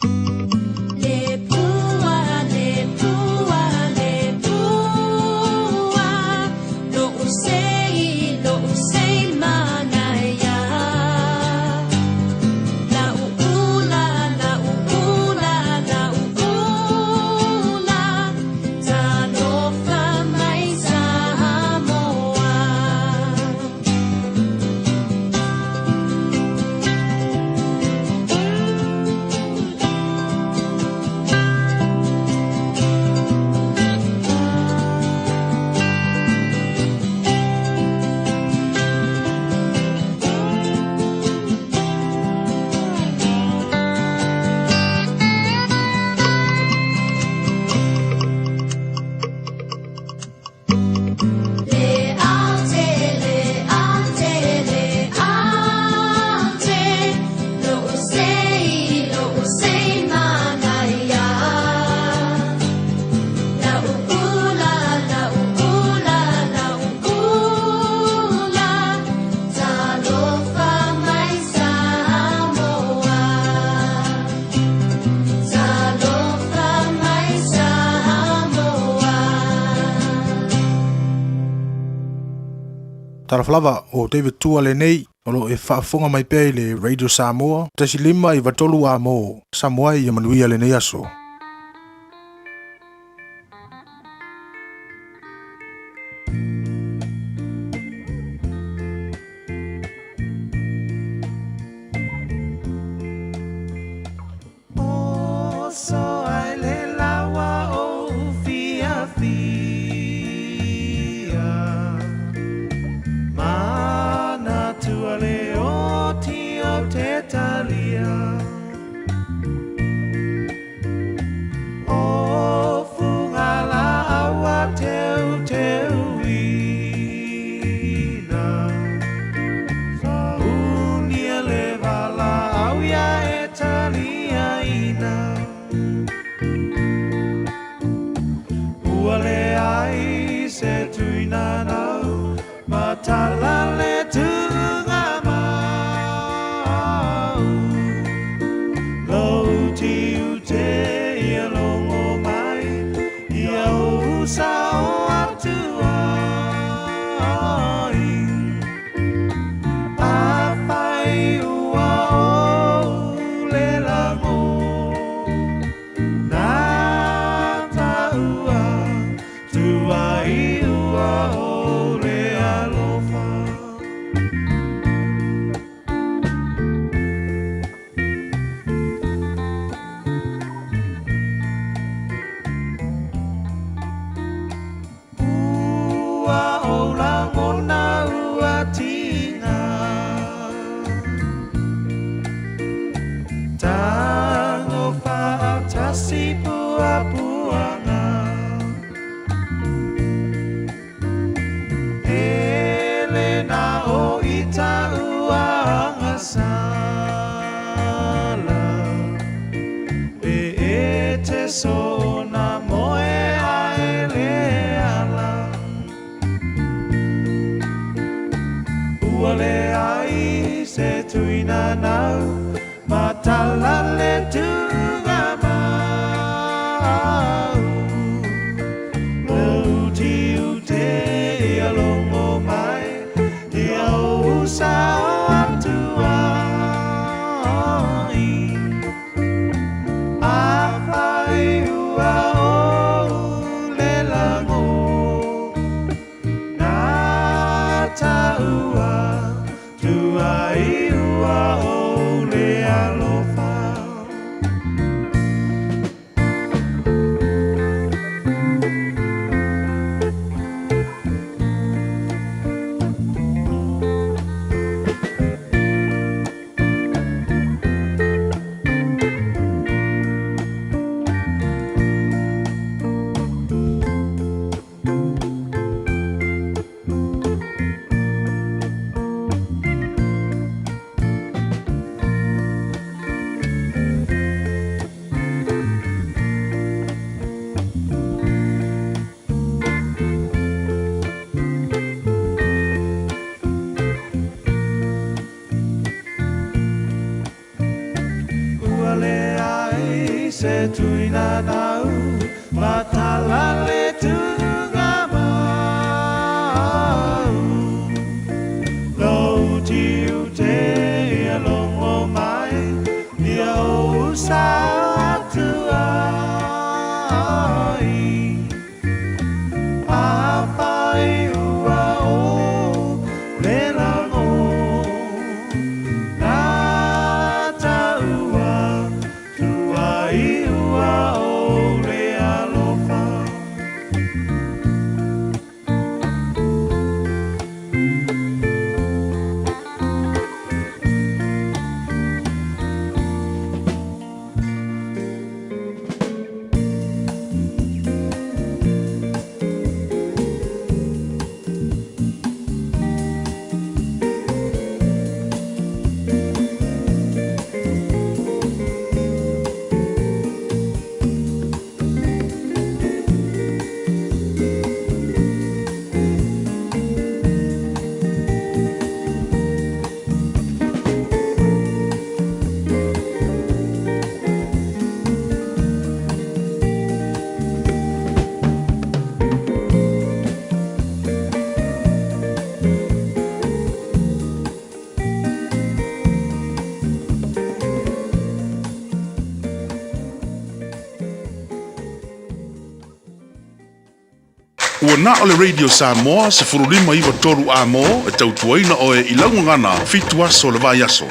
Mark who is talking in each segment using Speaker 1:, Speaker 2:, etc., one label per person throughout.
Speaker 1: Le pua, le pua, le pua, lo'u sei, lo'u sei manaia. Lau'ula, lau'ula, lau'ula, talofa mai Samoa. Le aute, le aute, le aute, lo'u sei, lo'u sei manaia. Lau'ula, lau'ula, lau'ula, talofa mai Samoa. Talofa mai Samoa.
Speaker 2: Talofa lava o David Tua lenei o lo o e faafofoga mai pea i le Radio Samoa 1.5 93 A mo Samoa ia manuia lenei aso.
Speaker 3: Oso ai le lawa o fiafia, Manatua le oti o te talia. O fuga la aua teu teuina, Saunia le valaau ia e taliaina. Ua leai se tuina nau, matala le tuga mau. Lou tiute ia logo mai, ia ou sao atu ai. Afai ua ou le lago, na taua, tuai ua o le alofa. Ua ou lagona ua tiga, Tago faatasi puapuaga. E le na o ita ua agasala, E e te sona moe ae le ala. Ua leai se tuina nau, matala le tuga mau. Lou tiute ia logo mai, ia ou sao atu ai. Afai ua ou le lago, na taua, tuai ua o le alofa. Ua leai te tuina nau Matala le tuga mau Lou tiute ia longo mai Ia ou sao atu ai Afai ua o le lago Nā taua tuai ua o le alofa.
Speaker 4: Ua na o le Radio Samoa 15 93 A mo e tautuaina oe i lau gagana 7 aso o le vaiaso.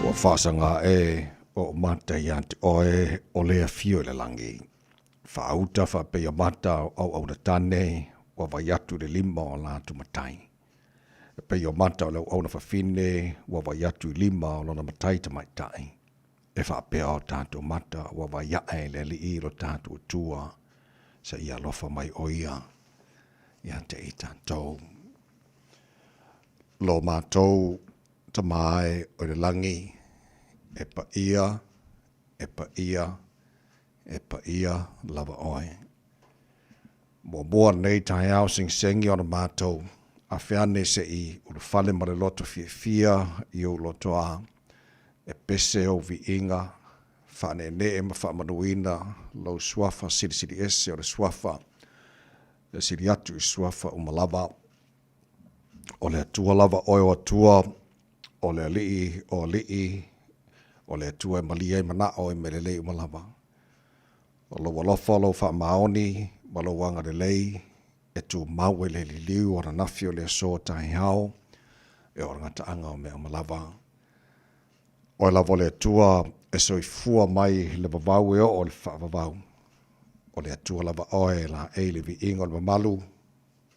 Speaker 5: Ua faasaga ae o mata ia te oe o le afio i le lagi. Faauta faapeia mata o auauna tane ua vai atu i le lima o latou matai. E pei o mata o le auauna fafine ua vai atu i lima o lona matai tamaitai. E faapea o tatou mata ua vai ae i le Alii lo tatou Atua seia alofa mai o ia ia te i tatou. Lo matou Tama e o i le lagi, e paia, e paia, e paia lava oe. Muamua lenei taeao segisegi ona matou afe ane seʻi ulufale ma le loto fiafia i ou lotoa, e pese ou viiga, faaneenee ma faamanuina lou suafa silisili ese o le suafa e sili atu i suafa uma lava. O le Atua lava oe o Atua, o le Alii o alii, o le Atua e malie ai manao i mea lelei uma lava. O lou alofa, o lou faamaoni ma lou agalelei e tumau ai le liliu o ananafi o le aso taeao e oo i le gataaga o mea uma lava. Oe lava o le Atua e soifua mai le vavau e oo i le faavavau. O le Atua lava oe e laei le viiga o le mamalu,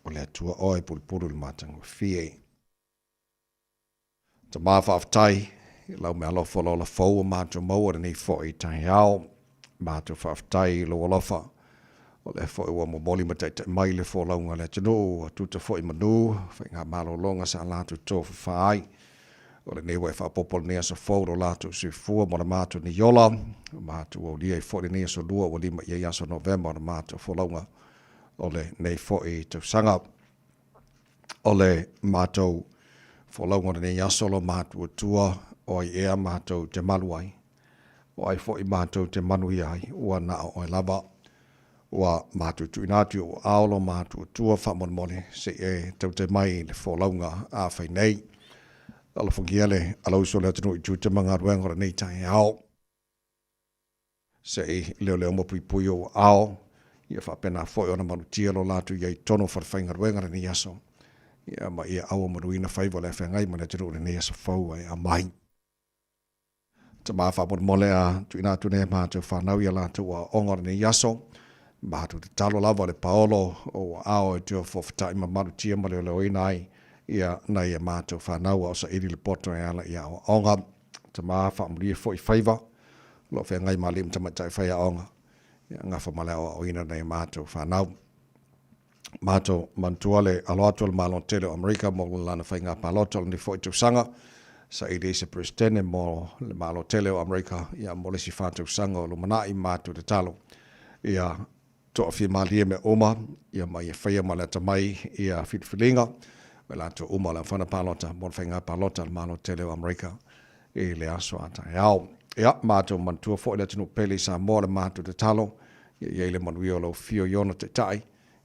Speaker 5: o le Atua oe e pulupulu i le matagofie. Tama faafetai i lau meaalofa o le ola fou ua matou maua i lenei foi taeao. Matou faafetai i lou alofa, o lea foi ua momoli ma taitai mai le folauga a le atunuu, ua tuta foi manu faigamalologa sa latou tofafa ai. O lenei ua e faaopoopo i lenei aso fou lo latou soifua ma le matou nei ola, ua matou aulia ai foi lenei aso Lua ua 5 i ai aso Novema o le matou folauga o lenei foi tausaga. O le matou folauga o lenei aso lo matou Atua, o ai ea matou te malu ai, o ai foi matou te manuia ai, ua na o oe lava. Ua matou tuuina atu i ou aao lo matou Atua faamolemole, se i e taute mai i le folauga a fai nei. Alofagia le alausu o le atunuu i tiute ma galuega o lenei taeao. Se i leoleo ma puipui ou aao, ia faapena foi ona malutia lo latou i ai i totonu o falefaigaluega i lenei aso, ia ma ia auamanuina faiva o le afeagai ma le atunuu i lenei aso fou ua e aumai. Tama faamolemole a tuuina atu nei e matou fanau i a latou aoaoga o lenei aso, matou tatalo lava le paolo o ua ao e te ofo-feta'i ma malutia ma leoleoina ai ia nai a matou fanau a o saili le poto e ala i aoaoga. Tama faamulie foi faiva o lo o feagai ma alii ma tamaitai faiaoga ia gafa ma le aoaoina nai a matou fanau. Matou manatua le alo atu o le Malo tele o Amerika mo lana faiga palota o lenei foi tausaga, saili ai se Peresetene mo le Malo tele o Amerika ia mo le isi fa tausaga o lumanai. Matou tatalo ia toafimalie mea uma ia ma ia faia ma le atamai ia filifiliga o i latou uma o le aufana palota mo le faiga palota a le Malo tele o Amerika i le aso a taeao. Ia, matou manatua foi le atunuu pele i Samoa le matou tatalo ia i ai le manuia o lau afio i ona taitai,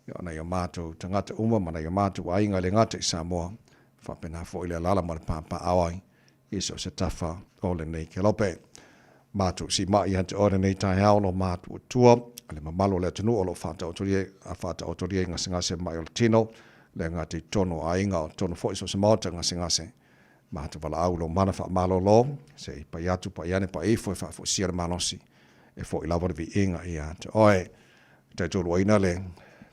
Speaker 5: ia o nai o matou tagata uma ma nai o matou aiga e le gata i Samoa, faapena foi le alaala ma le papaaao ai i so o se tafa o lenei kelope. Matou siimai ia te oe lenei taeao lo matou Atua, le mamalu o le atunuu o lo o faataotolia i gasegase mai o le tino, le gata i totonu o aiga, o totonu foi so o se maota gasegase. Matou valaau i lou mana faamalolo, se i pai atu, pai ane, pai ifo e faafoisia le malosi, e foi lava le viiga ia te oe. E taitoluaina le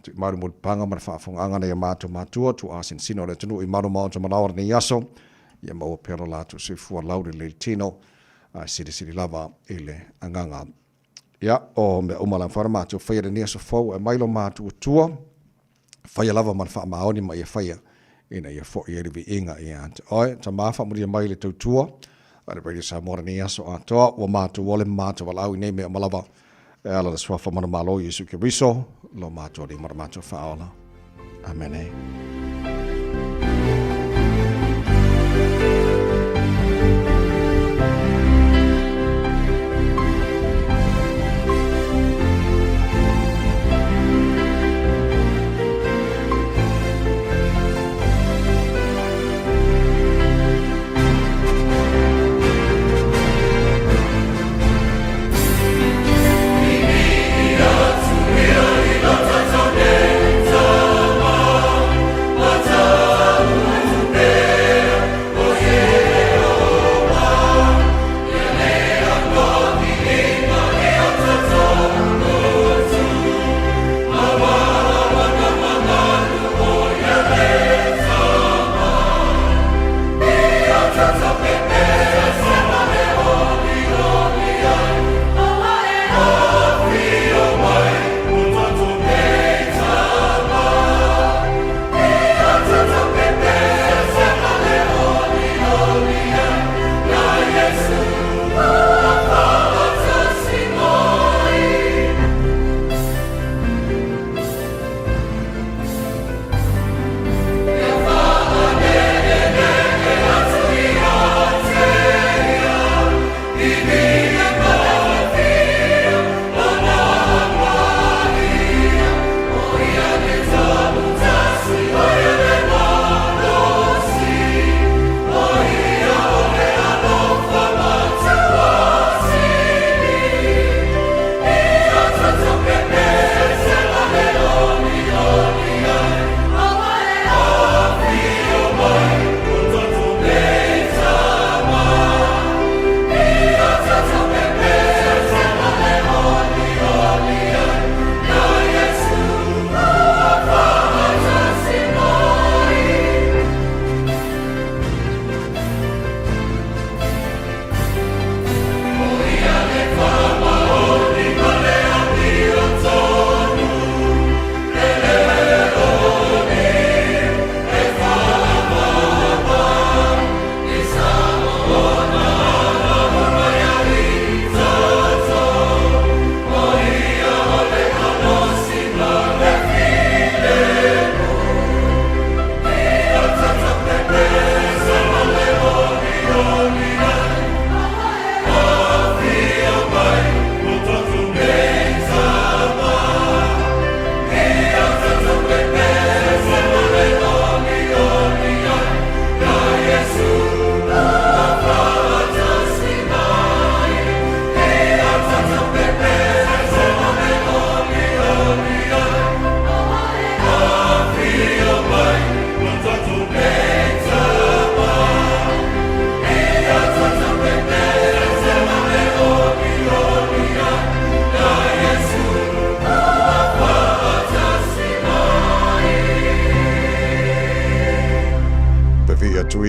Speaker 5: tuimalu mulipapaga ma le faafofogaaga a nai o matou matua, tuaa sinosino o le atunuu i malu maota malaoa lenei aso, ia maua pea lo latou soifua laulelei tino, ae silisili lava i le agaga. Ia, o mea uma lava na matou faia i lenei aso fou, e aumai lo matou Atua, faia lava ma le faamaoni ma ia faia ina ia foi ai le viiga ia te oe. Tama, faamanuia mai le tautua a le Radio Samoa lenei aso atoa, ua matou ole ma matou valaau i nei mea uma lava e ala le suafa manumalo Iesu Keriso, lo matou Alii ma lo matou Faaola. Amene.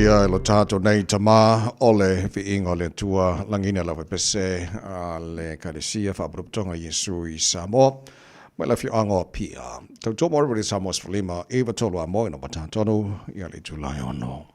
Speaker 5: Viia e lo tātou nei Tama o le viiga o le Atua lagina lava e pese a le Ekalesia Faapotopotoga Iesu i Samoa mai le afioaga o Apia. Tautua mo le Samoa 15 93 a mo ina matatonu ia le itula e ono.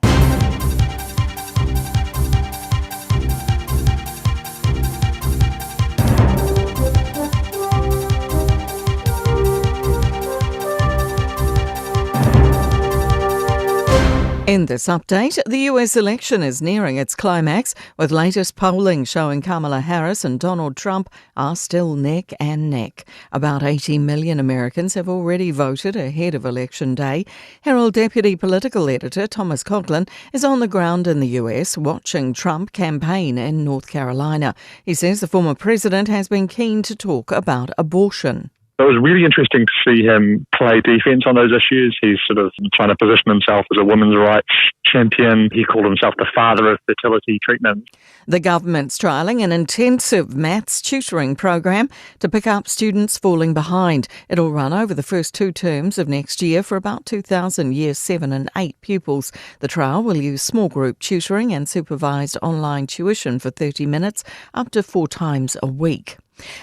Speaker 6: In this update, the US election is nearing its climax, with latest polling showing Kamala Harris and Donald Trump are still neck and neck. About 80 million Americans have already voted ahead of Election Day. Herald Deputy Political Editor Thomas Coughlan is on the ground in the US watching Trump campaign in North Carolina. He says the former president has been keen to talk about abortion.
Speaker 7: It was really interesting to see him play defense on those issues. He's sort of trying to position himself as a women's rights champion. He called himself the father of fertility treatment.
Speaker 6: The government's trialling an intensive maths tutoring program to pick up students falling behind. It'll run over the first two terms of next year for about 2,000 year 7 and 8 pupils. The trial will use small group tutoring and supervised online tuition for 30 minutes up to four times a week.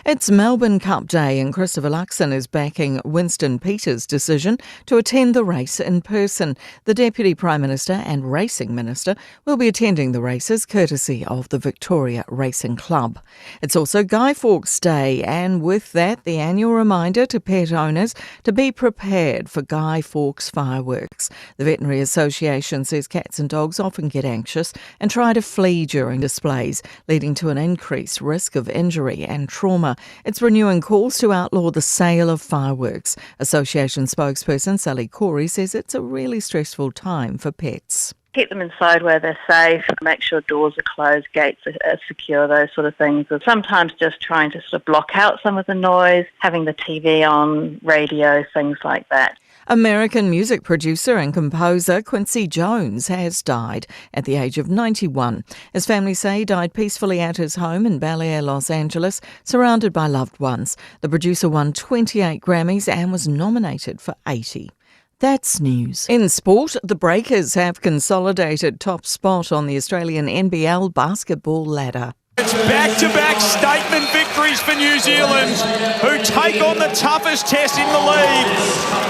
Speaker 6: It's Melbourne Cup Day, and Christopher Luxon is backing Winston Peters' decision to attend the race in person. The Deputy Prime Minister and Racing Minister will be attending the races courtesy of the Victoria Racing Club. It's also Guy Fawkes Day, and with that, the annual reminder to pet owners to be prepared for Guy Fawkes fireworks. The Veterinary Association says cats and dogs often get anxious and try to flee during displays, leading to an increased risk of injury and trauma. It's renewing calls to outlaw the sale of fireworks. Association spokesperson Sally Corey says it's a really stressful time for pets.
Speaker 8: Keep them inside where they're safe, make sure doors are closed, gates are secure, those sort of things. Sometimes just trying to sort of block out some of the noise, having the TV on, radio, things like that.
Speaker 6: American music producer and composer Quincy Jones has died at the age of 91. His family say he died peacefully at his home in Bel Air, Los Angeles, surrounded by loved ones. The producer won 28 Grammys and was nominated for 80. That's news. In sport, the Breakers have consolidated top spot on the Australian NBL basketball ladder.
Speaker 9: It's back-to-back statement victories for New Zealand, who take on the toughest test in the league.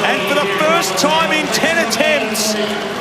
Speaker 9: And for the first time in 10 attempts,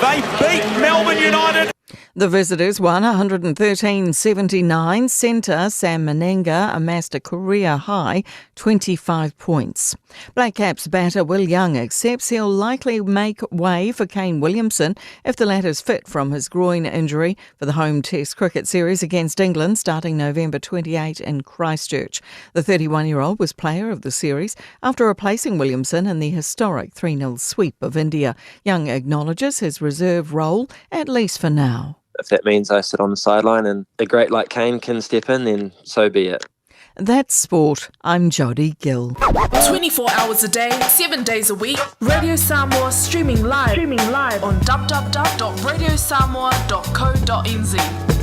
Speaker 9: they beat Melbourne United.
Speaker 6: The visitors won 113-79. Centre Sam Mennenga amassed a career high 25 points. Black Caps batter Will Young accepts he'll likely make way for Kane Williamson if the latter's fit from his groin injury for the home Test cricket series against England starting November 28 in Christchurch. The 31-year-old was player of the series after replacing Williamson in the historic 3-0 sweep of India. Young acknowledges his reserve role, at least for now.
Speaker 10: If that means I sit on the sideline and a great like Kane can step in, then so be it.
Speaker 6: That's sport. I'm Jodie Gill.
Speaker 11: 24 hours a day, 7 days a week. Radio Samoa streaming live, streaming live on www.radiosamoa.co.nz.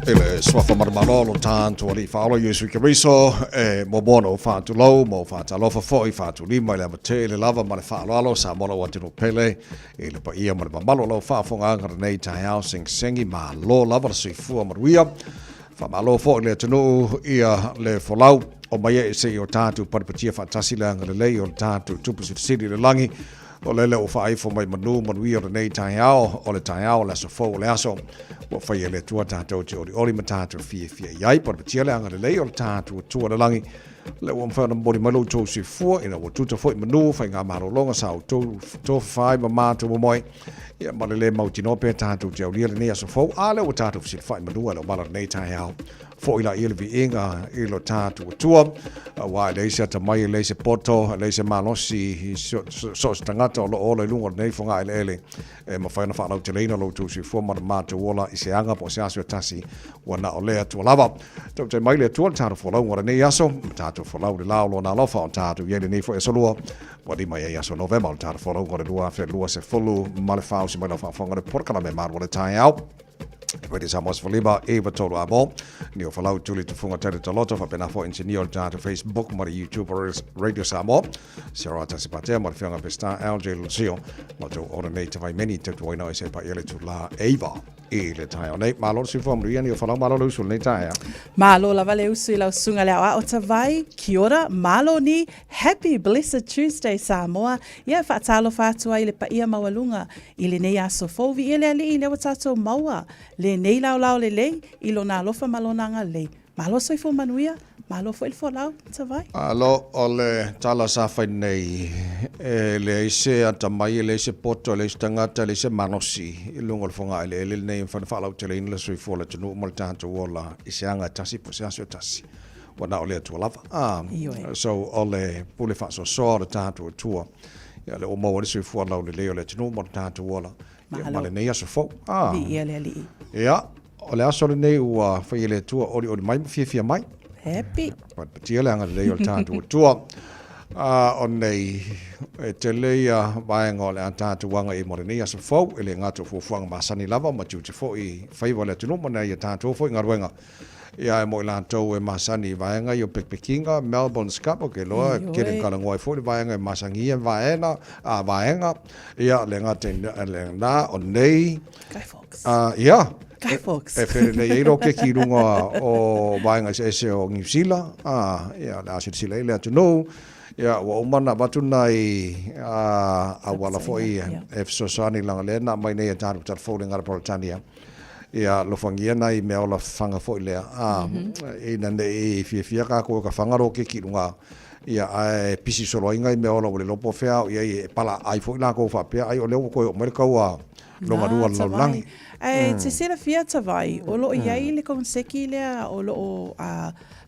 Speaker 5: I le suafa maromalo lo tāntu alii faaola Iesu Keriso e muamua ona ou faatulou ma ou faatalofa foi faatulima i le avatele lava ma le faaaloalo Samoa lau atunuu pele i le paia ma le mamalu o lau faafogaaga lenei taeao segisegi malo lava le soifua manuia faamalo foi le atunuu ia le folau o mai e se i o tātou patipatia faatasi le agalelei o le tātou tupu silisili le lagi O lele ua faaifo mai manu manuia o lenei taeao, o le taeao o le aso fou o le aso ua faia e le Atua tātou te olioli ma tātou fiafia i ai. Patipatia le agalelei o le tātou Atua i le lagi, lea ua mafai ona momoli mai lo outou soifua, ina ua tuta foi manu faigamalologa sa outou tofafa ai ma matou momoe, ia ma le le mautinoa pea tātou te aulia lenei aso fou, a lea ua tātou fesilafai manu ai le omala lenei taeao. Foi laia le viiga i lo tātou Atua, auā e leai se atamai, e leai se poto, e leai se malosi i so o se tagata o lo o ola i luga o lenei fogaeleele e mafai ona faalauteleina lo outou soifua ma lo matou ola i se aga po o se aso e tasi ua na o le Atua lava. Tautai mai le Atua le tatou folauga o lenei aso, ma tatou folau i le la o Lona alofa o tatou i ai lenei foi aso lua, ua lima i ai aso Novema o le tatou folauga o le 2024 ma le faaosi mai lau faafofoga le polokalame malu o le taeao. Radio Samoa 15 93 a mo. Ni o falau tuli tufunga tele taloto faapena foi insinia o le tatou Facebook ma le YouTube Radio Samoa. Sarah Tasi Patea ma le fioga Pesita LJ Lucio. Ma tou ona nei te vaimeni te tuaina o se pa ia le tula eiva i le taeao nei. Malo le soifua manuia ni o falau malo le usu lenei taeao.
Speaker 12: Malo lava le usu i lau susuga le aoao tavai, kia ora, malo ni, happy blessed Tuesday Samoa, ia faatalofa atu ai i le paia maualuga i lenei aso fou, viia le Alii lea ua tatou maua lenei laolao lelei i lona alofa ma lona agalelei. Malo soifua manuia, malo foi le folau, Tavai.
Speaker 5: Alo, o le tala sa fai nei, e leai se atamai, e leai se poto, e leai se tagata, e leai se malosi i luga o le fogaeleele lenei e mafai ona faalauteleina le soifua o le atunuu ma le tatou ola i se aga e tasi po o se aso e tasi. Ua na o le Atua lava. Ah, so o le pule faasoasoa o le tatou Atua, ia lea ua maua ai le soifua laulelei o le atunuu ma le tatou ola, ia ma lenei aso fou.
Speaker 12: Ah. Viia le Alii.
Speaker 5: Ia, o le aso lenei ua fai e le Atua olioli mai ma fiafia mai.
Speaker 12: Happy.
Speaker 5: Patia le agalelei o le tatou Atua. A o nei, e tele ia vaega o le a tatou agai i mo lenei aso fou, e le gata o fuafuaga masani lava ma tiute foi i faiva o le atunuu ma nai a tatou foi galuega. Ia e mo i latou e masani i vaega ia o pekipekiga, Melbourne's Cup, ou te iloa e tele ina talanoa ai foi le vaega e masani ia vaena, a vaega, ia le gata i lena, o nei,
Speaker 12: Guy Fawkes.
Speaker 5: Ia,
Speaker 12: Guy Fawkes.
Speaker 5: E felelei ai loketi i luga o vaega eseese o Niu Sila, a, ia, o le a silasila ai le atunuu, ia, ua uma ona avatu nai auala foi e fesoasoani leaga o lea na aumai nei e tatou talafou i le Gala Peretania. Ia alofagia nai meaola fafaga foi lea, a, ina ne i fiafia kākou e ka faga loketi i luga, ia, ae pisi solo ai nai meaola ua le iloa po o fea a o i ai e pala ai foi lākou faapea, ai o lea ua toe oo mai le taua lona lua o le lalolagi.
Speaker 12: Ae te silafia Tavai, o lo o i ai le koneseki lea o lo o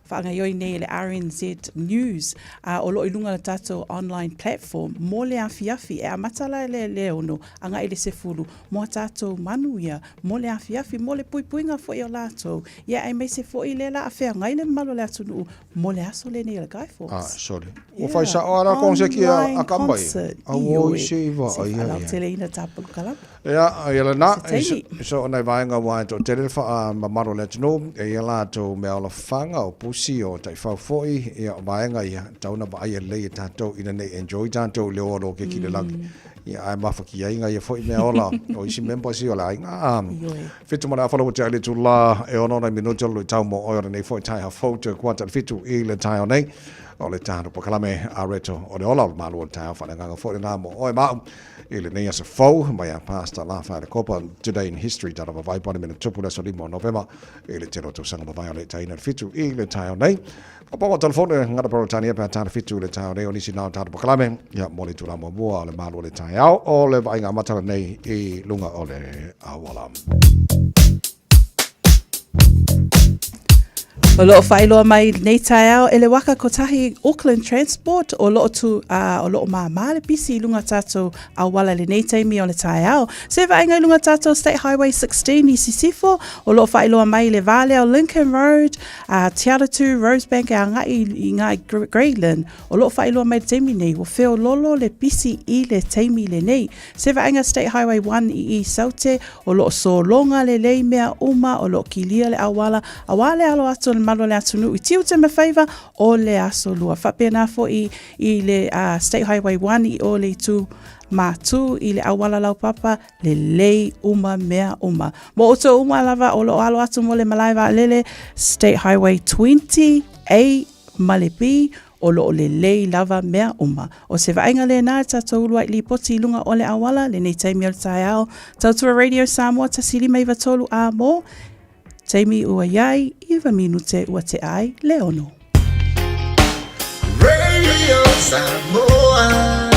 Speaker 12: faagaioi nei e le RNZ News, o lo o i luga o le tatou online platform mo le afiafi. E amata la i le 6 agai i le 10 mo a tatou manu ia, mo le afiafi, mo le puipuiga foi o latou, ia aemaise foi lea la a feagai le mamalu o le atunuu mo le aso lenei o le Guy Fawkes.
Speaker 5: Ah, sorry. Ua fai sao lava la konseki a Kamba ia. Auoi se i vaai ai.
Speaker 12: Faalauteleina ta polokalame.
Speaker 5: Ia, ia lena, so o nai vaega aua e toatele le faamamalu o le atunuu, e ia latou meaola fafaga, o pusi, o taifau foi, ia o vaega ia, tatau ona vaaia lelei e tatou ina nei enjoy tatou i le o a loketi i le lagi. Ia, ae mafatia ai nai ia foi mea ola o isi members ia o le aiga. A, 7:30 ua tea i le itula e 6 nai minute o le luitau mo oe o lenei foi taeao fou toe kuata i le 7 i le taeao nei. O le tatou polokalame a Reto o le ola o le malu o le taeao faaleagaga foi lena mo oe ma au i lenei aso fou mai a Pastor Lafaele Kopa Today in History tala vavai Palemene tupu le aso 5 o Novema i le tele o tausaga mavae o le itaina i le 7 i le taeao nei. Papawa telefone ngata Peretania pe a tana 7 i le taeao nei o nisi na o tatou polokalame ia mo le itula muamua o le malu o le taeao o le vaaiga amata lenei i luga o le auala.
Speaker 12: O lo o faailoa mai nei taeao e le waka kotahi Auckland Transport o lo o tu, o lo o māmā le pisi i lunga tatou auala i lenei taimi o le taeao. Se vaaiga i lunga tatou State Highway 16 i Sisifo, o lo o faailoa mai le vā lea o Lincoln Road, a Te Atatū, Rosebank e agai i ngā Grey Lynn, o lo o faailoa mai le taimi nei, ua feololo le pisi i le taimi lenei. Se vaaiga State Highway 1 i Isaute, o lo o sologa lelei mea uma, o lo o kilia le auala, auā le alo atu o le malu o le atunuu i tiute ma faiva o le aso lua. Faapena foi i le State Highway 1 i o le itu Matū i le auala laupapa, lelei uma mea uma. Mo outou uma lava o lo o alo atu mo le malae vaalele State Highway 20 A ma le B, o lo o lelei lava mea uma. O se vaaiga lena e tatou uluai lipoti i luga o le auala lenei taimi o le taeao. Tautua Radio Samoa 1593 A mo taimi ua iai 9 minute ua tea ai le 6.
Speaker 13: Radio Samoa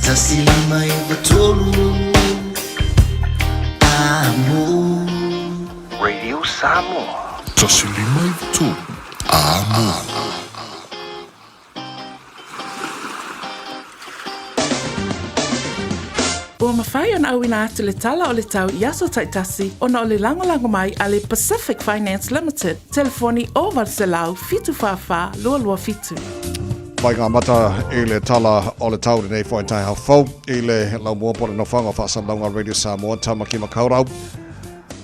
Speaker 13: 1593 Amo.
Speaker 4: Radio Samoa. 1593 Amo.
Speaker 11: Ua mafai ona auina atu le tala o le tau i aso taitasi ona o le lagolago mai a le Pacific Finance Limited, telefoni 0800 744 227.
Speaker 5: Mai ngā mata i le tala o le tau lenei foi taeao fou i le laumua po o le nofoaga o faasalalauga Radio Samoa, Tamaki Makaurau.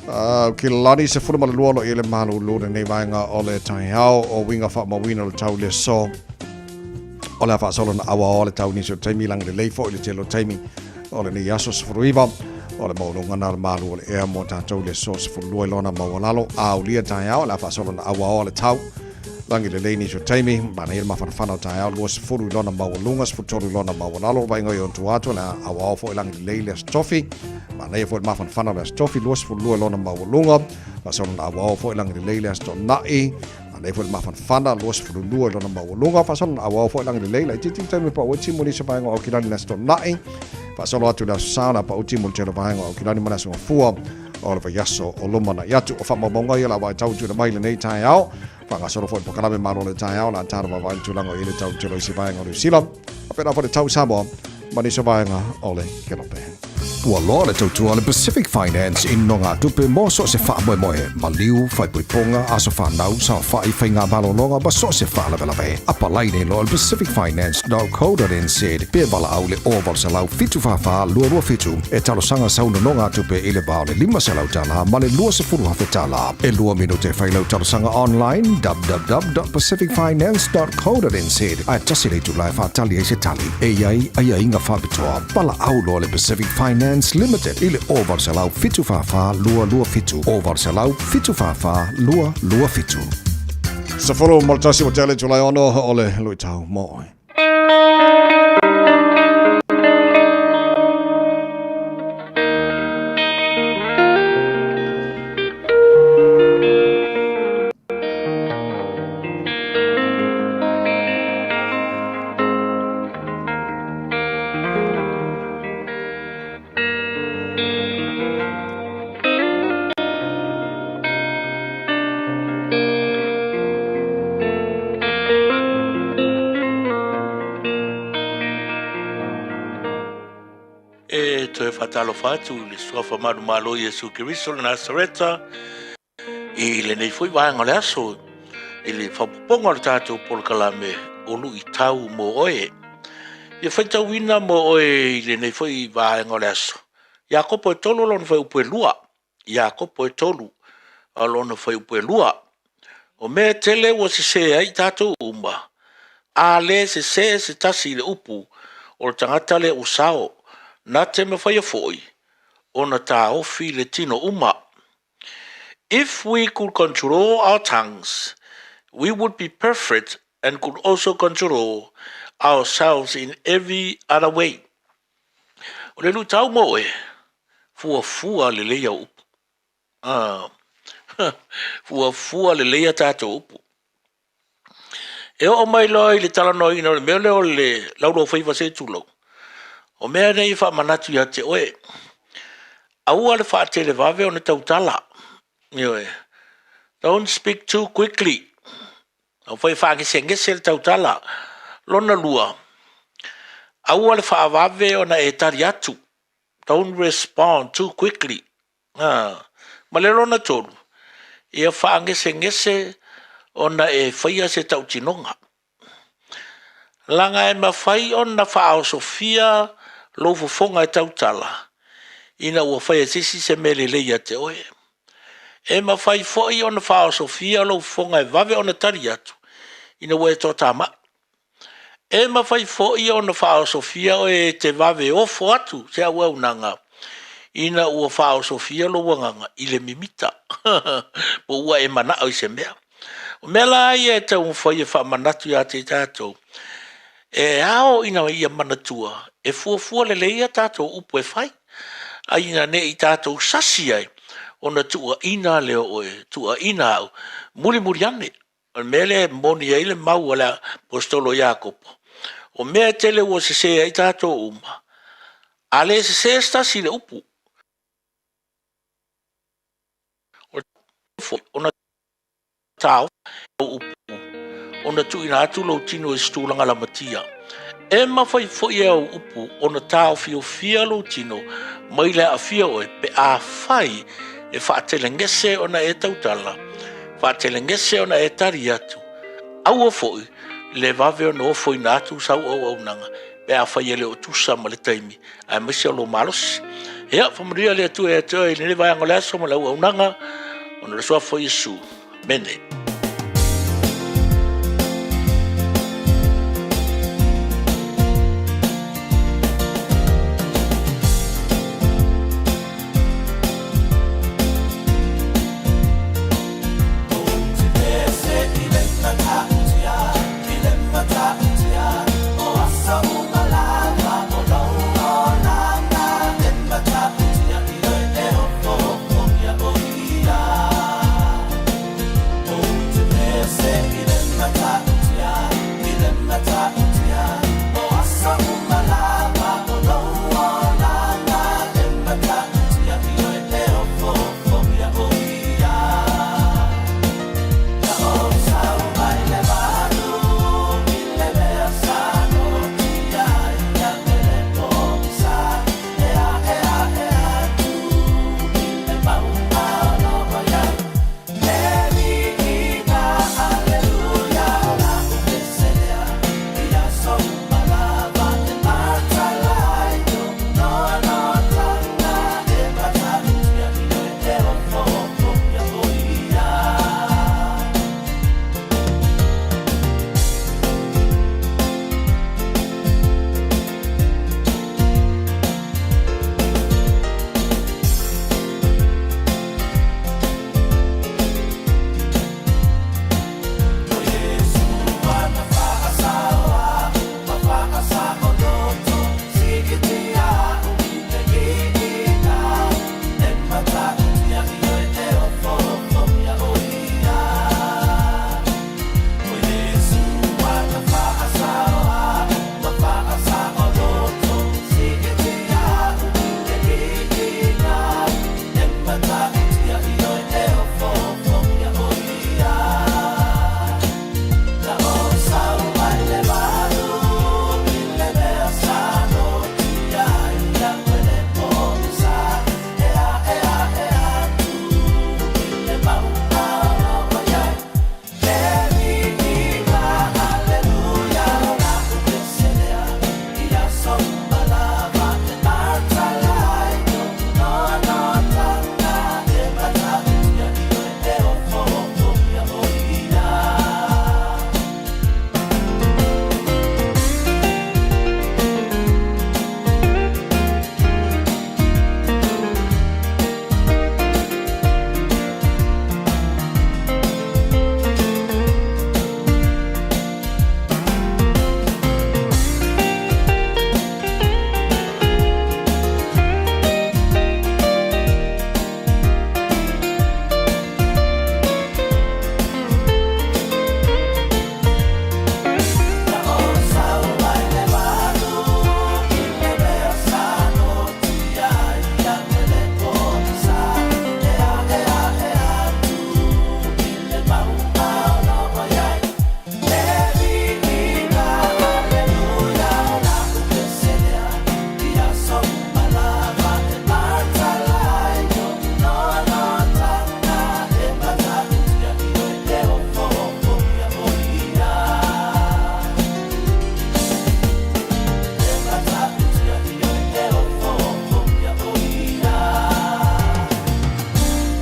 Speaker 5: Aukilani 12 lo i le malulu lenei vaega o le taeao o uiga faamauina o le tau i le aso. O le a faasolo na auaoa le tau nisi o taimi lagi lelei foi le tele o taimi o lenei aso 19 o le maualuga na o le malu o le ea mo tatou i le aso 12 i lona maualalo a aulia taeao o le a faasolo na auaoa le tau lagi lelei nisi o taimi manaia le mafanafana o taeao 20 i lona maualuga 13 i lona maualalo vaaiga i ona tua atu o le a auaoa foi lagi lelei le aso tofi manaia foi le mafanafana o le aso tofi 22 i lona maualuga faasolo na auaoa foi lagi lelei le aso tona'i Anei foi le mafanafana, 22 i lona maualuga, faasolo na auau foi lagi lelei, laitiiti le taimi pau ai timu i nisi o vaega o Aukilani i le Aso Toonai, faasolo atu i le Aso Sa o le a pau timu i le tele o vaega o Aukilani ma le Aso Gafua o le vaiaso o lumanai atu. O faamaumauga ia o le a vaitau tuuina mai i lenei taeao, faagasolo foi le polokalame malo o le taeao o le a tala vaavaai le tulaga o i ai le tau i le tele o isi vaega o Niu Sila. Faapena foi le tau i Samoa ma nisi o vaega o le Kelope.
Speaker 14: Ua loa le tautua a le Pacific Finance i nogatupe mo so o se faamoemoe, maliu, faaipoipoga, aso fanau, saofai, faigamalologa ma so o se faalavelave. Apalai nei loa i le pacificfinance.co.nz pe valaau i le 0800 744 227 e talosaga sau nonogatupe i le va o le $500 ma le $20,000. E lua minute e fai lau talosaga online www.pacificfinance.co.nz ae tasi le itula e faatali ai se tali. E i ai aiaiga faapitoa. Valaau loa le Pacific Finance Limited i le 0800 744 227, 0800 744 227.
Speaker 5: 11 ua tele Julai 6 o le luitau mo oe.
Speaker 15: E toe faatalofa atu i le Suafa Manumalo Iesu Keriso o le Nasareta i lenei foi vaega o le aso i le faaopoopoga o le tatou polokalame o Luitau mo Oe. Ia faitauina mo oe i lenei foi vaega o le aso. Iakopo e 3 lona fuaiupu e 2. Iakopo e 3 lona fuaiupu e 2. O mea e tele ua sesē ai i tatou uma, a le sesē se tasi i le upu o le tagata lea ua sao, na te mafaia foi ona taofi le tino uma. If we could control our tongues, we would be perfect and could also control ourselves in every other way. O le luitau mo oe, fuafua lelei au upu. Ah, fuafua lelei a tatou upu. E oo mai loa i le talanoaina o le mea lea o le laulaufaiva se i tulou, o mea nei e faamanatu ia te oe, aua le faatelevave ona tautala. Ioe. Don't speak too quickly. Aua foi e faagesegese le tautala. Lona lua, aua le faavave ona e tali atu. Don't respond too quickly. Ma le lona tolu, ia faagesegese ona e faia se tautinoga. Leaga e mafai ona faaosofia lou fofoga e tautala ina ua faia e se isi se mea lelei ia te oe. E mafai foi ona faaosofia lou fofoga e vave ona tali atu ina ua e toatamai. E mafai foi ona faaosofia oe e te vave ofo atu se auaunaga ina ua faaosofia lou agaga i le mimita po ua e manao i se mea. O mea la ia e taumafai e faamanatu ia te i tatou, e ao ina ia manatua e fuafua lelei a tatou upu e fai, a ina ne i tatou sasi ai ona tuuaina lea o oe, tuuaina au, mulimuli ane. O le mea lea e moni ai le mau a le Aposetolo Iakopo, o mea e tele ua sesē ai tatou uma, a le sesē se tasi i le upu, o foi ona taofi lau upu, ona tuuina atu lou tino i se tulaga lamatia. E mafai foi e au upu ona taofiofia lou tino mai le aafia oe pe afai e faatelegese ona e tautala, faatelegese ona e tali atu. Aua foi le vave ona ofoina atu sau auaunaga pe afai e le o tusa ma le taimi aemaise o lou malosi. Ia, faamanuia le Atua ia te oe i lenei vaega o le aso ma le auaunaga, ona o le suafa o Iesu. Mene.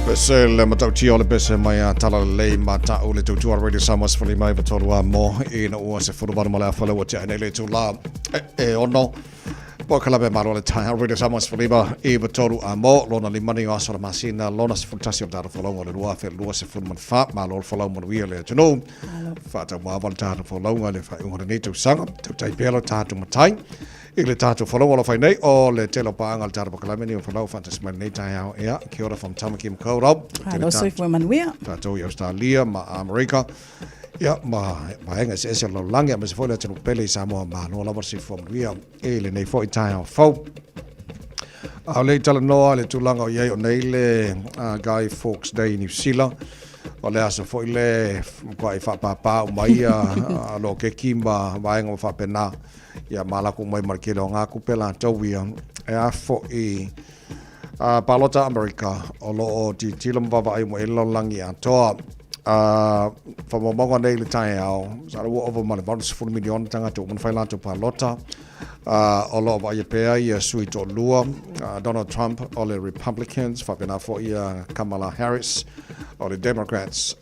Speaker 5: Pese le matautia o le pese mai a Talalelei ma ta'u le tautua Radio Samoa sefulima iva tolu a mo ina ua 18 ma le afa le ua tea nei le itulā e ono Po ka lape malo le taeao Radio Samoa 15 i tolu a mo lona limani o aso le masina lona 11 o tatou folauga o le 2024. Malo le folau manuia le atunuu. Faataumuaava le tatou folauga i le faaiuga o lenei tausaga. Tautai pea lo tatou matai i le tatou folauga o lo fai nei o le tele o paaga o le tatou pakalame ni o folau faatasi mai lenei taeao. Ea, kia ora from Tamaki Makaurau.
Speaker 12: Alo soifua manuia.
Speaker 5: Tatou i Australia ma Amerika. Ia, ma vaega eseese o le lalolagi, aemaise foi le atunuu pele i Samoa, malo lava le soifua manuia i lenei foi taeao fou. A o le i talanoa i le tulaga o i ai o nei le Guy Fawkes Day i Niu Sila, o le aso foi le matuai faapāpā uma ai lokeki ma vaega uma faapena, ia ma lako uma ai ma le tele o ngā kupe latou ia, e a foi palota Amerika o lo o tilotilo ma vaavaai uma i ai le lalolagi atoa. Faamaumauga nei i le taeao, masalo ua ova ma le 80 miliona tagata ua uma ona fai latou palota. O lo o vaaia pea ia sui toalua, Donald Trump o le Republicans, faapena foi ia Kamala Harris o le Democrats.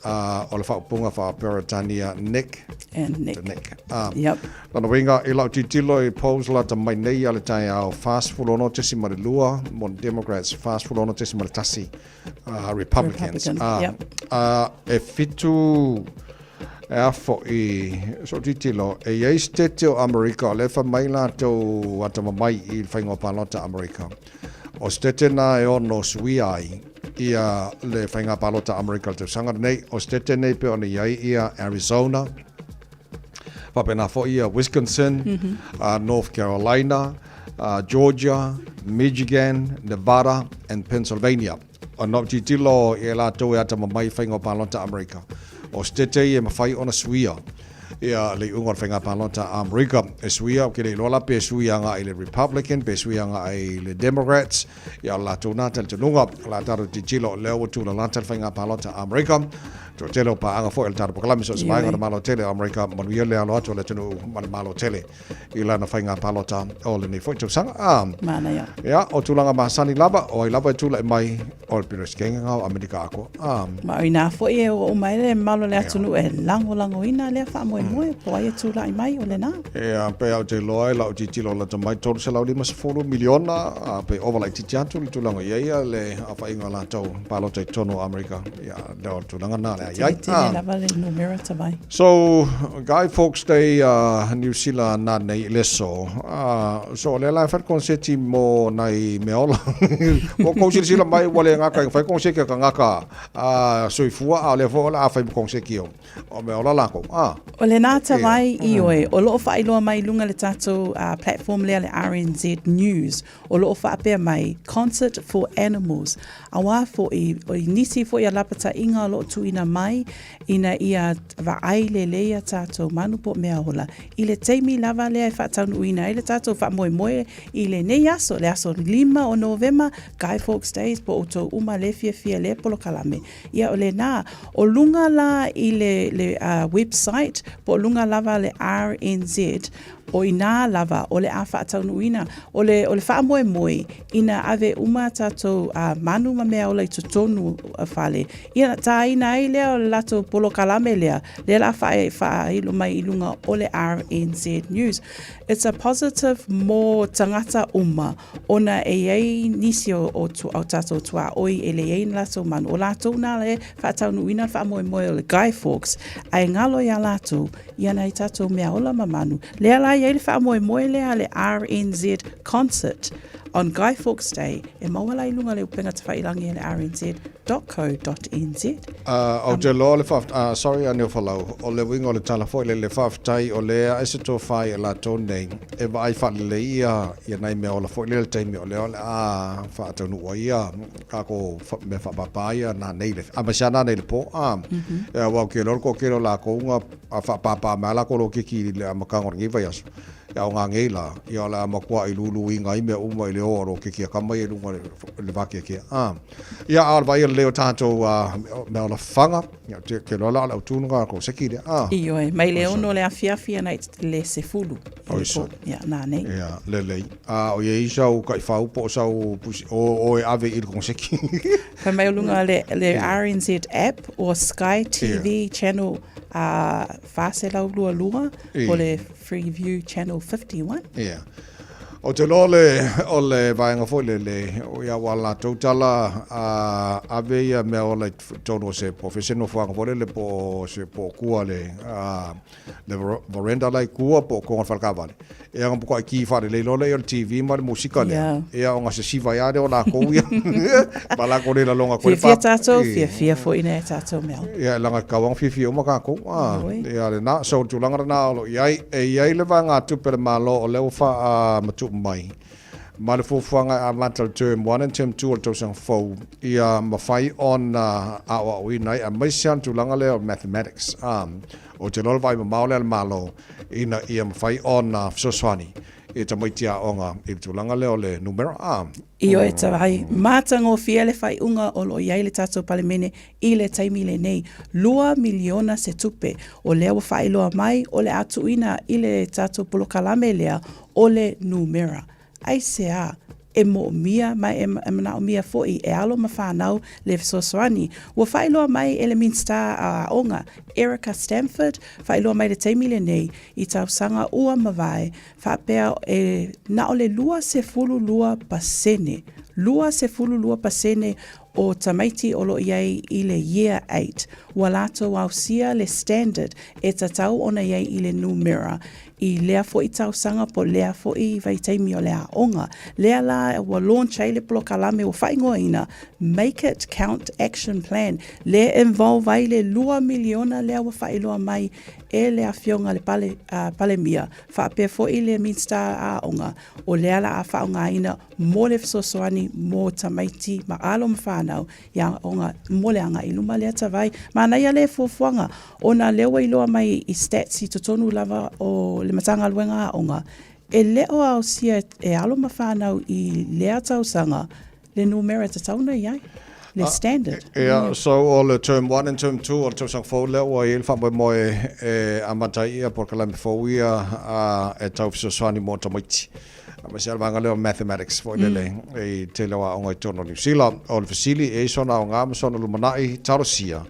Speaker 5: O le faaupuga faa-Peretania, Nick
Speaker 12: and Nick.
Speaker 5: Nick. Yep. Lona uiga, i lau tilotilo i polls lata mai nei ia le taeao, 46.2 mo le Democrats, 46.1 Republicans.
Speaker 12: Republicans, yep.
Speaker 5: E fitu e a fo'i, so tilotilo, e i ai sitete o Amerika o lea e fai mai latou atamamai i le faiga o palota Amerika. O sitete na e ono suia ai ia le faiga palota Amerika le tausaga lenei. O sitete nei pei ona i ai ia Arizona, faapena foi ia Wisconsin, North Carolina, Georgia, Michigan, Nevada and Pennsylvania. Ona ou tilotilo i e latou e atamamai i faiga o palota Amerika. O sitete ia e mafai ona suia ia le iuga o le faiga palota Amerika. E suia, ou te le iloa la pe sui agai i le Republican, pe sui agai i le Democrats, ia o le latou na talitonuga. O le a tatou tilotilo o lea ua tulalata le faiga palota Amerika. Toatele o paaga foi o le tatou polokalame so o se vaega o le Malo tele o Amerika, manuia le alo atu o le atunuu ma le Malo tele i lana faiga palota o lenei foi tausaga. Ah,
Speaker 12: Manaia.
Speaker 5: Ia, o tulaga masani lava, o ai lava e tulai mai o le Peresetene o Amerika atoa. Ah.
Speaker 12: Ma o inā foi e oo mai le mamalu o le atunuu e lagolagoina lea faamoemoe po o ai e tulai mai o lenā.
Speaker 5: Ia, pei lava ou te iloa i lau tilotilo lata mai 350 miliona, a pe ova laitiiti atu le tulaga i ai le aofaiga o latou palota i totonu o Amerika. Ia, lea o le tulaga lena o le a i ai.
Speaker 12: Tele lava le numera tavai.
Speaker 5: So, Guy Fawkes Day Niu Sila nanei i le aso. So, o lea la e fai le konseti mo nai meaola. Ua kou silasila mai ua le gata i fai konseti a tagata soifua, a o lea foi o le a fai ma konseti o meaola lakou.
Speaker 12: O lenā tavai ioe, o lo o faailoa mai i luga le tatou platform lea le RNZ News, O lo o faapea mai, Concert for Animals, auā foʻi, o nisi foʻi a lapataiga o lo o tuuina mai ina ia vaai lelei a tatou manu po o mea ola i le taimi lava lea e faataunuuina ai le tatou faamoemoe i lenei aso, le aso 5 o Novema, Guy Fawkes Days, po o outou uma le fiafia lea polokalame. Ia o lenā, o luga la i le, le website po o luga lava le RNZ, O inā lava o le a faataunuuina, o le, o le faamoemoe ina ave uma a tatou manu ma mea ola i totonu o fale, ia tāina ai lea o le latou polokalame lea, lea la faae, faailo mai i luga o le RNZ News. It's a positive mo tagata uma, ona e i ai nisi o, o, o tatou tuaoi e leai ni latou manu. O latou nā e faataunuuina le faamoemoe o le Guy Fawkes, ae galo iā latou, Ia nai tatou mea ola ma manu. Lea la i ai le faamoemoe lea a le RNZ Concert on Guy Fawkes Day e maua la i luga le upega tafailangi a le rnz.co.nz.
Speaker 5: Ou te iloa o le faafetai, sorry a Neofalau, o le uiga o le tala foi lele, faafetai o lea e se tofa ia latou nei e vaai faalelei ia ia nai mea ola foi lele le taimi o lea o le a faataunuu ai ia kako mea faapapa ia nanei le, aemaise lava nanei le po, a. Aua ou te iloa o le toatele o latou na faapapa mai lava latou loketi i le amataga o lenei vaiaso. Ia o nanei la, ia o le a matuai luluina ai mea uma i le o a loketi a tama ia i luga o le vakeakea, a. Ia a o le vaaia lelei o tatou mea ola fafaga, ia ou te iloa la o le autu lena o le koseki lea, a.
Speaker 12: Ioe, mai le 6 le afiafi ana i le 10 i le po, ia, nanei.
Speaker 5: Ia, lelei. A o i ai sau taifau po o sau pusi o e ave i le koseki.
Speaker 12: Fai mai o luga le, le RNZ app o Sky TV channel 422 po le Freeview channel 51.
Speaker 5: Ia. Ou te iloa le, o le vaega foi lele, o ia ua latou tala a ave ia mea ola i totonu o se po o fea se nofoaga foi lele po o se po o tua le a le veranda la i tua po o totonu o le fale taavale. Ia ona matuai ki faalelei loa lea o le TV ma le musika lea.
Speaker 12: Yeah.
Speaker 5: Ia ona sesiva ai lava lea o lakou ia. Ma lakou le laloga atu ai le
Speaker 12: Fiafia tatou, fiafia foi nai a tatou mea.
Speaker 5: Ia leaga e tatau lava ona fiafia uma tatou. Ah, ia lena, so o le tulaga lena o lo o i ai. E i ai le vaegatupe a le Malo o lea ua faamatuu mai ma le fuafuaga e amata i le term 1 and term 2 o le tausaga fou ia mafai ona aoaoina ai aemaise lava le tulaga lea o mathematics. Ah, ou te iloa le vaai mamao lea a le Malo ina ia mafai ona fesoasoani i tamaiti aoga i le tulaga lea o le numera a.
Speaker 12: Ioe tavai, matagofie le faaiuga o lo o i ai le tatou Palemene i le taimi lenei. $2 miliona se tupe o lea ua faailoa mai o le a tuuina i le tatou polokalame lea o le numera. Aisea e moomia ma e manaomia foi e alo ma fanau le fesoasoani? Ua faailoa mai e le Minisita a Aoga, Erica Stanford, faailoa mai le taimi lenei i tausaga ua mavae, faapea e na o le 22%, 22% o tamaiti o lo o i ai i le Year 8, ua latou ausia le standard e tatau ona i ai i le numera i lea foi tausaga po o lea foi vaitaimi o le aoga. Lea la ua launch ai le polokalame ua faaigoaina Make It Count Action Plan, lea e involve ai le $2 miliona lea ua faailoa mai e le Afioga i le Pale, Palemia, faapea foi le Minisita Aoga, o lea la a faaaogaina mo le fesoasoani mo tamaiti ma alo ma fanau i aoga mo le agai i luma lea tavai. Manaia le fuafuaga, ona lea ua iloa mai i stats i totonu lava o le Matagaluega Aoga, e le o aosia e alo ma fanau i lea tausaga le numera e tatau ona i ai, le standard.
Speaker 5: Ia, so o le term 1 and term 2 o le tausaga fou lea ua i ai le faamoemoe e amata ai ia polokalame fou ia e tau fesoasoani mo tamaiti. Aemaise lava le vaega lea o mathematics foi lele i tele o aoga i totonu o Niu Sila. O le fesili, e i ai sona aoga ma sona lumanai, talosia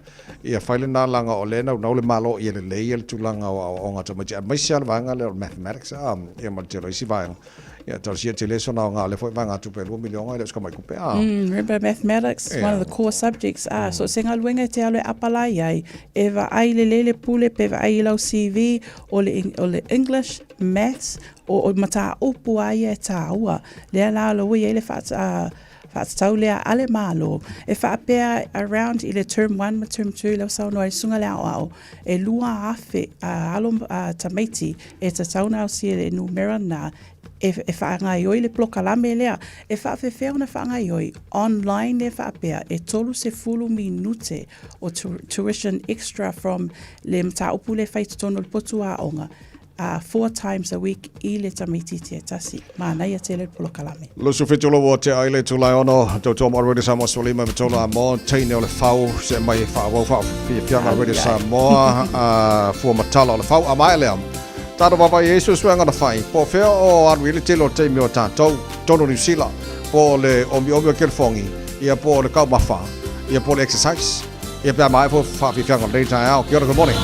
Speaker 5: ia fai lena leaga o lea e naunau le Malo ia lelei le tulaga o aoaoga a tamaiti, aemaise lava le vaega lea o le mathematics ia ma le tele o isi vaega. Ia, talosia tele sona aoga o lea foi e vaega tupe e $2 miliona e le o se tamai tupe.
Speaker 12: Remember mathematics, one of the core subjects. So se galuega e te alu e apalai ai, e vaai lelei le pule pe vaai i lau CV, o le English, Maths, o mataupu a ia e tāua. Lea la o ua i ai le faatatau lea a le Malo, e faapea around i le term 1 ma term 2, lea ua saunoa ai le susuga i le aoao, e 2,000 alo tamaiti e tatau ona ausia le numera lena e faagaioi le polokalame lea. E faafefea ona faagaioi? Online lea faapea e 30 minute o tuition extra from le mataupu lea e fai i totonu o le potu aoga, four times a week i le tamaitiiti e tasi. Manaia tele le polokalame.
Speaker 5: 27 ua tea ai le itula e ono, tautua mo Radio Samoa 15 ma tolu a mo, teine o le fau, se mai e whaawau whaafiafiaga Radio Samoa, fua matala o le fau, a mai lea. Tātou vava i Iesu suega na whai, po whea o alu i le tele o teimi o tātou, tonu Niu Sila, po le omi omi o kelefongi, ia po le kaumafa, ia po le exercise, ia pea mai fo whaafiafiaga o lenei taeao. Kia ora, good morning.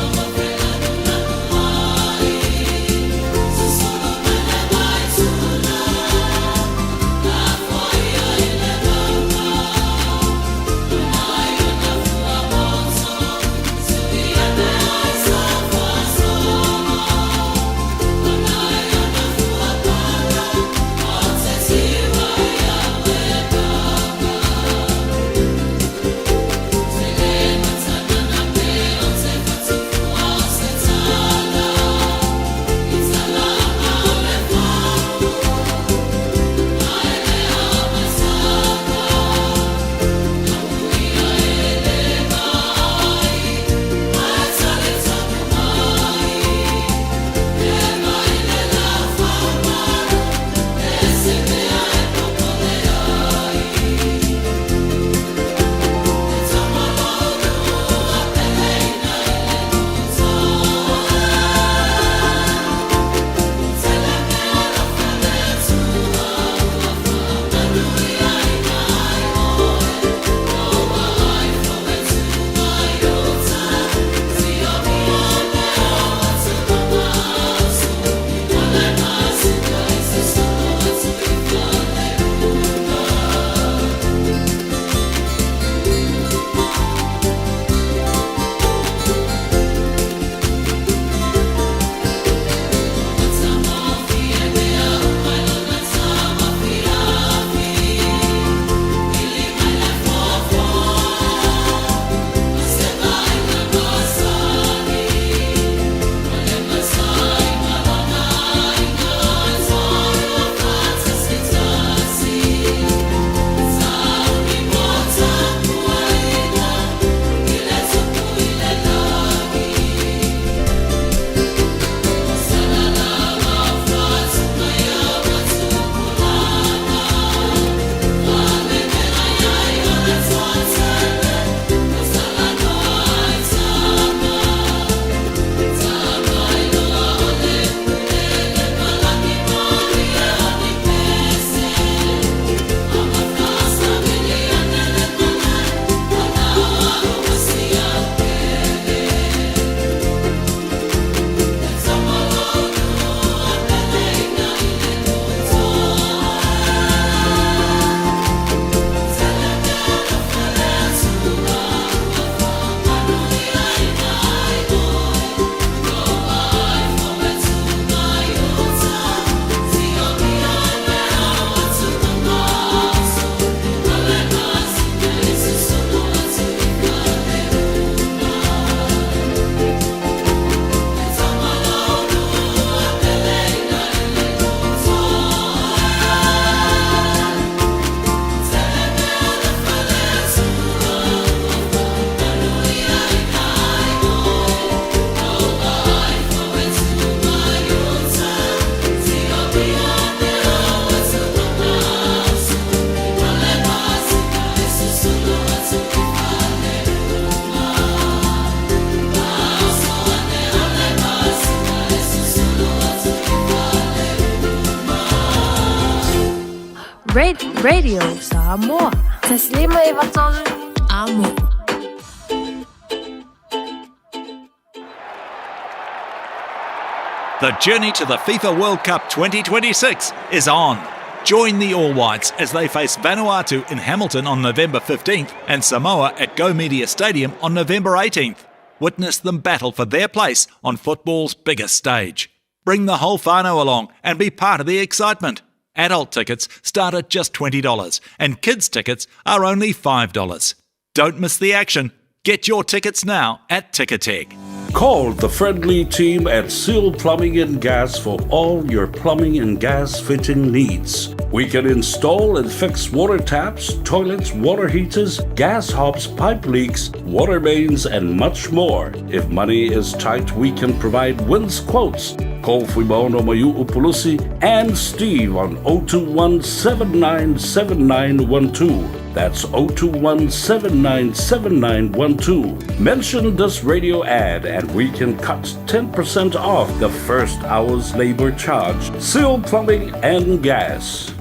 Speaker 16: Radio Samoa. 1 5 9 3 Amo.
Speaker 17: The journey to the FIFA World Cup 2026 is on. Join the All Whites as they face Vanuatu in Hamilton on November 15th and Samoa at Go Media Stadium on November 18th. Witness them battle for their place on football's biggest stage. Bring the whole whānau along and be part of the excitement. Adult tickets start at just $20 and kids tickets are only $5. Don't miss the action. Get your tickets now at Ticketek.
Speaker 18: Call the friendly team at Seal Plumbing and Gas for all your plumbing and gas fitting needs. We can install and fix water taps, toilets, water heaters, gas hobs, pipe leaks, water mains, and much more. If money is tight, we can provide wins quotes. Call Fuimaono Mayu Upulusi and Steve on 021 797912. That's 021 797912. Mention this radio ad and we can cut 10% off the first hour's labor charge. Seal Plumbing and Gas.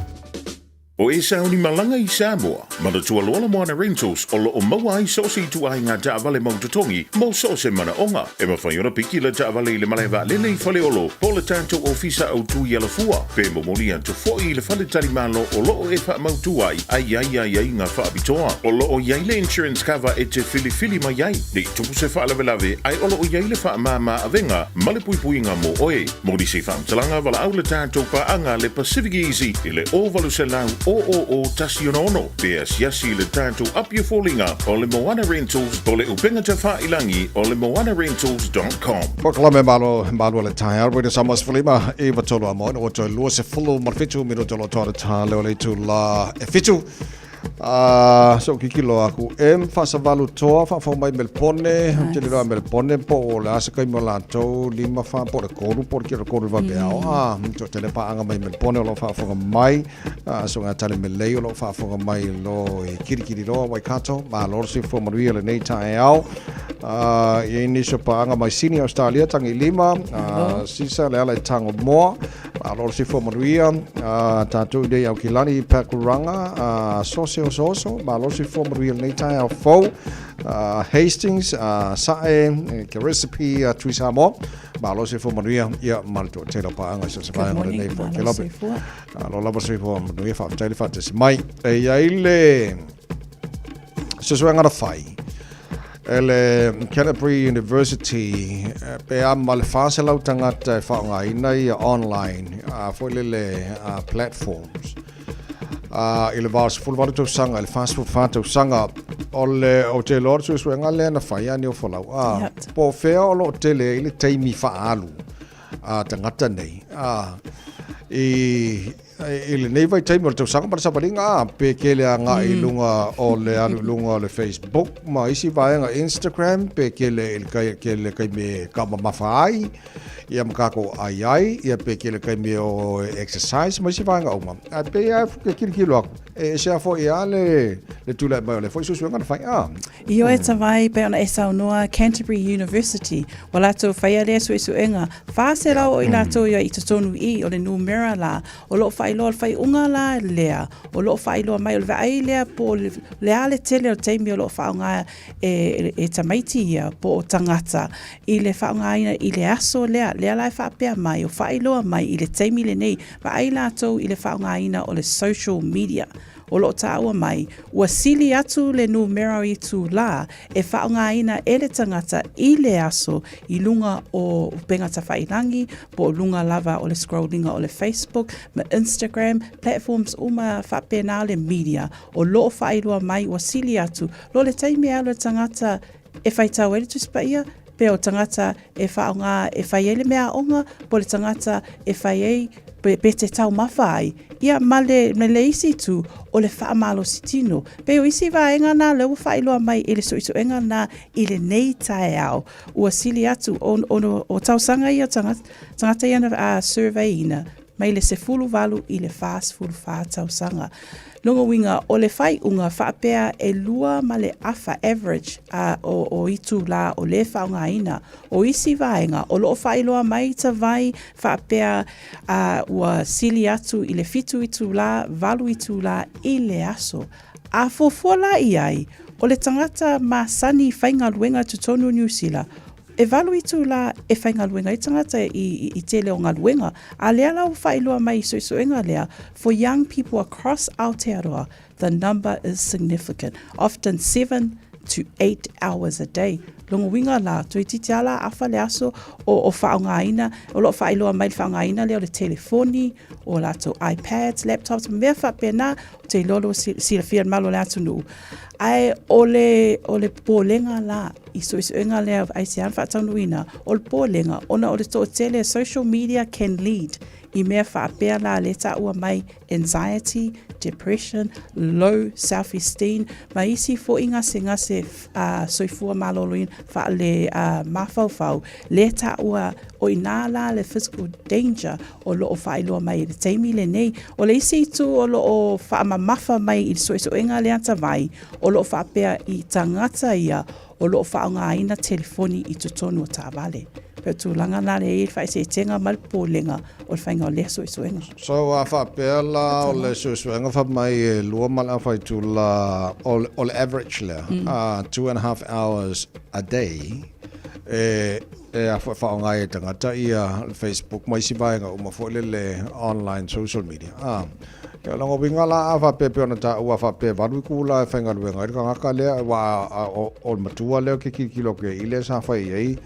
Speaker 4: O e saunimalaga i Samoa, manatua loa le Moana Rentals o loo maua ai so o se ituaiga taavale mau totogi mo so o se manaoga. E mafai ona piki le taavale i le malae vaalele i Faleolo po o le tatou ofisa autu i Alafua, pe momoli atu foi i le faletalimalo o loo e faamautu ai a i ai aiaiga faapitoa. O loo i ai le insurance cover e te filifili mai ai, ne i tupu se faalavelave ae o loo i ai le faamāmā avega ma le puipuiga mo oe. Mo nisi faamatalaga, valaau le tatou paaga le Pacific Easy i le 0800 000 166 pe asiasi i le tatou Apia Foliga o le Moana Rentals po o le upega tafailagi o le moanarentals.com.
Speaker 5: Polokalame Malo Malu o le taeao Radio Samoa 15 i 3 a moana ua toe 27 minuta o lo o toa le tā leo le itulā e 7. Uh, so kikilo aku M faasavalu toa faafou mai Melpone o te leroa Melpone po o le asa kai mo latou lima fa po le kolu po le kilo kolu va peao a to tele paanga mai Melpone o lo faafoga mai a so ngā tale melei o lo faafoga mai lo e kirikiri roa Waikato ma lo se fo manuia lenei taeao a i nisi o paanga mai Sydney Australia tangi lima a sisa le ala i tango moa Malo le soifua manuia, tātou nei au ki lani Pakuranga, sose oso oso, malo le soifua manuia lenei taeao fou, Hastings, Sa'e, ke recipe Tui Samoa, malo le soifua manuia, ia ma le toatele o paaga i so o se vaega o lenei foi kelope. Malo lava le soifua manuia, faafetai le faatasi mai. E i ai le suesuega na fai, e le Canterbury University pe a ma le 400 tagata e faaaogaina ia online a foi lele platforms a i le 88 tausaga i le 44 tausaga o le o te iloa le suesuega lea na fai a Niofolau a po o fea o lo o tele ai le taimi faaalu a tagata nei a i I lenei vaitaimi o le tausaga ma le savaliga, a, pe kele agai i luga o le alu i luga o le Facebook ma isi vaega Instagram, pe kele i le kai, kele taimi e taumamafa ai, ia ma kākou ai ai, ia pe kele taimi o exercise ma isi vaega uma. Ae pei lava e tilotilo atu, e ese lava foi a le, le tulai mai o le foi suesuega na fai, a.
Speaker 12: Ioe tawai pei ona e saunoa Canterbury University, ua latou faia lea suesuega, 400 o i latou ia i totonu i o le numera la, o loo faailoa le faaiuga la lea, o loo faailoa mai o le vaai lea po o le a le tele o le taimi o loo faaaoga e, e tamaiti ia po o tagata i le faaaogaina i le aso lea, lea la e faapea mai o faailoa mai i le taimi lenei, vaai latou i le faaaogaina o le social media. O lo o taua mai, ua sili atu le numera o itulā e faaaogaina e le tagata i le aso i luga o upega tafailangi po o luga lava o le scrollinga o le Facebook ma Instagram, platforms uma faapena o le media o lo o faailoa mai ua sili atu lo le taimi e alu le tagata e faitau ai le Tusi Paia, pe o tagata e faaaoga e fai ai le mea aoga, po o le tagata e fai ai pe, pe te taumafa ai, ia ma le, ma le isi itu o le faamalosi tino. Pei o isi vaega na lea ua faailoa mai i le suesuega na i lenei taeao, ua sili atu o, o, o tausaga ia o tagata, tagata ia na uh, survey ina. mai le 18 i le 44 tausaga. Lona uiga, o le faaiuga faapea e lua ma le afa, average, a, o, o itulā o lē faaaogaina. O isi vaega o loo faailoa mai tavai faapea a, ua sili atu i le fitu itulā, valu itulā i le aso. A fuafua la i ai, o le tagata masani faigaluega totonu o Niu Sila, e valu itulā e faigaluega ai tagata i, i tele o galuega. A lea la ua faailoa mai i suesuega lea, for young people across Aotearoa, the number is significant, often 7 to 8 hours a day. Lona uiga la, toeitiiti lava la afa le aso o, o faaaogaina, o lo o faailoa mai le faaaogaina lea o le telefoni, o latou iPads, laptops, ma mea faapena, ou te iloa lo silafia e le malo o le atunuu. Ae o le, o le popolega la i suesuega lea aisea na faataunuuina, o le popolega ona o le toatele social media can lead i mea faapea la le taua mai anxiety, depression, low self esteem ma isi foi gasegase soifua maloloina faale mafaufau le taua o inā la le physical danger o lo o faailoa mai i le taimi lenei. O le isi itu o lo o faamamafa mai i le suesuega lea tavai, o lo o faapea i tagata ia o lo o faaaogaina telefoni i totonu o taavale. Pei o tulaga la lea e i ai le faaeteetega ma le popolega o le faiga o lea suesuega.
Speaker 5: So a faapea la o le suesuega fai mai e lua ma le afa itula o le average lea, 2.5 hours a day, e e a foi faaaoga ai e tagata ia le Facebook ma isi vaega uma foi lele online social media. A, ia o lona uiga la a faapea pei ona taua faapea e valu itula e faigaluega ai le tagata lea aua o le matua lea ou te tilotilo atu i ai i lea sa fai i ai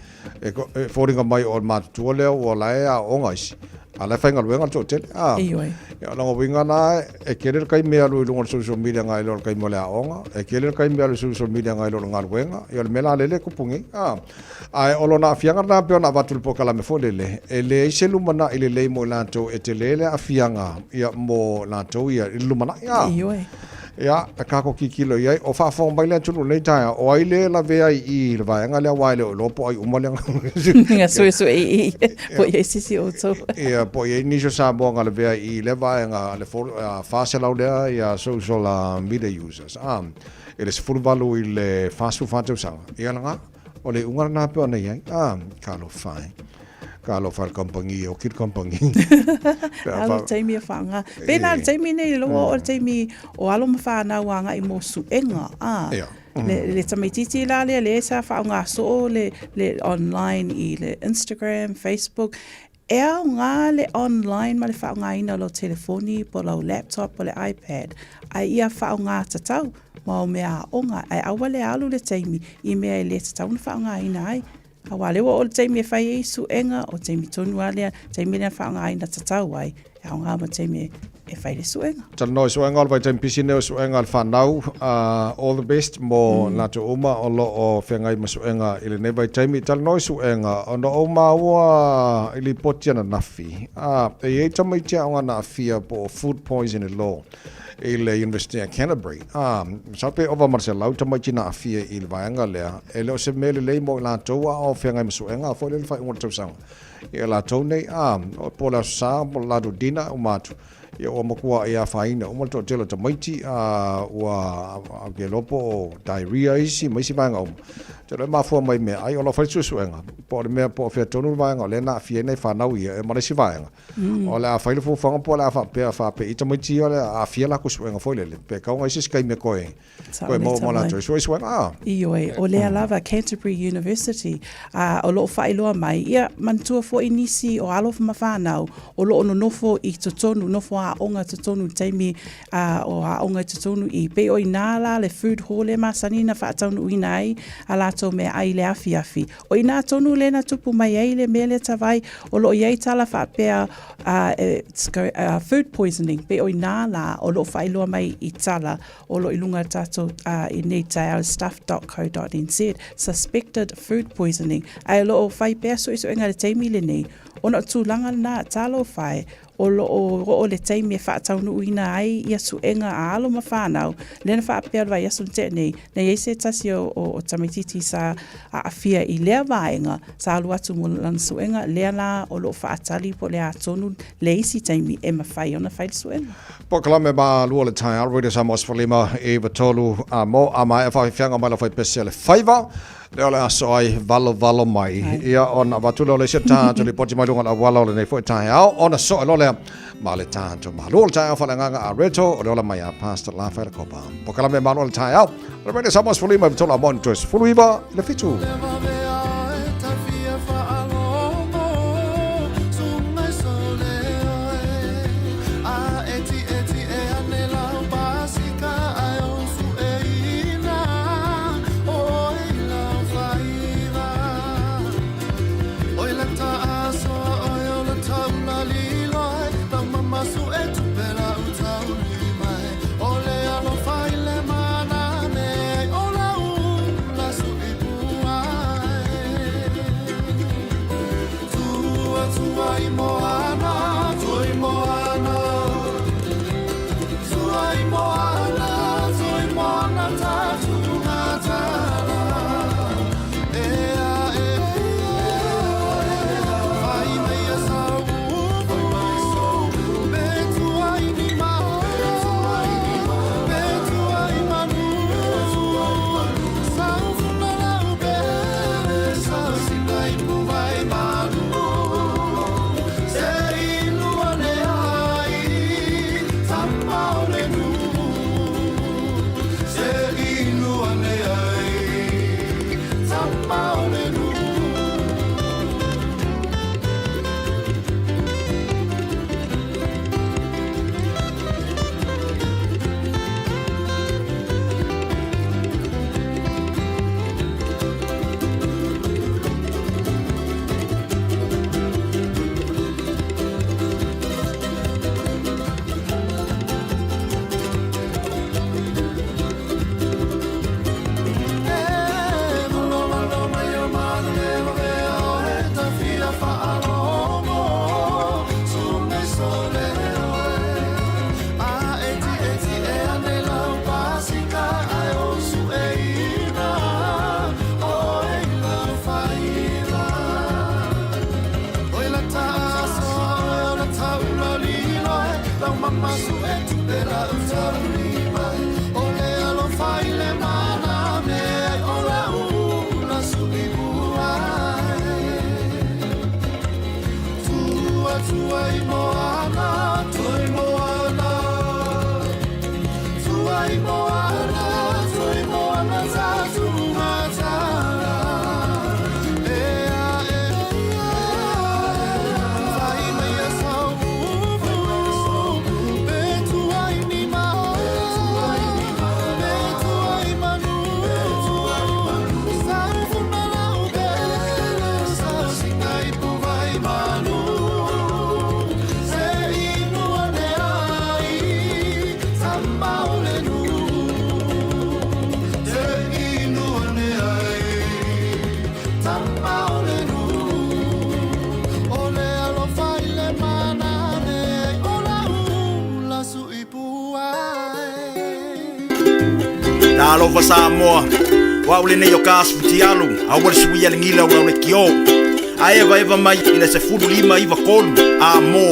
Speaker 5: e, e foliga mai o le matutua lea ua la e aooga isi a la e faigaluega le toatele. A,
Speaker 12: Ioe.
Speaker 5: ia o lona uiga la e tele le taimi e alu i luga o le social media nai lo le taimi o le aoga, e tele le taimi e alu i social media nai lo le galuega, ia o le mea la lele e tupu nei. A, Ae o lona aafiaga lena pei ona avatu i le polokalame foi lele, e leai se lumanai lelei mo i latou e tele le aafiaga ia mo latou ia i le lumanai. A,
Speaker 12: Ioe.
Speaker 5: ia, e tatou tilotilo i ai. O faafofoga mai le atunuu i lenei taeao, o ai le lavea ai i i le vaega lea aua e le o iloa po o ai uma lea.
Speaker 12: Nga suesue i i, po o i ai se isi o outou.
Speaker 5: Ia, po o i ai nisi o Samoa na lavea i i lea vaega, le 400 lea ia social media users. A, i le 18 i le 44 tausaga. Ia lena. O le iuga lena pei ona i ai. Ah, talofa e. Talofa i le kamupani, e oki le kamupani.
Speaker 12: Alo taimi e whaanga. Pēnā le taimi nei, loa o le taimi o alo ma whānau agai mō suenga. Ah,
Speaker 5: Ia.
Speaker 12: Le, le tamaitiiti la lea, le sa whaonga soo le, le online i le Instagram, Facebook. E aoga le online ma le faaaogaina o lau telefoni po o lau laptop po o le iPad, a ia faaaoga tatau ma au mea aoga, ae aua le alu le taimi i mea e le tatau ona faaaogaina ai. Aua lea ua oo le taimi e fai ai suega, o taimi tonu lava lea, taimi lea na faaaogaina tatau ai, e aoga ma taimi e fai le suega.
Speaker 5: Talanoa i suega o le vaitaimi pisi nei o suega a le whanau. All the best mo latou uma o lo o feagai ma suega i lenei vaitaimi. Talanoa i suega, ona ou maua i lipoti ananafi, e i ai tamaiti aoga na aafia po o food poisoning law i le University a Canterbury. Masalo pe ova ma le 100 tamaiti na aafia i le vaega lea. E le o se mea lelei mo i latou a o feagai ma suega foi lea i le faaiuga o le tausaga. Ia latou nei, po o le Aso Sa, po o le latou dinner, uma atu. Ia ua matua e afaina uma le toatele o tamaiti, a ua ou te iloa po o diarrhea isi ma isi vaega uma. Ou te iloa e mafua mai i meaai, o lo o fai le suesuega, po o le mea po o fea tonu le vaega o lea na aafia ai nai fanau ia ma le isi vaega. O le a fai le fuafuaga po o le a faapea faapei tamaiti ia o le a aafia latou suega foi lele, pe tatau ona i ai se isi taimi e toe Koe mo mo latou suesuega a.
Speaker 12: Ioe, o lea lava Canterbury University, a o lo o faailoa mai, ia, manatua foi nisi o alo ma fanau o lo o nonofo i totonu, nofo aoga totonu i le taimi a, o aoga i totonu i, pei o inā la le food hall e masani na faataunuuina ai a latou meaai i le afiafi. O inā tonu lea na tupu mai ai le mea lea tavai, o lo o i ai tala faapea, a, food poisoning, pei o inā la o lo o faailoa mai i tala o lo o i luga tatou i nei taeao stuff.co.nz, suspected food poisoning, ae o lo o fai pea suesuega i le taimi lenei. Ona o tulaga lena, talofa e, o lo o oo le taimi e faataunuuina ai ia suega a alo ma fanau, lea na faapea o le vaiaso na tea nei, na i ai se tasi o, o, o tamaititi sa aafia i lea vaega, sa alu atu mo lana suega, lea la o lo o faatali po o le a tonu le isi taimi e mafai ona fai le suega.
Speaker 5: Polokalame malua le taeao, Radio Samoa 15 i 3 a mo a maea faafiafiaga mai lau faipese a le faiva. Lea o le aso ai valovalo mai. Ia ona avatu lea o le isi o tatou lipoti mai luga o le auala o lenei foi taeao ona soe loa lea ma le tatou malua o le taeao faaleagaga a Reto o le ola mai a Pastor Lafaela Kopa. Polokalame malua o le taeao o le Radio Samoa 15 i 3 a mo ni toe 19 i le 7.
Speaker 19: Talofa Samoa, o au lenei o ka Asfutialu, aua le suia le gila o lau leitio. A evaeva mai i le 15 93 a mo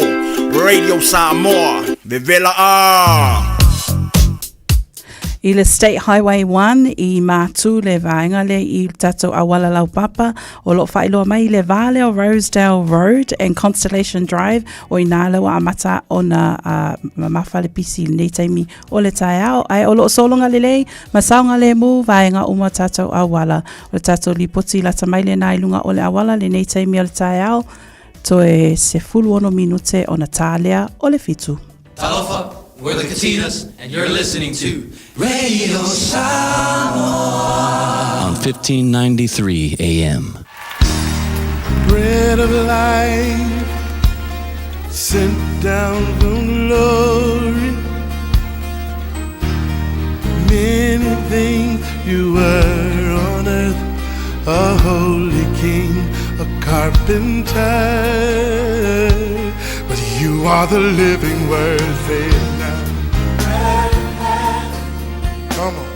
Speaker 19: Radio Samoa, vevela a!
Speaker 12: I le State Highway 1 i Mātū le vaega lea i le tatou auala laupapa o lo o faailoa mai i le va lea o Rosedale Road and Constellation Drive o inā lea ua amata ona uh, mamafa le pisi i lenei taimi o le taeao ae o lo o sologa lelei ma saogalemu vaega uma o tatou auala. O le tatou lipoti lata mai lena i luga o le auala lenei taimi o le taeao toe 16 minute ona tā lea o le 7.
Speaker 20: Talofa, we're the Katinas, and you're listening to Radio Samoa
Speaker 21: on 1593 AM.
Speaker 3: Bread of life sent down from glory. Many things you were on earth, a holy king, a carpenter. You are the living word. Say it now.
Speaker 2: Come on.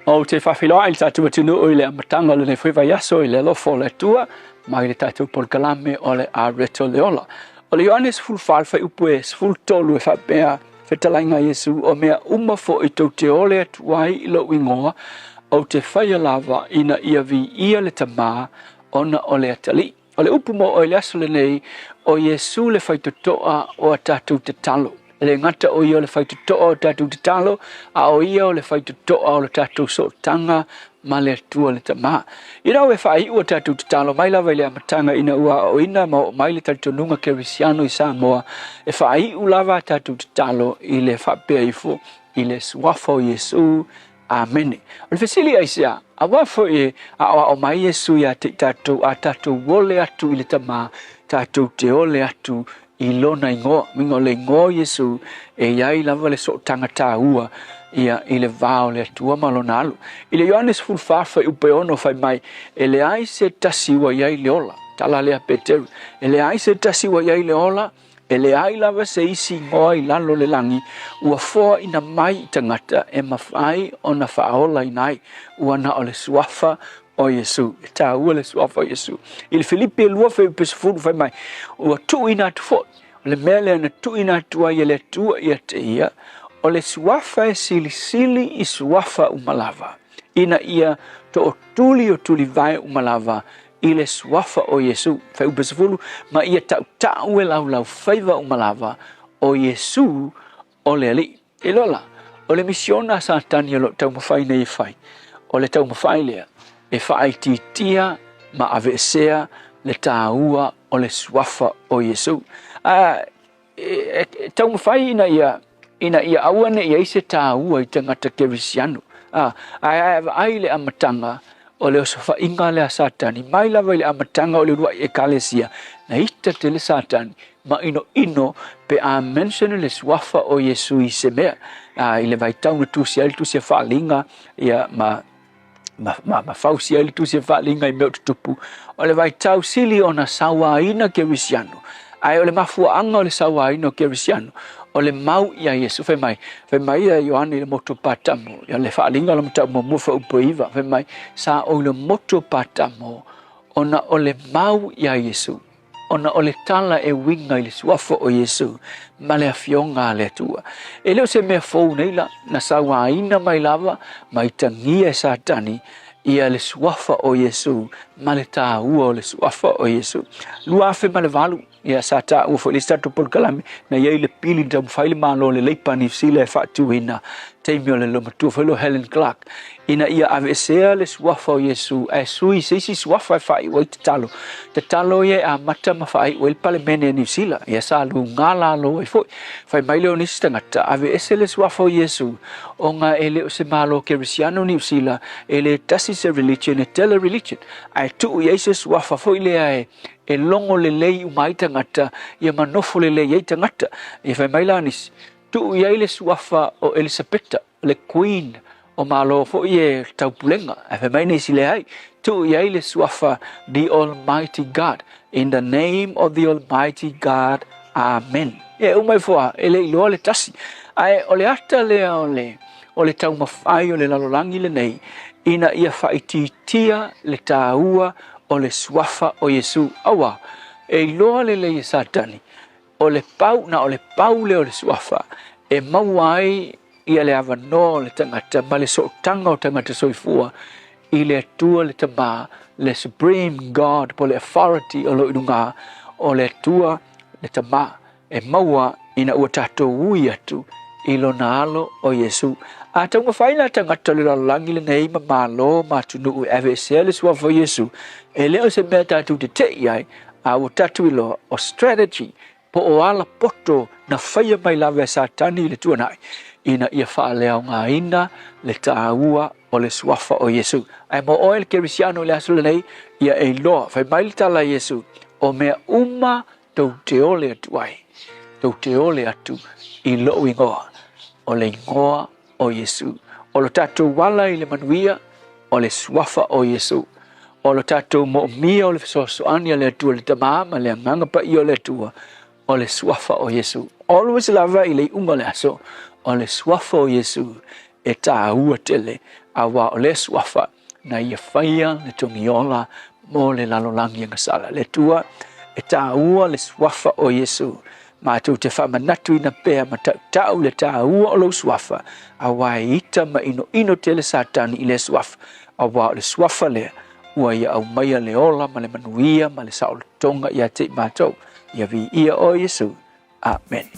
Speaker 1: Ou te faafeiloai i le tatou atunuu i le amataga o lenei foi vaiaso i le alofa o le Atua mai le tatou polokalame o le Areto le Ola. O le Ioane 14 le fuaiupu e 13 e faapea, Fetalaiga a Iesu, o mea uma foi tou te ole atu ai i lou igoa, ou te faia lava ina ia viia le Tama ona o le atalii. O le upu mo oe i le aso lenei, o Iesu le faitotoa o a tatou tatalo. E le gata o ia o le faitotoa o tatou tatalo, a o ia o le faitotoa o le tatou sootaga ma le Atua le Tama. Ina ua e faaiu a tatou tatalo mai lava i le amataga ina ua aoaoina ma oo mai le talitonuga kerisiano i Samoa, e faaiu lava a tatou tatalo i le faapea ifo i le suafa o Iesu. Amene. O le fesili aisea? Aua foi e aoao mai Iesu ia te i tatou, a tatou ole atu i le Tama, tatou te ole atu i lona igoa. Uiga o le igoa o Iesu e i ai lava le sootaga taua ia i le va o le Atua ma lona alo. I le Ioane 14 fuaiupu e 6 fai mai, E leai se tasi ua i ai le ola. Tala lea Peteru. E leai se tasi ua i ai le ola, E leai lava se isi igoa i lalo o le lagi ua foaina mai i tagata e mafai ona faaolaina ai, ua na o le suafa o Iesu. E taua le suafa o Iesu. I le Filipi e 2 fuaiupu e 10 fai mai, ua tuuina atu foi, o le mea lea na tuuina atu ai e le Atua ia te ia, o le suafa e silisili i suafa uma lava, ina ia tootuli o tulivae uma lava i le suafa o Iesu. Fuaiupu 10, ma ia tautau e laulaufaiva uma lava o Iesu o le Alii. E iloa la, o le misiona a Satani o lo o taumafai nei e fai, o le taumafai lea e faaitiitia ma aveesea le taua o le suafa o Iesu. A e taumafai ina ia ina ia aua ne i ai se taua i tagata kerisiano. A, ae a e vaai i le amataga o le osofaiga lea a Satani, mai lava i le amataga o le uluai ekalesia, na ita tele Satani ma inoino pe a mention le suafa o Iesu i se mea. A, i le vaitau na tusi ai le tusi a Faaliga, ia, ma ma, ma, ma fausia ai le tusi a Faaliga i mea o tutupu, o le vaitau sili ona sauaina kerisiano. Ae o le mafuaaga o le sauaina o kerisiano, o le mau ia Iesu. Fai mai, fai mai ia Ioane i le motu o Patamo, ia le Faaliga o le mataupu muamua fuaiupu e 9, fai mai, sa ou i le motu o Patamo, ona o le mau ia Iesu. Ona o le tala e uiga i le suafa o Iesu ma le Afioga a le Atua. E le o se mea fou nei la, na sauaina mai lava ma itagia e Satani ia le suafa o Iesu ma le taua o le suafa o Iesu. 2008, ia sa taua foi i le isi tatou polokalame, na i ai le pili na taumafai le Malo o le Leipa Niu Sila e faatuina, taimi o le loomatua foi lea o Helen Clark, ina ia aveesea le suafa o Iesu ae sui i se isi suafa e faaiu ai tatalo. Tatalo ia e amata ma faaiu ai le Palemene a Niu Sila. Ia sa luga lalo ai foi. Fai mai lea o nisi tagata, aveese le suafa o Iesu, ona e le o se Malo Kerisiano Niu Sila, e le tasi se religion, e tele religion. Ae tuu i ai se suafa foi lea e e logo lelei uma ai tagata, ia ma nofo lelei ai tagata. Ia fai mai la nisi, tuu i ai le suafa o Elisapeta, le Queen o Malo foi e taupulega. Ae fai mai nisi, leai, tuu i ai le suafa the Almighty God. In the name of the Almighty God, Amen. E uma ifo a, e le iloa le tasi. Ae o le ata lea o le, o le taumafai o le lalolagi lenei, ina ia faaitiitia le taua o le suafa o Iesu. Aua, e iloa lelei e Satani, o le pau, na o le pau lea o le suafa e maua ai ia le avanoa o le tagata ma le sootaga o tagata soifua i le Atua le Tama, le Supreme God po o le authority o lo o i luga o le Atua le Tama e maua ina ua tatou ui atu i lona alo o Iesu. A taumafai la tagata o le lalolagi lenei ma malo ma atunuu e aveesea le suafa o Iesu, e le o se mea tatou te te'i ai, a ua tatou iloa o strategy po o ala poto na faia mai lava e Satani i le tuanai ina ia faaleaogaina le taua o le suafa o Iesu. Ae mo oe le kerisiano i le aso lenei, ia e iloa, fai mai le tala a Iesu, o mea uma tou te ole atu ai, tou te ole atu i lou igoa, o le igoa o Iesu. O lo tatou ala i le manuia, o le suafa o Iesu. O lo tatou moomia o le fesoasoani a le Atua le Tama ma le Agaga Paia o le Atua, o le suafa o Iesu. Always lava i le iuga o le aso, o le suafa o Iesu e tāua tele, auā o lea suafa na ia faia le togiola mo le lalolagi agasala. Le Atua, e tāua le suafa o Iesu. Matou te faamanatuina pea ma tautau le tāua o lou suafa, auā e ita ma inoino tele Satani i lea suafa, auā o le suafa lea ua ia aumaia le ola ma le manuia ma le saolotoga ia te i matou. Ia viia oe Iesu. Amene.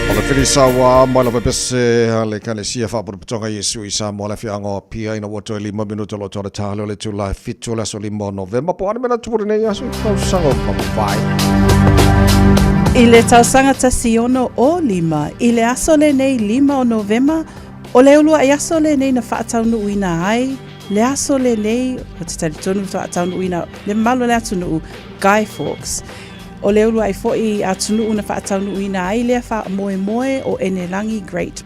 Speaker 5: O le Filisaua mai lava pese a le Ekalesia Faapotopotoga Iesu i Samoa le afioaga o Apia ina ua toe 5 minuta o lo o toa le ta lea o le itula e 7 o le aso 5 o Novema po o a ni mea na tupu lenei aso i tausaga ua mavae.
Speaker 12: I le tausaga 165, i le aso lenei 5 o Novema, O le uluai aso lenei na faataunuuina ai le aso lenei, ou te talitonu faataunuuina le mamalu o le atunuu, Guy Fawkes. O le uluai foi atunuu na faataunuuina ai lea faamoemoe o Enelagi Great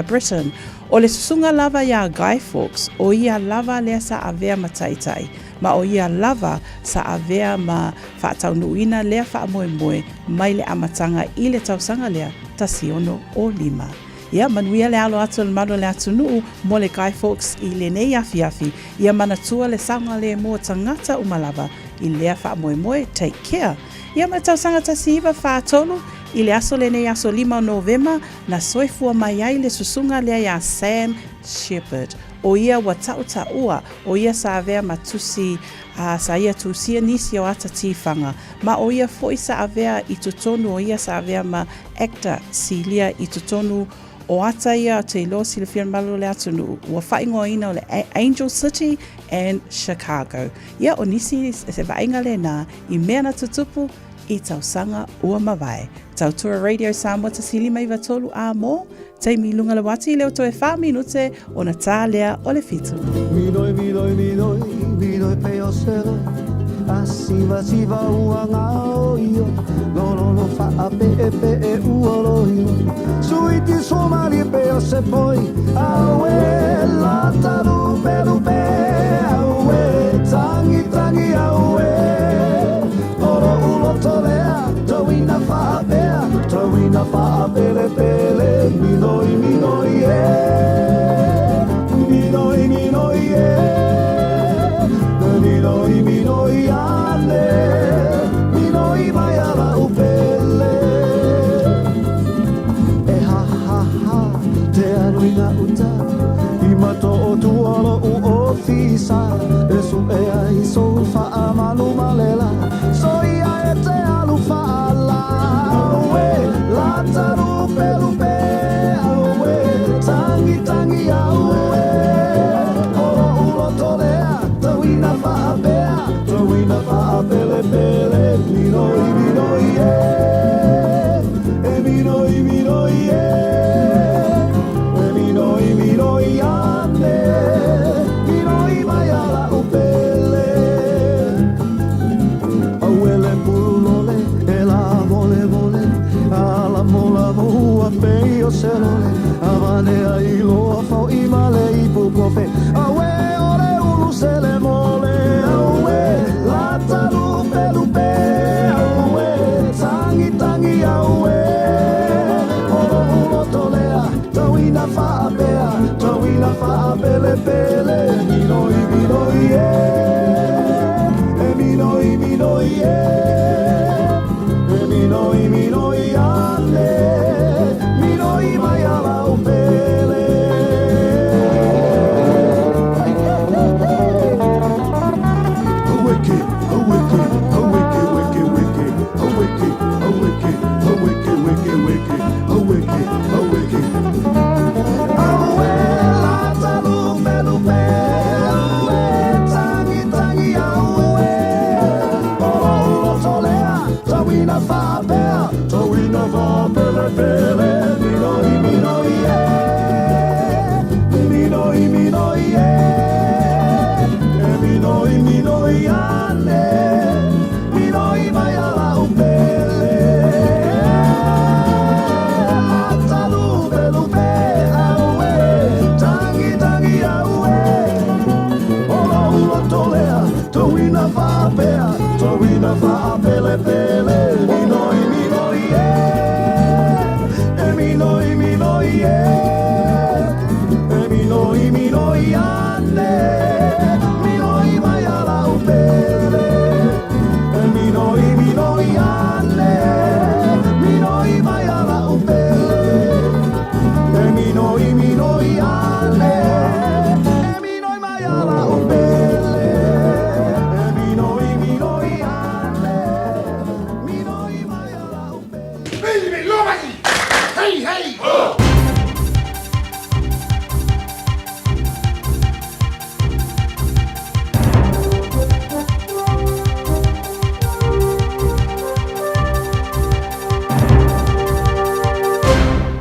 Speaker 12: Britain. O le susuga lava iā Guy Fawkes, o ia lava lea sa avea ma taitai, ma o ia lava sa avea ma faataunuuina lea faamoemoe mai le amataga i le tausaga lea 165. Ia manuia le alo atu o le mamalu o le atunuu mo le Guy Fawkes i lenei afiafi, ia manatua le saogalemu o tagata uma lava i lea faamoemoe. Take care. Ia ma le tausaga 1943, i le aso lenei aso 5 o Novema, na soifua mai ai le susuga lea iā Sam Sheppard. ʻO ia ua taʻutaʻua, ʻo ia sa avea ma tusi, a sa ia tusia nisi o ata tīwhanga, ma ʻo ia foʻi sa avea i totonu o ia sa avea ma actor silia i totonu o ata ia o te iloa silafia malu o le atunuu, ua faaigoaina o le Angel City and Chicago. Ia, o nisi se vaaiga lena i mea na tutupu i tausaga ua mavae. Tautua Radio Samoa 153 a mō, taimi i lunga le wati leo toe 4 minute ona tā lea o le fitu. Minoi, minoi, minoi, minoi pe o se loi A siva siva ua ngao io Lolo lo fa a pe e pe e ua loi Suiti somali pe o se poi Aue la ta lupe lupe Aue tangi tangi aue Oro ulo tolea Tauina faapea Tauina faapele pele Minoi minoi e Minoi minoi e Minoi minoi ane Minoi mai ala upele E ha ha ha Te aluina uta I mato o tuolo u ofisa E su e ai so fa a malu malela So ia e te alu fa ala Aue la talupe lupe Aue tangi tangi aue Oro ulo tolea Tauina faapea Tauina faapele pele Minoi minoi e E minoi minoi e E minoi minoi ane Minoi mai ala upele Auele pulole E la mole mole Ala mola moa pei o se lole Avane ai loa fau i male i pukofe Aue ore ulu sele mole Aue lata lupe lupe Aue tangi tangi aue Oro ulo tolea Tauina faapea Tauina faapele pele Minoi minoi e E minoi minoi e E minoi minoi ane Minoi mai ala upele Aweke, aweke, aweke, weke, weke, aweke, aweke, aweke, weke, weke, aweke, aweke. Aue, lata lupe, lupe, aue, tangi, tangi, aue. Oro ulo tolea, tauina faapea, tauina faapele, pele, minoi, minoi, e. Minoi, minoi, e. E minoi, minoi, ane. Minoi mai ala upele. Lata lupe, lupe, aue. Tangi, tangi, aue. Oro ulo tolea, tauina faapea, tauina faapele, pele. Minoi, minoi, e. E minoi, minoi, e. E minoi, minoi, ane. Minoi mai ala upele. E minoi, minoi, ane. Minoi mai ala upele. E minoi, minoi, ane. E minoi mai ala upele. E minoi, minoi, ane. Minoi mai ala upele. Hey, hey!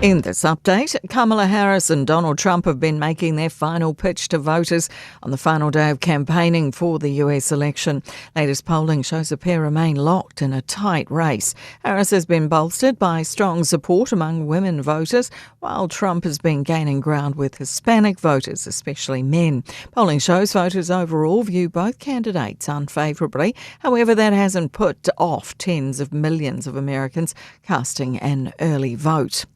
Speaker 6: In this update, Kamala Harris and Donald Trump have been making their final pitch to voters on the final day of campaigning for the US election. Latest polling shows the pair remain locked in a tight race. Harris has been bolstered by strong support among women voters, while Trump has been gaining ground with Hispanic voters, especially men. Polling shows voters overall view both candidates unfavourably. However, that hasn't put off tens of millions of Americans casting an early vote.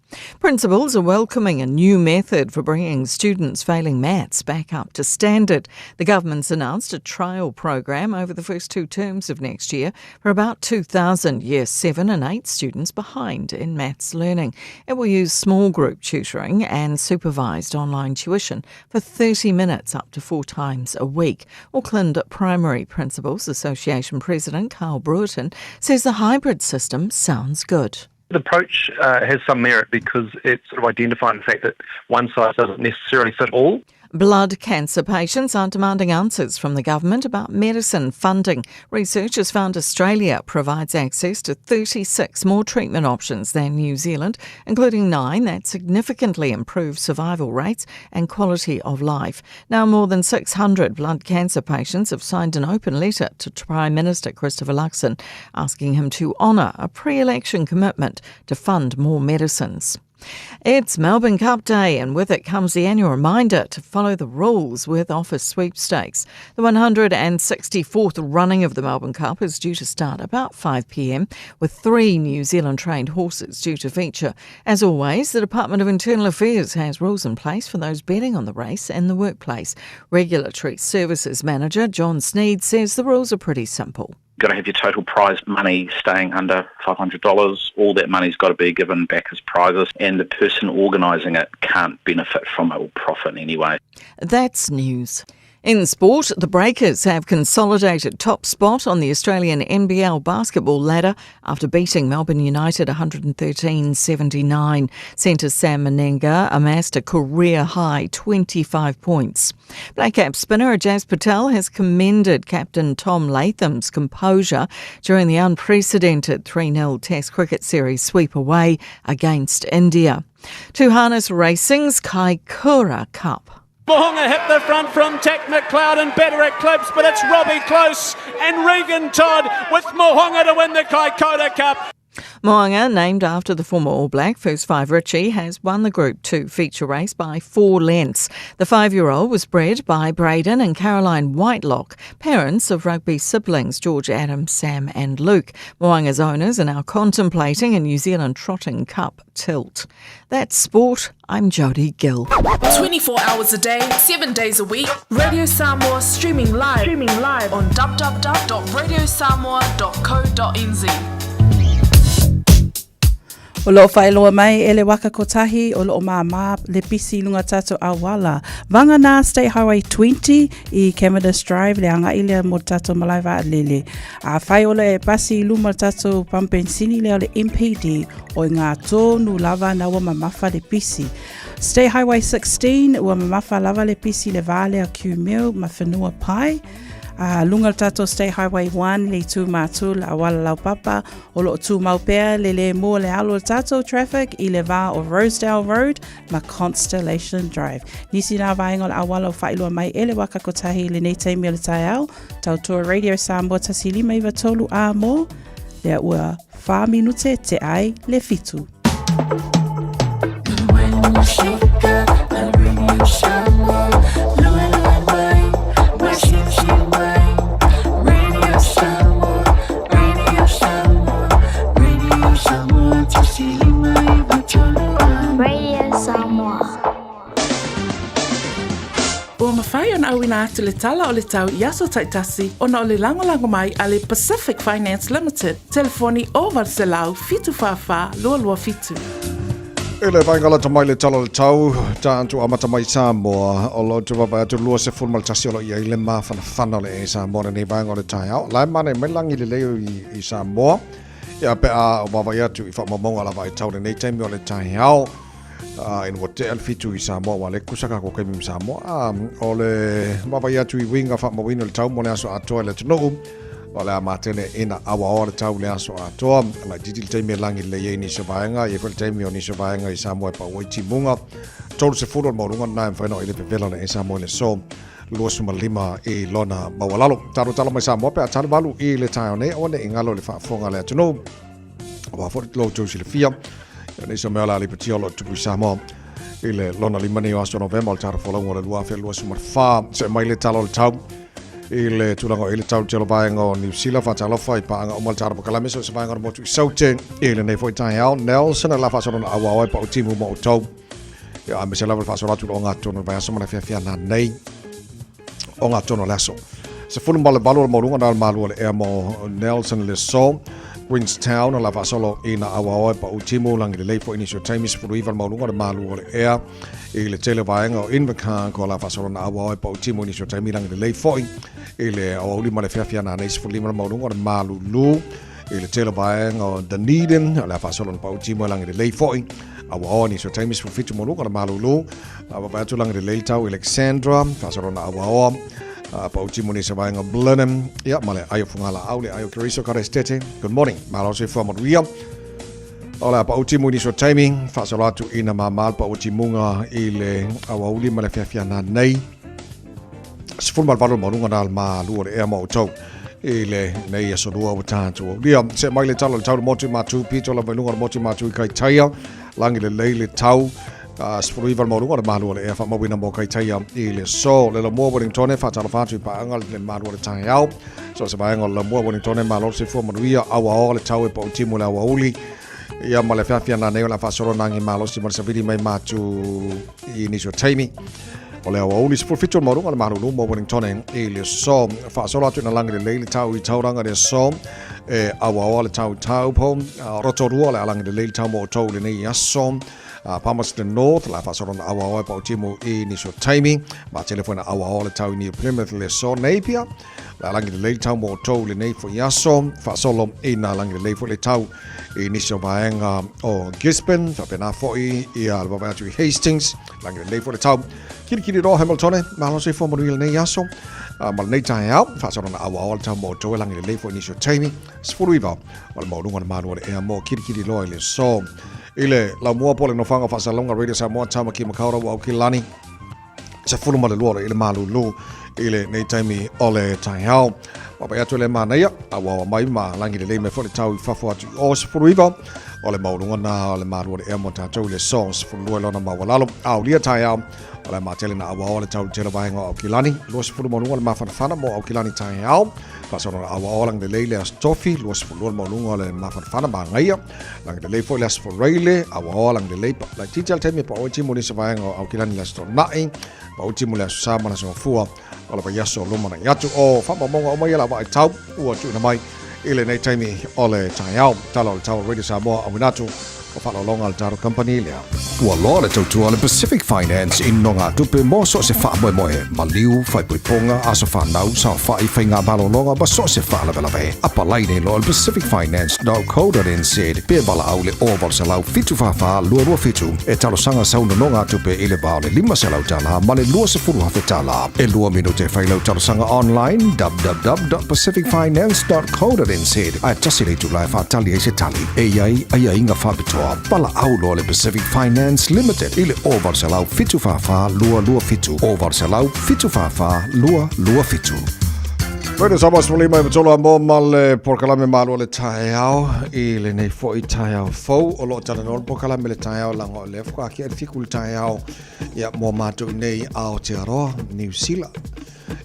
Speaker 6: Principals are welcoming a new method for bringing students failing maths back up to standard. The government's announced a trial program over the first two terms of next year for about 2,000 Year 7 and 8 students behind in maths learning. It will use small group tutoring and supervised online tuition for 30 minutes up to four times a week. Auckland Primary Principals Association President Carl Brewerton says the hybrid system sounds good.
Speaker 7: The approach uh, has some merit because it's sort of identifying the fact that one size doesn't necessarily fit all.
Speaker 6: Blood cancer patients are demanding answers from the government about medicine funding. Research has found Australia provides access to 36 more treatment options than New Zealand, including nine that significantly improve survival rates and quality of life. Now, more than 600 blood cancer patients have signed an open letter to Prime Minister Christopher Luxon, asking him to honour a pre election commitment to fund more medicines. It's Melbourne Cup Day, and with it comes the annual reminder to follow the rules with office sweepstakes. The 164th running of the Melbourne Cup is due to start about 5 pm, with three New Zealand trained horses due to feature. As always, the Department of Internal Affairs has rules in place for those betting on the race and the workplace. Regulatory Services Manager John Sneed says the rules are pretty simple
Speaker 22: got to have your total prize money staying under $500. All that money's got to be given back as prizes, and the person organising it can't benefit from it or profit anyway.
Speaker 6: That's news. In sport, the Breakers have consolidated top spot on the Australian NBL basketball ladder after beating Melbourne United 113-79. Centre Sam Mennenga amassed a career-high 25 points. Black Cap spinner Ajaz Patel has commended captain Tom Latham's composure during the unprecedented 3-0 Test cricket series sweep away against India. To harness racing's Kaikoura Cup.
Speaker 9: Mo'unga hit the front from Tech McLeod and Better Eclipse, but it's Robbie Close and Regan Todd with Mo'unga to win the Kaikoura Cup.
Speaker 6: Mo'unga, named after the former All Black First Five Richie, has won the Group 2 feature race by four lengths. The five-year-old was bred by Braden and Caroline Whitelock, parents of rugby siblings George Adam, Sam and Luke. Mo'unga's owners are now contemplating a New Zealand Trotting Cup tilt. That's sport. I'm Jodie Gill.
Speaker 11: 24 hours a day, 7 days a week. Radio Samoa streaming live, streaming live on www.radiosamoa.co.nz. O loo whaeloa mai e le waka kotahi o loo māmā le pisi i lunga tātou auala. Vangana State Highway 20 i Cavendish Drive le anga i lea mo tātou malae vaalele. A whai ola e pasi i luma tātou pampensini lea o le MPD o i ngā tōnu lava na ua mamafa le pisi. State Highway 16 ua mamafa lava le pisi le vā lea Q-Mill ma whenua pai. A lunga le tātou State Highway 1 le itu mātu la awala lau papa o loo tūmau pea le le mua le alo le tātou traffic i le vā o Rosedale Road ma Constellation Drive. Nisi nā vaenga o le awala o whailua mai e le waka kotahi le nei taimi o le taeao, tautua Radio Samoa tasi lima iwa tolu a mō, lea ua whā minute te ai le fitu.
Speaker 16: Radio Samoa.
Speaker 11: Ua mafai ona auina atu le tala o le tau i aso taitasi ona o le lagolago mai a le Pacific Finance Limited. Telefoni 0800 744 227.
Speaker 5: E le vaenga lata mai le tala o le tau, ta atu amata mai Samoa, o lo te wawae atu 21 o lo i ai le mafanafana o le e Samoa lenei vaenga o le taeao. La e mane mai langi le leo i, i Samoa, ia pe a wawae atu i whaamamonga lava i tau lenei taimi o le taeao. Uh, ina ua tea le fitu i Samoa, wa le kusa ka ko kaimi Samoa. Um, o le wawae atu i winga whaamawina le tau mo le aso atoa le atunuu. O le a matele ina awaoa le tau le aso atoa. Laitiiti le taimi e lagi lelei ai nisi o vaega, e i ai foi le taimi o nisi o vaega i Samoa e pau ai timuga. 30 o le maualuga lena e mafai ona oile pepela le Samoa i le aso 25 i lona maualalo. Talotalo mai Samoa pe a tali valu i le taeao nei, aua ne i galo i le faafofoga a le atunuu. Aua foi lo outou silafia, ia nisi o mea o le a lipotia o lo o tupu i Samoa i le lona lima nei o aso Novema o le tara folauga o le 2024. See mai le tala o le tau i le tulaga o i le tau tele vaega o Niu Sila, faatalofa i paaga uma le tara pakalame so se vaega o le motu i Saute i lenei foi taeao. Nelson la faasolona auao ai pau timu ma outou. Ia, aemaise lava le faasolo atu i le ogatotonu o le vaiaso ma le afiafi ana nei ogatotonu o le aso. 18 o le maualuga na o le malu o le ea mo Nelson le aso. Queenstown o la faasolo ina auao e pau timu lagi lelei foi nisi o taimi 19 le maualuga o le malu o le ea i le tele o vaega o Invercargill ko la faasolo na auao e pau timu nisi o taimi lagi lelei foi i le aoauli ma le afiafi ana nei 15 le maualuga o le malulu i le tele o vaega o Dunedin o le a faasolo na pau timu e lagi lelei foi auaoa nisi o taimi 17 maualuga o le malulu a vaavaai atu lagi lelei le tau i Alexandra faasolo na auaoa pau timu nisi o vaega o Blenheim ia ma le ai o Fugalaau le ai o Keriso Karestete. Good morning, malo soifua manuia. O le a pau timu i nisi o taimi faasolo atu ina māmā le pau timuga i le aoauli ma le afiafi ana nei 18 maualuga na le malu o le ea ma outou i le nei aso lua ua tatou aulia. See mai le tala o le tau le motu i Matu, pito lava i luga o le motu i Matu i Kaitaia, lagi lelei le tau, 19 le maualuga o le malu o le ea faamauina mo Kaitaia i le aso. Le Lamua Wellingtone, faatalofa atu i paaga le malu o le taeao. So se vaega o le Lamua Wellingtone, malo le soifua manuia, auaoa le tau e pautimu le aoauli. Ia ma le afiafi ana nei o le a faasolo nagi malosi ma le savili mai Matu i nisi o taimi. O le aoauli 17 o le maualuga o le malulu mo Wellingtone i le aso. Faasolo atu ina lagi lelei le tau i Tauranga i le aso. E auaoa le tau i Taupo. Rotorua o le a lagi lelei le tau mo outou i lenei aso. Palmerston North, la faasolo na auaoa e pautimu i nisi o taimi. Ma tele foi na auaoa le tau i New Plymouth le aso. Napier, le a lagi lelei le tau mo outou i lenei foi aso. Faasolo ina lagi lelei foi le tau i nisi o vaega o Gisborne, faapena foi ia le vaavaai atu i Hastings, lagi lelei foi le tau. Kirikiri roa Hamiltone, malo soifua manuia lenei aso, ma lenei taeao, faasolo na auaoa le tau mo outou e lagi lelei foi nisi o taimi, 19 o le maualuga o le malu o le ea mo Kirikiri roa i le aso. I le laumua po o le nofoaga o faasalalauga Radio Samoa, Tamaki Makaurau Aukilani, 12 i le malulu i lenei taimi o le taeao. Vaavaai atu le manaia, auaoa mai ma lagi lelei mai foi le tau i fafo atu i o 19 o le maualuga na o le malu o le ea mo tatou i le aso 12 i lona maualalo. Aulia taeao o le matele na auaoa le tau i le tele vaega o Aukilani, 20 maualuga o le mafanafana mo Aukilani taeao. Faasolo na auaoa lagi lelei le Aso Tofi, 22 le maualuga o le mafanafana magaia. Lagi lelei foi le Aso Faraile, auaoa lagi lelei pa laitiiti le taimi e paʻo ai timu i nisi vaega o Aukilani le Aso Toonai, paʻo timu le Aso Sa ma le Aso Gafua o le vaiaso lumanai atu. O faamaumauga uma ia la vaai tau ua tuuina mai i lenei taimi o le taeao. Tala o le tau a Radio Samoa auina atu o faaaloaloga a le tatou company lea.
Speaker 14: Ua loa le tautua a le Pacific Finance i nogatupe mo so o se faamoemoe, maliu, faaipoipoga, aso fanau, saofai, faiga malologa ma so o se faalavelave. Apalai nei loa le pacificfinance.co.nz pe valaau le 0800 744 227 e talosaga sau nonogatupe i le va o le $500 ma le $20,000. E lua minute e fai lau talosaga online www.pacificfinance.co.nz ae tasi le itula e faatali ai se tali. E i ai aiaiga faapitoa. Valaau loa le Pacific Finance Limited i le 0800 744 227, 0800 744 227.
Speaker 5: Radio Samoa 15 i matolo a mo ma le polokalame malo o le taeao i lenei foi taeao fou o lo o talanoa le polokalame le taeao laga o lea faatoa ake le fiku le taeao ia mo mātou i nei Aotearoa Niu Sila.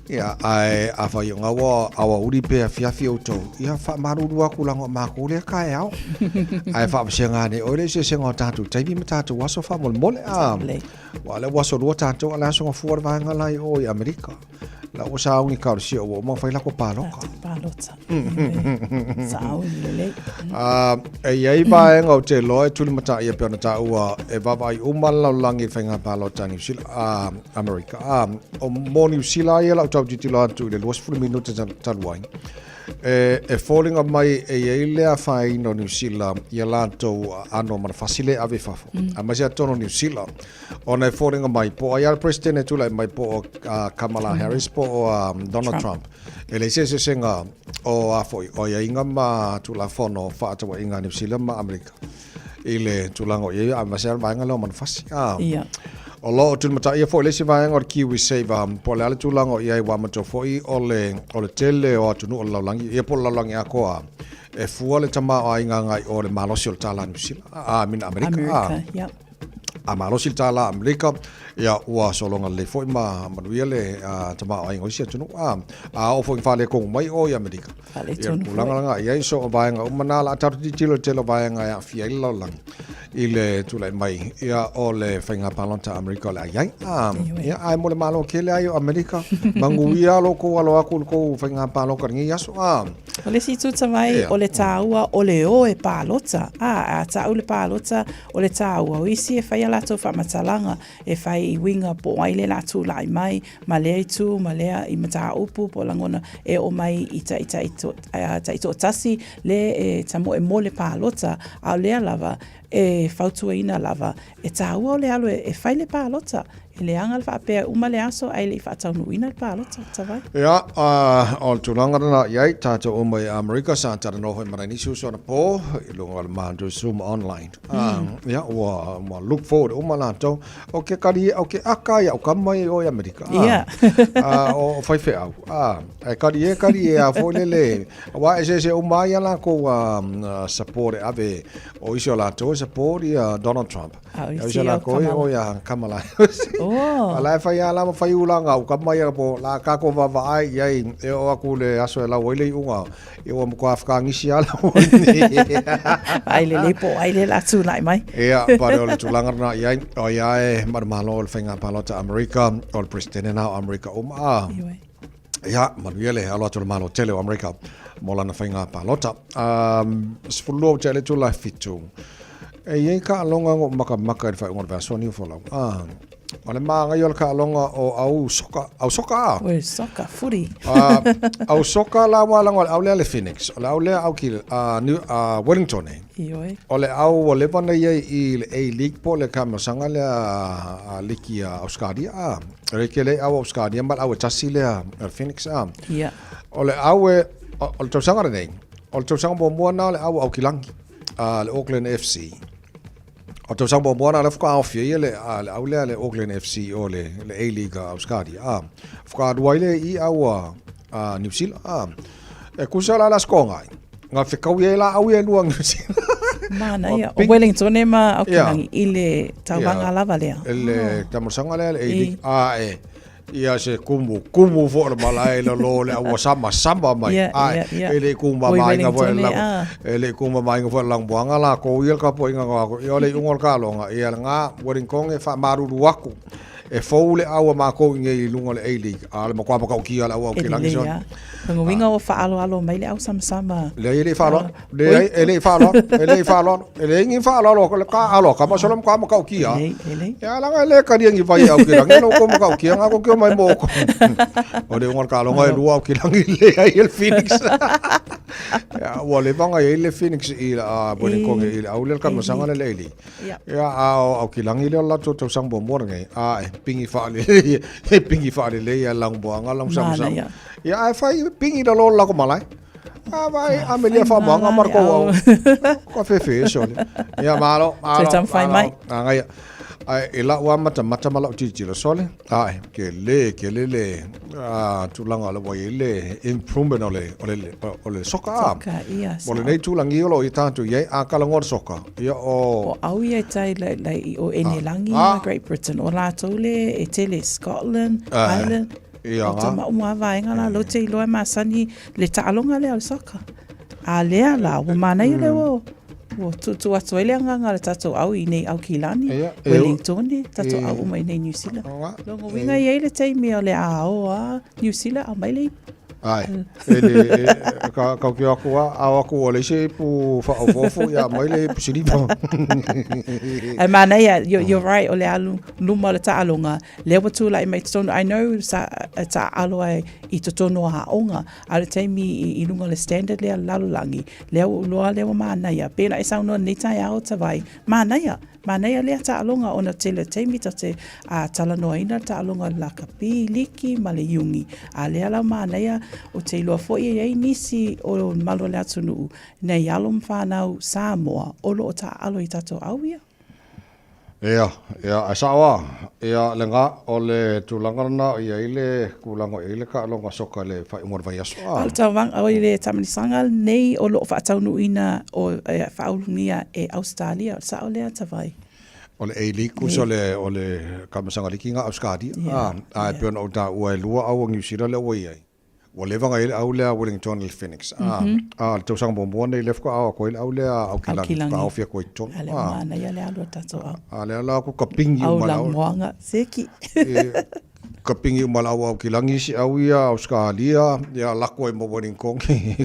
Speaker 5: Ia, ae afai o ngaua aoauli pe afiafi outou, ia faamalulu atu laga o makou lea taeao. Ae faavasega ane oe le eseesega o tatou taimi ma tatou aso faamolemole. A, ua lea ua aso lua tatou, a o le aso gafua le vaega la i o i Amerika. La ua sauni kaolosia ua uma ona fai lako palota.
Speaker 11: Palota. Sauni lelei.
Speaker 5: A, e i ai vaega ou te iloa e tulimataia pei ona taua e vaavaai uma le lalolagi i le faiga palota a Niu Sila, a Amerika. A, o mo Niu Sila ia lau tau tilotilo atu i le 20 minute talu ai. E, e foliga mai e i ai le afaina o Niu Sila i a latou aano o manufasi lea e ave i fafo. Aemaise lava totonu o Niu Sila, ona e foliga mai po o ai lava le Peresetene e tulai mai po o Kamala Harris po o Donald Trump. E leai se eseesega o a foi, o aiaiga ma Tulafono fefaatauaiga a Niu Sila ma Amerika i le tulaga o i ai, aemaise lava le vaega lea o manufasi. O lo o tulimataia foi le isi vaega o le KiwiSaver, po o le a le tulaga o i ai, ua manatua foi o le, o le tele o atunuu o le lalolagi, ia po o le lalolagi atoa, e fua le tamaoaiga agai o le malosi o le tālā Niu Sila, a, I mean Amerika.
Speaker 11: Amerika, yep.
Speaker 5: A malosi le tālā Amerika, ia ua sologa lelei foi ma manuia le tamaoaiga o isi atunuu. A, a oo foi ina faaletonu mai o i Amerika. Ia le tulaga lena i ai, so o vaega uma na o le a tatou tilotilo i le tele o vaega e aafia ai le lalolagi i le tulai mai ia o le faiga palota a Amerika o le a i ai. A, ia, ae mo le Malo tele ai o Amerika, manuia lo kou alo atu i le kou faiga palota i lenei aso. A.
Speaker 11: O le isi itu tamai, o le tāua o le o e palota. A, a ta'u le palota, o le tāua o isi e fai a latou faamatalaga, e fai i uiga po o ai le la tulai mai, ma lea itu ma lea i mataupu po o lagona e oo mai i taitai to, taitoatasi le e tamoe mo le palota, a o lea lava e fautuaina lava e tāua o le alu e fai le palota. E leaga le faapea e uma le aso ae le i faataunuuina le palota, Tavai.
Speaker 5: Ia, o le tulaga lena i ai, tatou uma i Amerika sa talanoa foi ma nai nisi uso anapo i luga o le matou Zoom online. Ia, ua, ua look forward uma latou. O ke kari, o ke aka ia o kama i o i Amerika.
Speaker 11: Ia.
Speaker 5: O faifeau. E kari e kari e a foi lele. Aua eseese uma ai a lakou support e ave o isi o latou e support ia Donald Trump.
Speaker 11: A o
Speaker 5: isi o lakou e o ia Kamala Harris.
Speaker 11: Oh.
Speaker 5: A la e fai a la ma fai ulaga u kama ia po la ka ko vaavaai i ai e oo atu le aso e lau ai le iuga ia ua matua whakangisi ala
Speaker 11: Ai lelei po o ai le la tulai mai.
Speaker 5: Ia, pare o le tulaga lena i ai, o ia e manumalo o le faiga palota Amerika, o le Presidente na o Amerika uma. A. Ia, manuia le alo atu o le Malo tele o Amerika mo lana faiga palota. Um, 12 ua tea le itula e fitu. E i ai kaaloga na ou makamaka i le faaiuga o le vaiaso Niufolau. Ah, o le māngaia o le kaaloga o au soka, au soka a?
Speaker 11: Oi, soka, footy.
Speaker 5: Ah, au soka la ua lago o le au lea le Phoenix, o le au lea au ki uh, New, uh, Wellington e.
Speaker 11: Ioe.
Speaker 5: O le au ua leva na iai i le A-League po o le kamelosaga lea a liki a Auskaria a. O le ke le au Auskaria ma le au e tasi lea o le Phoenix a.
Speaker 11: Ia.
Speaker 5: O le au e, o le tausaga lenei, o le tausaga muamua na o le au Aukilangi, a le Auckland FC. O le tausaga muamua na lea faatoa aofia ai le, a, le au lea le Auckland FC o le, le A-League a Auskaria a. Faatoa alu ai lea i au a, a New Zealand a. E kusa la la skonga ai. Nga whekau ia la au ia lua New Zealand.
Speaker 11: Mana ia. O Wellington e ma Aukilangi i le tauvaga lava lea.
Speaker 5: Le tamasanga lea le A-League. A e. Ia se kumu, kumu fo le malae le lo le ua sama sama mai.
Speaker 11: Yeah,
Speaker 5: Ai,
Speaker 11: yeah, yeah.
Speaker 5: e le kuma
Speaker 11: Oi,
Speaker 5: mai nga fo
Speaker 11: Wellington e,
Speaker 5: lang,
Speaker 11: ah.
Speaker 5: e le kuma mai nga fo lang buanga la ko ia ka po inga nga ko. Ia le ungo ka longa, ia nga Wellington e fa maruru aku. E fou le au a mākou i nei i lunga o le A-League. A le makoa makautia le au au
Speaker 11: E
Speaker 5: ki langi
Speaker 11: lelei
Speaker 5: so.
Speaker 11: a. Lona uiga ua faaaloalo mai le au samasama.
Speaker 5: Leai e le i faaaloalo. Leai e le i faaaloalo. E le i faaaloalo. E leai ni faaaloalo o le ka alo ka masolo makoa makautia.
Speaker 11: Lelei, lelei.
Speaker 5: Ia laga e le karia ni vai au ki langi lo ko makautia nga ko kio mai mo ko. O le unga o le kaloga e lua au ki langi le ai el Phoenix. Ia ua leva nga i le Phoenix i la a Wellington i le au le ka masanga le le.
Speaker 11: Ia.
Speaker 5: Ia a o Aukilangi lea o le latou tausaga muamua lenei, a e pingi faalelei, e pingi faalelei ia Lagoboaga lau samasama.
Speaker 11: Manaia.
Speaker 5: Ia ae fai pingi lalo o le latou malae. A vai amelia faamoaga ma le tou au. Ka fefe e sole. Ia malo, malo.
Speaker 11: Toe taumafai mai.
Speaker 5: Malo. Agaia. Ae i lau lava matamata ma lau tilotilo sole, ae kele, kele le a, tulaga o le ua i ai le improvement o le, o le, o le soka a.
Speaker 11: Soka, ia,
Speaker 5: Mo lenei tulaga o lo o i tatou i ai, a talanoa le soka, ia o...
Speaker 11: O au ia e tai lai, lai i o Enilangi ma Great Britain, o latou le e tele Scotland, Ireland,
Speaker 5: ia
Speaker 11: o tama uma a vaega la, lou te iloa e masani le taaloga lea o le soka. A lea la, ua manaia lea ua, ua tuutuu atu ai le agaga o le tatou au i nei Aukilani, Wellingtone, tatou au uma i nei New Zealand. Lona uiga e i ai le taimi o le a o a New Zealand, aumai le ipu.
Speaker 5: Ai, e le, e, ka, kau ke aku a, ao aku o le se ipu whaofofu, ia mai le ipu siliva.
Speaker 11: Ai manaia, you're right, o le alu luma o le taaloga, lea ua tulai mai totonu, I know sa taaalo ai i totonu o aoga, a o le taimi i luga o le standard lea lalolagi, lea ua ou iloa lea ua manaia, pei ona e saunoa i lenei taeao Tavai, manaia, Manaia lea taaloga ona tele taimi ta te talanoaina le taaloga o le lakapi, liki ma le iugi. A lea la manaia ou te iloa foi e i ai nisi o le mamalu o le atunuu nei alo ma fanau Samoa o lo o taaalo i tatou au ia.
Speaker 5: Ea, ea, ae sao a, ea, lena, o le tulaga lena o i ai le tulaga o i ai le taaloga soka i le faaiuga o le vaiaso, a.
Speaker 11: O le tauvaga, oi le taamilisaga lenei o lo o faataunuuina o e faaulugia e Ausetalia, o le sao lea Tavai?
Speaker 5: O le A-League kusa o le, o le taamilosaga liki na a Ausetalia, a, a e pei ona ou taua e lua au a Niu Sila lea ua i ai. Ua leva ona i ai le au lea a Wellington i le Phoenix. A, a, le tausaga muamua nei lea faatoa ao atu ai le au lea a Aukilagi, faatoa ofi atu ai i totonu.
Speaker 11: A lea ua manaia le alu a tatou au.
Speaker 5: A lea la ku ka pingi
Speaker 11: uma le au. Au lamoaga, seki.
Speaker 5: Ka pingi uma le au a Aukilagi isi au ia Ausetalia, ia lako ai ma Wellington,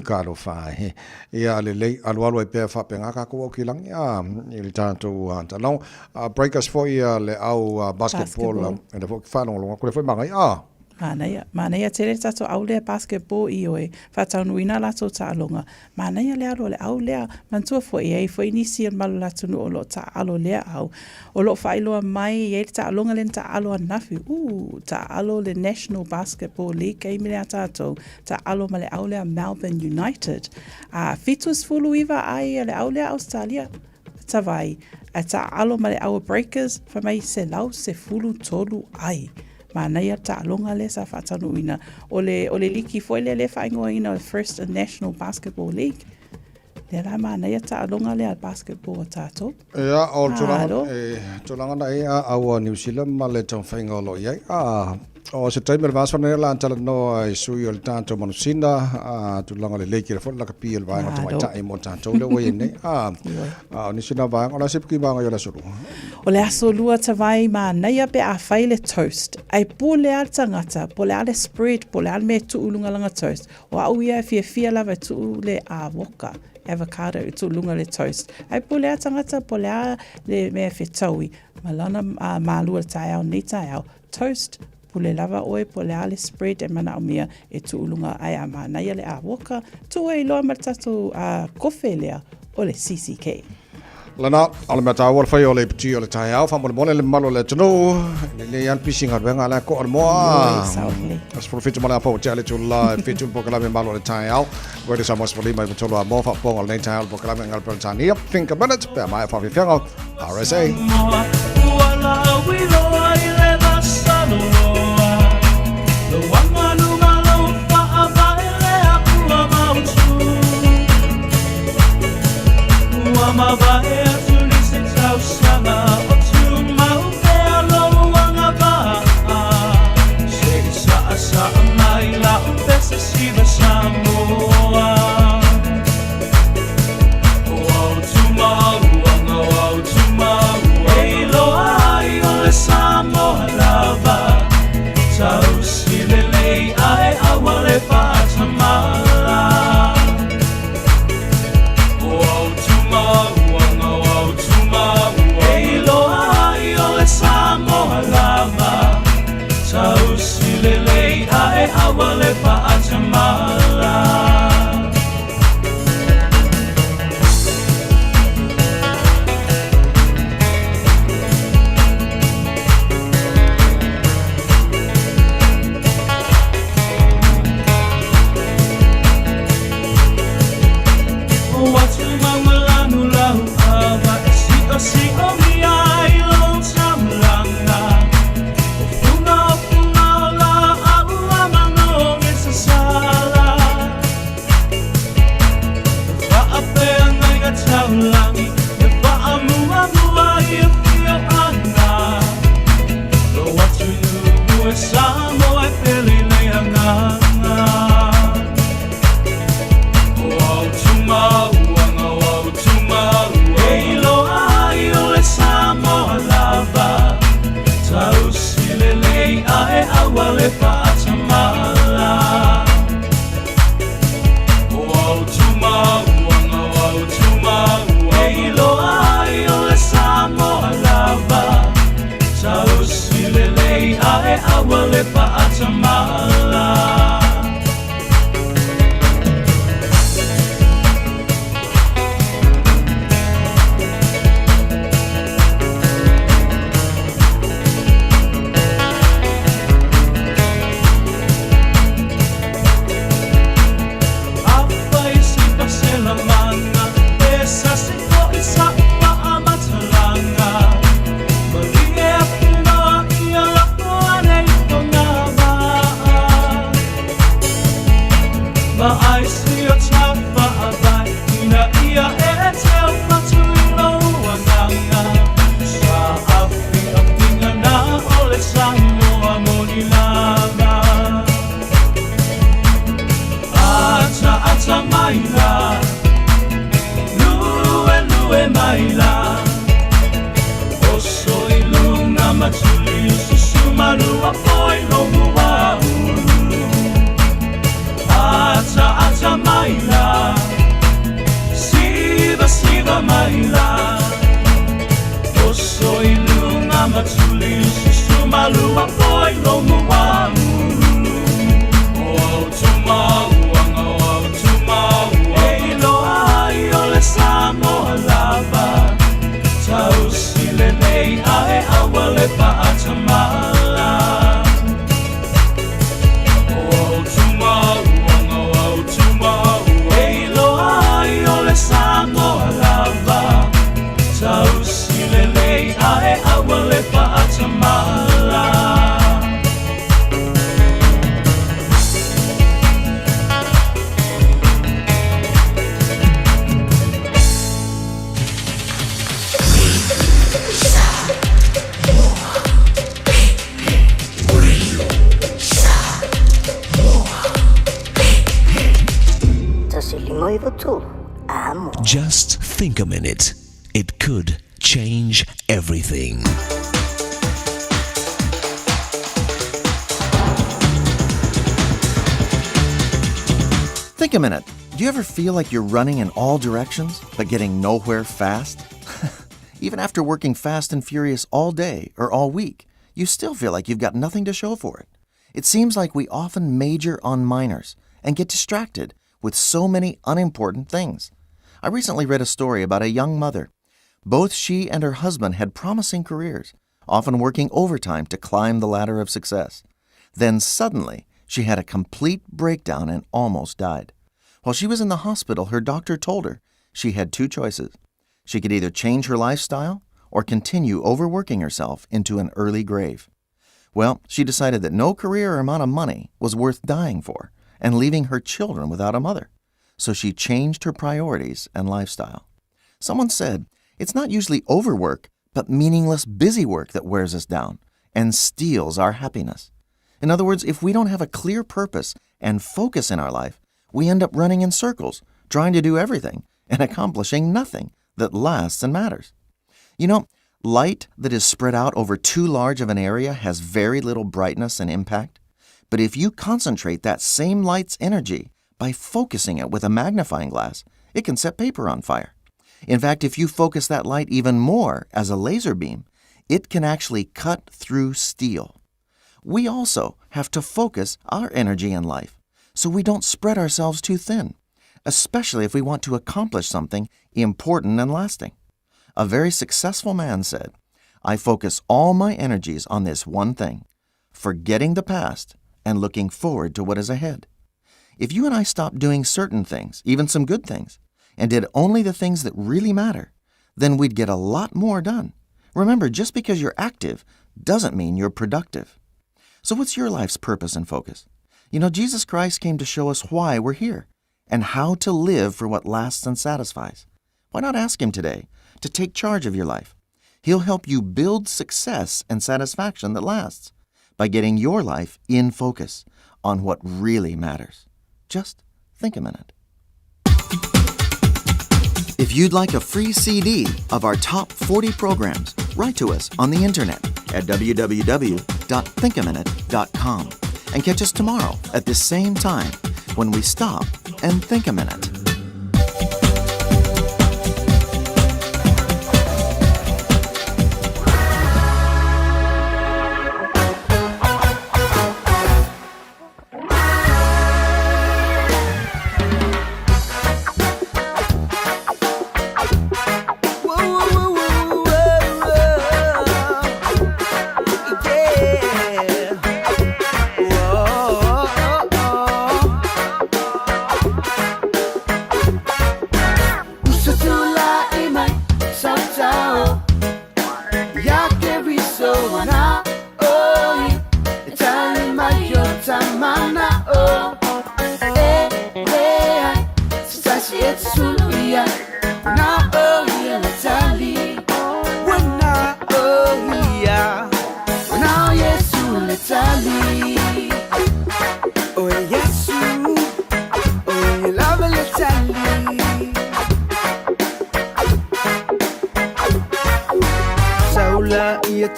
Speaker 5: talofa e. Ia lelei, alualu ai pea faapena tatou Aukilagi, a, i le tatou talanoa. Breakers foi le au basketball, lea foi ou te faalogologo atu, lea foi e manaia, a.
Speaker 11: Manaia, manaia tele le tatou au lea basketball ioe, faataunuuina a latou taaloga. Manaia le alu o le au lea. Manatua foi, e i ai foi nisi o le malu o le atunuu o lo o taaalo lea au. O lo o faailoa mai e i ai le taaloga lea na taaalo ananafi, uu, taaalo le National Basketball League taimi lea a tatou, taaalo ma le au lea Melbourne United. A, 79 ai a le au lea Ausetalia. Tavai, ae taaalo ma le Hour Breakers, fai mai 113 ai. Manaia le taaloga lea sa faataunuuina. O le, o le liki foi lea lea e faaigoaina o le First National Basketball League. Lea la manaia taaloga lea basketball a tatou.
Speaker 5: Ia, o le tulaga, e, tulaga na ia au a New Zealand ma le taumafaiga o lo o i ai. A, O se taimi o le vaiaso nei o le a talanoa i sui o le tatou manusina, a, tulaga lelei tele foi le lakapi o le vaega tamaitai mo tatou lea ua i ai nei. A, a, o nisi na vaega, o le a se vaega i o le aso lua?
Speaker 11: O le aso lua Tavai manaia pe a fai le toast. Ai pule a le tagata, po o le a le spread, po o le a le mea e tuu i luga lana toast. O au ia e fiafia lava e tuu le avoka, avocado, e tuu i luga le toast. Ai pule a tagata, po o le a le mea e fetaui ma lana malua i le taeao nei taeao, Toast, pule lava oe po o le a le spread e manaomia e tuu luga ae a manaia le avoka, tuu ai loa ma le tatou kofe lea o le CCK.
Speaker 5: Lana, o le mea taua le fai o le iputi o le taeao, faamolemole le mamalu o le atunuu, lelei lava le pisi galuega a la e koa le moa. 17 ma le afa ua tea le itula e 7 le polokalame malo o le taeao. Radio Samoa 15 i 3 a moa faapopoga o lenei taeao le polokalame ngal Peretania. Think a minute, pe a maea faafiafiaga RSA.
Speaker 3: aua le faatamala. Afai se faaselamana, e sasi fo'i sa'u fa'amatalaga. Malie atu loa ia lafo ane i fogavaa. Ma ai si o tafa'avae, ina ia e teu fatu i lou agaga. Sa'afi'afiga na o le Samoa moni lava. Ataata maila, luelue maila, oso i luga ma tuli ususu malua foi lou muaulu. Ataata maila, sivasiva maila, oso i luga ma tuli ususu malua foi lou muaulu. O au tumauaga, o au tumauaga, e iloa ai o le Samoa lava. Tausi lelei ae aua le faatamala. O au tumauaga, o au tumauaga, e iloa ai o le Samoa lava. Tausi lelei ae aua le faatamala.
Speaker 8: Just think a minute. It could change everything.
Speaker 10: Think a minute. Do you ever feel like you're running in all directions, but getting nowhere fast? Even after working fast and furious all day or all week, you still feel like you've got nothing to show for it. It seems like we often major on minors and get distracted with so many unimportant things. I recently read a story about a young mother. Both she and her husband had promising careers, often working overtime to climb the ladder of success. Then suddenly, she had a complete breakdown and almost died. While she was in the hospital, her doctor told her she had two choices. She could either change her lifestyle or continue overworking herself into an early grave. Well, she decided that no career or amount of money was worth dying for and leaving her children without a mother. So she changed her priorities and lifestyle. Someone said, it's not usually overwork, but meaningless busy work that wears us down and steals our happiness. In other words, if we don't have a clear purpose and focus in our life, we end up running in circles, trying to do everything and accomplishing nothing that lasts and matters. You know, light that is spread out over too large of an area has very little brightness and impact. But if you concentrate that same light's energy by focusing it with a magnifying glass, it can set paper on fire. In fact, if you focus that light even more as a laser beam, it can actually cut through steel. We also have to focus our energy in life so we don't spread ourselves too thin, especially if we want to accomplish something important and lasting. A very successful man said, I focus all my energies on this one thing, forgetting the past and looking forward to what is ahead. If you and I stopped doing certain things, even some good things, and did only the things that really matter, then we'd get a lot more done. Remember, just because you're active doesn't mean you're productive. So what's your life's purpose and focus? You know, Jesus Christ came to show us why we're here and how to live for what lasts and satisfies. Why not ask Him today to take charge of your life? He'll help you build success and satisfaction that lasts by getting your life in focus on what really matters. Just think a minute. If you'd like a free CD of our top 40 programs, write to us on the internet at www.thinkaminute.com and catch us tomorrow at this same time when we stop and think a minute.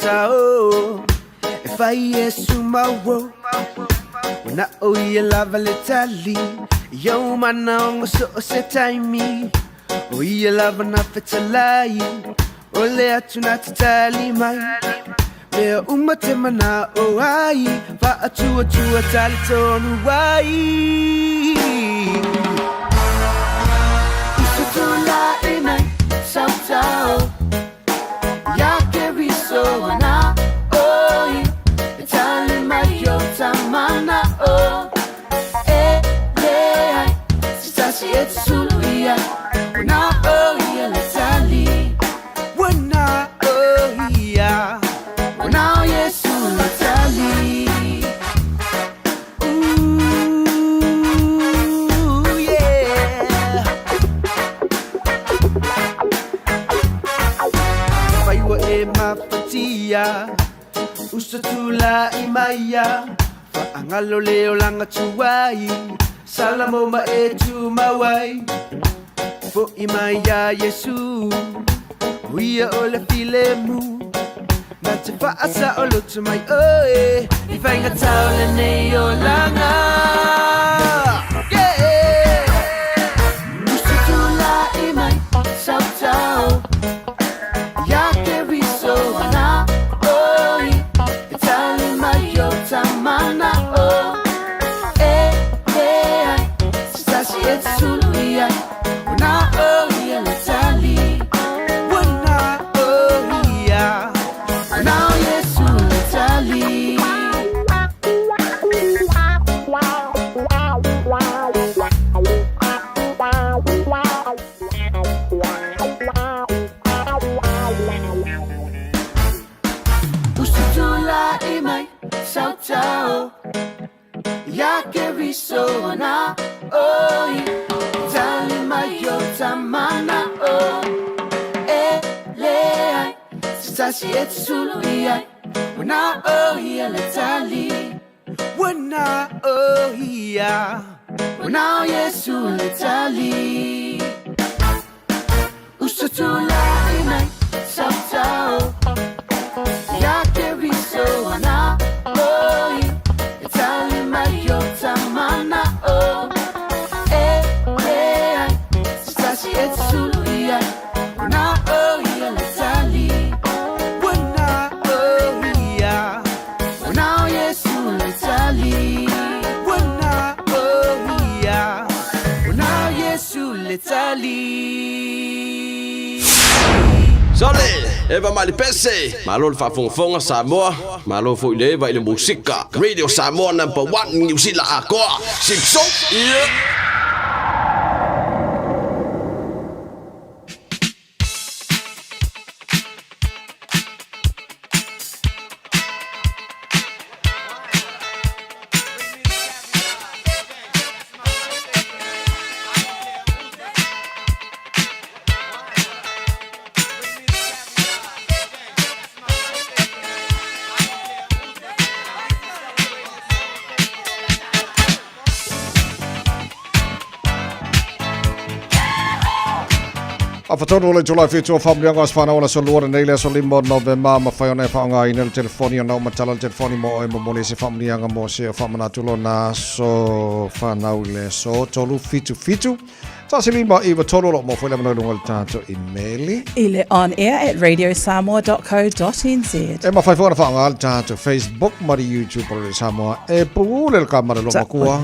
Speaker 13: tao E fai e sumau Wana o ia lava le tali I au manaoga so o se taimi O ia lava na fetalai O le atu na te tali mai Mea uma te mana'o ai Faatuatua talitonu ai Uso tula'i mai Sautao Ia Keriso ana oi E tali mai o ta mana'o E leai Se tasi e te sulu ia Ua na o ia le tali Ua na o ia Ua na o Iesu le tali Ooh, yeah. Afai ua e mafatia Uso tula'i mai ia Faagalo le olaga tuai Salamo ma e tumau ai Fo'i mai iā Iesu O ia o le filemu Na te faasaoloto mai oe I faigata o lenei olaga Yeah! Uso tula'i mai Sautao Ia Keriso ana oi E tali mai o ta mana'o E leai Se tasi e te sulu i ai Ua na o ia le tali Ua na o ia Ua na o Iesu le tali Uso tula'i mai Sautao Ia Keriso ana oi Tali mai o ta mana'o E leai Se tasi e te sulu i ai Ua na o ia le tali Ua na o ia Ua na o Iesu le tali Uso tula'i mai Sautao Ia Keriso ana oi E tali mai o ta mana'o E leai Se tasi e te sulu i ai Ua na o ia le tali Ua na o ia Ua na o Iesu le tali Ua na o ia Ua na o Iesu le tali
Speaker 15: Sole, Eva Malipese, malo le faafogafoga Samoa, malo foi le Eva i le musika. Radio Samoa number one Niu Sila atoa. Sipso, yeah.
Speaker 5: Afatonu o le itula e fitu o faamanuiaga o aso fanau o le aso lua lenei le aso 5 o Novema mafai ona e faaaogaina le telefoni ona o matala le telefoni mo oe momoli ai se faamanuiaga mo se o faamanatu lona aso fanau i le aso 3 7 7 1 5 9 3 o lo o maua foi le avanoa i luga o le tatou imeli.
Speaker 11: I le on air at radiosamoa.co.nz.
Speaker 5: E mafai foi ona faaaoga le tatou Facebook ma le YouTube o le Samoa e pule le kama le lomakua.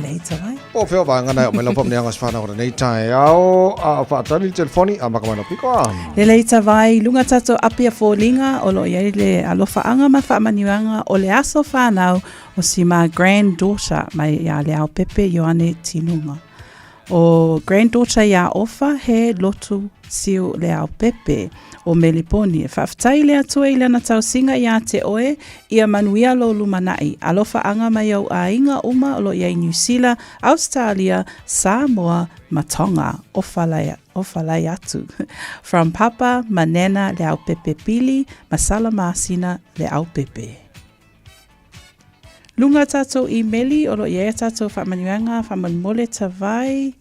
Speaker 5: Po o fea o vaega na e oo mai lau faamanuiaga o se whanau o lenei taeao a o faatali le telefoni a maka mai lau piko a.
Speaker 11: Lelei tawai, lunga tatou apia foliga o lo o i ai le alofaaga ma faamanuiaga o le aso whanau o si ma granddaughter mai ia Leaupepe Ioane Tinuga. O granddaughter iā Ofa he lotu siu Leaupepe o Meliponi. E faafetai i le Atua i lana tausiga iā te oe, ia manuia lou lumanaʻi. Alofaaga mai ou aiga uma o lo i ai Niu Sila, Austalia, Samoa ma Tonga. Ofa lai, ofa lai atu. From Papa ma Nana Leaupepe Pili ma Salamasina Leaupepe. Lunga tatou imeli o lo i ai a tatou faamanuiaga faamolemole tavai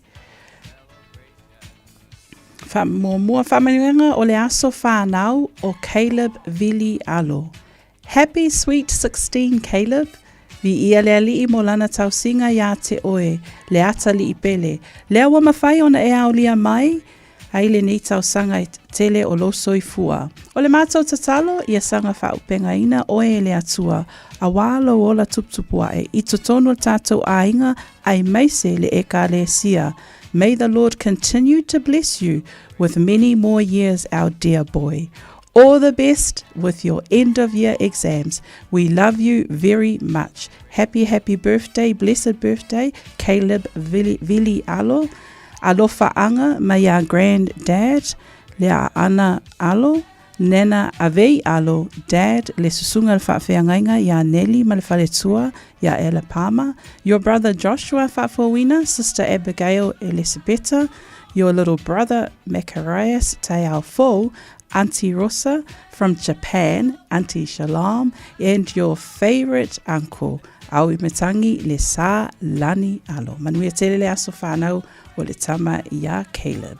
Speaker 11: Wha, muamua faamanuiaga o le aso whanau o Caleb Vili Alo. Happy sweet 16 Caleb, Viia le Alii mo lana tausiga iā te oe, le atalii pele, lea ua mafai ona e aolia mai ai lenei tausaga e tele o lou soifua. O le matou tatalo, ia saga faaupegaina oe e le Atua, auā lou ola tuputupuaʻe i totonu o le tatou aiga aemaise le Ekalesia. May the Lord continue to bless you with many more years our dear boy. All the best with your end of year exams. We love you very much. Happy, happy birthday, blessed birthday, Caleb Vili, Vili Alo. Alofa anga mai iā Grand Dad, le Aana Alo, Nana Avei Alo, Dad, le susuga le faafeagaiga iā Nelly ma le faletua iā Ella Palmer, your brother Joshua Faafouina, sister Abigail Elisabeta, your little brother Macarius Teao Fou, Auntie Rosa from Japan, Auntie Shalom, and your favourite uncle, Auimatangi le Sa Lani Alo. Manuia tele le aso whanau o le tama iā Caleb.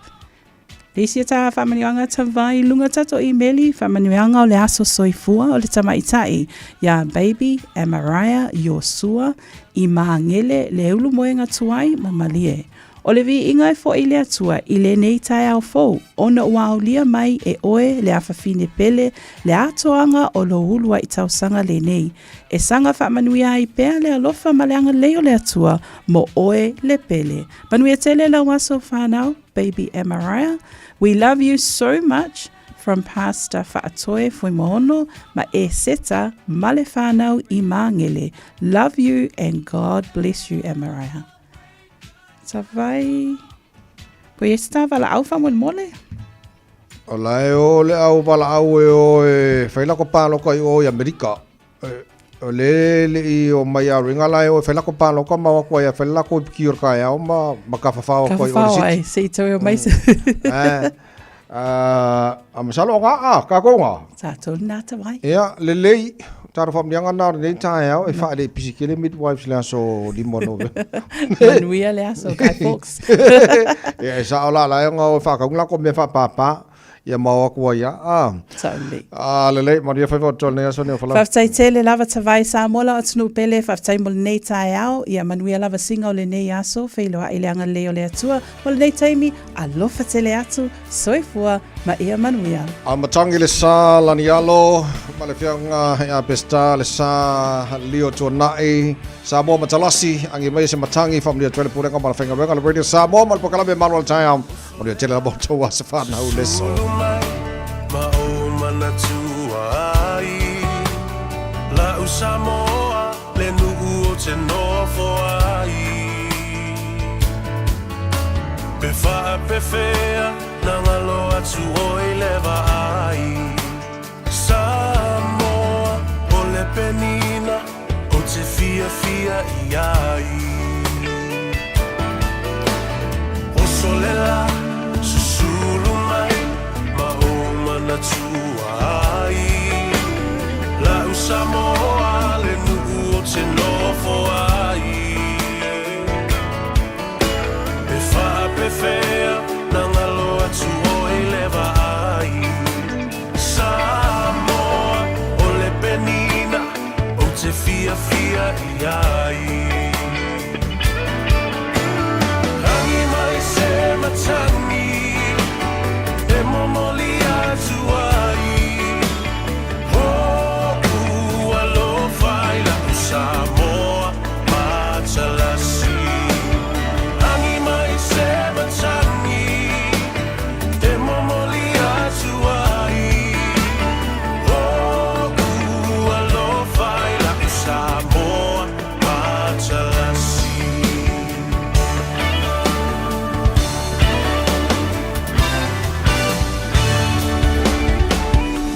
Speaker 11: Le isi ta whamanuianga tawai lunga tato i meli, whamanuianga o le aso soifua o le tamaitai iā Baby Amariah Iosua i Māngele le ulu moenga tuai ma Malie. O le viiga e foʻi le Atua i lenei taeao fou, ona ua aolia mai e oe le afafine pele le atoaga o lou uluaʻi tausaga lenei, e saga faamanuia ai pea le alofa ma le agalelei o le Atua mo oe le pele. Manuia tele lau aso whanau, baby Amariah. We love you so much from Pastor Faatoe Fuimaono ma Eseta ma le whanau i Māngele. Love you and God bless you, Amariah. Tawai. Ko ia se tā valaau faamolemole?
Speaker 5: O la e o le au valaau e o e whai lako pāloka i o i Amerika. O le le i o mai a ringa la e o e whai lako pāloka ma wako ai a whai lako i piki o ka e ao ma, ma ka whawhao
Speaker 11: ko i o le siti. Ai, se i tau e o mai se.
Speaker 5: A masalo o ngā a, ka ko ngā.
Speaker 11: Tātou nā tawai.
Speaker 5: Ia, le lei, tāro whamnianga nā o nei tae ao, e whaele i pisikele midwives le aso limo no.
Speaker 11: Manuia le aso, Guy Fawkes.
Speaker 5: Ia, e sa o la la e ngā o whakaunga ko mea whapāpā, ia mau aku ai a.
Speaker 11: Ah. Totally.
Speaker 5: Ah, le lei, manuia whaiwa o tō nei aso nei o whalau.
Speaker 11: Whafetai tele lava tawai Samoa la o atunuu pele, whafetai mo lenei taeao, ia manuia lava singa o lenei aso, feiloai le agalelei o le Atua, mo lenei taimi, alofa tele atu, soifua ma ia manuia.
Speaker 5: A matangi le sa lani alo, ma le fianga ia Peseta le sa lio tuanai, Samoa Matalasi, angi mai se matangi, whamunia tuele pulenga ma le whainga le Radio Samoa, ma le pokalame malo le taeao, manuia tele la motou a se whanau le so. Ma o manatua ai,
Speaker 17: La'u Samoa le nuu o te nofo ai. Pe faapefea na ngalo atu oi le vaai. Samoa o le penina o te fiafia i ai. Oso le la, susulu mai ma o manatua ai. La'u Samoa le nuu o te nofo ai. Pe faapefea na ngalo atu oi le vaai. Samoa o le penina o te fiafia i ai. Rangi mai se matangi e momoli atu ai. Hoku alofa i la'u Samoa matalasi. Rangi mai se matangi e momoli atu ai. Hoku alofa i la'u Samoa matalasi.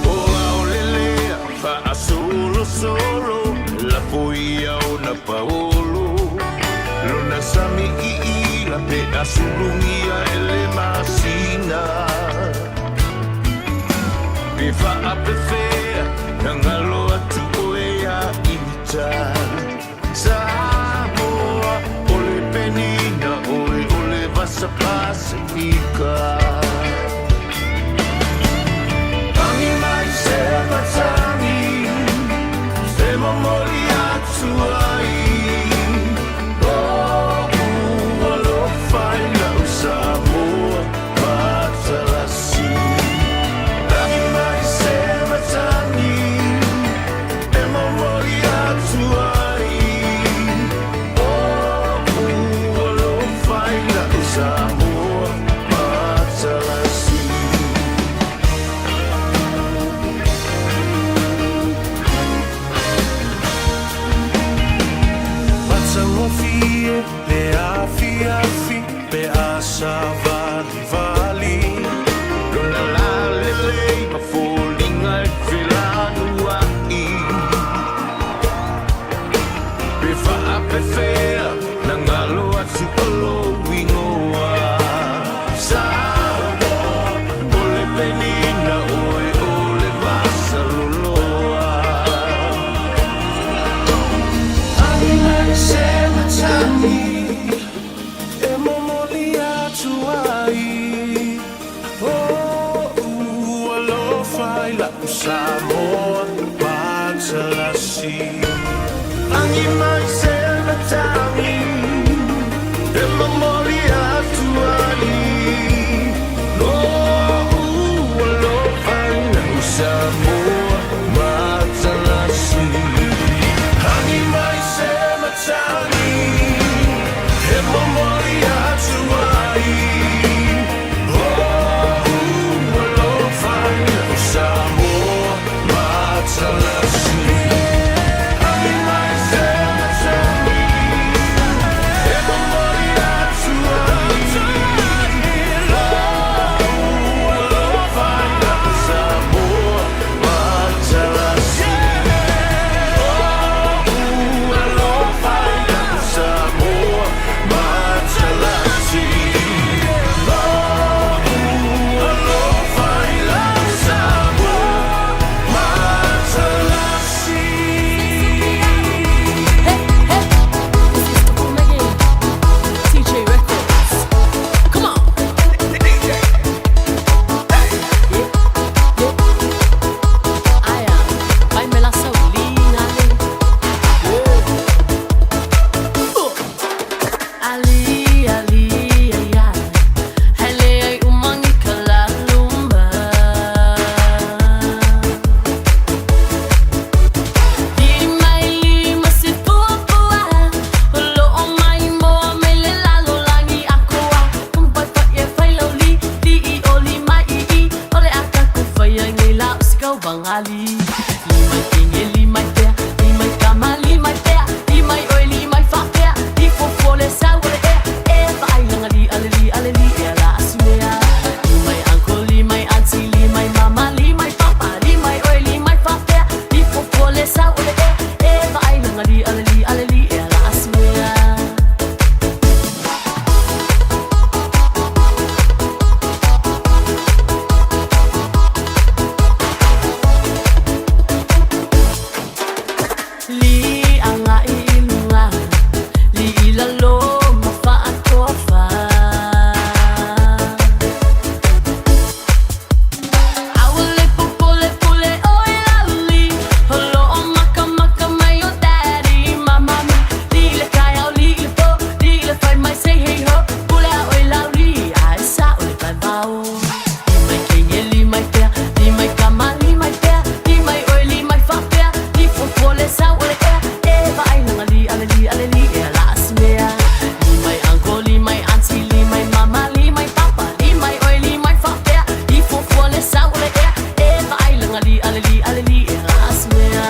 Speaker 17: O ao lelea faasolosolo lafo ia ona paolo lona sami iila pe asulugia e le masina pe faapefea na galo atu oe ia ita Samoa o le penina oe o le vasa Pasifika. Rangi mai se matangi. Faigofie le afiafi pe a savalivali. Lona lalelei ma foliga e felanua'i. Pe faapefea na galo atu o lou igoa. Samoa, o le penina oe o le vasaloloa. Agi mai se matagi e momoli atu ai Lo'u alofa i la'u Samoa matalasi. Agi mai se matagi e momoli atu ai Lo'u alofa i la'u Samoa matalasi. Agi mai se matagi e momoli atu ai Lo'u alofa i la'u Samoa matalasi. Agi mai se matagi e momoli atu ai Lo'u alofa i la'u Samoa matalasi. Lo'u alofa i la'u Samoa matalasi. Lo'u alofa i la'u Samoa matalasi.
Speaker 16: TJ Records. Come on. Aya, vai me la saulinga le. Ali, ali, ai, ai. Hele ai umangi kalaluma. Lima lima se fuafua, o loo mai moa mai le lalolagi akoa. Kumpai fa e fai lau li, li i o li mai i i, o le akaku fai ai nei la o se kauvagali. Li mai kenge, li mai pea, li mai kama, li mai pea, li mai oi, li mai faapea, li fuafua le sau o le ea, e vaai laga li ale li ale li e ala asimea. Li mai uncle, li mai auntie, li mai mama, li mai papa, li mai oi, li mai faapea, li fuafua le sau o le ea, e vaai laga li ale li ale li e ala asimea. Li anga i luga, li i lalo ma faatoafa. Aua le popole pule oi lauli, o loo makamaka mai o daddy ma mami. Li i le kaeao, li i le po, li i le fai mai say hey ho. Pule a oi lauli, ae sa'o le vaevao. Li mai kenge, li mai pea, li mai kama, li mai pea, li mai oi, li mai faapea, li fuafua le sau o le ea, e vaai laga li ale li ale li e ala asimea. Li mai uncle, li mai auntie, li mai mama, li mai papa, li mai oi, li mai faapea, li fuafua le sau o le ea, e vaai laga li ale li ale li e ala asimea.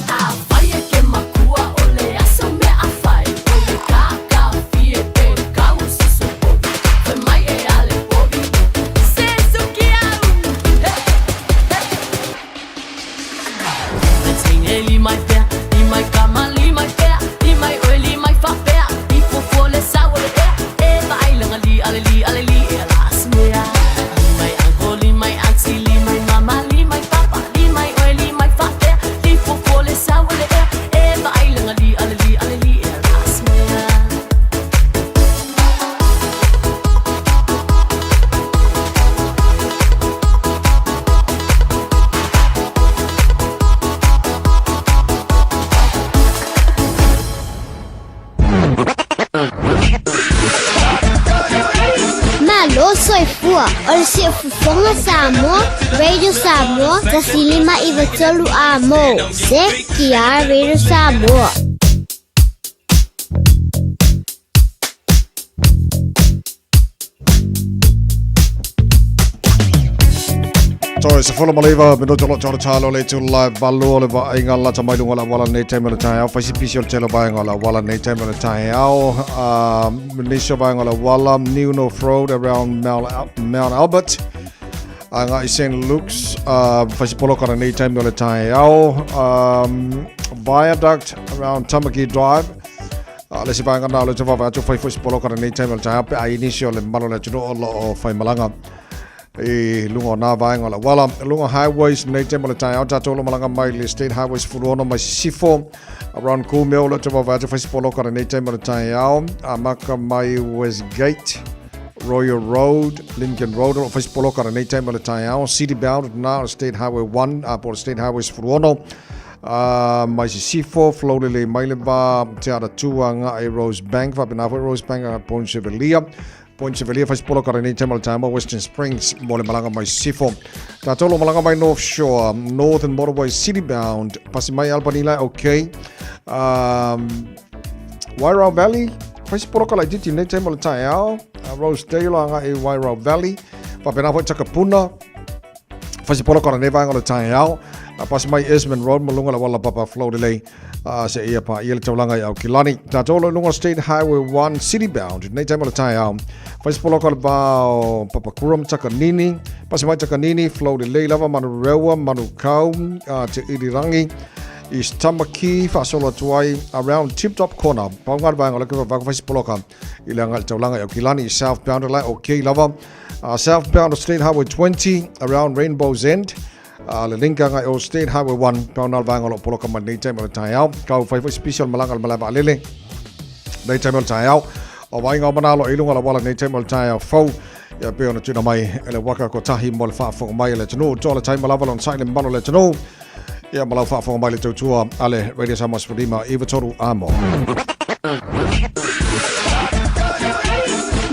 Speaker 16: Afai e ke makua o le aso mea a fai, o le kakafie pe kau susu povi, fai mai e ale povi, se suki au. Hey, hey. Mai tinge, li mai pea, li mai kama, li mai pea, li mai oi, li mai faapea, li fuafua le sau o le ea, e vaai laga li ale li ale li e ala asimea. Li mai uncle, li mai auntie, li mai mama, li mai papa, li mai oi, li mai faapea, li fuafua le sau o le ea, e vaai laga li ale li ale li e ala asimea.
Speaker 4: Malo soifua o le Siufofoga Samoa, Radio Samoa, 105 93 amo. CKR Radio Samoa.
Speaker 5: Toe 19 minuto lo tolo talo le tu live valu o le vaaiga lata mai luga o le auala lenei taimi o le taeao. Fai si pisi o le tele o vaega o le auala lenei taimi o le taeao. Nisi o vaega o le auala, New North Road around Mount Albert. Agai St. Luke's, fai si poloka lenei taimi o le taeao. Viaduct around Tamaki Drive. Le isi vaega na o le tau atu fai foi si poloka lenei taimi o le taeao pe a i nisi o le mamalu o le atunuu o lo o faimalaga i luga o nā vaega o le auala. Luga highways nei taimi o le taeao tatou lo malaga mai le State Highway 16 mai Sisifo around Kumeo le tau atu fai si poloka lenei taimi o le taeao. Amaka mai Westgate Royal Road, Lincoln Road, o lo o fai si poloka lenei taimi o le taeao. City bound na o State Highway 1 a po o le State Highway 16 mai Sisifo, flow lelei mai le va Te Aratū agai Rosebank, faapena foi Rosebank agai Point Chevalier. Point Chevalier fai si poloka lenei taimi o le taeao Western Springs mo le malaga mai Sisifo. Tatou lo malaga mai North Shore, Northern Motorway City bound, pasi mai Albany lai okay. Wairau Valley, fai si poloka laitiiti lenei taimi o le taeao, Rosedale agai i Wairau Valley, faapena foi Takapuna, fai si poloka o lenei vaega o le taeao, pasi mai Esmond Road ma luga o le auala papa flow lelei, seia paia le taulaga i Aukilani. Tatou lo i luga o State Highway 1 City bound, lenei taimi o le taeao, fai si poloka o le va o Papakura ma Takanini, pasi mai Takanini, flow lelei lava Manurewa, Manukau, Te Irirangi, East Tamaki, faasolo atu ai around Tip Top Corner. Pau ngā vaega o le kepa vaka faisi poloka i le agai i le taulaga i Aukilani, southbound la okay lava. Southbound of State Highway 20 around Rainbow's End. Le link agai o State Highway 1 pau ngā vaega o lo poloka mai nei taimi o le taeao. Kau fai foi special malaga o le malae vaalele nei taimi o le taeao. O vaaiga o manalo i luga o le auala nei taimi o le taeao fou. Ia pei ona tuuina mai e le waka kotahi mo le faafofoga mai a le atunuu. Toa le taima lava lona sai le mamalu o le atunuu. Ia ma lau faafofoga mai le tautua a le Radio Samoa 15 93 Amo.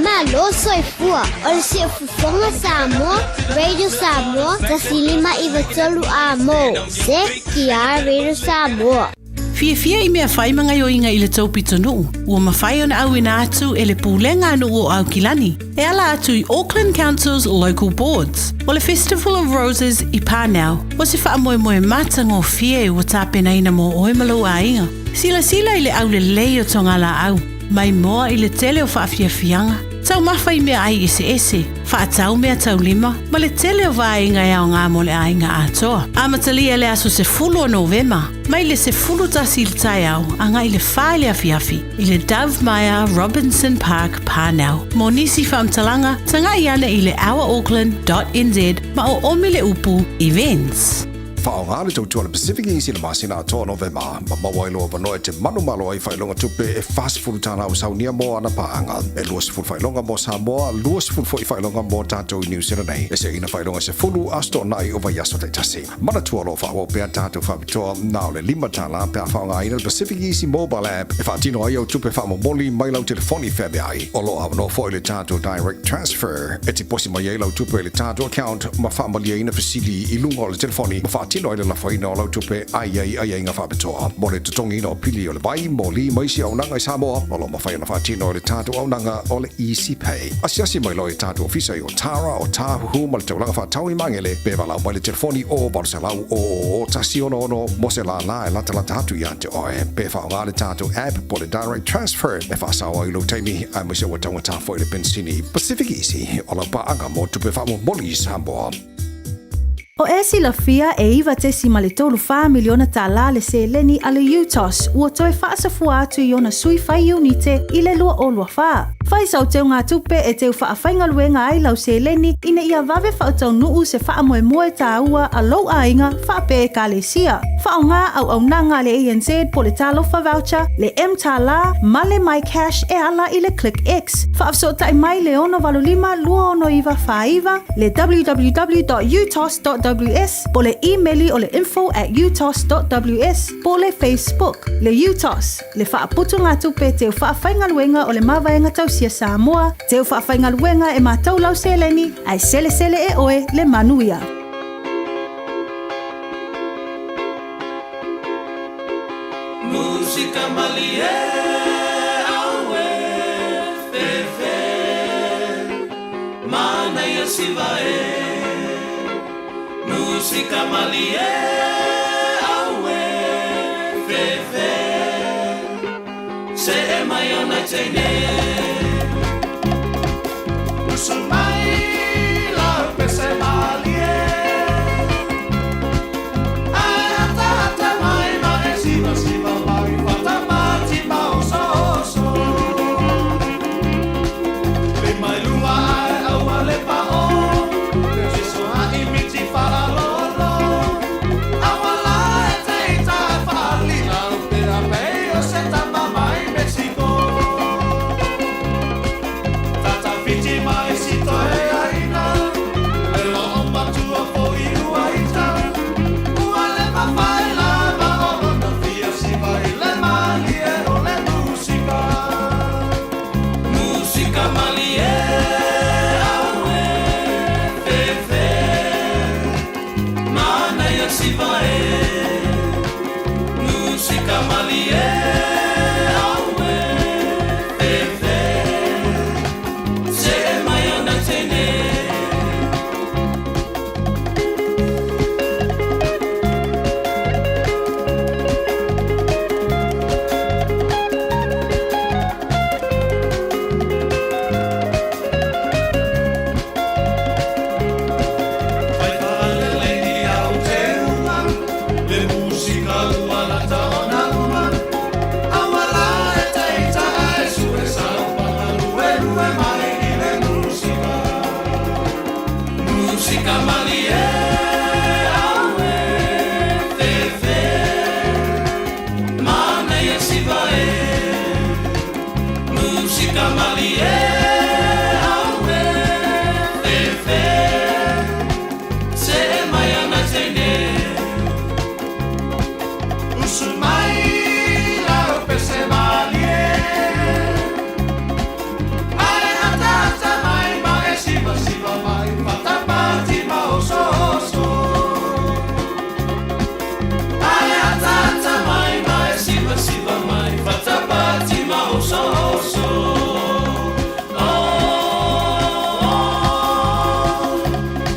Speaker 4: Malo soifua o le siufofoga Samoa, Radio Samoa, 1593 Amo. CKR Radio Samoa.
Speaker 11: Fiafia i mea fai ma gaioiga i le tou pitonuu, ua mafai ona auina atu e le Pulega a Nuu o Aukilani e ala atu i Auckland Council's Local Boards. O le Festival of Roses i Parnell, o se faamoemoe matagofie ua tapenaina mo oe ma lou aiga. Silasila i le aulelei o togalaau, maimoa i le tele o faafiafiaga, taumafa i meaai eseese, faatau meataulima, ma le tele o vaega e aoga mo le aiga atoa. Amatalia le aso 10 o Novema, mai le 11 i le taeao agai i le 4 i le afiafi i le Dove Meyer Robinson Park, Parnell. Mo nisi faamatalaga, tagai ane i le ourauckland.nz ma oomi le upu Events.
Speaker 14: Faaaoga le tautua a le Pacific Easy i le masina atoa o Novema, ma maua ai lou avanoa e te manumalo ai faailoga tupe e $40 ua saunia mo ana paaga, e 20 faailoga mo Samoa, 20 foi faailoga mo tatou i Niu Sila nei, e seina faailoga 10 aso toonai o vaiaso taitasi. Manatua o lo o faaauau pea tatou faapitoa na o le $5 pe a faaaogaina le Pacific Easy Mobile App e faatino ai au tupe faamomoli mai lau telefoni feaveai. O lo o avanoa foi le tatou Direct Transfer e tiposi mai ai lau tupe i le tatou account ma faamalieina fesili i luga o le telefoni ma faatino ai le lafoina o lau tupe a i ai aiaiga faapitoa mo le totogiina o pili o le vai, moli ma isi auaunaga i Samoa. O lo o mafai ona faatino e le tatou auaunaga o le Easy Pay. Asiasi mai loa i tatou ofisa i Otara, Otāhuhu ma le taulaga faatau i Magele pe valaau mai le telefoni o 800 000 166 mo se lālā e latalata atu iā te oe. Pe faaaoga le tatou app po o le Direct Transfer e faasao ai lou taimi aemaise ua taugata foi le penisini. Pacific Easy, o lau paaga mo tupe faamomoli i Samoa.
Speaker 18: O e silafia e $9.34 miliona tālā le seleni a le UTOS ua toe faasafua atu i ona sui fai iunite i le 2024. Fai sau teugatupe e teu faafaigaluega ai lau seleni ina ia vave faataunuu se faamoemoe tāua a lou aiga faapea Ekalesia. Faaaoga auaunaga a le ANZ po le Talofa Voucher, le mTālā ma le MyCash e ala i le ClickX. Faafesootai mai le 685 269 49, le www.utos.ws po le imeli o le info@utos.ws po le Facebook. Le UTOS, le faaputugatupe teu faafaigaluega o le Mavaega Tausia Samoa, teu faafaigaluega e matau lau seleni ae selesele e oe le manuia.
Speaker 3: Musika malie aue fefe Manaia siva e Musika malie aue fefe Se e mai ona teine Usu mai la pese malie Ai ata ata mai ma e siva siva mai Fata mati ma oso oso Le mai lunga ai aua le pa o Le jiso a imiti fala lolo Aua la e te ita fali Au te a pei o se tama mai Mexico Tata fiti mai si toe aina E lo o matua fo i ua ita Ua le mawhai la ma o lona fia siva i le malie o le musika Musika malie aue fefe Mana ia siva e Musika malie aue fefe Se e mai ona teine Vai whaalelei ni au te uma Le musika ua lata ona uma Aua la e te ita e sue sau Pakalue lue mai i le musika Musika malie aue fefe Mana ia siva e Musika malie aue fefe Se e mai ana teine Usu mai la pese malie Ai ata ata mai ma e siva siva mai Fata pati ma oso oso Ai ata ata mai ma e siva siva mai Fata pati ma oso oso Oh, oh,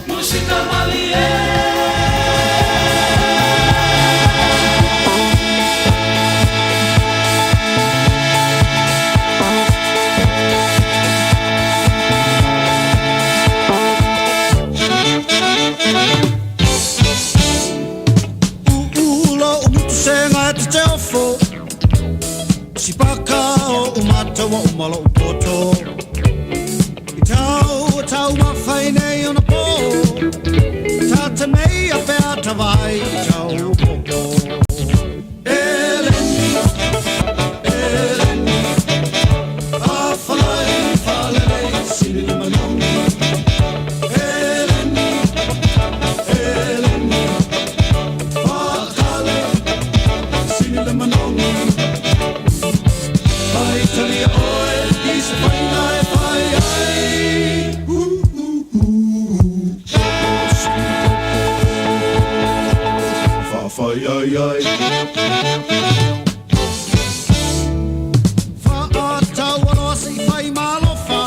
Speaker 3: musika malie
Speaker 19: Ulo o mutu senga e te te ofo Si paka o umata wa umalo u poto I tau o tau mawhai nei ona pō Tata mei a pea tawai i tau o popo Eleni, Eleni A whalai whalele sili le manomi Eleni, Eleni Whakale, sili le manomi Pai talia oe, i se whainga e whai ai Whawhai ai ai Whaatau aloa se i whai malofa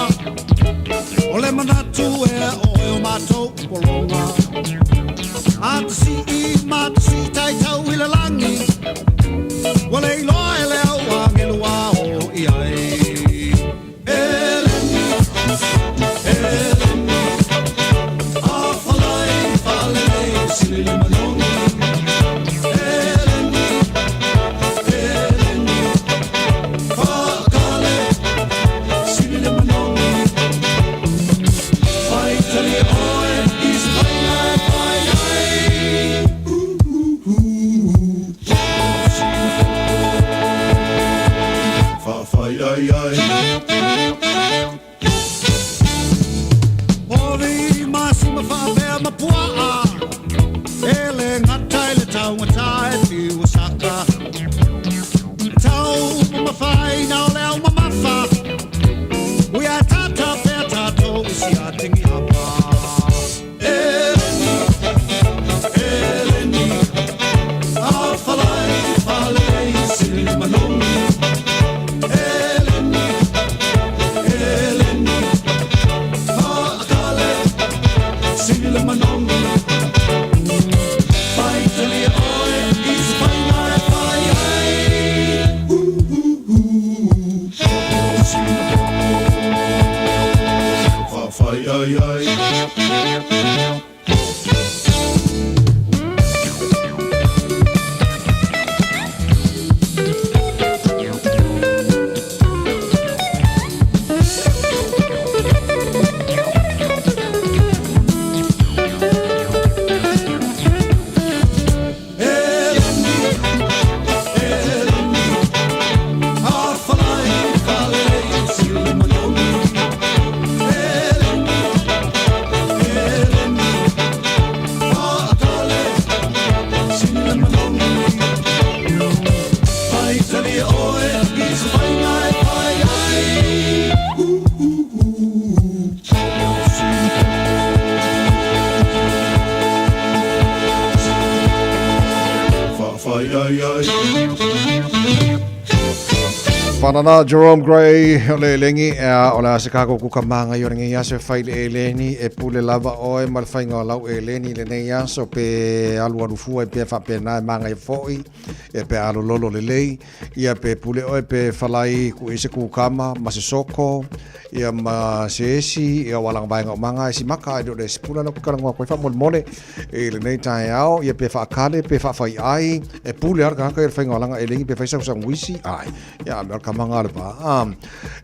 Speaker 19: O le manatu e oe o mātou polonga A te si i ma te si tai tau i le langi Wa le iloa e le au angelu a o i ai Eleni, Eleni A whalai whalele sili le manogi Eleni, Eleni Whakale, sili le manogi Whai tali oe i se whainga e whai ai Whawhai ai ai Ori masima whaapea mapuaa E le ngata i le taungata e whiu saka Tau mawhai na o le au mamafa Ui a tata pea tātou i si a tingi hapa Eleni, Eleni A whalai whalei sili le manogi Eleni, Eleni Whaakale, sili le manogi ai.
Speaker 5: Whanana Jerome Gray o le lengi o le ase kako kuka manga i o lengi aso fai le eleni e pule lava oe ma le whainga o lau eleni le nei aso pe alu alu fua e pe wha pe nai manga i foi e pe alu lolo le lei ia pe pule oe pe falai ku ese kukama ma se soko ia ma se esi ia walanga vaenga o manga e si maka e le se pula na kukalangoa koe wha mole e le nei tae ao ia pe whaakale pe whaawhai ai e pule ara kahaka i le whainga o langa e lengi pe whaisa sang wisi ai ia me ka manga le pa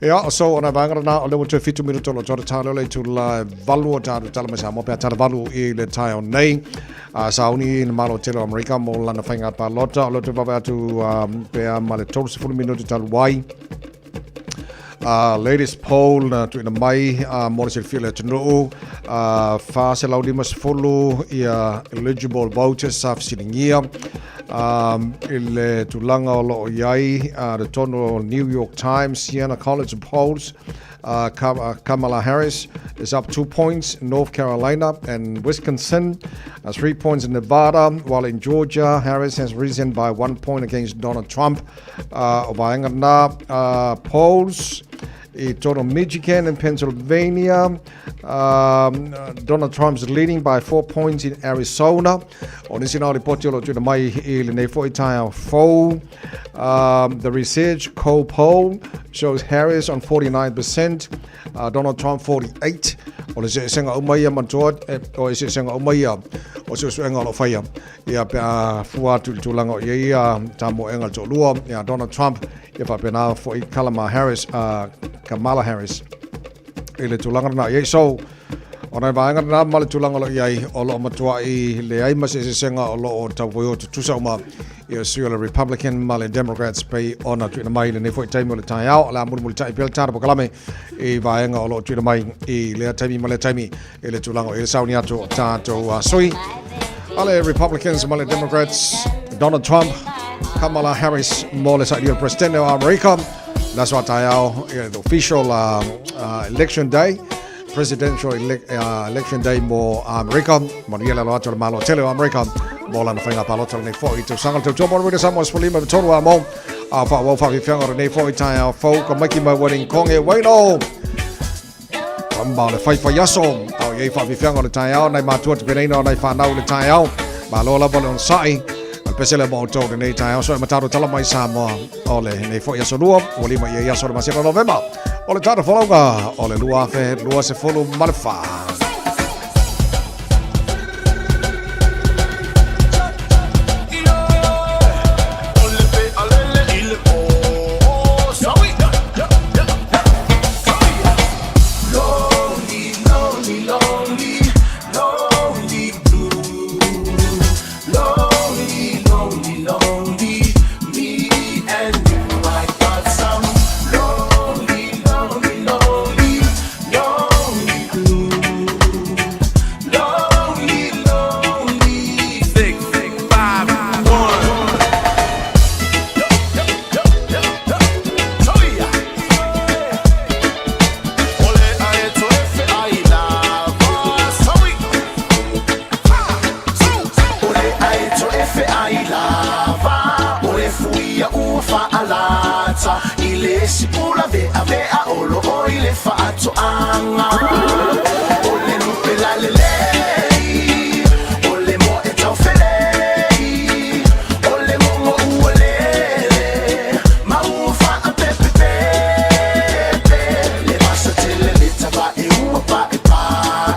Speaker 5: ia so ona vaenga na o le mo fitu minuto lo tore talo le tu la valu o talo talo ma sa mo pe talo valu i le tae o nei a sauni le malo tele o Amerika mo lana whainga pa lota o lo te vava atu pe a ma le 30 minuto talu wai. Latest poll na tuina mai mo le silafia le atunuu 450 ia eligible voters sa fesiligia i le tulaga o loo iai le tonu o New York Times Siena College of Polls. Kamala Harris is up 2 points in North Carolina and Wisconsin, 3 points in Nevada, while in Georgia, Harris has risen by 1 point against Donald Trump. O vaenga na polls i tonu Michigan and Pennsylvania. Donald Trump's leading by 4 points in Arizona. O nisi na o ripoti o lo tuina mai i le nei foi tae fou. The Research Co poll shows Harris on 49%, Donald Trump 48%. O le se senga umai matoa o se senga umai o se suenga o lo whaia. Ia pe a fua atu i tūlanga o ia ia tā mo enga tō lua. Ia Donald Trump ia whapena fo i Kamala Harris, Kamala Harris. I le tūlanga na ia so o nai vaenga na ma le tūlanga lo iai o lo matua i le ai ma se se senga o lo o tau voi o tutusa uma ia sui o le Republican ma le Democrats pei ona tuina mai le nei foi taimi o le tae ao la muli muli tai pele tara pokalame i vaenga o lo tuina mai i lea taimi ma le taimi i le tūlanga o i le sauni atu o tātou sui. Ale Republicans ma le Democrats, Donald Trump, Kamala Harris mo le saili o le President o Amerika. La sua tae ao, the official election day, presidential election day mo Amerika. Manuia le alo atu o le malo tele o Amerika mo lana whainga palota le nei foi i tau sanga le tautua mo le wina Samoa sefulima ma tolu a mo. A wha wau whawhiwhianga o le nei foi tae ao fau ka maiki mai wedding kong e waino. Kamba le whai whai aso. Au iei whawhiwhianga o le tae ao, nei mātua te pereina o nei whanau le tae ao. Ma loa lava le on sai. O le pese le mo tau le nei tae ao. So e mataro tala mai Samoa o le nei foi aso lua. Ua lima i aso le masina Novema. O le tata folauga o le 2024.
Speaker 17: Lonely, lonely, lonely, lonely blue. Lonely, lonely, lonely, me and you. I got some lonely, lonely, lonely, lonely blue. Lonely, lonely.
Speaker 3: 6, 5, 1.
Speaker 17: Ole ae to efe ai lava sawi. Ole ae to efe ai lava o e fuia ua faalata i le sipula vea vea o lo o i le faatoaga. O le lupe la lelei, o le moa e taufelei, o le mogo ua lele, ma ua faapepepepe. Le vasa tele le tava e ua paepae.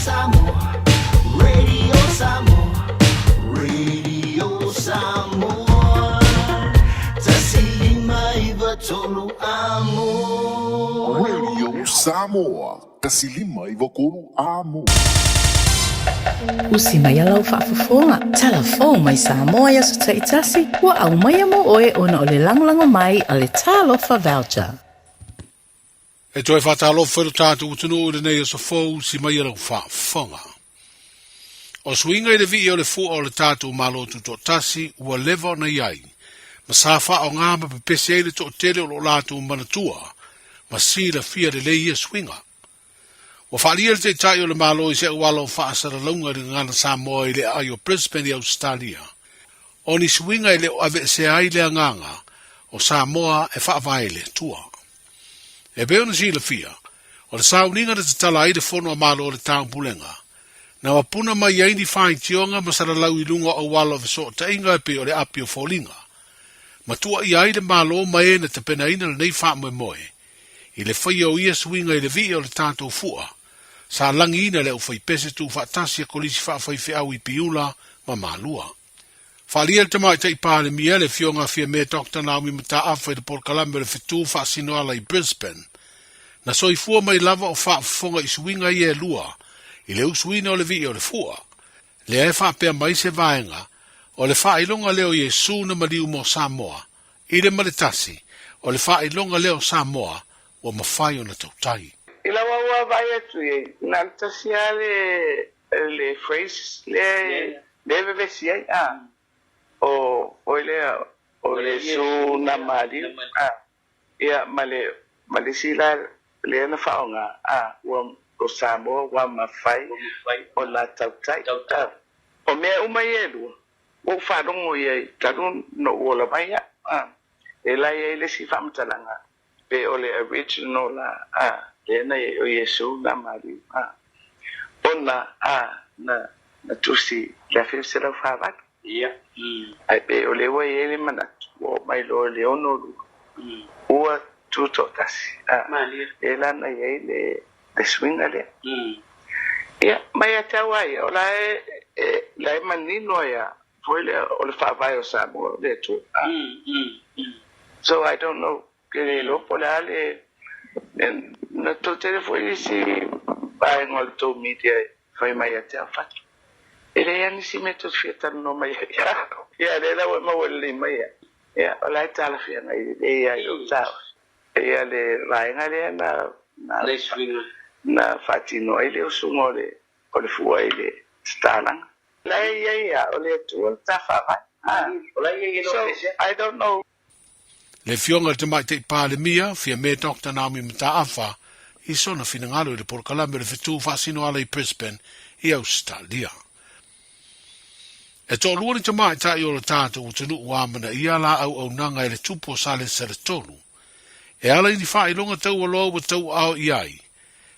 Speaker 17: Samoa, Radio Samoa, Radio Samoa, 1593 amo.
Speaker 20: Radio Samoa, 1593 amo.
Speaker 21: Usi mai a lau faafofoga, talafou mai Samoa i aso taitasi, ua aumaia mo oe ona o le lagolago mai a le Talofa Voucher.
Speaker 23: E toe faatalofa i lo tatou atunuu i lenei aso fou si mai a lau faafofoga. O suiga i le vii o le fua o le tatou Malo Tutoatasi ua leva ona i ai, ma sa faaaoga ma pepesi ai le toatele o lo o latou manatua ma silafia lelei ia suiga. Ua faaalia le Taitai o le Malo i se auala o faasalalauga i le gagana Samoa i le aai o Brisbane i Ausetalia, o ni suiga e le o aveesea ai le agaga o Samoa e faavae i le Atua. E pei ona silafia, o le sauniga na tatala ai le Fono a Malo o le Taupulega, na mapuna mai ai ni faitioga ma salalau i luga o auala o fesootaiga e pei o le api o foliga, ma tuuaia ai le Malo ma e na tapenaina lenei faamoemoe i le faia o ia suiga i le vii o le tatou fua, sa lagiina le aufaipese tuufaatasi a Kolisi Faafaifeau i Piula ma Malua. Faaalia le Tamaitai Palemia, le Afioga a Fiame Doctor Naomi Mataafa i le polokalame o le Fetu Faasinoala i Brisbane, na soifua mai lava o faafofoga i suiga ia e lua i le usuina o le vii o le fua, lea e faapea mai se vaega o le faailoga lea o Iesu na maliu mo Samoa i le ma le tasi o le faailoga lea o Samoa ua mafai ona tautai.
Speaker 24: I lau au vaavaai atu i ai, na o le tasi lava le le phrase lea e vevesi ai, a, o foi lea o Iesu na maliu, a, ia ma le ma le isi la lea na faaaoga, a, ua o Samoa ua mafai ona tautai, a. O mea uma ia e lua, Ua ou faalogo i ai talu na ou ola mai au, a, e la i ai le isi faamatalaga, pe o le original la, a, lea na i ai o Iesu na maliu, a, ona, a, na, na tusi i le 1948. Ia. Ae pei o lea ua i ai le manatu, ua oo mai loa i le 62, ua tutoatasi, a, lea la na i ai le, le suiga lea. Ia, ma ia te au lava ia, o la e, e, la e manino ai lava foi lea o le faavae o Samoa o le Atua. So I don't know, ke le iloa po o le a le, na toatele foi isi vaega o le tou media e fai mai ia te au, Fatu, e leai lava nisi mea tou te fia talanoa mai ai. Ia, lea la ua e maua lelei mai au. Ia, o la e talafeagai lelei lava i lou taofi. Ia le vaega lea na na na faatino ai le usuga o le o le fua i le tatalaga. La e i ai a o le Atua le ta faavae. So I don't know.
Speaker 23: Le Afioga i le Tamaitai Palemia, Fiame Doctor Naomi Mataafa, i sona finagalo i le polokalame o le fetu faasino ala i Brisbane i Ausetalia. E toalua ni tamaitai o le tatou atunuu ua amanaia la auaunaga i le tupu o Salesala 3. E ala i ni faailoga taualoa ua tauaao i ai,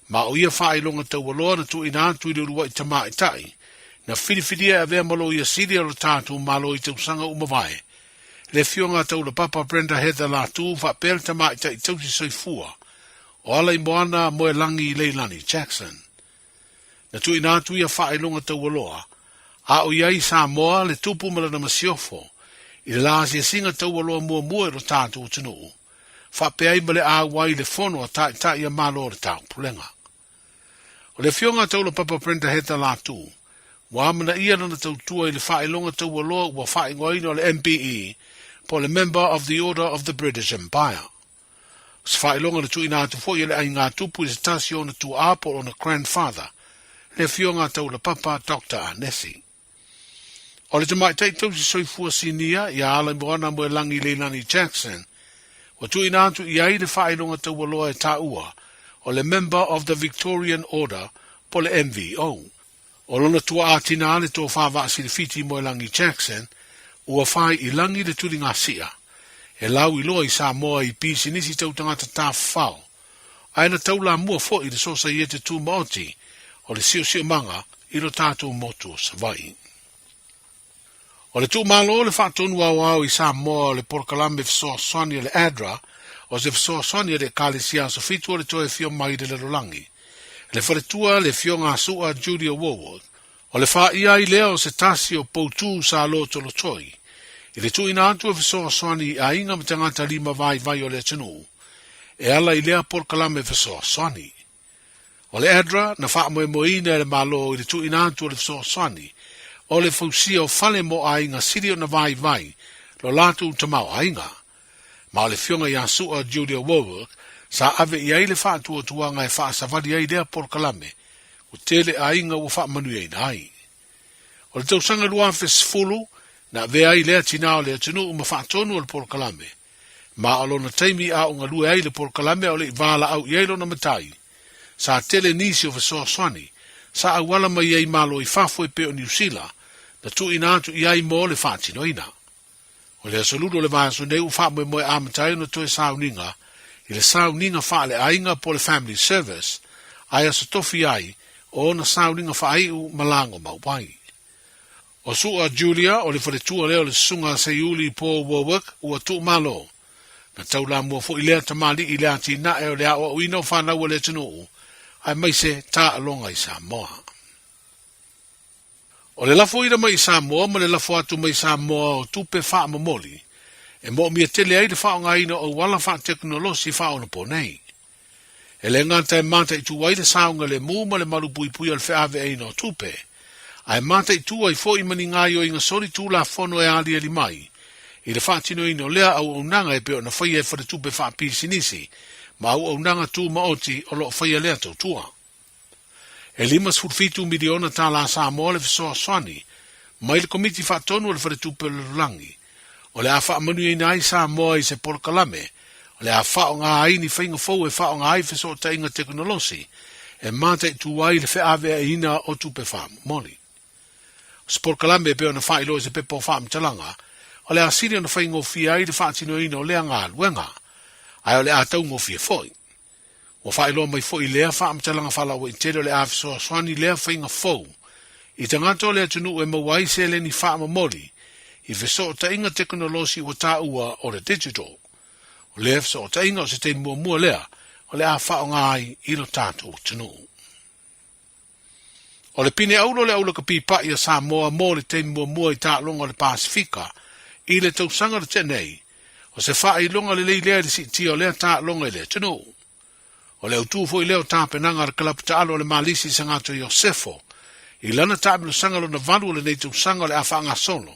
Speaker 23: ma o ia faailoga taualoa na tuuina atu i le uluai tamaitai na filifilia e avea ma loia sili o le tatou Malo i tausaga ua mavae, le Afioga a Taulapapa Brenda Heather Latu faapea le tamaitai tausi soifua o Alaimoana Moelangi Leilani Jackson. Na tuuina atu ia faailoga taualoa, a o i ai i Samoa le tupu ma lana masiofo, i le la asiasiga taualoa muamua i lo tatou atunuu, faapea ai ma le auai i le fono a Taitai a Malo o le Taupulega. O le Afioga a Taulapapa Brenda Heather Latu, ua amanaia lana tautua i le faailoga taualoa ua faaigoaina o le MBE, po o le Member of the Order of the British Empire. O se faailoga na tuuina atu foi e le aiga tupu i se tasi o ona tuaa po o lona grandfather, le Afioga a Taulapapa Doctor Anesi. O le tamaitai tausi soifua sinia ia Alaimoana Moelangi Leilani Jackson, ua tuuina atu i ai le faailoga taualoa e taua o le Member of the Victorian Order po o le MVO. O lona tuaa tina le tofa Vaasilifiti Moelangi Jackson, ua fai i lagi le tuligasia, e lau iloa i Samoa i pisinisi tau tagata tafafao, ae na taulamua foi i le Sosaiete Tumaoti o le Siosiomaga i lo tatou motu o Savaii. O le tuumalo le faatonu aoao i Samoa o le polokalame fesoasoani a le ADRA, o se fesoasoani a le Ekalesia Aso Fitu o le Toe Afio Mai i le Lalolagi. Le faletua le Afioga a Su'a Julia Wallwork, o le fāia ai lea o se tasi o poutū sa lotolotoi i le tuuina atu e fesoasoani i aiga ma tagata lima vaivai o le atunuu e ala i lea polokalame fesoasoani. O le ADRA na faamoemoeina e le Malo i le tuuina atu o le fesoasoani o le fausia o fale mo aiga sili ona vaivai lo latou tamaoaiga. Ma o le Afioga ia Su'a Julia Warwick sa ave i ai le faatuatuaga e faasavali ai lea polokalame ua tele aiga ua faamanuiaina ai. O le tausaga 2010 na avea ai lea tinā o le atunuu ma faatonu o le polokalame, ma o lona taimi a o galue ai le polokalame a o le i valaau i ai lona matai, sa tele nisi o fesoasoani sa auala mai ai Malo i fafo e pei o Niu Sila na tuuina atu i ai mo le faatinoina. O le aso Lulu o le vaiaso nei ua faamoemoe amata ai ona toe sauniga i le sauniga faaleaiga po o le Family Service, ae aso tofi ai o ona sauniga faaiu ma lago mau ai. O Su'a Julia o le faletua lea o le Susuga a Seiuli Paul Warwick ua tuumalo. Na taulamua foi lea tamalii i le atinae o le aoaoina o fanau a le atunuu, aemaise taaloga i Samoa. O le lafoina mai i Samoa ma le lafo atu mai Samoa o tupe faamomoli e moomia tele ai le faaaogaina o auala faatekonolosi faaonaponei. E le gata e mataitu ai le saogalemu ma le malupuipuia o le feaveaiina o tupe, ae mataitu ai foi ma ni gaoioiga soli tulafono e aliali mai i le faatinoina o lea auaunaga e pei ona faia e faletupe faapisinisi ma auaunaga tumaoti o lo o faia lea tautua. E $57 miliona tālā Samoa le fesoasoani mai le Komiti Faatonu o le Faletupe o le Lalolagi, o le a faamanuiaina ai Samoa i se polokalame o le a faaaoga ai ni faiga fou e faaaoga ai fesootaiga tekonolosi e mataitu ai le feaveaiina o tupe faamomoli. O se polokalame e pei ona faailoa i se pepa o faamatalaga, o le a sili ona faigofie ai le faatinoina o lea galuega, ae o le a taugofie foi. Ua faailoa mai foi lea faamatalaga faalauaitele o le a fesoasoani lea faiga fou i tagata o le atunuu e maua ai seleni faamomoli i fesootaiga tekonolosi ua taua o le digital. O lea fesootaiga o se taimi muamua lea o le a faaaoga ai i lo tatou atunuu. O le pine auro o le aulakapipaʻi a Samoa mo le taimi muamua i taaloga o le Pasefika i le tausaga na tea nei, o se faailoga lelei lea i le siitia o lea taaloga i le atunuu. O le autū foi lea o tapenaga a le kalapu taalo a le Malisi Sagato Iosefo i lana taamilosaga lona valu o lenei tausaga o le a faagasolo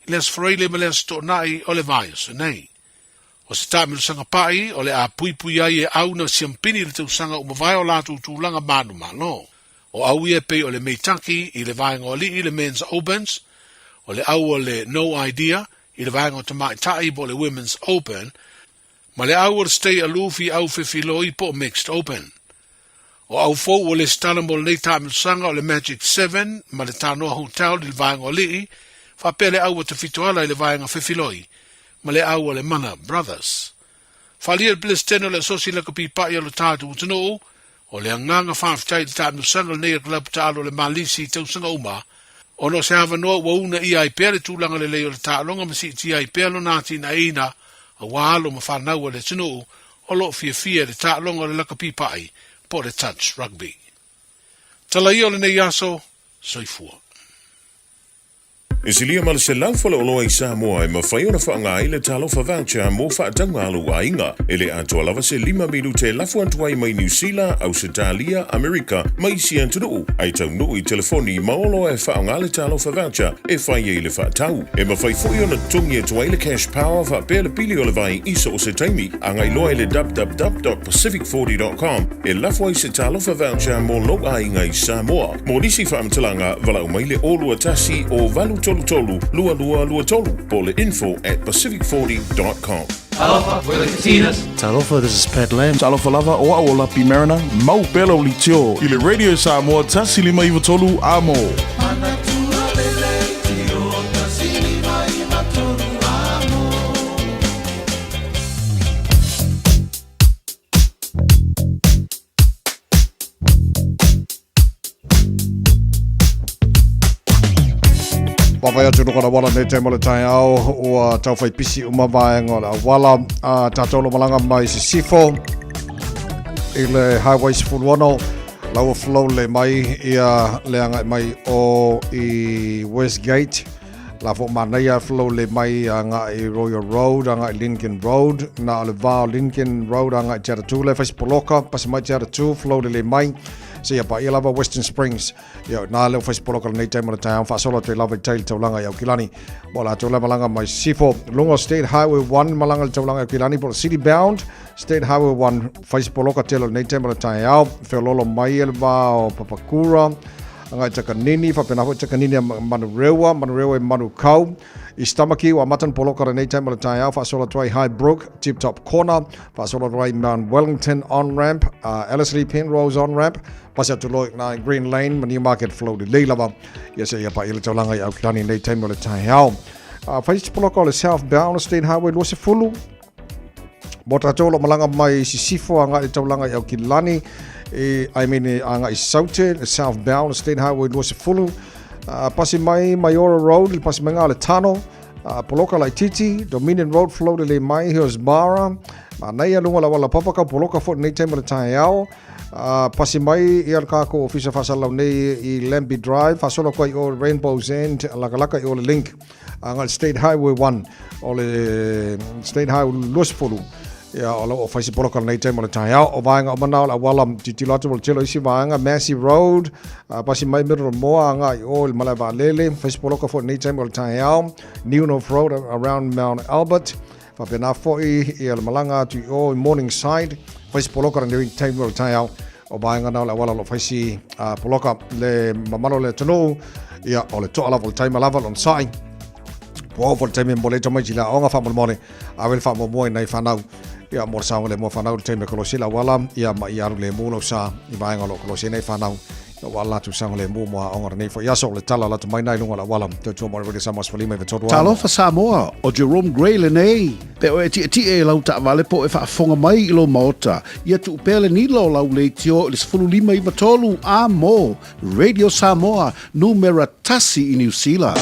Speaker 23: i le Aso Faraile ma le Aso Toonai o le vaiaso nei. O se taamilosaga paʻi o le a puipui ai e au na siampini i le tausaga ua mavae o latou tulaga manumalo. O au ia e pei o le Meitaki i le vaega o alii le Men's Opens, o le au o le No Idea i le vaega o tamaitai po o le Women's Open, ma le au o le Stay Aloof i au fefiloi po o Mixed Open. O au fou ua lesitala mo lenei taamilosaga o le Magic Seven ma le Tanoa Hotel i le vaega o alii, faapea le au o Tafitoala i le vaega fefiloi, ma le au a le Mana Brothers. Faaalia le Peresetene o le Asosi Lakapi Paʻi o lo tatou atunuu, o le agaga faafetai i le taamilosaga lenei a le Kalapu Taalo o le Malisi i tausaga uma, ona o se avanoa ua uunaia ai pea le tulaga lelei o le taaloga ma siitia ai pea lona atinaeina aua alo ma fanau a le atunuu o lo o fiafia i le taaloga o le lakapi paʻi po o le touch rugby. Tala ia o lenei aso, soifua.
Speaker 1: E silia ma le 100 faleoloa i Samoa e mafai ona faaaoga ai le Talofa Voucher mo faatauga a lou aiga. E le atoa lava se lima minute e lafo atu ai mai Niu Sila, Ausetalia, Amerika ma isi atunuu, ae taunuu i telefoni ma oloa e faaaoga le Talofa Voucher e fai ai le faatau. E mafai foi ona totogi atu ai le Cash Power faapea le pili o le vai i so o se taimi. Agai loa i le www.pacific40.com e lafo ai se Talofa Voucher mo lou aiga i Samoa. Mo nisi faamatalaga, valaau mai le 021 o 833 2223 po o le info at pacific40.com.
Speaker 2: Talofa, we're the Katinas.
Speaker 7: Talofa, this is Pat Lam.
Speaker 12: Talofa lava, o au o Lapi Mariner, mau pea lau litio i le Radio Samoa 153 Amo.
Speaker 5: Wawai atu no kona wala nei te mole tai ao ua tau whai pisi uma vaenga o le awala a tātou lo malanga mai Sisifo i le Highway 16 La ua flow lelei mai ia le agai mai o i Westgate. La fo manaia flow lelei mai agai i Royal Road, agai Lincoln Road, na o le va o Lincoln Road agai Te Atatū le fai poloka, pasi mai Te Atatū, flow lelei mai. Se ia pa ia lava Western Springs. Ia, nā leo whai poloka lenei taima le taeao, whaasolo atu i lava i tai le taulanga i Aukilani. Mo la tau malanga mai Sifo, lunga State Highway 1 malanga le taulanga i Aukilani, po City Bound, State Highway 1, whai poloka tele lenei taima le taeao, wheololo mai e le vā o Papakura, ngai Takanini, whapena hoi Takanini a Manurewa, Manurewa e Manukau. I Stamaki, wa matan poloka lenei taima le taeao, whaasolo atu ai High Brook, Tip Top Corner, whaasolo atu ai Mount Wellington on-ramp, Ellerslie Penrose on-ramp, Pasi atu loa i nā Green Lane ma Newmarket Flow lelei lava. Ia se ia pa i le taulanga i Aukilani nei taimi o le taeao. Whai se poloka o le Southbound State Highway 20. Mo tātou lo malanga mai i Sisifo a ngai taulanga i Aukilani. E, I mean, a ngai Saute, le Southbound State Highway 20. Pasi mai Maiora Road, le pasi mai ngā le Tano. Poloka Laititi, Dominion Road Flow lelei mai Hillsborough. Ma nei a lunga la wala papa ka poloka fo nei taimi o le taeao. Pasi mai ia le kākou ofisa faasalalau nei i Lambie Drive, faasolo atu ai i o Rainbow's End, lakalaka i o le link a ngai le State Highway 1, o le State Highway 20. Ia, o lo o fai se poloka lenei taimi o le taeao. O vaega o manao le auala, tilotilo atu mo le tele o isi vaega, Massey Road, pasi mai Middlemoa a ngai i o i le malae vaalele, fai se poloka foi lenei taimi o le taeao, New North Road around Mount Albert, Faapena foi ia le malaga atu i o i Morningside, fai si poloka lenei taimi o le taeao, o vaega na o le auala o lo o fai si poloka le mamalo o le atunuu, ia o le toa lava o le taima lava lona sai. Ua oo foi le taimi e momoli ai tamaiti i le aoga faamolemole, ave le faamuamua i nai fanau, ia mo le saogalemu o fanau i le taimi e kolosi ai le auala, ia ma ia alu lemu lau sa i vaega o lo o kolosi ai nai fanau. Ua latou saogalemu mo aoga lenei foi aso, o le tala lata mai na i luga o le auala. Tautua mo le Radio Samoa 15 93 amo.
Speaker 6: Talofa Samoa, o Jerome Gray lenei. Pe o e tietie i lau taavale po o e faafofoga mai i lou maota, ia tuu pea le nila o lau leitio i le 15 93 a mo Radio Samoa, numera tasi i Niu Sila.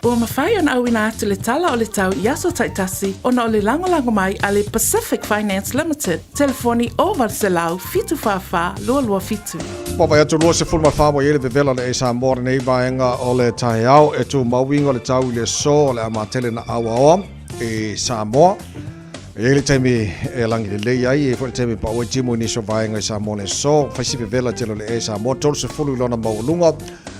Speaker 11: Ua mafai ona auina atu le tala o le tau i aso taitasi ona o le lagolago mai a le Pacific Finance Limited, telefoni 0800 744 227.
Speaker 5: Ua vaai atu 24 ua i ai le vevela o le Samoa lenei vaega o le taeao e tumau uiga o le tau i le aso o le a matele na auaoa i Samoa. E i ai le taimi e lagi lelei ai, e i ai foi le taimi e pau ai timu i nisi o vaega i Samoa le aso. Fai si vevela tele o le e Samoa, 30 i lona maualuga,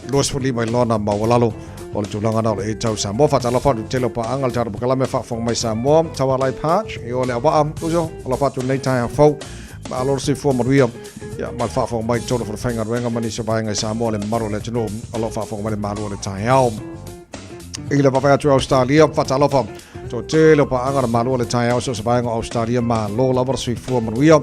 Speaker 5: 25 i lona maualalo. O le tulaga na o le e tau Samoa. Faatalofa atu i le tele o paaga le tatou pakalame faafofoga mai Samoa. Taualai Patch, i o le awaa, uso, alofa atu lenei taeao fou. Malo le soifua manuia. Ia, ma le faafofoga mai i totonu o Falefaigaluega ma nisi o vaega i Samoa, le mamalu o le atunuu o lo o faafofoga mai le malu o le taeao. I le vaavaai atu i Australia, faatalofa toatele o paaga le malu o le taeao so o se vaega o Australia, malo lava le soifua manuia.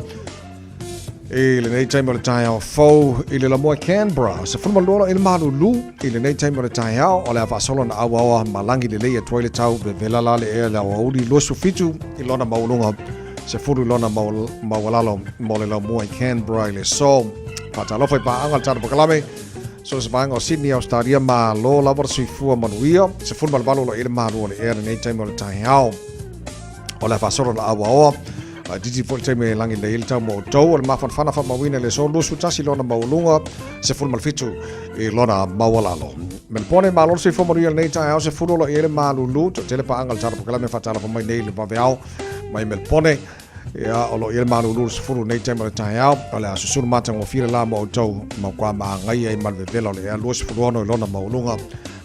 Speaker 5: I lenei taimi o le taeao fou i le lamoa Canberra, 12 i le malulu i lenei taimi o le taeao, o le a faasolo na auaoa malangi lelei atu ai le tau vevela la le ea le aoauli 27 i lona maualuga 10 i lona maualalo mo le laumua i Canberra i le aso. Faatalofa i paaga le tatou pakalame so se vaega o Sydney, Australia, malo lava le soifua manuia, 18 o lo i le malu o le ea lenei taimi o le taeao. O le a faasolo na auaoa, a titi foi le taimi e lagi lelei ai le tau mo outou, o le mafanafana faamauina i le aso 21 lona maualuga, 17 i lona maualalo. Melbourne, malo le soifua manuia lenei taeao, 10 o lo i ai le malulu, toatele paaga le tatou pakalame faatalofa mai nei i le vaveao mai Melbourne. Ia, o lo o i ai le malulu le 10 nei taimi o le taeao, o le a susulu matagofie le la mo outou, ma kua maagaia ai ma le vevela o le ea 26 i lona maualuga,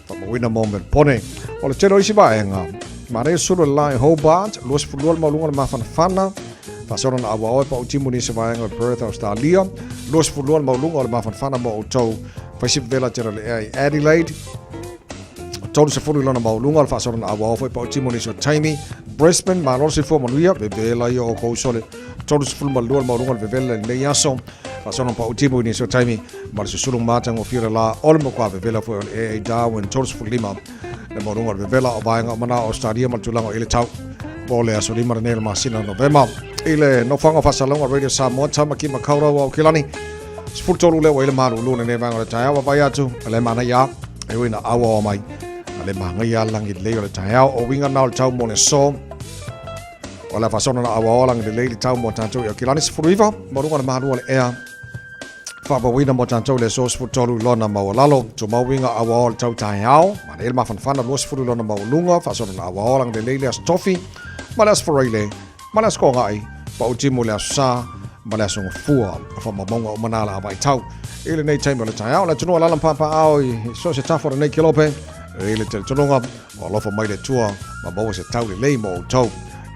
Speaker 5: faamauina mo Melbourne. O le tele o isi vaega, manaia susulu le la i Hobart, 22 le maualuga o le mafanafana, faasolo na auaoa e pau timu nisi vaega o Perth, Australia, 22 le maualuga o le mafanafana mo outou, faisi vevela tele o le ea i Adelaide, 30 i lona maualuga o le faasolo na auao foi pau timu nisi o taimi Brisbane, malo le soifua manuia, vevela ia o kou sole 32 le maualuga o le vevela i lenei aso faasolo na pau timu nisi o taimi ma le susulu matagofie le la o le matua vevela foi o le AA Darwin 35 le maualuga o le vevela o vaega o mana o Australia ma le tulaga o i le tau mo le aso lima lenei o le masina o Novema i le nofoaga o faasalalauga Radio Samoa Tamaki Makaurau Aokelani 13 lea ua i le malulu lenei vaega o le taeao vaavaai atu le manaia E ui na auaoa mai, a le māngaia lagi lelei o le taeao. O uiga na o le tau mo le aso. O le a faasolo na auaoa lagi lelei le tau mo tātou i Aukilani 19, maluga le malu o le ea. Faamauina mo tatou le aso 13 i lona maualalo, tumau uiga auao o le tau taeao, manaia le mafanafana 20 i lona maualuga, faasologa auao lagalelei le Aso Tofi ma le Aso Faraile ma le Aso Toonai, pautimu i le Aso Sa ma le Aso Gafua. O faamaumauga uma na la vaitau i lenei taimi o le taeao. Le atunuu alaala ma papaaao i so o se tafa o lenei kelope, e i le talitonuga o alofa mai le Atua ma maua se tau lelei mo outou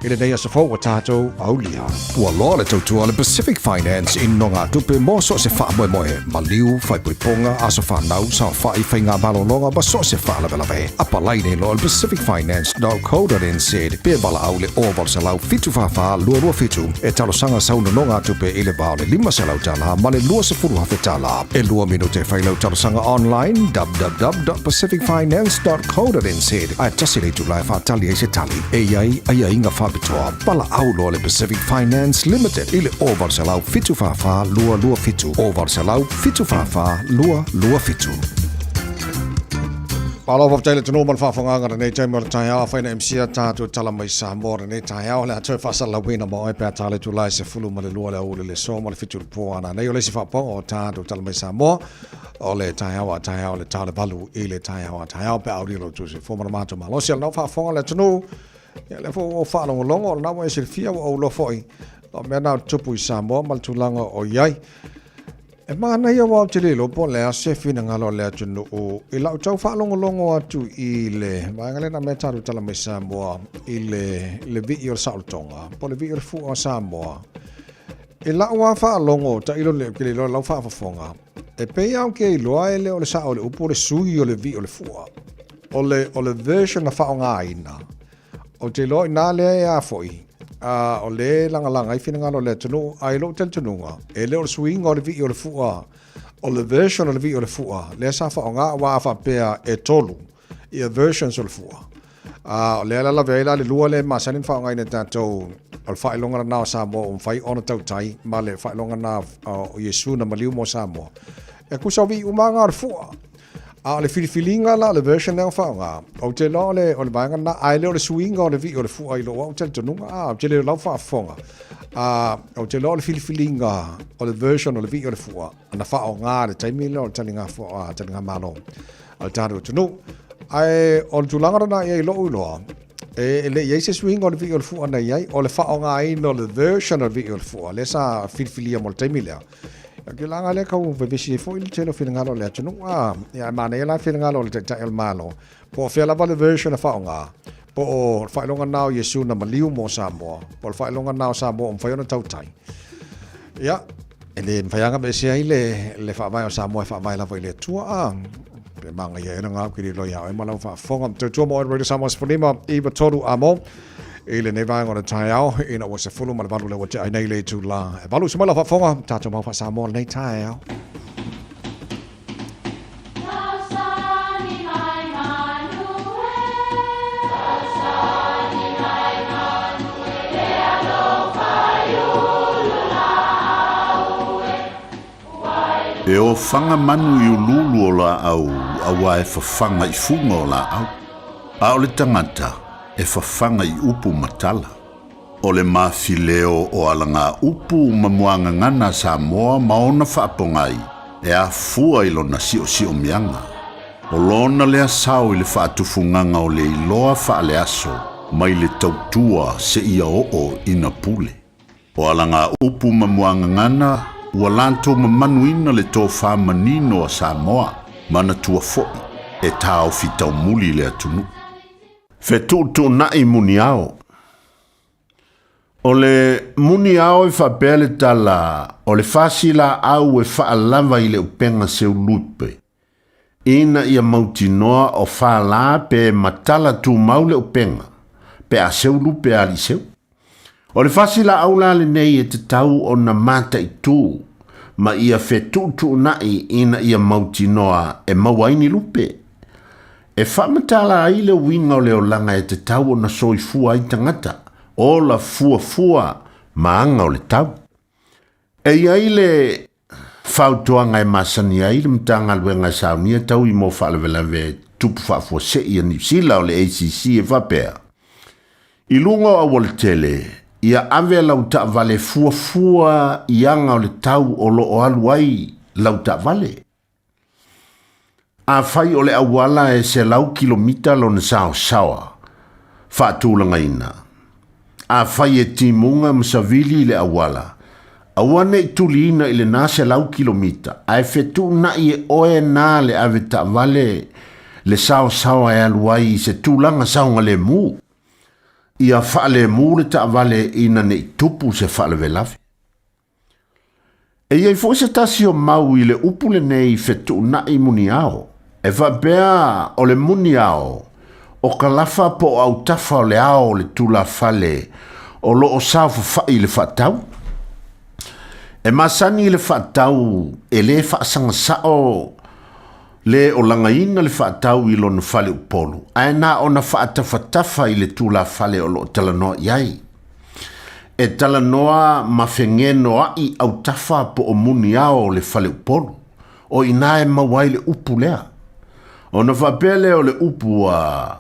Speaker 5: i lenei aso fou ua tatou aulia.
Speaker 14: Ua loa le tautua a le Pacific Finance i nogatupe mo so o se faamoemoe, maliu, faaipoipoga, aso fanau, saofai, faiga malologa ma so o se faalavelave. Apalai nei loa i le pacificfinance.co.nz pe valaau i le 0800 744 227 e talosaga sau nonogatupe i le va o le $500 ma le $20,000. E lua minute e fai lau talosaga online www.pacificfinance.co.nz ae tasi le itula e faatali ai se tali. E i ai aiaiga faapitoa. Valaau loa le Pacific Finance Limited i le 0800 744 227, 0800 744 227.
Speaker 5: Malo faafetai le atunuu ma le faafofogaaga i lenei taimi o le taeao. Afai na MC a tatou tala mai Samoa i lenei taeao, le a toe faasalalauina ma oe pe a ta le itula e 12 le aoauli o le aso ma le 7 i le po a nanei. O le isi faapaoga o tatou tala mai Samoa o le taeao a taeao i le ta o le 8 i le taeao a taeao pe a aulia lo outou soifua ma le matou malosi. O lena ua faafofoga le atunuu, ia lea foi ua ou faalogologo, o lena ua e silafia ua ou iloa foi o mea na o le tupu i Samoa ma le tulaga o i ai. E manaia aua ou te le iloa po o le a se finagalo o le atunuu i lau tau faalogologo atu i le vaega lea na mea tatou tala mai Samoa i le, le vii o le saolotoga po o le vii o le fua o Samoa. I lau lava faalogo tailo le, ke le iloa lau faafofoga, e pei lava ou te iloa e le o le sao o le upu o le sui o le vii o le fua. O le, o le version na faaaogaina, Ou te iloa o i ina lea e a foi, a o lea e lagalaga ai finagalo o le atunuu, a i lou talitonuga, e le o le suiga o le vii o le fua, o le version o le vii o le fua, lea sa faaaoga, aua a faapea e tolu ia versions o le fua, a o lea la lavea ai la le lua lea e masani ona faaaogaina e tatou, o le faailoga lena o Samoa ua mafai ona tautai ma le faailoga lena o Iesu na maliu mo Samoa. E tusa o vii uma lava na o le fua. A o le filifiliga la o le version lea ua faaaoga, ou te iloa o le, o le vaega lena, ae le o le suiga o le vii o le fua i lou au talitonuga, a, ou te le o lau faafofoga. A, ou te iloa o le filifiliga o le version o le vii o le fua, na faaaoga i le taimi lea o le taliga fua, taliga malo a le tatou atunuu. Ae o le tulaga lena i ai i lou iloa, e le i i ai se suiga o le vii o le fua na i ai, o le faaaogaina o le version o le vii o le fua, lea sa filifilia mo le taimi lea. Ia ke laga lea kau vevesi ai foi le tele o finagalo o le atunuu a ia e manaia la finagalo o le Taitai o le Malo po o fea lava le version e faaaoga po o le faailoga na o Iesu na maliu mo Samoa po o le faailoga na o Samoa ua mafai ona tautai. Ia e le mafai lava ona aveesea ai le le faavae o Samoa e faavae lava i le Atua a pe manaia ea lena ou te le iloa ia oe ma lau faafofoga. Tautua mo oe Radio Samoa 15 93 a mo. I lenei vaega o le taeao, ina ua 18 lea ua tea ai nei le itula e valu. Se mai lau faafofoga, tatou mau faa-Samoa lenei taeao.
Speaker 7: E ofaga manu i uluulu o laau auā e fafaga i fuga o laau, a o le tagata e fafaga i upu ma tala. O le mafileo o alagaupu ma muagagana a Samoa ma ona faapogai e afua i lona siosiomiaga. O lona lea sao i le faatufugaga o le iloa faaleaso mai le tautua seia oo ina pule. O alagaupu ma muagagana ua latou mamanuina le tofa manino a Samoa, manatua foi e taofi taumuli le atunuu. Fetuutuunai muniao. O le muniao e faapea le tala o le fasi laau e faalava i le upega seulupe, ina ia mautinoa o fala pe matala tumau le upega, pe a seulupe alii seu. O le fasi laau la lenei e tatau ona mataitu ma ia fetuutuunai ina ia mautinoa e maua ai ni lupe. E faamatala ai le uiga o le olaga e tatau ona soifua ai tagata, ola fuafua ma aga o le tau. E i ai le fautuaga e masani ai le Matagaluega e saunia taui mo faalavelave tupu faafuasei a Niu Sila o le ACC e faapea, I luga o aualatele, ia ave lau taavale fuafua i aga o le tau o lo o alu ai lau taavale. Afai o le auala e 100 kilomita lona saosaoa faatulagaina, afai e timuga ma savili i le auala, aua ne i tuliina i lena 100 kilomita, ae fetuunai e oe na le ave taavale le saosaoa e alu ai i se tulaga saogalemu. Ia faalemu le taavale ina ne i tupu se faalavelave. E i ai foi se tasi o mau i le upu lenei fetuunai muniao, e faapea o le muniao o ka lafa po o autafa o le ao o le tulafale o lo o saofafai i le faatau. E masani i le faatau e lē faasagasao le o lagaina le faatau i lona fale upolu, ae na ona faatafatafa i le tulafale o lo o talanoa i ai. E talanoa ma fegenoaʻi autafa po o muniao o le fale upolu, o i inā e maua ai le upu lea. Ona faapea lea o le upu a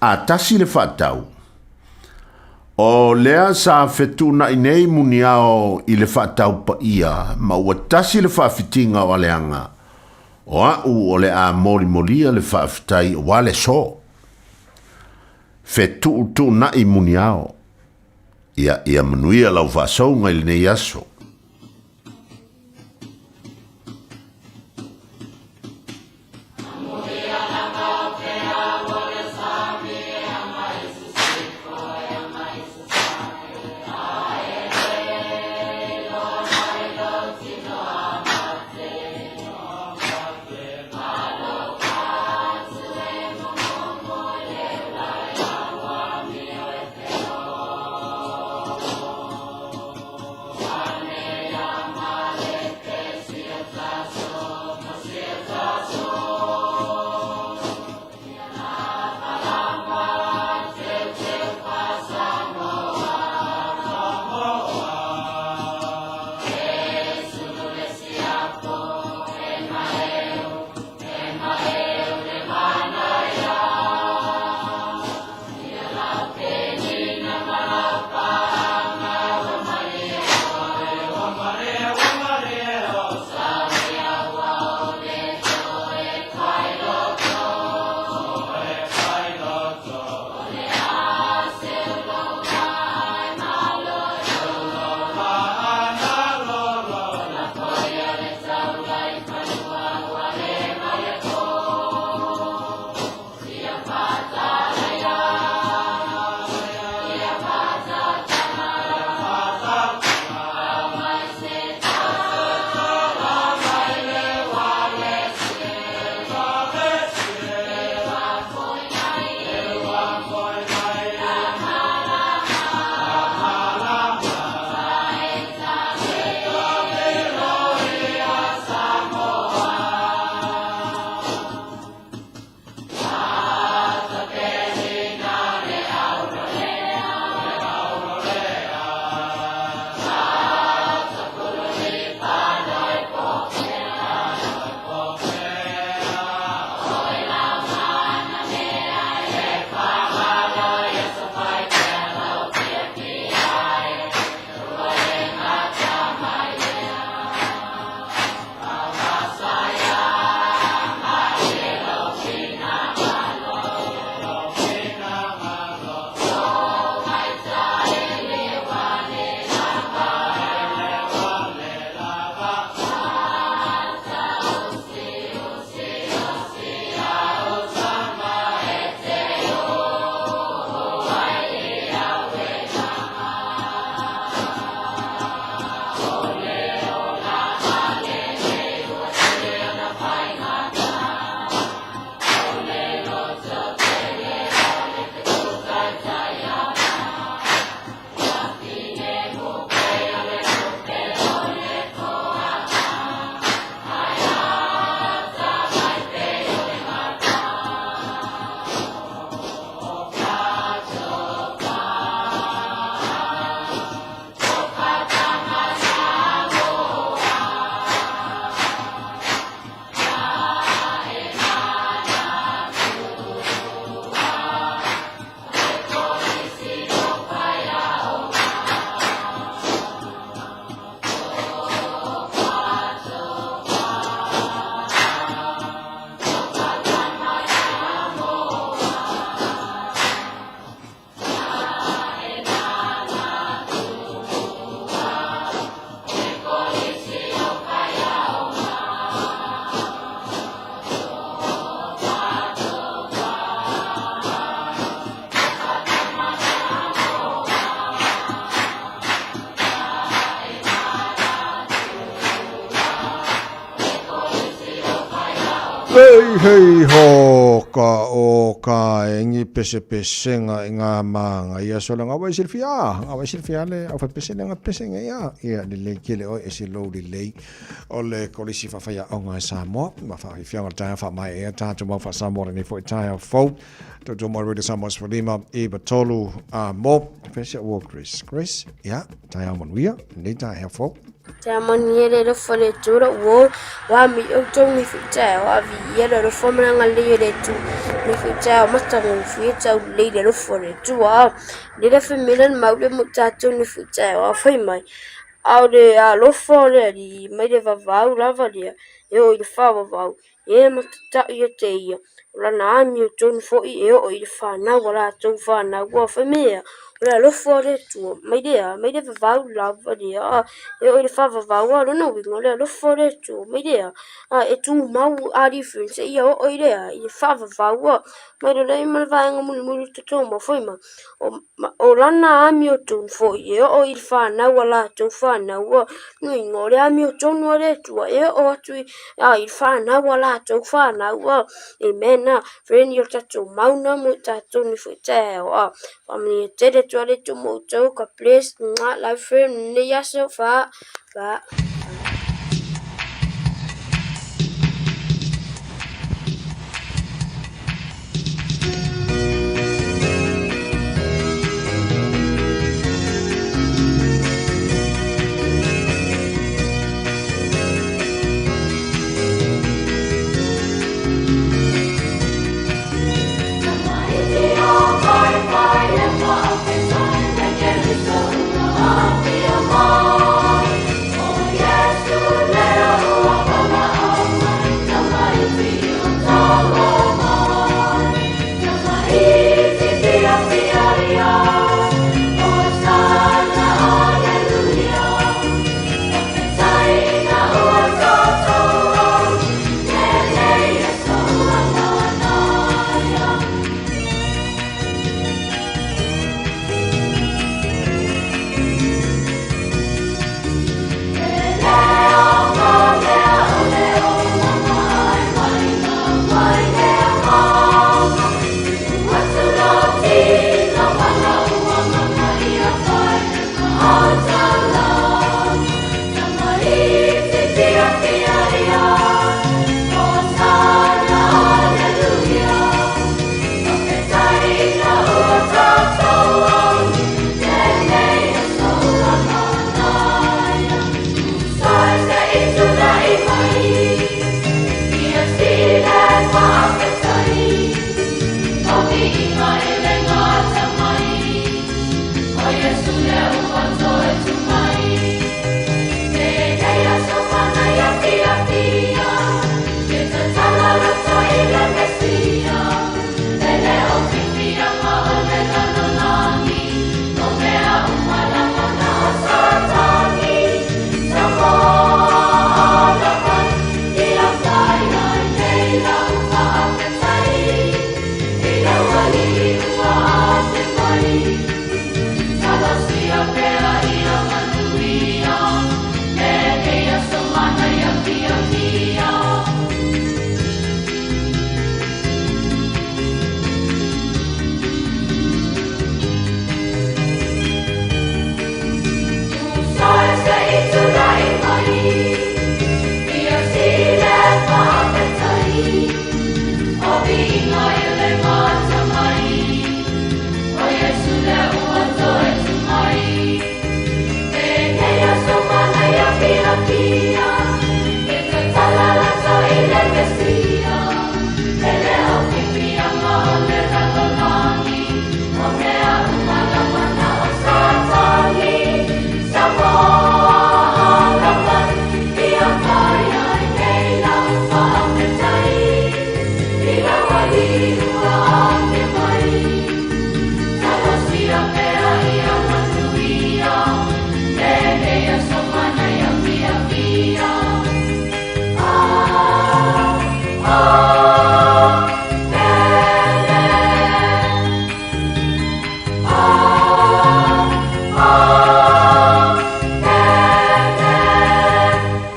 Speaker 7: a tasi le faatau, o lea sa fetuunai nei muniao i le faatau paia ma ua tasi le faafitiga o aleaga, o a'u o le a molimolia le faafetai aua le aso. Fetuutuunai muniao. Ia, ia manuia lau faasouga i lenei aso.
Speaker 5: Hei hei ho ka o ka e ngi pese pesega i ngā mānga ia sola ngā wai silfia ngā wai silfia le au whai pese le ngā pese ngā ia ia le le kele o e se lou le lei o le kolisi whawhaia o ngā Samoa ma whawhiwhia ngā taia wha mai e tātou mau wha Samoa le nei fo i taia fou tau tō mai Radio Samoa sefulima i batolu a mo whese o Chris Chris ia taia manuia nei taia fou
Speaker 8: Te amani e le alofa o le Atua lou o, ua mi outou nei foi taeao, a viia le alofa ma le agalelei o le Atua, nei foi taeao matagofie taulelei i le alofa o le Atua. Nei le femela le mau le mo tatou nei foi taeao, a fai mai, a o le alofa o le Alii mai le vavau lava lea, e oo i le faavavau, e matataʻi ia te ia, o lana amiotonu foi e oo i le fanau a latou fanau. Ua fai mea, o le alofa o le Atua, mai le a, mai le vavau lava lea, a e oo i le faavavau, a o lona uiga, o le alofa o le Atua, mai le a, a e tumau a different seia oo i le a, i le faavavau, a mai le lei ma le vaega mulimuli o tatou mau fai mai, o lana amiotonu foi e oo i le fanau a latou fanau, ua nuiga o le amiotonu a le Atua e oo atu i le fanau a latou fanau. Amen. Friend, o tatou mauna mo tatou ni foi taeao. Faamanuia tele atu a le Atua mo outou. God bless. Mwah. Love friend. Lenei aso. Fa. Fa.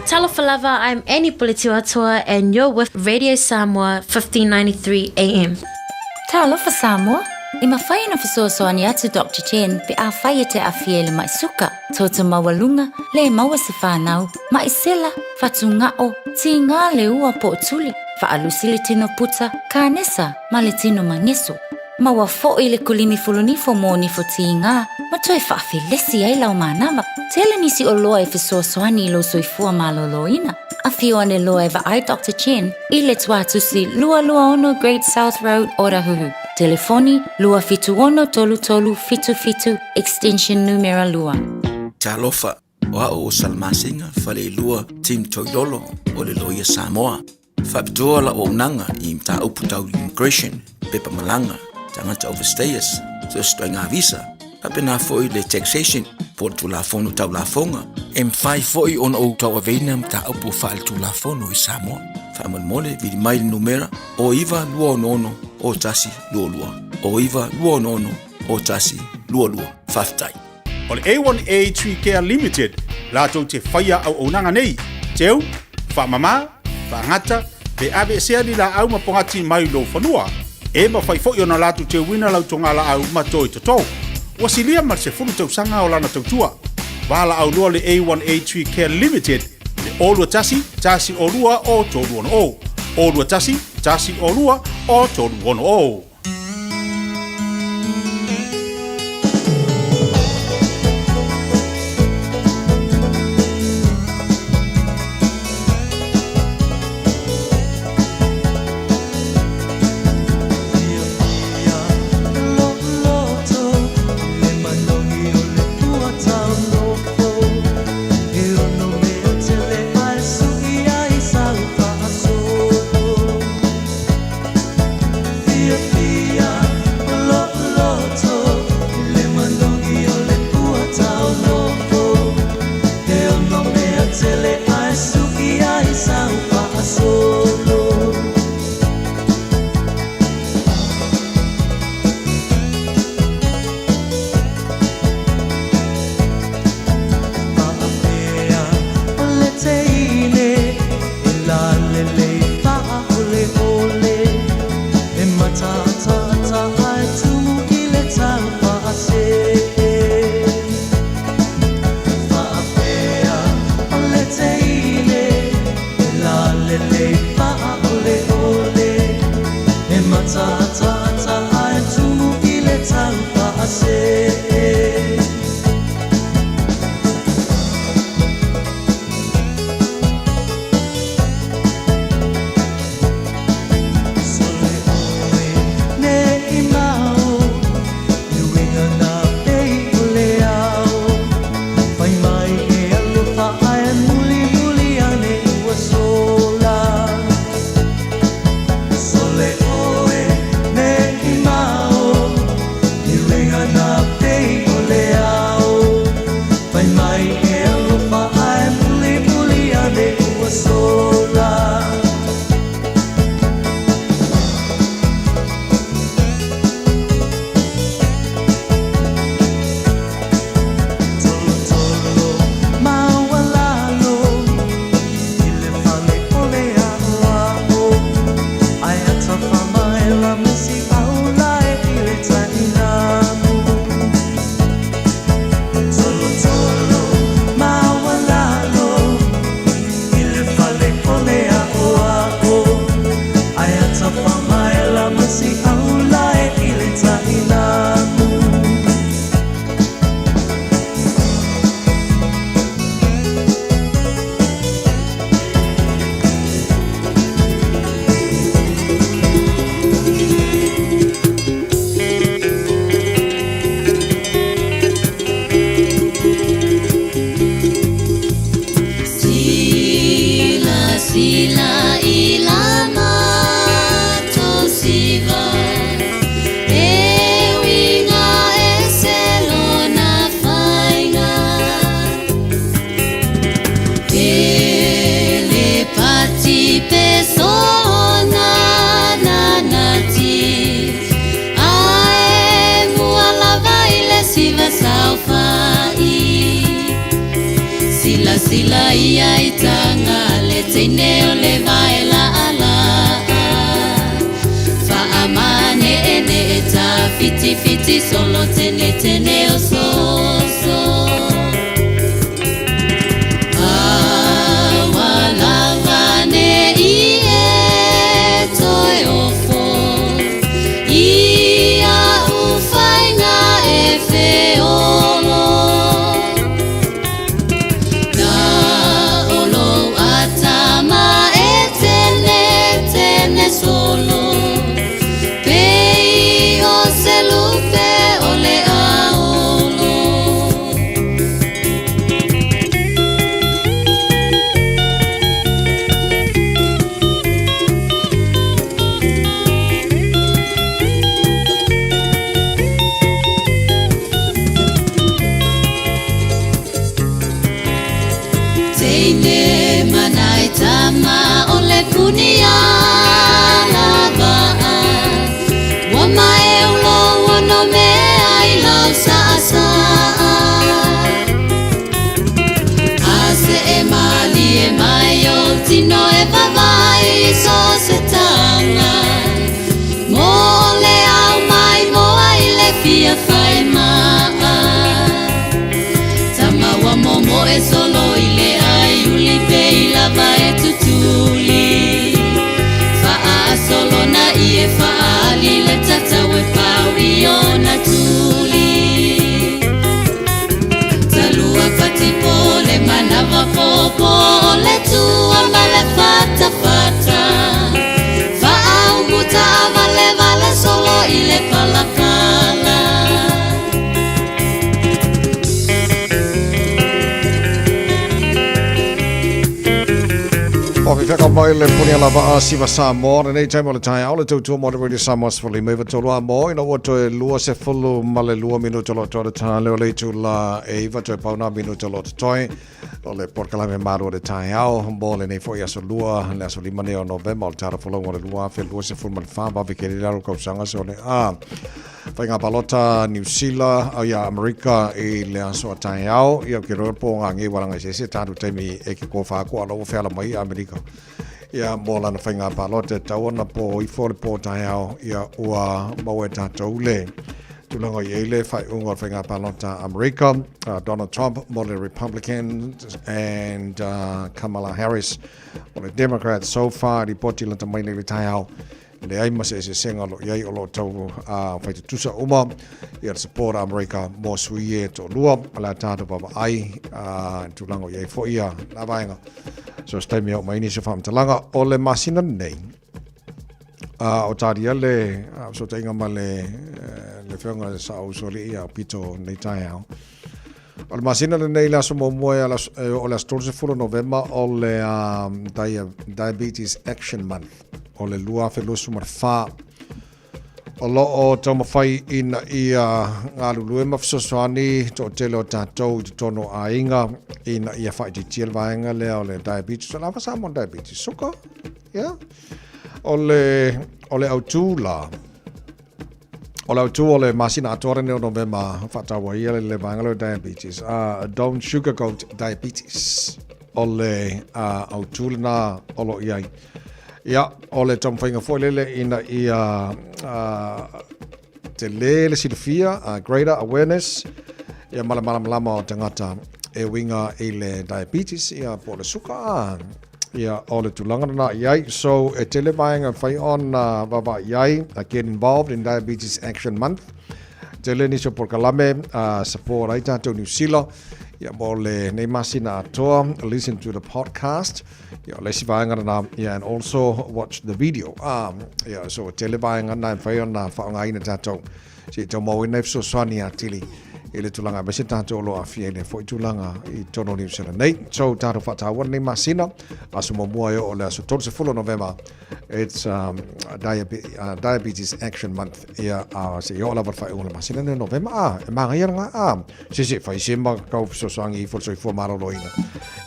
Speaker 9: Talofa lava, I'm Annie Annie Puletiuatoa and you're with Radio Samoa 1593 AM.
Speaker 10: Talofa Samoa! E mafai ona fesoasoani atu Doctor Chen pe afai e te aafia i le ma'i suka, toto maualuga, le maua se fanau, ma'i sela, fatuga'o, tigā le ua po o tuli, faalusi le tino puta, kanesa, ma le tino mageso. Maua fo'i le kulimi fulunifo mo nifo tigā ma toe faafelesi ai lau manava. Tele nisi oloa e fesoasoani i lou soifua malōlōina. Afio ane loa e vaai Doctor Chen i le Tuatusi 226 Great South Road, Otahuhu. Telefoni, 276 3377, extension numera 2.
Speaker 13: Talofa, o a'u o Salamasina Faleilua Tim Toilolo o le Loia Samoa. Faapitoa la'u auaunaga i mataupu tau immigration, pepa malaga, tagata overstayers, so o se ituaiga visa, faapena foi le taxation po o le Tulafono Tau Lafoga. E mafai foi ona ou tauaveina mataupu faaletulafono i Samoa. Faamolemole, vili mai le numera o 9266 0122, o 9266 0122. Faafetai.
Speaker 22: O le A1A Tree Care Limited latou te faia auaunaga nei, teu, faamama, faagata, pe aveesea ni laau ma pogati mai lou fanua. E mafai foi ona latou teuina lau togalaau ma toe toto. Ua silia ma le 10 tausaga o lana tautua. Valaau loa le A1A Tree Care Limited i le 0 21 102 o 360. 0 21 102 o 360.
Speaker 4: Teine o le vae laalaa Faamaneene tawhitiwhiti solo tene tene o soso Aua lava ne i e toe ofo I au whainga e wheolo Na olo atama e tene tene solo Pei o se lupe o le aolo. Teine manai tama o le punia lava Ua mae ulo ono mea i lau saa A se e malie mai o tino e vavai so se tanga Mo le au mai moa i le fia fai maa Tama wa momo e solo i le ai uli pe i lava e tutuli Faa solo na i e faali le tatau e pau i ona tuli Talua patipo le manawa popo o le tua ma le fata fata Faaumuta vale vale solo i le palapala.
Speaker 5: O fefeka mai le puni ala vaa siva Samoa lenei taimi o le taeao le tautua mo le Radio Samoa 153 a mo ina ua toe 22 minuta o lo toa le tā leo le itula e iva toe pau nā minuta o lo totoe o le polokalame malu o le taeao mo lenei foi aso lua le aso lima nei o Novema o le tala folauga o le 2024 vave ke lalo kausaga se o le a faiga palota Niu Sila au ia Amerika i le aso a taeao ia ke roa po ngā ngei walanga se se tātu taimi e ke kōwha ko ala o wheala mai i Amerika ia mo lana faiga palota e tau ana po ifo le pō taeao ia ua maua e tātou le tulaga i ai le faaiuga o le faiga palota Amerika Donald Trump mo le Republicans and Kamala Harris mo le Democrats. So far ripoti lata mai nei le taeao leai ma se eseesega o lo o i ai o lo o tau faitutusa uma ia le support a Amerika mo sui e toalua o le a tātou vaavaai tulaga o i ai foi ia la vaega. So se taimi e oo mai nisi o faamatalaga o le masina nei o talia le fesootaiga ma le le afioga i le Sao Usoalii ia Pito nei taeao. O le masina lenei le aso muamua e o le aso 30 o Novema o le Diabetes Action Month o le 2024. O lo o taumafai ina ia galulue ma fesoasoani toatele o tatou i totonu o aiga ina ia faaitiitia le vaega lea o le diabetes. O le ava Samoan diabetes, suka, yeah. O le, o le autū la, o le autū o le masina atoa lenei o Novema faataua ia le, le vaega lea o diabetes. Don't sugarcoat diabetes. O le autū lena o lo o i ai. Ia, o le taumafaiga foi lele ina ia tele le silafia, greater awareness, ia ma le malamalama o tagata e uiga i le diabetes, ia po o le suka, ia o le tulaga lena i ai. So, e tele vaega e mafai ona vaavaai i ai, get involved in Diabetes Action Month. Tele nisi o polokalame support ai tatou Niu Sila, ia mo lenei masina atoa, listen to the podcast, Ia, o le isi vaega lena, ia, and also watch the video. Ia, so e tele vaega na e mafai ona faaaogaina tatou se i taumauina ai fesoasoani atili i le tulaga aemaise tatou o lo o aafia i lea foi tulaga i totonu o Niu Sila nei. So tatou faataua lenei masina, aso muamua e oo i le aso 30 o Novema, it's Diabetes Action Month. Ia, se i oo lava le faaiuga o le masina nei o Novema, e magaia lena, Se se fai se ma kau fesoasoani ifo le soifua maloloina.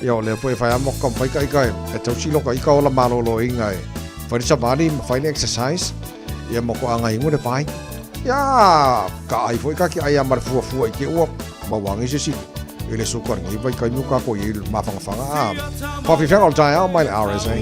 Speaker 5: Ia o lea foi e fai a mo ka fai ka ika e, e tausi lo ka ika ola maloloina e. Fai le savali ma fai le exercise. Ia mo ko anga ingu le pai. Ia ka ai foi ka ki ai a ma le fuafua i ke ua ma wangi se sili. I le suka lenei vaitaimi o tatou i ai i le mafanafana a. Faafiafiaga o le taeao mai le RSA.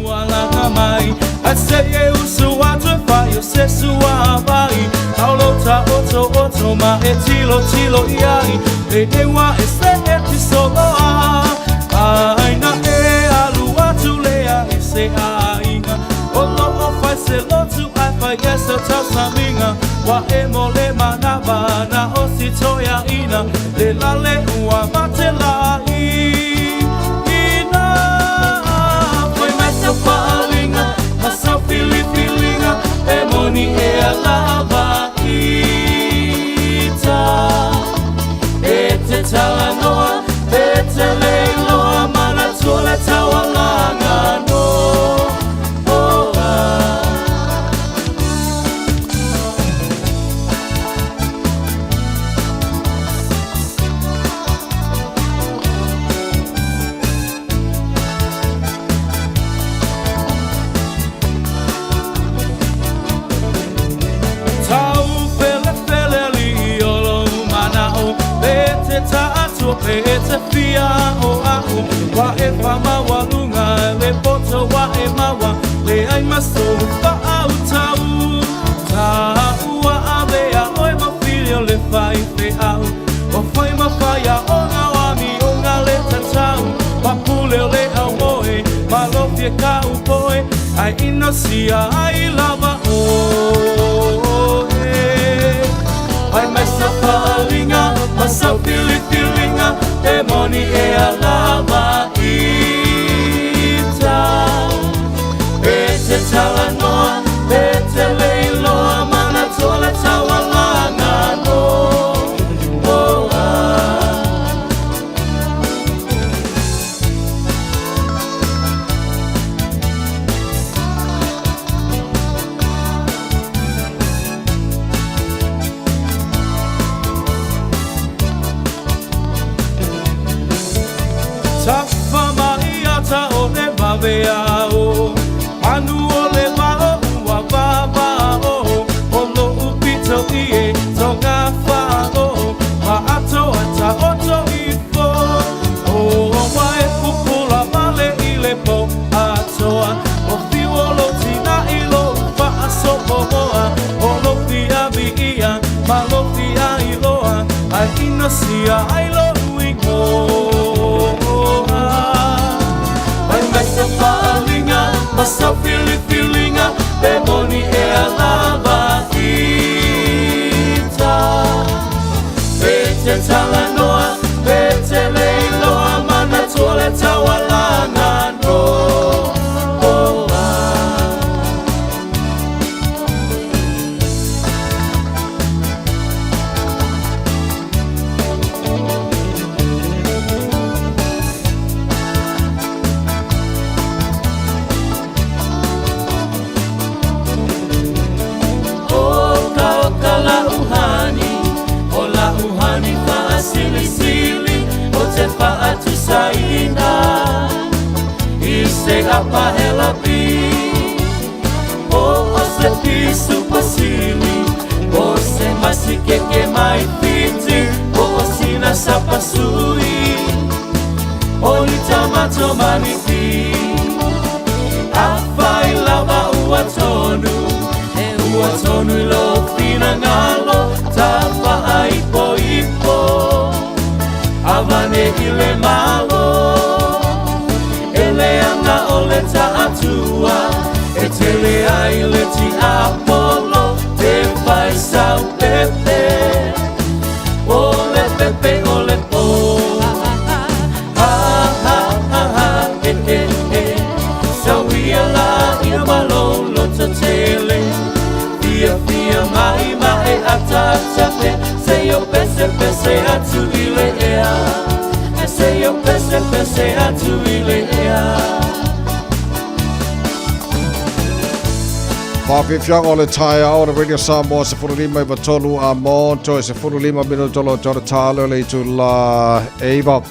Speaker 5: Faafiafiaga o le taeao o le Radio Samoa 15 i a mo toe 15 minuto lo tore talo le itula eiva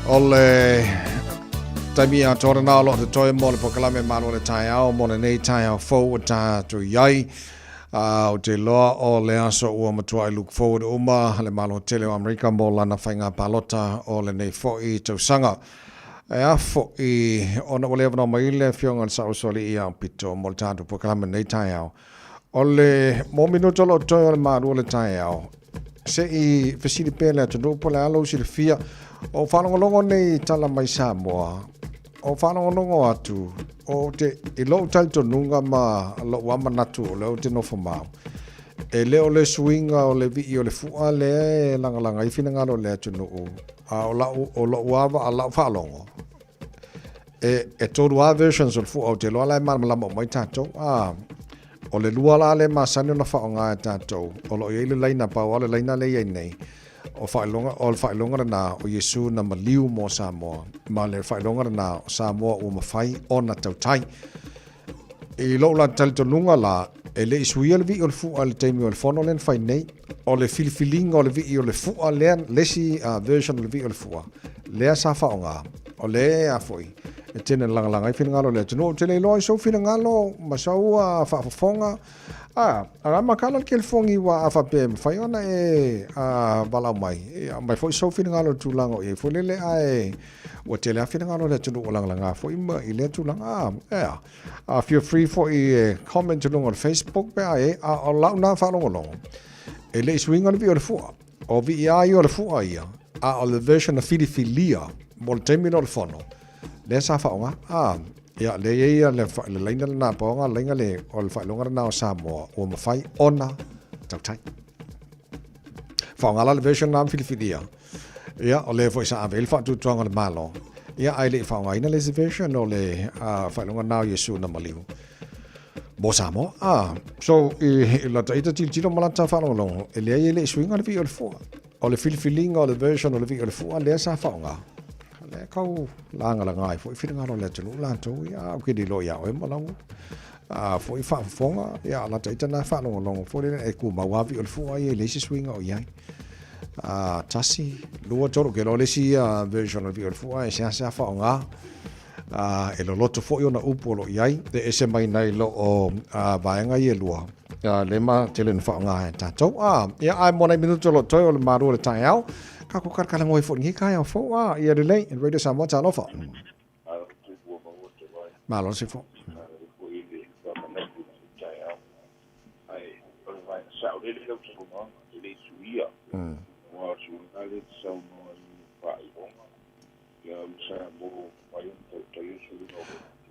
Speaker 5: o le taimi a tore nā lo te toe mo le pokalame malo le taeao mo lenei taeao fou o tātou i ai. A ou te iloa o le aso ua matuai look forward uma le Malo tele o Amerika mo lana faiga palota o lenei foi tausaga. E a foi ona ua le avanoa mai le Afioga i le Saausoalii ia Aupito mo le tatou polokalame i lenei taeao. O le mo minuta o lo o totoe o le malu o le taeao, se i fesili pea le atunuu po o le a lou silafia. O faalogologo nei i tala mai Samoa, o faalogologo atu, o te, i lou talitonuga ma lou lava manatu o lea ou te nofo mau, e le o le suiga o le vii o le fua lea e lagalaga ai finagalo o le atunuu, a o lau, o lou lava, lau faalogo, e, e tolu lava versions o le fua, ou te iloa la e malamalama uma ai tatou. A, o le lua la lea e masani ona faaaoga e tatou, o lo o i ai le laina, pau lava o le laina lea e i ai nei, o faailoga, o le faailoga lena o Iesu na maliu mo Samoa, ma le faailoga lena o Samoa ua mafai ona tautai. I lou la talitonuga la, e le i suia le vii o le fua i le taimi o le fono lea na fai nei, o le filifiliga o le vii o le fua lea, le isi version o le vii o le fua, lea sa faaaoga, o lea a foi, e tele ina lagalaga ai finagalo o le atunuu. Ou te le iloa i sou finagalo ma sou faafofoga, a, a makala le kelefogi ua a faapea e mafai ona e valaau mai, e aumai foi sou finagalo i le tulaga o i ai foi lele, ae Ua tele lava finagalo o le atunuu ua lagalaga foi ma i lea tulaga. Ah, ea. Ah, feel free foi e comment i luga o le Facebook pe a e, a o lau na faalogologo, e le i suiga le vii o le fua. O vii a ia o le fua ia, a o le version na filifilia mo le taimi lea o le fono, lea sa faaaoga. Ah, ia, lea i ai le, le laina lena, paoga laina le, o le faailoga lena o Samoa, ua mafai ona tautai. Faaaoga la le version lena na filifilia. Ia, o lea foi sa ave ai le faatuatuaga o le Malo, ia, ae le i faaaogaina le isi version o le faailoga lena o Iesu na maliu mo Samoa. Ah, so, i, i lata ita tilotilo ma lata faalogologo, e leai e le i suiga le vii o le fua. O le filifiliga o le version o le vii o le fua, lea sa faaaoga. Lea kau lagalaga ai foi finagalo o le atunuu latou, ia, ou ke le iloa ia oe ma lau a foi faafofoga, ia, lata ita na faalogologo foi lele, e kumau lava vii o le fua ia i le isi suiga o i ai. A, tasi, lua, tolu, ke loa le isi version o le vii o le fua e seasea faaaoga. A, e loloto foi ona upu o lo o i ai, e ese mai nai lo o vaega ia e lua, a, lea ma tele na faaaoga e tatou. A, ia, ae mo nai minutu o lo o toe o le malu o le taeao, tatou kalakalagoi foi i lenei taeao fou. A, ia lelei, Radio Samoa, talofa. Malo Sifo.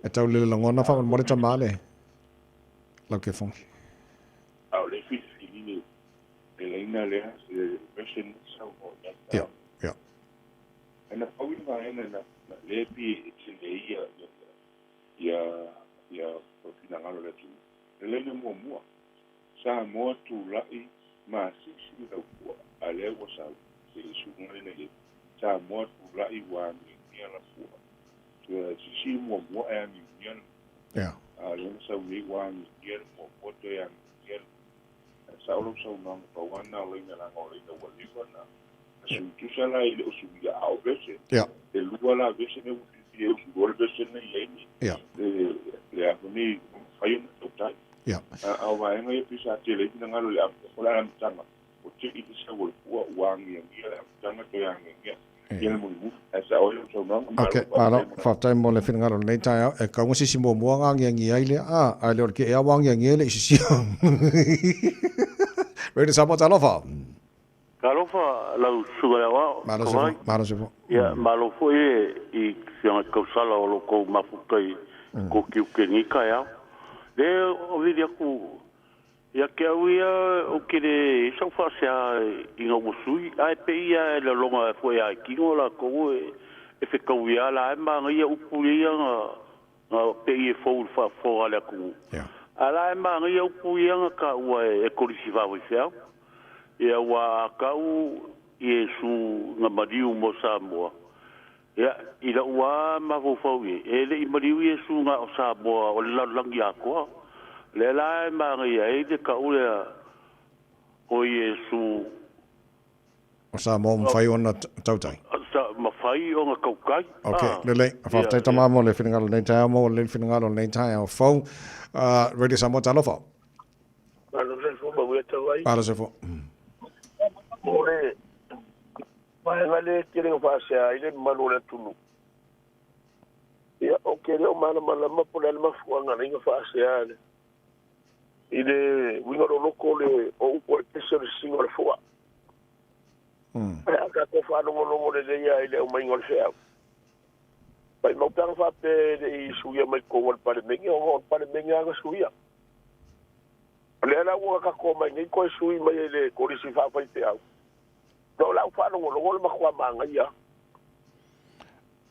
Speaker 5: E tau le lagona faamolemole tama le lau kefogi. Ia, ia.
Speaker 15: Ae na pau i vaega na lea pei e tele ai ia ia ia finagalo o le atunuu. Le laina muamua, Samoa tulai masisi le laupua, a lea ua sau i le suiga lena i ai, Samoa tulai ua agiagia lapua. Sisi muamua ae agiagia le
Speaker 5: Yeah.
Speaker 15: A lea na sau nei ua agiagia le muamua toe agiagia le Sao lau saunoaga, pau lava lena o laina leaga o laina ua leva na sui tusa la e le o suia a o version. E lua la version e ua fiafia e usu loa le version na i ai nei. Le le a foi nei ua mafai ona tautai. A o vaega ia pei sa tele ai finagalo i le o le amataga ua tei le sau o le fua ua agiagia le amataga toe agiagia ia le mulimuli. Ae sao ai lau saunoaga.
Speaker 5: Malo faafetai mo le. Ok, faafetai mo le finagalo o lenei taeao. E kau sisi muamua nga agiagi ai lea, a, ae le o le keʻe ua agiagi ai le i sisia. Radio Samoa, talofa.
Speaker 16: Talofa lau Susuga i le Aoao,
Speaker 5: Malo Sefo, malo Sefo.
Speaker 16: Ia, malo foi i Afioga i Tausala o lo tou mafuta i ko tiute i lenei taeao. Le o vili atu ia te au ia ou te le i ai sau faasea ina ua sui, ae pei ia e lagona foi a i tino latou e fetaui a la e manaia upu ia na na pei e fou i le faafofoga a le atunuu. A la e manaia upu ia na taua e Kolisi Faafaifeau. Ia ua a tau Iesu na maliu mo Samoa, ia, i la'u a mafaufau i ai, e le i maliu Iesu na o Samoa o le lalolagi atoa. Lea la e manaia ai le tau lea o Iesu.
Speaker 5: O Samoa ua mafai ona tautai.
Speaker 16: Sa mafai ona tautai.
Speaker 5: Ok, lelei. Faafetai tama mo le finagalo o lenei taeao, maua lelei le finagalo o lenei taeao fou. Radio Samoa, talofa.
Speaker 3: manuia tavai.
Speaker 5: Malo soifua.
Speaker 3: O le vaega lea e tele ina faasea ai le mamalu o le atunuu, ia, ou te le o malamalama po o le a le mafuaaga na ina faasea le i le uiga loloto o le o upu o le pese o le sisiga o le fua. Ae a tatou faalogologo lelei lava i le aumaiga o le feau, maimau pe ana faapea e le i suia mai totonu o le Palemene, ona o le Palemene lava na suia. O lea la ua tatou omai nei toe sui mai e le Kolisi Faafaifeau. O lau faalogologo o le matua manaia lava.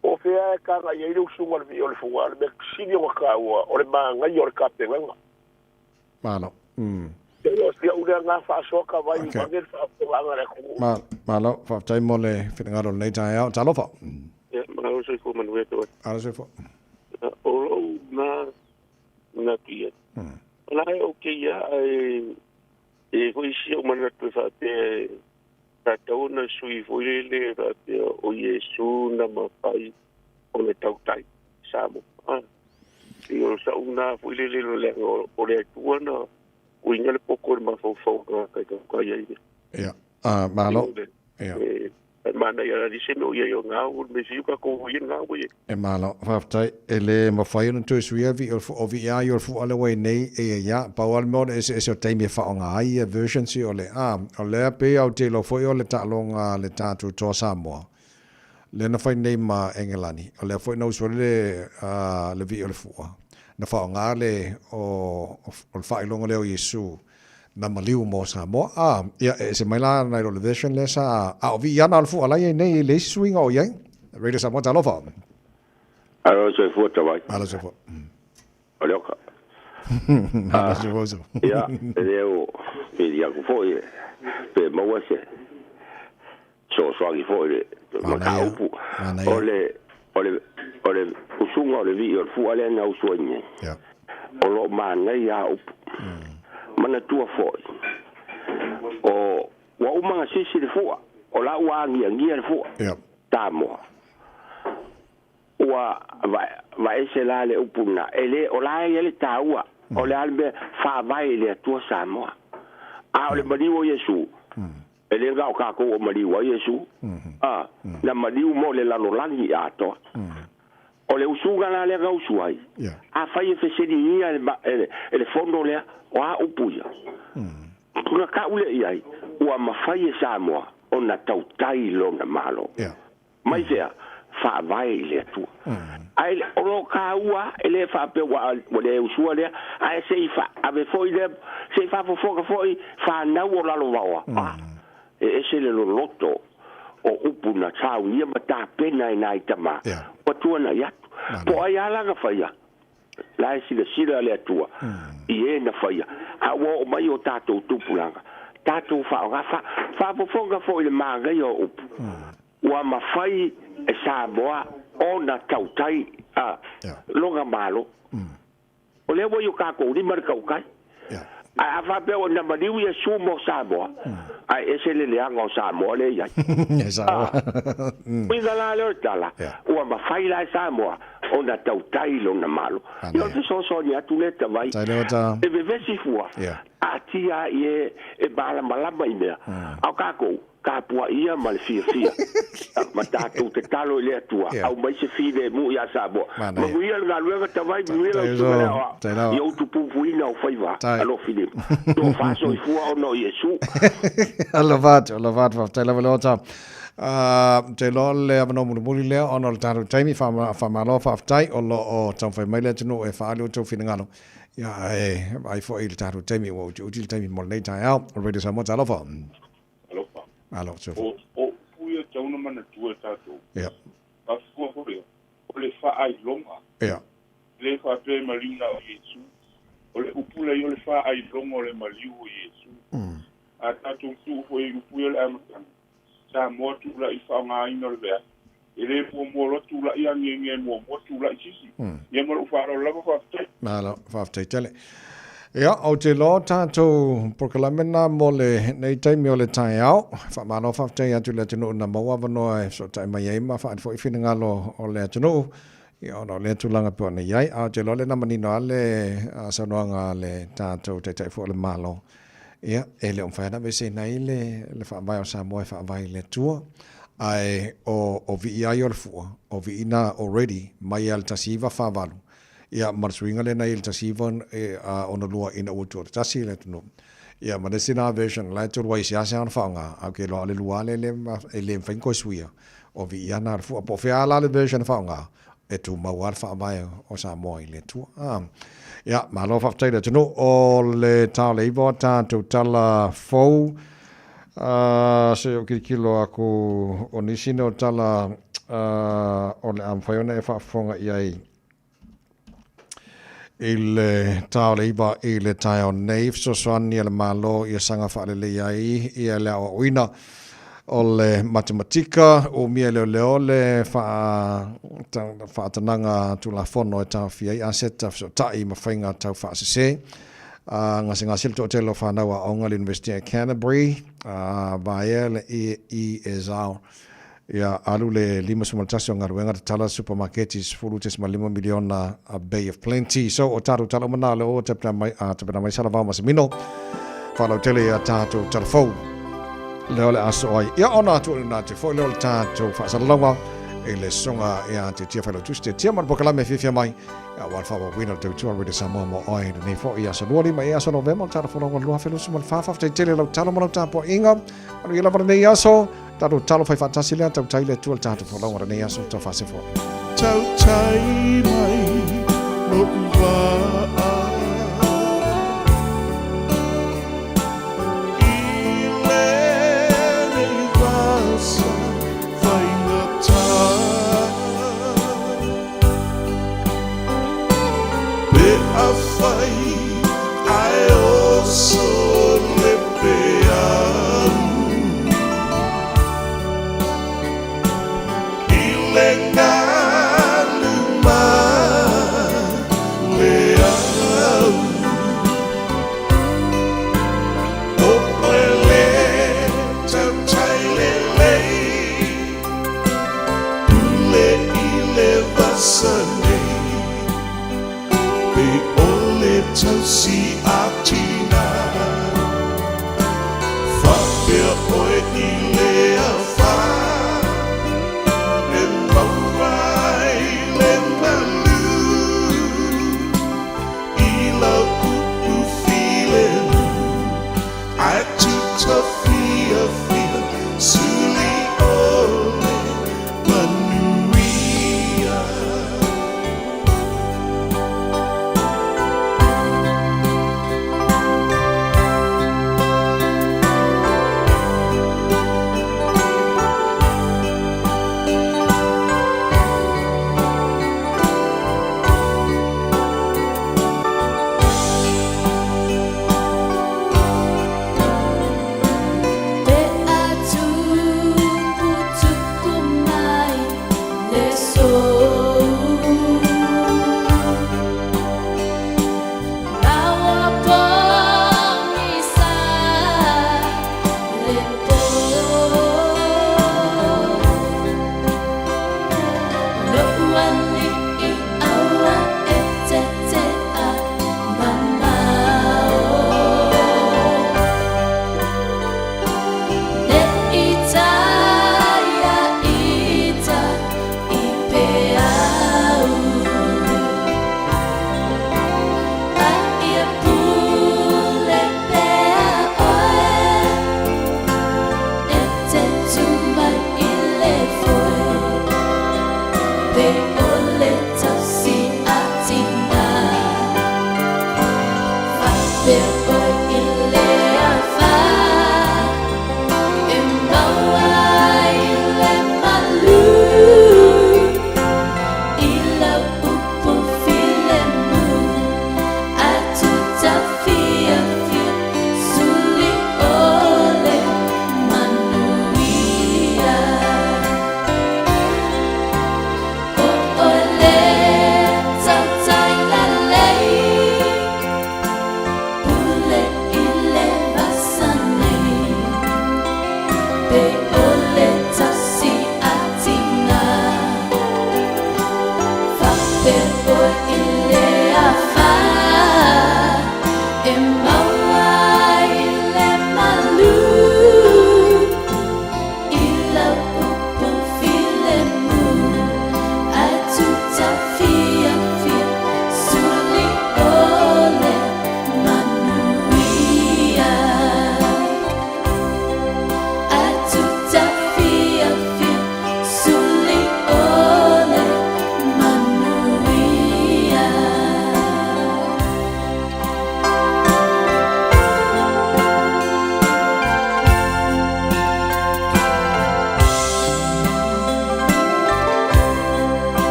Speaker 3: Po o fea e taga i ai le usuga o le vii o le fuga, o le mea sili ona taua o le manaia o le tapenaga.
Speaker 5: Malo.
Speaker 3: Pei o si au lea na faasoa ka vai okay. Vane le faafofogaaga a le atunuu.
Speaker 5: Ma, malo, faafetai mo le finagalo o lenei taeao. Talofa.
Speaker 17: Ia, malo soifua manuia te oe.
Speaker 5: Malo soifua.
Speaker 17: O lou na manatu i ai. O la e okay lava ae e i ai foi si ou manatu e faapea e tatau ona sui foi lele e faapea o Iesu na mafai o le tautai Samoa. A, pei o sa'u na foi lele leaga o le Atua na uiga le poto i le mafaufau o tagata e tautai ai ia.
Speaker 5: Ia, a, malo. Ia.
Speaker 17: E manaia la se mea o i ai o gau, o le mea fiu tatou ua i ai gau ua i ai.
Speaker 5: E malo, faafetai. E le mafai ona toe suia vi o le o vi ai o le fua le wai nei e ia ia, pau lava le mea o le eseese o taimi e faaaoga ai ia versions ia o le a, o lea pei au te iloa foi o le taaloga a le tatou Toa Samoa, lea na fai nei ma Engelani, o lea foi na usu ai le a le vi o le fua, na faaaoga le o o le faailoga lea o Iesu na maliu mo Samoa. A, ia, e ese mai la nai lo le version lea sa, a o vii ana o le fua la i ai nei, e leai se suiga o i ai. Radio Samoa, talofa.
Speaker 18: Alo soifua tawai.
Speaker 5: Alo soifua.
Speaker 18: O le oka.
Speaker 5: Alo soifua uso.
Speaker 18: Ia, e le o pili aku foi pe maua se soasoagi foi le mataupu. O le o le o le usuga o le vii o le fua lea na usu ai nei. O lo o manaia a upu. Manatua foi o ua uma ona sisi le fua, o la ua agiagia le fua. Samoa. Ua vaese la le upu lena, e le, o la e i ai le taua, o le a le mea, faavae i le Atua Samoa. A o le maliu o Iesu, e le gao kākou o maliu ai Iesu, a, na maliu mo le lalolagi atoa. O le usuga la lea na usu ai, afai e fesiligia e le fono lea, o a upu ia? Na kau lea i ai, ua mafai e Samoa ona tautai lona Malo. Mai fea? Faavae i le Atua. Ae o lo taua e le faapea ua ua le usua lea, ae se i fa ave foi lea, se i faafofoga foi fanau o lalovaoa. A, e ese le loloto o upu na saunia ma tapena e nai tama, ua tuanai atu. Po o ai lava la na faia, la e silasila le Atua i e na faia, a ua oo mai o tatou tupulaga, tatou faaaoga, fa faafofoga foi i le manaia o upu. Ua mafai e Samoa ona tautai a lona Malo. O lea ua i o tatou lima le tautai. Ae a faapea ua na maliu Iesu mo Samoa, ae ese le leaga o Samoa lea e i ai. Uiga la lea o le tala, ua mafai la e Samoa ona tautai lona Malo. Ia o le fesoasoani atu lea tavai, e vevesi fua, aatia ai e malamalama i mea. A o tatou, Tapuaia ma le fiafia ma tatou tatalo i le Atua aumai se filemu ia Samoa. Manuia le galuega tavai, manuia lau susuga le aoao i ou tupupuina o faiva alofi lima. Tofa soifua ona o Iesu.
Speaker 5: Alofa atu, alofa atu, faafetai lava Leota. Ou te iloa o le avanoa mulimuli lea ona o le tatou taimi, faamalo faafetai o lo o taumafai mai le atunuu e faaali outou finagalo. Ia, ae vaai foi i le tatou taimi ua utiuti le taimi mo lenei taeao. Radio Samoa, talofa.
Speaker 15: Alofa.
Speaker 5: Malo, soifua.
Speaker 15: O upu ia tatau ona manatua e tatou.
Speaker 5: Ia.
Speaker 15: Faafua foi ia, o le faailoga.
Speaker 5: Ia.
Speaker 15: E le faapea e maliu na o Iesu. O le upu lea o le faailoga o le maliu o Iesu. A tatou tuu foi i upu ia o le amataga, Samoa tulai i faaaogaina o le veai. E le muamua loa tulai agiagia e muamua tulai sisi. Ia ma lou faaaloalo lava faafetai.
Speaker 5: Malo, faafetai tele. Ia, ou te iloa tatou polokalame na mo lenei taimi o le taeao. Faamalo faafetai atu i le atunuu na maua avanoa e fesootai mai ai ma faaali foi finagalo o le atunuu ia ona o lea tulaga e pei ona i ai. Ae ou te iloa o lea na manino lava le saunoaga a le tatou Taitai foi o le Malo. Ia, e le o mafai ona aveeseina ai le, le faavae o Samoa e faavae i le Atua. Ae o, o vii ai o le fua, o vii na already mai lava i le 1948, ia ma le suiga lea na i ai i le 1962 ina ua tuuatatasi le atunuu. Ia ma le isi la version la e tolu ai seasea ona faaaoga, ae ou te iloa o le lua lea e le mafai ona toe suia, o vii lava na o le fua. Po o fea lava la le version e faaaoga, e tumau lava le faavae o Samoa i le Atua. A. Ia, malo faafetai le atunuu. O le ta o le 9 o tatou tala fou. Se i ou tilotilo aku o nisi nei o tala o le a mafai ona e faafofoga i ai i le ta o le 9 i le taeao nei, fesoasoani a le Malo ia saga faaleleia ai ia le aoaoina o le matematika, umia e leoleo le faatanaga Tulafono e taofia ai aseta fesootai ma faiga tau faasese. Gasegase le toatele o fanau aoga le University of Canterbury, vaea le ESL. Ia alu le 51 o galuega tatala supamaketi $10.5 miliona a Bay of Plenty. So o tatou tala uma na le o tapena mai, a tapena mai Salavao Masemino. Faalautele ia tatou tala fou. Lea o le aso ai. Ia ona atu o lena te foi lea o le tatou faasalalauga i le soga ia te tia failautusi te tia ma le polokalame fiafia mai. Ia ua le faaauauina o le tautua Radio Samoa mo oe i lenei foi aso lua lima i aso Novema o le tala folauga 2024. Faafetai tele lau talo ma lau tapuaiga. Manuia lava lenei aso. Tatou talo fai faatasi lea, tautai le Atua le tatou folauga lenei aso, tau faasefo.
Speaker 19: Tautai mai lo'u vaa I lenei vasa faigata Pe afai ae oso le peau I le galu ma le au.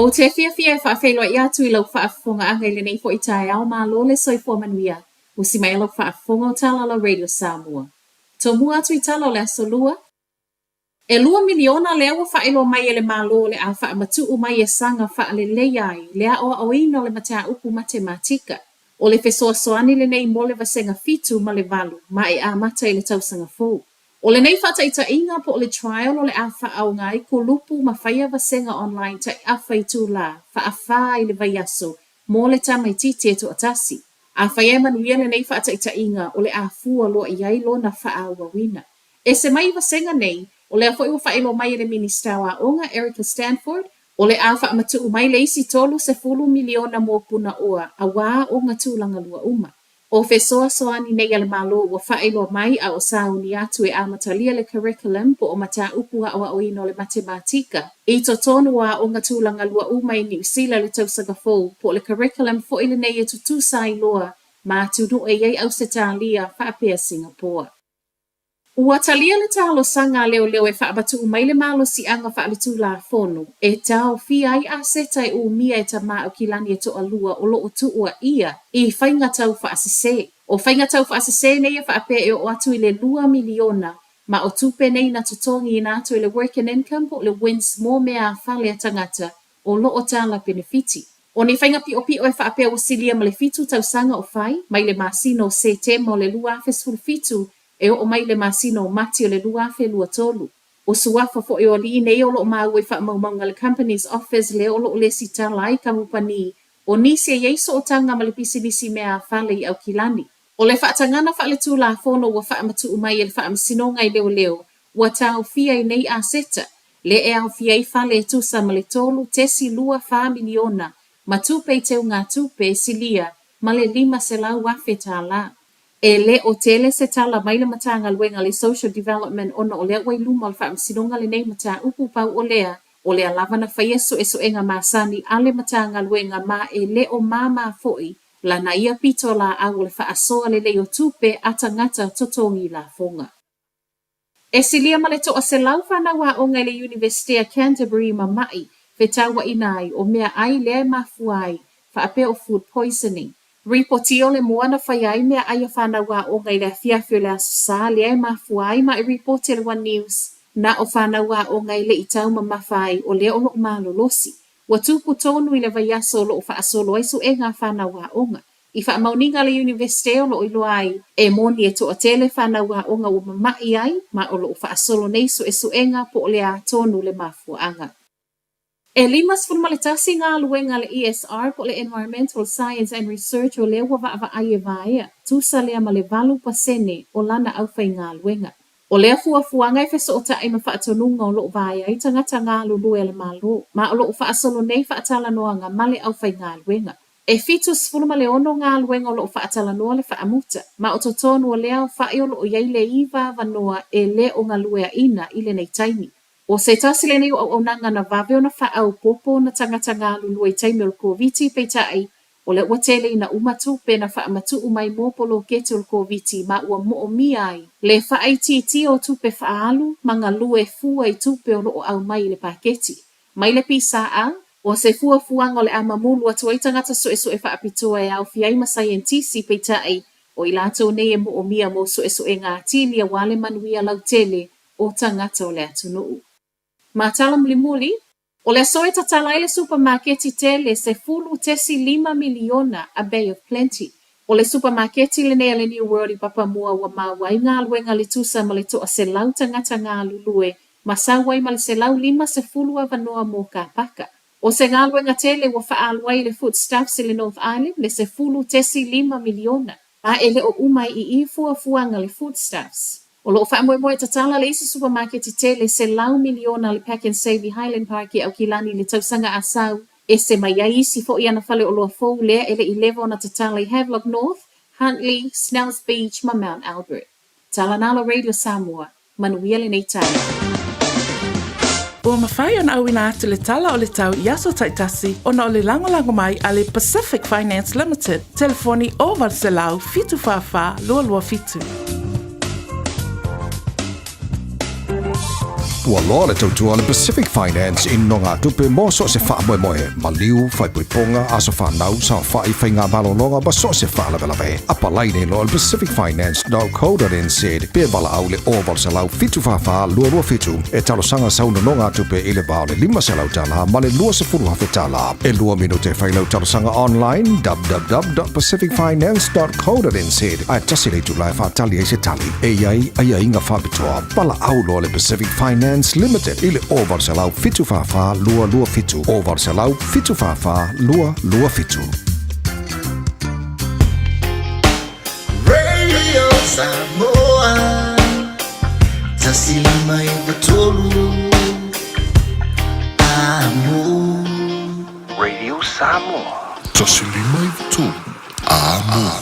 Speaker 20: Ou te fiafia e faafeiloai atu i lau faafofogaaga i lenei foi taeao malo le soifua manuia, usi mai lau faafofoga o tala lau Radio Samoa. Tomua atu i tala o le Aso Lua, E $2 miliona lea ua faailoa mai e le Malo o le a faamatuu mai e saga faaleleia ai le aoaoina o le mataupu matematika. O le fesoasoani lenei mo le vasega fitu ma le valu ma e amata i le tausaga fou. O lenei faataitaiga po o le trial o le a faaaoga ai kulupu ma faia vasega online tai afa itulā faafā i le vaiaso mo le tamaitiiti e toatasi. Afai e manuia lenei faataitaiga o le a fua loa i ai lona faaauauina. Ese mai i vasega nei, o lea foi ua faailoa mai e le Minisita o Aoga, Erica Stanford, o le a faamatuu mai le isi $30 miliona mo Punaoa auā aoga tulaga lua uma. O fesoasoani nei a le Malo ua faailoa mai a o sauni atu e amatalia le curriculum po o mataupu aoaoina o le matematika i totonu o aoga tulaga lua uma i Niu Sila i le tausaga fou, po o le curriculum foi lenei e tutusa ai loa ma atunuu e i ai Ausetalia faapea Singapoa. Ua talia le talosaga a leoleo e faamatuu mai le malosiaga faaletulafono e taofia ai aseta e umia e tamā Aukilani e toalua o lo o tuuaia i faiga taufaasese. O faiga taufaasese nei e faapea e oo atu i le $2 miliona ma o tupe nei na totogiina atu e le Work and Income po o le WINS mo meaafale a tagata o lo o tala penefiti. O ni faiga piʻopiʻo e faapea ua silia ma le fitu tausaga o fai, mai le masina o Setema o le 2017 e oo mai i le masina o Mati o le 2023. O suafa foi o alii nei o lo o maua i faamaumauga a le Companies Office lea o lo o lesitala ai kamupani o nisi e i ai sootaga ma le pisinisi meaafale i Aukilani. O le faatagana faaletulafono ua faamatuu mai e le Faamasinoga i Leoleo ua taofia ai nei aseta, lea e aofia ai fale e tusa ma le $3.24 miliona ma tupe i teugatupe e silia ma le $500,000. E le o tele se tala mai le Matagaluega a le Social Development ona o lea ua i luma o le Faamasinoga lenei mataupu pau o lea, o lea lava na faia suesuega masani a le Matagaluega ma e le o māmā foi lana ia pitolaau o le faasoa lelei o tupe a tagata totogi lafoga. E silia ma le 100 fanau aoga i le Iunivesite a Canterbury ma maʻi fetauaʻina ai o meaʻai lea e mafua ai faapea o food poisoning. Ripotia o le moa na faia ai meaʻai a fanau aoga i le afiafi o le Aso Sa lea e mafua ai ma e ripoti a le One News na o fanau aoga e le i taumamafa ai o lea o lo o malolosi. Ua tupu tonu i le vaiaso o lo o faasolo ai suega a fanau aoga. I faamaoniga a le Iunivesite o lo o iloa ai, e moni e toatele fanau aoga ua mamaʻi ai ma o lo o faasolo nei suesuega po o le a tonu le mafuaaga. E 51 galuega a le ESR po o le Environmental Science and Research o lea ua vaavaai e vaea, tusa lea ma le 8% o lana aufaigaluega. O lea fuafuaga e fesootai ma faatonuga o lo o vaea ai tagata galulue a le Malo, ma o lo o faasolo nei faatalanoaga ma le aufaigaluega. E 76 galuega o lo o faatalanoa le faamuta, ma o totonu o lea aofaʻi o lo o i ai le iva avanoa e le o galueaʻina i lenei taimi. O se tasi lenei o auaunaga na vave ona faaopoopo ona tagata galulue i taimi o le Koviti, peitai, o lea ua tele ina uma tupe na faamatuu mai mo poloketi o le Koviti ma ua moomia ai le faaitiitia o tupe faaalu ma galue fua i tupe o lo o aumai i le paketi. Mai le PSA, o se fuafuaga o le a mamulu atu ai tagata suesue faapitoa e aofia ai ma saienitisi, peitai, o i latou nei e moomia mo suesuega atili auā le manuia lautele o tagata o le atunuu. Ma tala mulimuli, o le aso e tatala ai le supamaketi tele $10.5 miliona a Bay of Plenty. O le supamaketi lenei a le New World i Papamoa ua maua ai galuega le tusa ma le 100 tagata galulue ma sau ai ma le 150 avanoa mo kapaka. O se galuega tele ua faaalu ai le Foodstuffs i le North Island le $10.5 miliona. Ma e le o uma ai i i fuafuaga a le Foodstuffs. O lo o faamoemoe e tatala le isi supamaketi tele $100 miliona le Pak'nSave i Highland Park i Aukilani i le tausaga a sau, ese mai ai isi foi ana faleoloa fou lea e le i leva ona tatala i Havelock North, Huntly, Snells Beach ma Mount Albert. Tala nalo Radio Samoa, manuia lenei taeao.
Speaker 11: Ua mafai ona auina atu le tala o le tau i aso taitasi ona o le lagolago mai a le Pacific Finance Limited, telefoni 0800 744 227.
Speaker 14: Ua loa le tautua a le Pacific Finance i nonogatupe mo so o se faamoemoe, maliu, faaipoipoga, aso fanau, saofai, faigamalologa ma so o se faalavelave. Apalai nei loa i le pacificfinance.co.nz pe valaau i le 0800 744 227 e talosaga sau nonogatupe i le va o le $500 ma le $20,000. E lua minute e fai lau talosaga online www.pacificfinance.co.nz ae tasi le itula e faatali ai se tali. E i ai aiaiga faapitoa. Valaau loa le Pacific Finance Limited i le 0800 744 227, 0800 744 227.
Speaker 1: Radio Samoa 153 Amo.
Speaker 21: Radio Samoa.
Speaker 23: 153 Amo.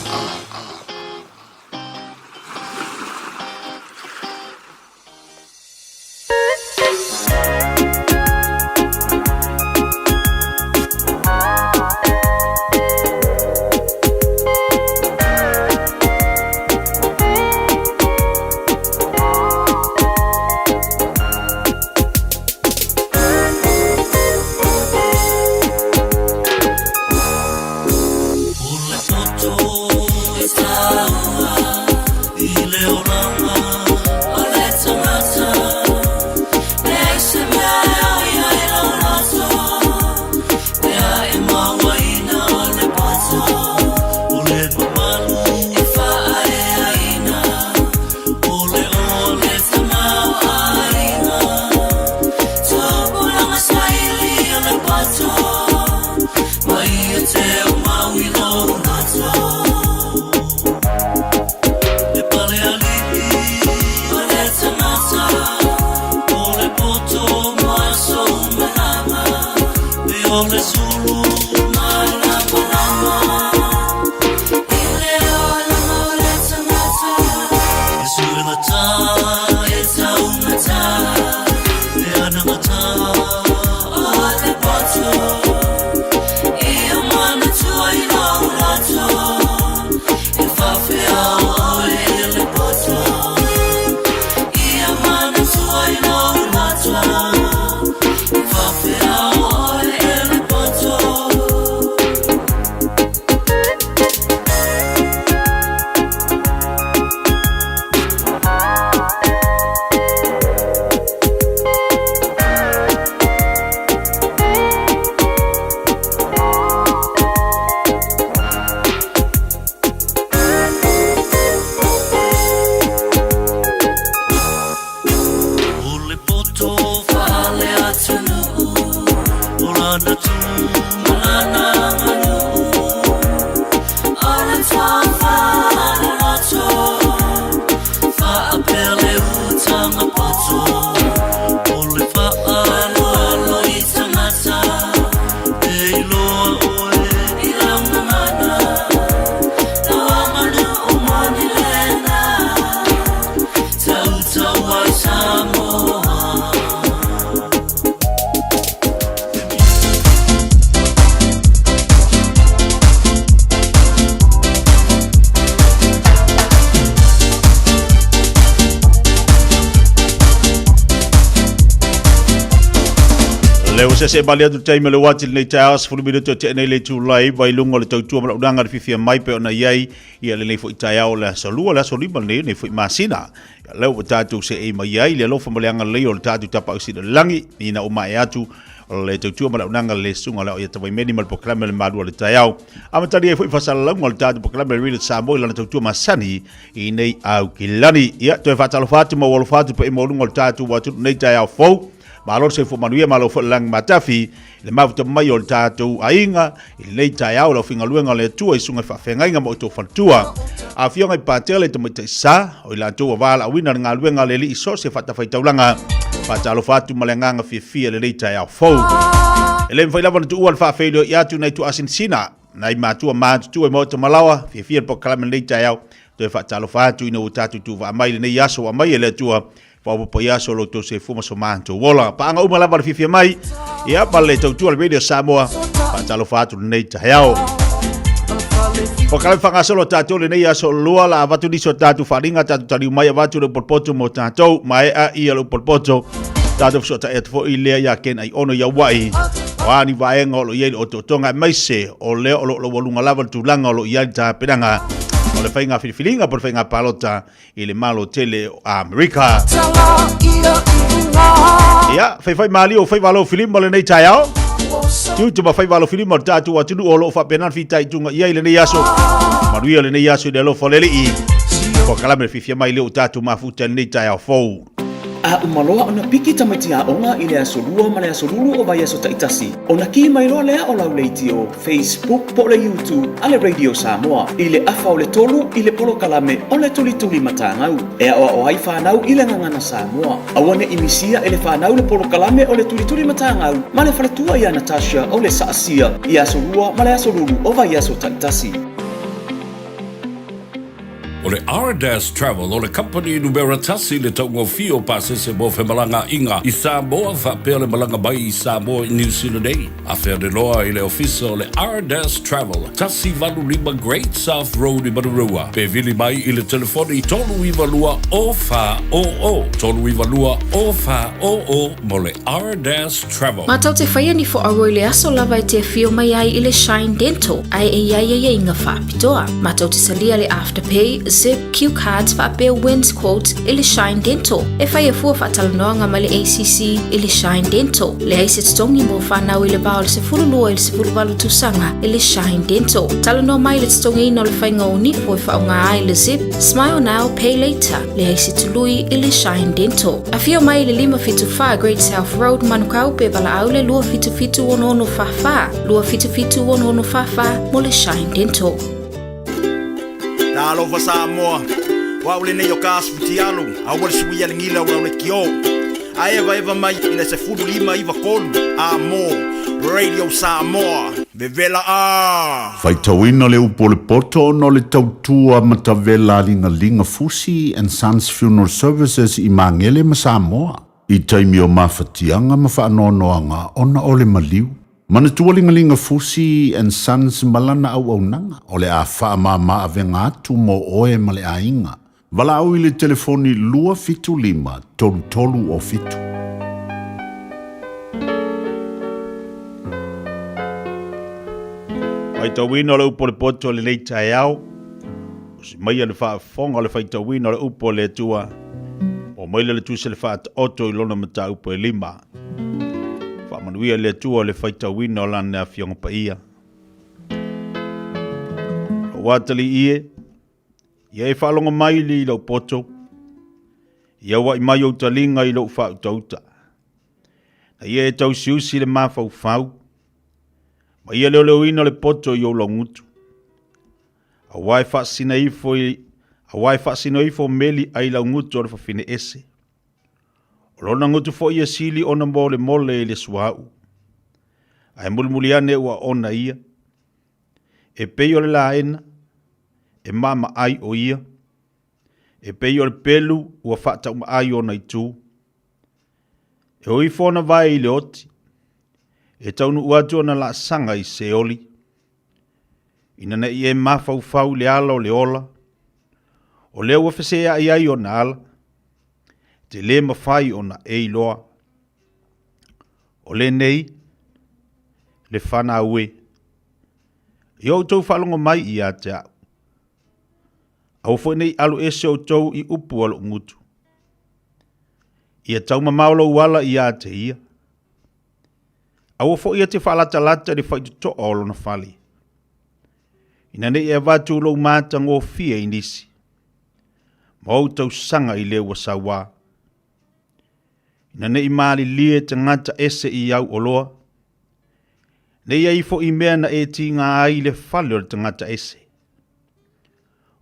Speaker 22: Le ua sese'e malie atu le taimi o le uati lenei taeao, 10 minute o te'e nei le itula e 9 i luga o le tautua ma lau unaga le fiafia mai pei ona i ai ia lenei foi taeao o le aso lua, le aso lima lenei o lenei foi masina. Ia lea ua tatou seei mai ai le alofa ma le agalelei o le tatou Tapaau Sili o le Lagi ina ua maea atu le tautua ma le auaunaga le susuga o le Aoiata Vaimeni ma le polokalame o le Malu o le Taeao. Amatalia ai foi faasalalauga o le tatou polokalame o le Radio Samoa i lana tautua masani i nei aukilani. Ia, toe faatalofa atu ma ua alofa atu paia maualuga o le tatou atunuu nei taeao fou. Malo le soifua manuia, malo foi le lagi matafi i le mafuta mai o le tatou aiga i lenei taeao le aufaigaluega o le Atua i susuga i faafeagaiga ma outou faletua. Afioga i Patele Tamaitai Sa, o i latou ua valaauina le galuega a le Alii so o se fatafaitaulaga. Faatalofa atu ma le agaga fiafia i lenei taeao fou. E le mafai lava ona tuua le faafeiloai atu nai tuaasinsina, nai matua matutua i Maota Malaoa, fiafia le polokalame i lenei taeao. Toe faatalofa atu ina ua tatou tuuvaa mai i lenei aso ua aumai e le Atua Faaopoopo i aso o lo outou soifua ma so matou ola. Paaga uma lava le fiafia mai. Ia, ma le tautua le Radio Samoa. Faatalofa atu lenei taeao. Polokalame faagasolo tatou lenei aso lua la avatu nisi o tatou faaaliga tatou taliu mai avatu le upu o le poto mo tatou maea ia le upu o le poto. Tatou fesootai atu foi lea ia Ken Aiono i Aua'i, o a ni vaega o lo o i ai le otootoga aemaise o lea o lo o laualuga lava le tulaga o lo o i ai le tapenaga o le faiga filifiliga po o le faiga palota i le Malo tele o Amerika. Ia, faifai malie o faiva alo filima lenei taeao. Tiute ma faiva alo filima o le tatou atunuu o lo o faapena ona fitaituga i ai lenei aso. Manuia lenei aso i le alofa o le Alii. Polokalame le fiafia mai lea ua tatou mafuta i lenei taeao fou.
Speaker 2: A uma loa ona piki tamaiti aoga i le aso Lua ma le aso Lulu o vaiaso taitasi, ona kī mai loa lea o lau leitio, Facebook po o le YouTube a le Radio Samoa i le afa o le tolu i le polokalame o le Tulituli Matagau e aoao ai fanau i le gagana Samoa. Aua ne i misia e le fanau le polokalame o le Tulituli Matagau ma le faletua ia Natasha o le Saasia i Aso Lua ma le Aso Lulu o vaiaso taitasi.
Speaker 6: O le Ardas Travel o le kamupani numera tasi i le taugofie o pasese mo femalagaaiga i Samoa faapea le malaga mai i Samoa i Niu Sila nei. Afe ane loa i le ofisa o le Ardas Travel, 185 Great South Road i Manurewa, pe vili mai i le telefoni 392 0400, 392 0400 mo le Ardas Travel.
Speaker 9: Mātou te whaia ni fo aua i le aso lava e te awhio mai ai i le Shine Dental, ae e iai ai inga whaapitoa. Mātou te salia le Afterpay, Zip, Cue Cards whaapea Wins Quotes i le Shine Dental. E whai e fua whaatalanoanga mai le ACC i le Shine Dental. Leai se totogi mo whanau i le va o le 12 i le 18 tausaga i le Shine Dental. Talanoa mai le totogiina o le whainga o nifo e whaonga ai le Zip, Smile Now, Pay Later. Leai se tului i le Shine Dental. Afio mai i le 574 Great South Road, Manukau, pe valaau le 277 6644, 277 6644 mo le Shine Dental.
Speaker 12: Talofa Samoa, o au lenei o ka asu fitialu, aua le suia le gila o lau lekiō. A evaeva mai i le 15 9 3, a mo Radio Samoa, vevela a!
Speaker 7: Faitauina le upu o le poto ona o le tautua matavela a Ligaliga Fusi and Sons Funeral Services i Magele ma Samoa, i taimi o mafatiaga ma faanoanoaga ona o le maliu. Manatua Ligaliga Fusi and Sons ma lana auaunaga o le a faamama avega atu mo oe ma le aiga. Valaau i le telefoni 275 33 o 7.
Speaker 22: Faitauina o le upu o le poto o lenei taeao, usi maia le faafofoga o le faitauina o le upu a le Atua, o mai le le tusi le faataoto i lona mataupu e lima. Faamanuia le Atua o le faitauina o lana Afioga Paia. Lou atalii e, ia e faalogo mai i lou poto, ia ua'i mai ou taliga i lou faautauta. Na ia e tausiusi le mafaufau, ma ia leoleoina le poto i ou laugutu. Aua e faasina ifo i, aua e faasino ifo meli ai laugutu o le fafine ese. O lona gutu foi e sili ona molemole i le suauu. Ae mulimuli ane ua ona ia. E pei o le laena, e maamaai o ia. E pei o le pelu ua faataumaai ona itu. E o ifo ona vae i le oti, e taunuu atu ona laasaga i Seoli. Ina ne i e mafaufau i le ala o le ola, o lea ua feseai ai ona ala, te lē mafai ona e iloa. O lenei, le fanau e, i outou faalogo mai ia te au. Aua foi ne i alu ese outou i upu a lou gutu. Ia taumamao lou ala ia te ia. Aua foi e te faalatalata i le faitotoa o lona fale. Ina ne i e avatu lou matagofie i nisi, ma ou tausaga i le ua sauā. Ina ne i malilie tagata ese i au oloa, ne i ai foi mea na e tiga ai i le fale o le tagata ese.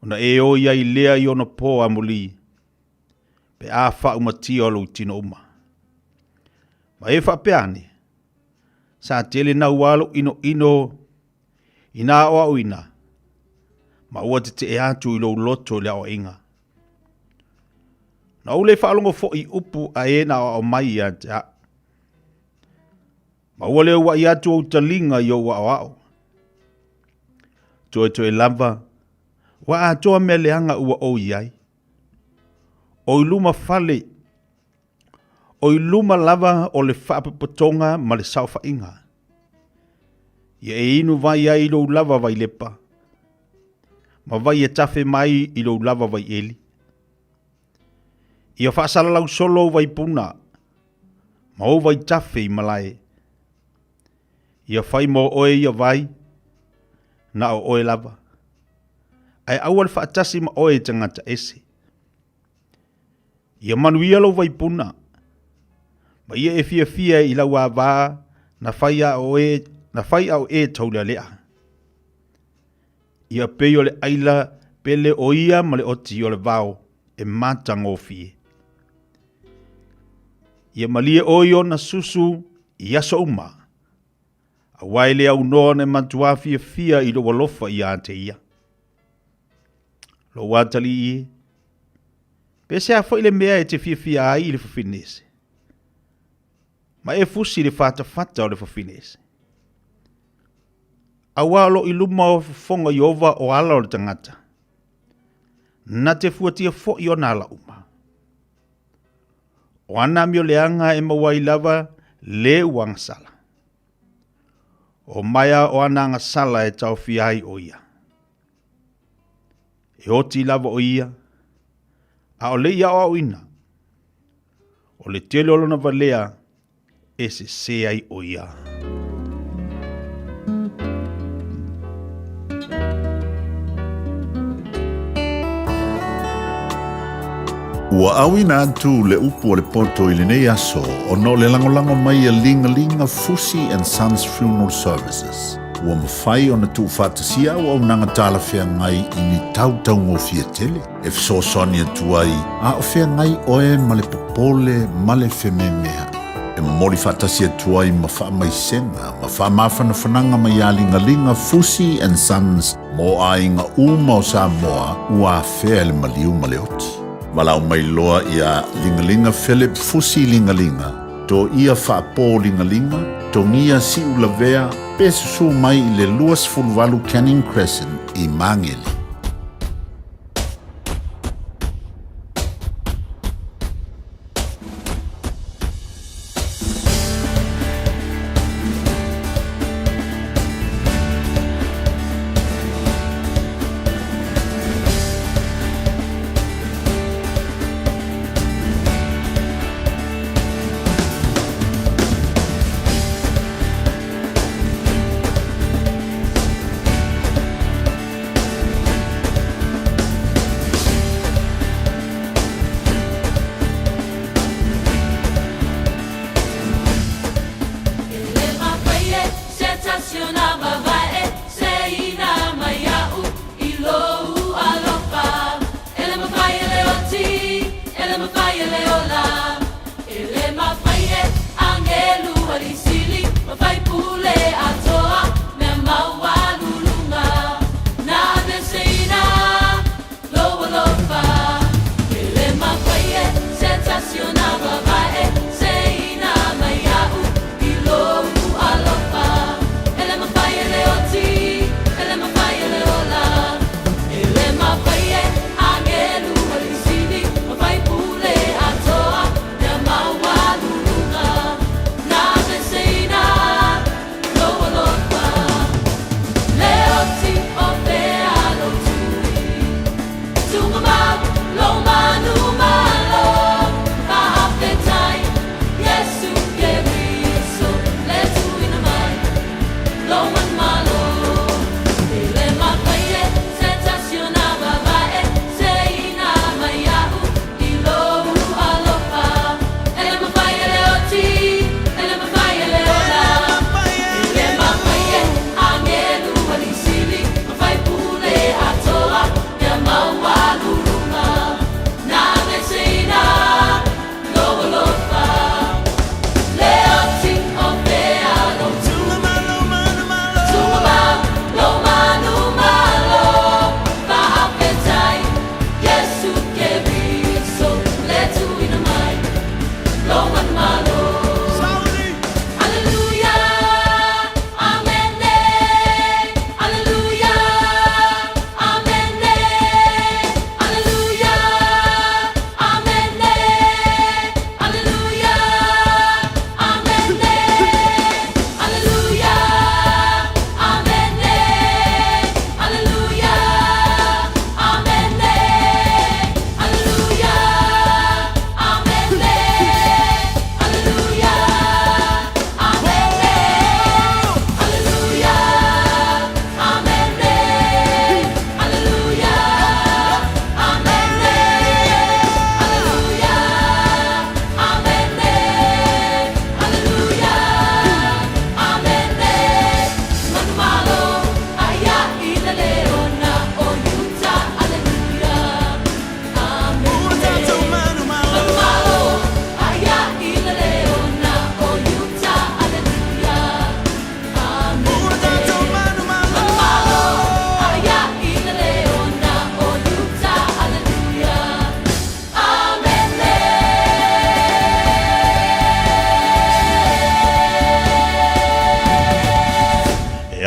Speaker 22: Ona e oi ai lea i ona pō amulī, pe a faaumatia o lou tino uma. Ma e faapea ane, sa tele naua lou inoino i nā aoaoina, ma ua tetee atu i lou loto i le aoaiga. Na ou le faalogo foi i upu a e na aoao mai ia te au. Ma ua le ua'i atu ou taliga i ou aoao. Toetoe lava, ua atoa mea leaga ua ou i ai. O i luma fale, O i luma lava o le faapotopotoga ma le saofaiga. Ia e inu vai ai i lou lava vailepa, ma vai e tafe mai i lou lava vaieli. Ia faasalalau solo ou vaipuna, ma ou vaitafe i malae. Ia fai mo oe ia vai, na o oe lava. Ae aua le faatasi ma oe i tagata ese. Ia manuia lou vaipuna, ma ia e fiafia i lau avā na fai a o e, na fai a o e taulealea. Ia pei o le aila pele o ia ma le oti o le vao e matagofie. Ia malie oe i ona susu i aso uma, auā e le aunoa ona e matuā fiafia i lou alofa ia te ia. Lou atalii e, pe sea foi le mea e te fiafia ai i le fafine ese, ma e fusi i le fatafata o le fafine ese. Auā o lo o i luma o fofoga o Ieova o ala o le tagata, na te fuatia foi ona ala uma. O ana amioleaga e maua ai lava le ua agasala. O maea o ana agasala e taofia ai o ia. E oti lava o ia, a o le i aoaoina, o le tele o lona valea e sesē ai o ia.
Speaker 7: Ua auina atu le upu o le poto i lenei aso ona o le lagolago mai a Ligalinga Fusi and Sons Funeral Services. Ua mafai ona tuufaatasia auaunaga talafeagai i ni tau taugofie tele e fesoasoani atu ai a o feagai oe ma le popole ma le fememeaʻi. E momoli faatasi atu ai ma faamaisega ma faamafanafanaga mai iā Ligaliga Fusi and Sons mo aiga uma o Samoa ua afea e le maliu ma le oti. Valaau mai loa iā Ligaliga Philip Fusi Ligaliga, Toia Faapō Ligaliga, Togia Siulavea, pe susū mai i le 28 Canning Crescent i Magele.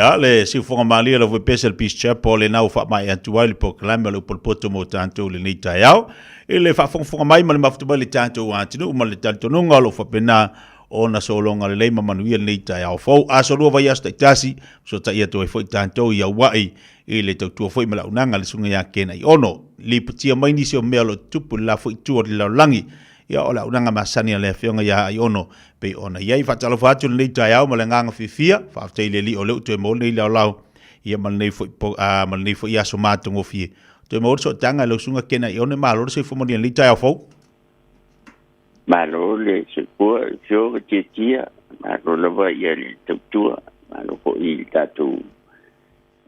Speaker 22: Ia, le siufoga malie lau foi pese le Peace Chapel lena ua faamaea atu ai le polokalame o le upu a le poto mo tatou i lenei taeao. I le faafogafoga mai ma le mafuta mai le tatou atunuu ma le talitonuga o lo o faapena ona sologa lelei ma manuia lenei taeao fou. Aso lua vaiaso taitasi, fesootai atu ai foi tatou i Aua'i i le tautua foi ma le auaunaga a le Susuga ia Ken Aiono. Lipotia mai nisi o mea o lo o tutupu i le la foi itu o le lalolagi. Ia, o le auaunaga masani a le Afioga ia Aiono pei ona i ai. Faatalofa atu i lenei taeao ma le agaga fiafia, faafetai i le Alii o lea ua toe maua lenei laolao ia ma lenei foi, ma lenei foi aso matagofie. Toe maua le sootaga i lau Susuga Ken Aiono, malo le soifua manuia i lenei taeao fou.
Speaker 8: Malo le soifua i afioga tiatia, malo lava ia le tautua, malo foi i le tatou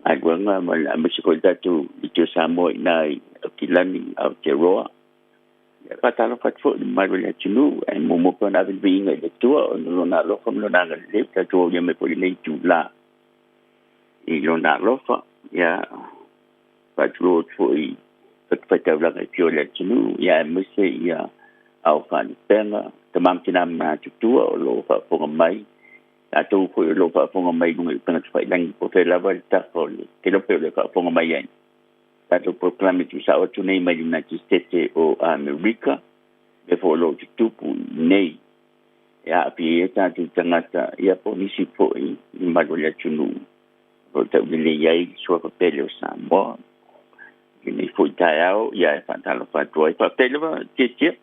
Speaker 8: galuega ma le aemaise foi le tatou Leitio Samoa i ina i Aukilani, Aotearoa. Ia faatalofa atu foi i le mamalu o le atunuu, ae muamua pea ona ave le viiga i le Atua ona o Lona alofa ma Lona agalelei ua tatou aulia mai foi i lenei itula i Lona alofa. Ia faatulou atu foi i fatafaitaulaga i afio o le atunuu, ia aemaise ia ao faalupega, tama ma tina ma matutua o lo o faafofoga mai, tatou foi o lo o faafofoga mai i luga i upega tafailagi po o fea lava le tafa o le kelope o le faafofoga mai ai. Tatou polokalame tuusao atu nei mai United States o Amerika, mea foi o lo o tutupu nei e aafia ai tatou tagata ia po o nisi foi i mamalu o le atunuu o lo o taulelei ai le suafa pele o Samoa. I lenei foi taeao ia e faatalofa atu ai. Faafetai lava Tietia.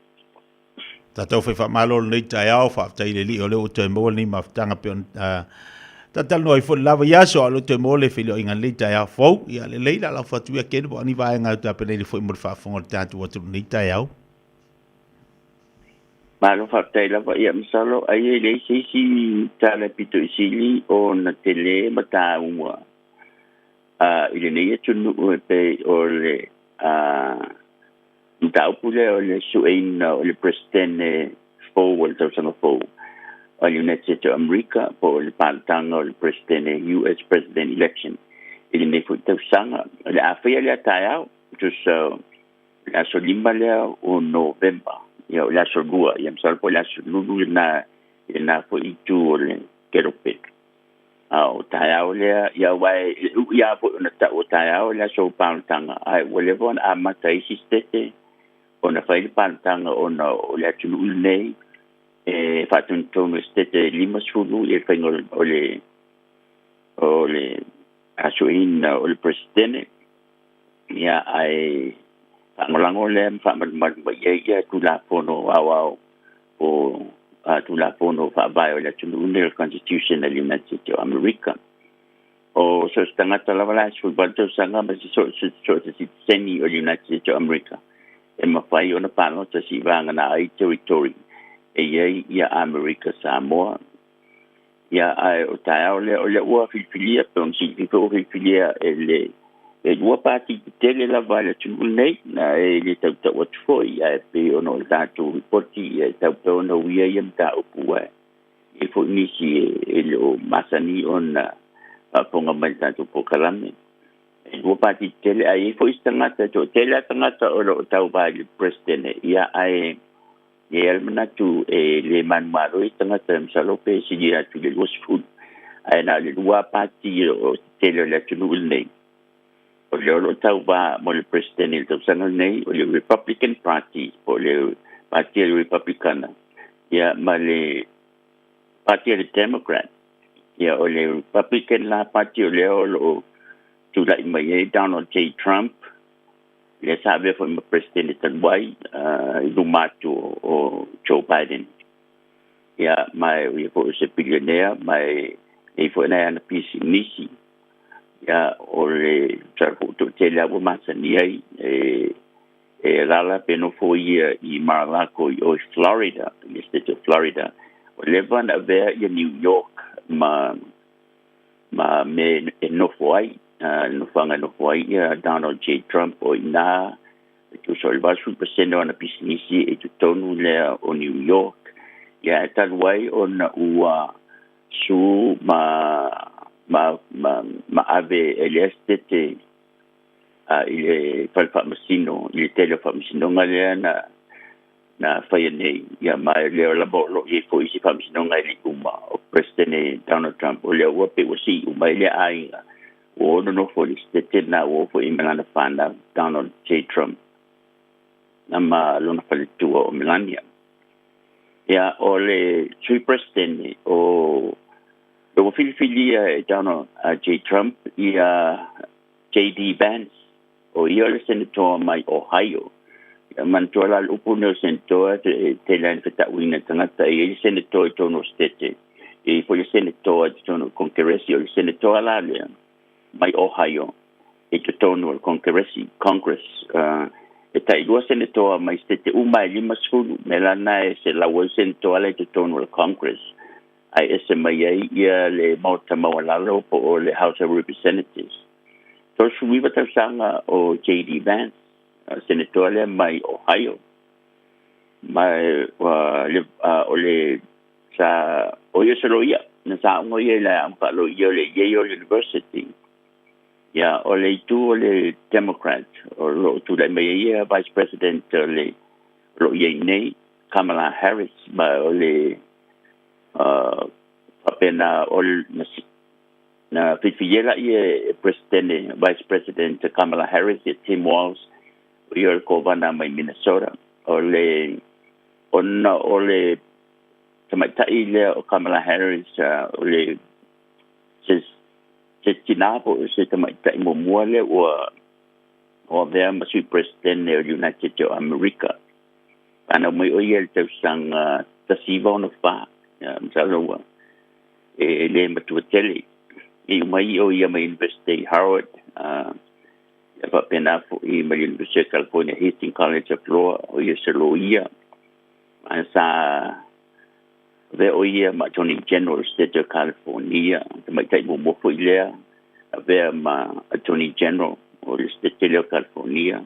Speaker 22: Tatou fai faamalo lenei taeao, faafetai i le Alii o lea ua toe maua lenei mafutaga pei ona talatalanoa ai foi le la vaiaso, a o lea ua toe maua le feiloaiga i lenei taeao fou. Ia lelei la lau fatu ia Ken po o ni vaega e tapenaina foi mo le faafofoga o le tatou atunuu i lenei taeao.
Speaker 8: Malo faafetai lava. Ia masalo ai e leai se isi tala e pito i sili ona tele ma taua i lenei atunuu e pei o le mataupu lea o le sueina o le Peresetene fou o le tausaga fou o le United States o Amerika po o le palotanga o le Peresetene US President Election i lenei foi tausaga. O le a faia lea taeao, tusa o le aso 5 lea o Novema, ia o le aso 2, ia masalo po o le aso lulu lena i lena foi itu o le kelope. A o taeao lea, ia aua e ui lava foi ona tau o taeao le aso o palotanga, ae ua leva ona amata i isi setete ona fai le palotanga ona o le atunuu lenei e faatonutonu e setete e 50 le faiga o le o le asuina o le Peresetene, ia ae faalagolago lea ma faamalumalu mai ai ia Tulafono Aoao po o Tulafono Faavae o le atunuu nei, o le Constitution a le United States o Amerika. O so o se tagata lava la e 18 tausaga ma so o se sitiseni o le United States o Amerika e mafai ona palota seivagana ai territory e i ai ia Amerika Samoa. Ia, ae o taeao lea, o lea ua filifilia, pe ona silafia foi ua filifilia e le e lua pati tetele lava a le atunuu lenei, na e le tautau atu foi, ae pei ona o le tatou lipoti, ia e tau pea ona uia ia mataupu, ae i ai foi nisi e le o masani ona faafofoga mai i le tatou polokalame. E lua pati tetele, ae i ai foi isi tagata, e toatele lava tagata o lo o tauva i le Peresetene, ia ae E i ai le manatu e le manumalo ai tagata masalo pe sili atu i le 20, ae na o le lua pati o tele o le atunuu lenei o lea o lo o tauva mo le President i le tausaga lenei, o le Republican Party po o le Pati a le Republicana ia ma le Pati a le Democrat. Ia o le Republican la Pati o lea o lo o tulai mai ai Donald J. Trump, lea sa avea foi ma Peresetene talu ai i luma atu o Joe Biden. Ia, ma o ia foi o se bilionea, ma e i ai foi nai ana pisinisi. Ia, o le masalo foi ua toatele lava ua masani ai e alaala pe nofo ia i Mar-a-Lago i o i Florida, i le state o Florida. Ua leva ona avea ia New York ma ma mea e nofo ai, le nofoaga e nofo ai ia Donald J. Trump, o i ina e tusa o le 80% o ana pisinisi e i totonu lea o New York. Ia ae talu ai ona ua su ma ma ma, ma ave e lea setete i le fale faamasino, i le tele o faamasinoga lea na na faia nei. Ia ma e lea lava o loo i ai foi isi faamasinoga e le'i uma o Peresetene Donald Trump o lea ua pei ua si'i uma ai lea aiga ua ono nofo i le setete lena ua oo foi i ma lana fanau Donald J Trump na ma lona faletua o Melania. Ia o le Sui Peresetene o ua filifilia e Donald J Trump ia JD Vance o ia o le Senatoa mai Ohio. Ia manatua la le upu nei o Senatoa e tele lava ina fetauina e tagata e i ai le Senatoa i totonu o Setete, e i ai foi le Senatoa i totonu o le Konekeresi. O le Senatoa la lea mai Ohio i totonu o le Konekeresi, Congress, e tailua Senatoa mai Setete uma e 50, mea la lena e 100 ai Senatoa la i totonu o le Congress, ae ese mai ai ia le Maota Maualalo po o le House of Representatives. 39 tausaga o JD Vance, Senatoa lea mai Ohio, ma o le sa o ia se loia na saoga ia i le aoga faaloia o le Yale University. Ia o le itu o le Democrat o loo tulai mai ai ia Vice President o le o loo i ai nei Kamala Harris ma o le faapena o le na filifilia laia e Peresetene Vice President Kamala Harris ia Tim Walz o ia o le Kovana mai Minnesota. O le ona o le tamaitai lea o Kamala Harris o le se se tinā po o se tamaitai muamua lea ua ua avea ma Sui Peresetene o le United States o Amerika. Fanau mai o ia i le tausaga 1964, ia masalo ua e le matua tele. Iu mai o ia mai University Harvard, ia faapena foi mai le University of California Hastings College of Law, o ia se loia. Ma sa avea o ia ma Attorney General State of California, tamaitai muamua foi lea avea ma Attorney General o le State lea o California.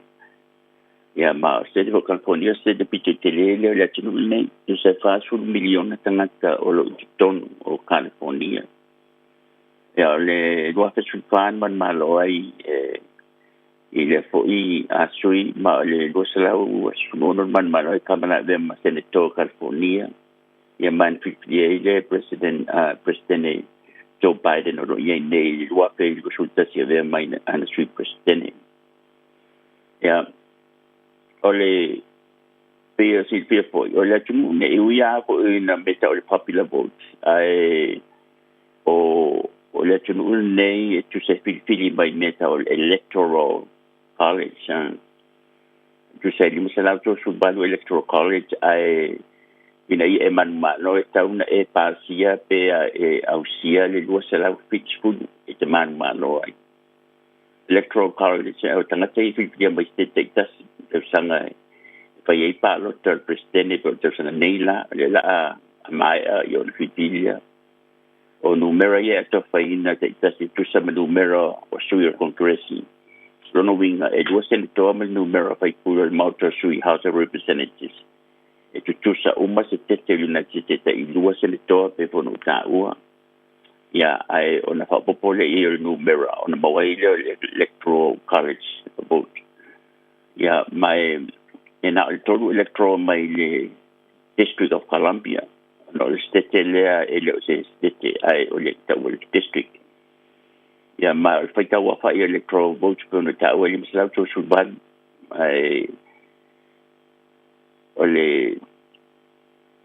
Speaker 8: Ia ma o State o California, State pito tele lea o le atunuu lenei, tusa e 40 miliona tagata o loo i totonu o California. Ia o le 2014 na manumalo ai i lea foi a sui ma o le 216 na manumalo ai Kamala e avea ma Senator o California. Ia ma na filifilia ai le President Presidente Joe Biden o loo i ai nei i le 2021 e avea mai ana Sui Presidente. Ia o le pei o silafia foi o le atunuu nei e ui lava foi ina mea tau o le popular vote ae o o le atunuu lenei e tusa e filifili mai mea tau o le Electoral College tusa e 538 Electoral College ae ina ia e manumalo e tau na e pasia pe e ausia le 270 e te manumalo ai. Electoral College o tagata ia filifilia mai se taitasi tausaga e fai ai palota o le Peresetene po o le tausaga nei la o lea o le a maea i ona filifilia. O numera ia e atofaina taitasi e tusa ma numera o sui o le Konekeresi. Lona uiga e lua senetoa ma le numera o faipule o le Maota o Sui, House of Representatives. E tutusa uma se tete o le United States tailua senetoa pe foi ona ou taua. Ia ae ona faaopoopo lea i ai o le numera ona maua ai lea o le Electoral College vote. Ia ma e na o le tolu electoral mai le District of Columbia ona o le setete lea e le o se setete ae o le tau o le district. Ia ma o le faitau aofai o electoral votes pei ona taua e 538 ae o le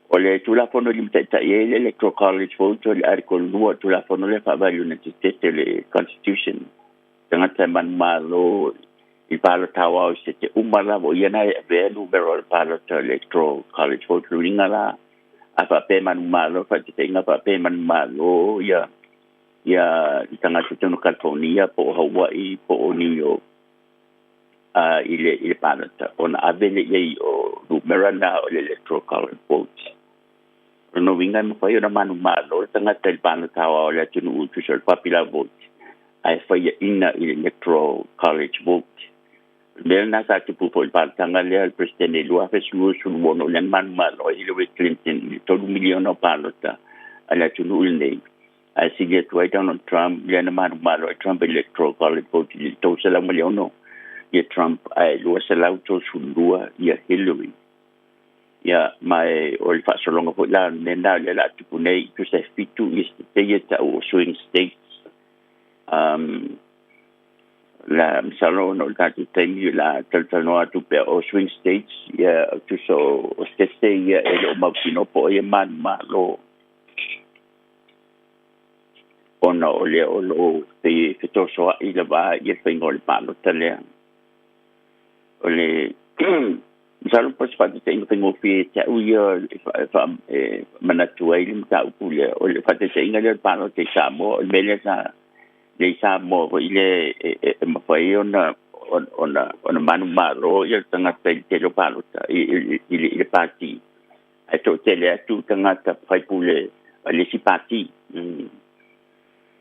Speaker 8: o le Tulafono e limataitai ai le Electoral College vote o le Article 2 o le Tulafono lea faavae i le United States o le Constitution. Tagata e manumalo i palota aoao i sete uma lava o ia na e avea numera o le palota o le Electoral College vote. Luiga la a faapea e manumalo faataitaiga faapea e manumalo ia ia i tagata i totonu o California po o Hawaii po o New York a i le i le palota ona ave lea i ai o numera na o le Electoral College votes. O lona uiga e mafai ona manumalo le tagata i le palota aoao o le atunuu tusa o le popular vote ae faiaina i le Electoral College vote. O le mea lena sa tupu foi i le palotaga lea a le Peresetene i le 2016 lea na manumalo ai Hillary Clinton i le 3 miliona o palota a le atunuu lenei ae sili atu ai Donald Trump lea na manumalo ai Trump i le Electoral College vote i le 306 ia Trump ae 232 ia Hillary. Ia ma e o le faasologa foi la le mea lena o lea o le a tupu nei i tusa e fitu ia sete ia ta'u o swing states. La masalo ona o le tatou taimi o le a talatalanoa atu pea o swing states ia tusa o sete ia e le o mautinoa po o ai e manumalo ona o lea o loo pei e fetosoa'i lava ia le faiga o le palota lea. O le masalo po o se faataitaiga faigofie te a'u ia e manatu ai le mataupu lea o le faataitaiga lea o le palota i Samoa. O le mea lea sa lea i Samoa foi lea e mafai ona manumalo ia le tagata i le tele o palota i le pati ae to'atele atu tagata faipule a le isi pati.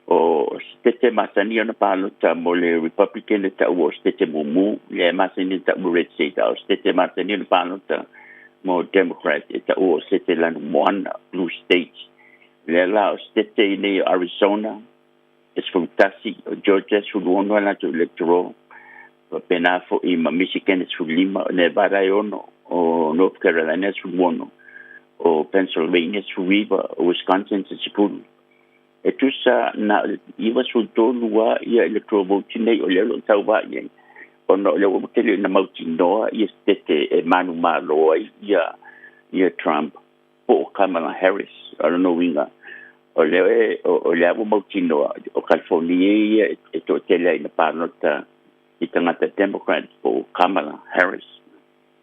Speaker 8: O setete masani ona palota mo le Republican e ta'ua o setete mumu, lea e masani ona ta'u red state, a o setete masani ona palota mo Democrat e ta'ua o setete lanumoana, blue states. Lea la o setete i nei o Arizona e 11, o Georgia e 16 a latou electoral, faapena fo'i ma Michigan e 15, o Nevada e 6, o North Carolina e 16, o Pennsylvania e 19, o Wisconsin e 10. E tusa na o le 93 lava ia electoral vote nei o lea o lo o tauva'i ai ona o lea ua tele ina mautinoa ia setete e manumalo ai ia Trump po o Kamala Harris. O lona uiga o lea o lea ua mautinoa o California ia e to'atele ai na palota i tagata Democrat po o Kamala Harris,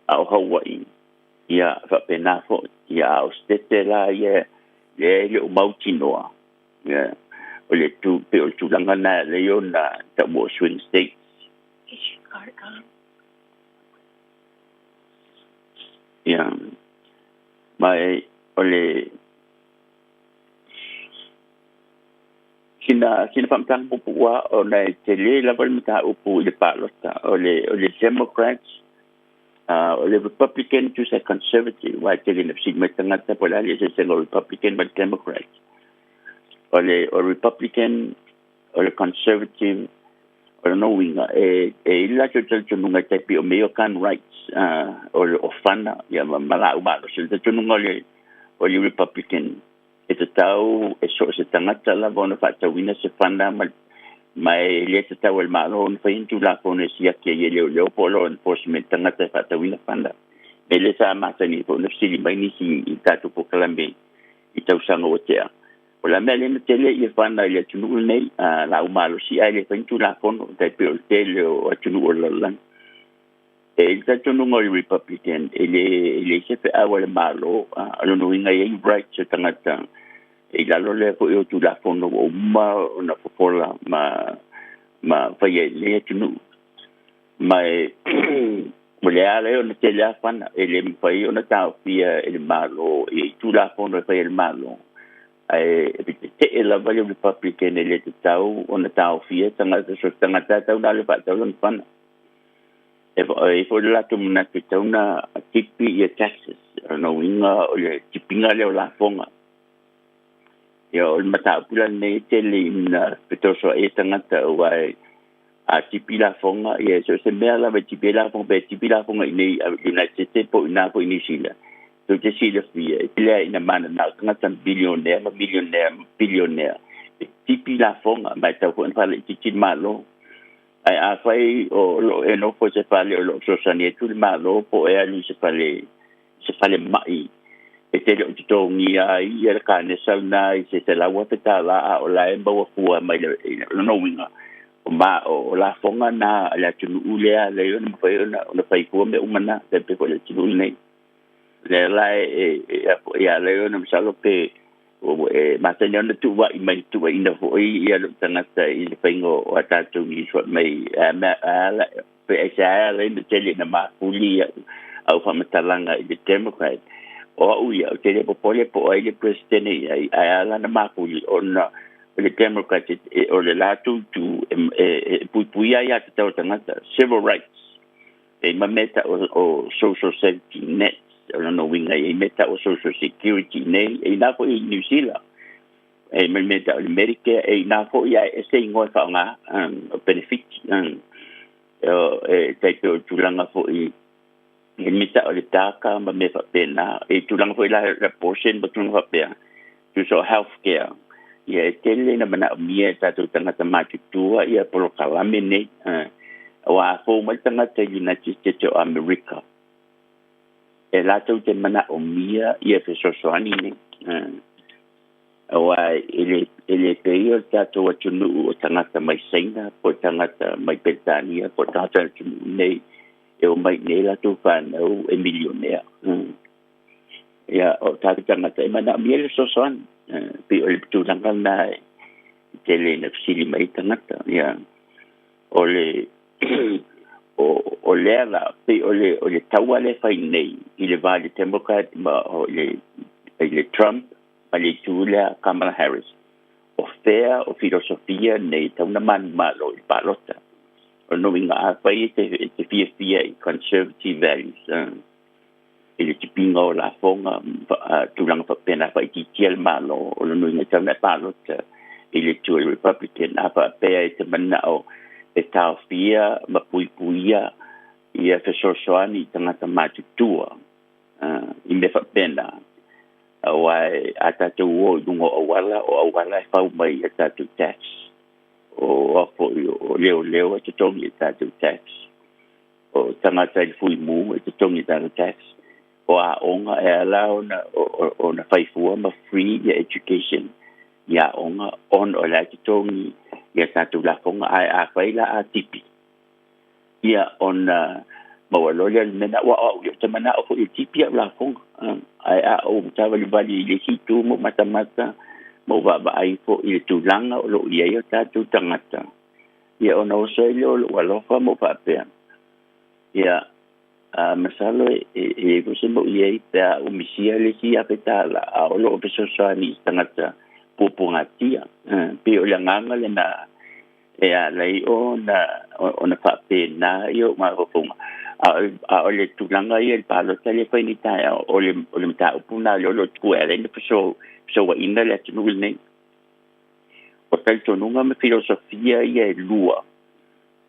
Speaker 8: a o Hawaii ia faapena fo'i ia. A o setete la ia lea e le o mautinoa ia o le tu pe o le tulaga na lea ona ta'ua o swing states. Ia ma e o le sina faamatalaga pupu'a ona e tele lava le mataupu i le palota o le Democrats, o le Republican tusa Conservative, uaʻe tele na fesili mai tagata po o le a le eseesega o Republican ma le Democrat. O le Republican o le Conservative, o lona uiga e i le latou talitonuga e tai pei o mea o gun rights, o le ofana ia ma la'au malosi. O le talitonuga o le Republican e tatau e so o se tagata lava ona fa'atauina se fana ma e lē tatau e le Malo ona fai ni tulafono e siaki ai e leoleo po o law enforcement tagata e fa'atauina fana me lea sa masani foi ona fesili mai nisi i tatou polokalame i tausaga ua te'a o le a mea lea na tele ia fana i le atunuu lenei la'au malosi ae le fai ni tulafono tai pei o le tele o atunuu o le lalolagi. E i le talitonuga o le Republican e leai se fe'au a le Malo. O lona uiga e i ai rights o tagata e i lalo lea fo'i o tulafono ua uma ona fofola ma faia i lenei atunuu. Ma e o le ala ai ona tele afana e le mafai ona taofia e le Malo e i tulafono e faia e le Malo ae tete'e lava le Republican e le tatau ona taofia tagata so tagata tau na le fa'atau lona fana. E i foi le latou manatu e tatau ona tipi ia taxes. O lona uiga o le tipiga lea o lafoga. Ia o le mataupu la lenei e tele ina fetosoa'i ai tagata uae a tipi lafoga ia so o se mea lava e tipi ai lafoga pe tipi lafoga iinei United States po o inā foi i Niu Sila tou te silafia e lea ina mananao tagata bilionea ma milionea ma bilionea e tipi lafoga ma e tatau foi ona faalaitiiti le Malo. Ae afai o loo e nofo i se fale o loo fesoasoani atu le Malo po o e alu i se fale ma'i e te le o totogia ai ia le kanesa lena i se $100,000 a o la e maua fua mai le lona uiga o ma o lafoga na a le atunuu lea lea ona mafai ona fai fua mea uma na tai pei foi le atunuu lenei lea la e ala ai ona masalo pe e masani ona tuua'i mai tuuaina fo'i ia lou tagata i le faiga o a tatou news mai ala pe aisea ala ai na tele ina mafuli au faamatalaga i le Democrat. O a'u ia ou te le popole po o ai le President i ai ae ala na mafuli ona o le Democrat o le latou tu e puipuia ai iātatau a tagata, civil rights e ma mea ta'u o social safety net. O lona uiga e i ai mea ta'u o social security nei e inā foi i New Zealand e ma le mea ta'u o le Medicare e inā foi ae ese igoa e fa'aaogā o benefit e tai pei o tulaga fo'i. I le mea o le DACA ma mea faapena, e tulaga foi la abortion ma tulaga faapea, tusa o health care, ia e tele ina manaomia e tatou tagata matutua ia polokalame nei. Aua a fou mai le tagata i le United States o Amerika, e latou te manaomia ia fesoasoani nei. Aua e le pei o le tatou atunuu o tagata mai Saina po o tagata mai Peretania po o tagata o le atunuu nei e omai nei latou fanau e milionea. Ia, o tatou tagata e manaomia le fesoasoani. Pei o le tulaga lena e tele ina fesili mai ai tagata. Ia, o le o lea la, pei o le taua lea e fai nei i le va i le Democrat ma o le i le Trump ma le itu lea Kamala Harris. O fea o filosofia nei e tatau ona manumalo i le palota. O lona uiga afai e te fiafia i conservative values, i le tipiga o lafoga, tulaga faapena faaitiitia le Malo, o lona uiga e tatau ona e palota i le itu a le Republican. A faapea e te manao e taofia ma puipuia ia fesoasoani i tagata matutua i mea faapena, aua a tatou o i luga o auala, o auala e fau mai i a tatou tax, o a foi o leoleo e totogi i a tatou tax, o tagata i le fuimu e totogi i a tatou tax, o aoga e ala ona faifua ma free ia education i aoga ona o la e totogi i a tatou lafoga. Ae afai la a tipi ia ona maua loa lea o le mea lena, aua o au ia ou te manao foi e tipi au lafoga. Ae a ou savalivali i le isi itu ma ou matamata ma ou vaavaai foi i le tulaga o lo o i ai o tatou tagata, ia ona oso ai lea o lou alofa ma ou faapea, ia, masalo e i ai foi se mea o i ai pe a ou misia le isi $1,000, a o lo o fesoasoani i se tagata puapuagatia. Pei o le agaga lena e ala ai ona faapena ia ou mafaufauga. A o le tulaga ia i le palota lea e fai nei taeao, o le mataupu lena lea o lo o tupu e ala ai ona fesouaina le atunuu lenei. O talitonuga ma filosofia ia e lua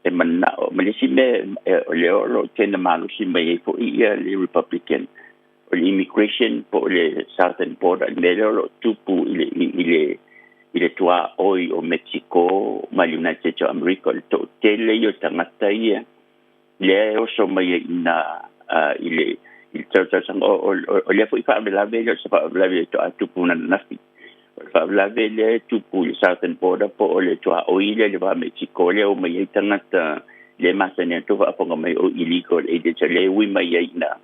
Speaker 8: e manao. Ma le isi mea o lea o lo o tena malosi mai ai foi ia le Republican, o le immigration po o le southern border, le mea lea o lo o tupu i le tuaoi o Mexico ma le United States o Amerika, o le toatele ia o tagata ia lea e oso mai ai i ina i le tausaga. O lea foi faalavelave, e le o se faalavelave e toa tupu nananafi. O le faalavelave lea e tupu i le southern border po o le tuaoi lea i le va Mexico lea o mai ai tagata le masani atu faafofoga mai o illegal aliens lea e ui mai ai i ina.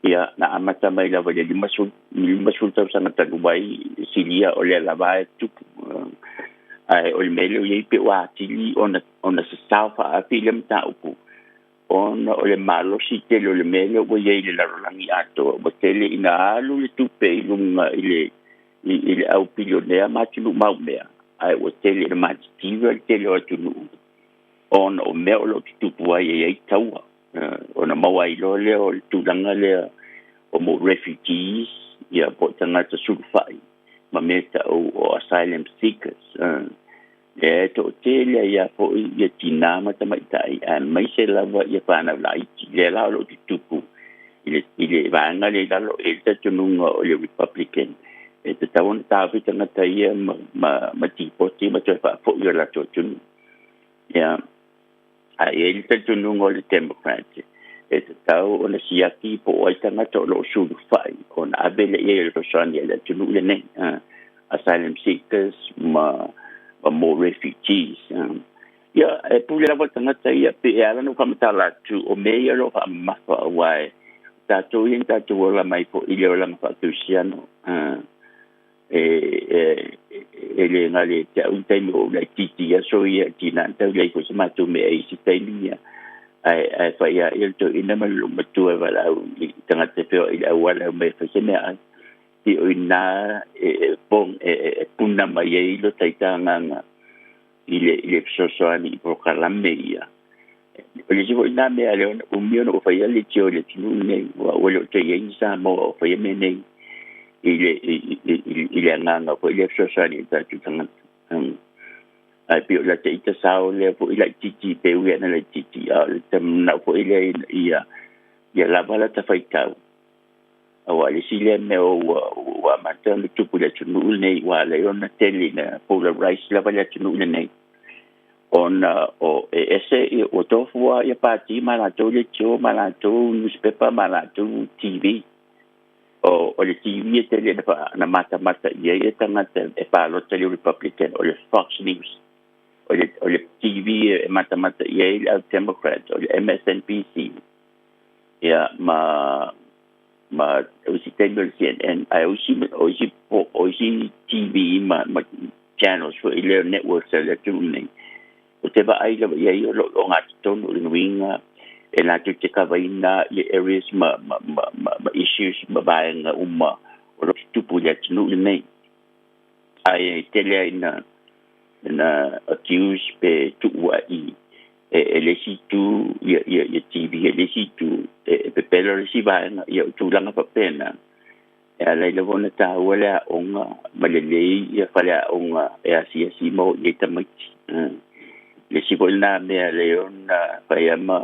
Speaker 8: Ia, na amata mai lava i le 50 tausaga talu ai silia o lea lava e tupu. Ae o le mea lea ua i ai pei ua atili ona sasao faaafi lea mataupu, ona o le malosi tele o le mea lea ua i ai i le lalolagi atoa, ua tele ina alu le tupe i luga i le au bilionea ma atunuu maumea, ae ua tele ina matitiva le tele o atunuu ona o mea o lo o tutupu ai e i ai taua. Ona maua ai loa lea o le tulaga lea o mo refugees, ia po o tagata sulufai ma mea ta'u o asylum seekers. Lea e to'atele ai lava foi ia tinā ma tamaitai aemaise lava ia fanau laiti. Lea la o lo o tutupu i le vaega lea i lalo. E i ai le talitonuga o le Republican e tatau ona taofi tagata ia ma tipoti ma toe faafoi o latou atunuu. Ia, a i ai le talitonuga o le Democrat e tatau ona siaki po o ai tagata o lo o sulufai ona ave lea i ai o le fesoasoani a le atunuu lenei, asylum seekers ma mo refugees. Ia, e pule lava le tagata ia, pe e ala ona ou faamatala atu o mea ia o lo o faamamafa, aua e tatou ia na tatou ola mai foi i le olaga faakerisiano. E le gale ia te au le taimi o ou laitiiti i aso ia i tina tau leai foi se matou mea i isi taimi ia. Ae fai lava ia le toeaina ma le loomatua e valaau i tagata e feoai i le auala e omai e fai se meaai. Pei o i ina e puna mai ai lo taita agaga i le fesoasoani i polokalame ia. O le isi foi lena mea lea ona umi ona ua faia le leitio i le atunuu lenei, ua le o toe i ai ni Samoa o faia mea nei i le agaga foi lea fesoasoani i tatou tagata. Ae pei o lata ita sao lea foi laitiiti pe ui ana laitiiti, a o le manao foi lea ia Ia lava lata faitau. Auā o le isi lea mea ua ua amata ona tupu i le atunuu lenei, ua ala ai ona tele ina polarize lava le atunuu lenei, ona o e ese ua tofu lava ia pati ma latou leitio ma latou nusipepa ma latou TV. O o le TV e tele ina faa na matamata i ai ia tagata e palota i le Republican, o le Fox News. O le o le TV e matamata i ai le au Democrat, o le MSNBC. Ia ma ma o isi taimi o le CNN, ae o isi o isi o isi TV ma ma channels foi lea networks a le atunuu nei. Ou te vaai lava i ai o lo o ogatotonu o le nuiga e latou te kavaina ia areas ma ma ma ma, ma issues ma vaega uma o lo o tutupu i le atunuu lenei. Ae tele ai ina ina accuse pe tuua'i e e le isi itu ia ia ia TV e le isi itu e e pepelo le isi vaega ia o tulaga faapena e ala ai lava ona taua le aoga ma lelei ia faleaoga e asiasi ma o i ai tamaiti. Le isi foi lena mea e lelei ona fai lava ma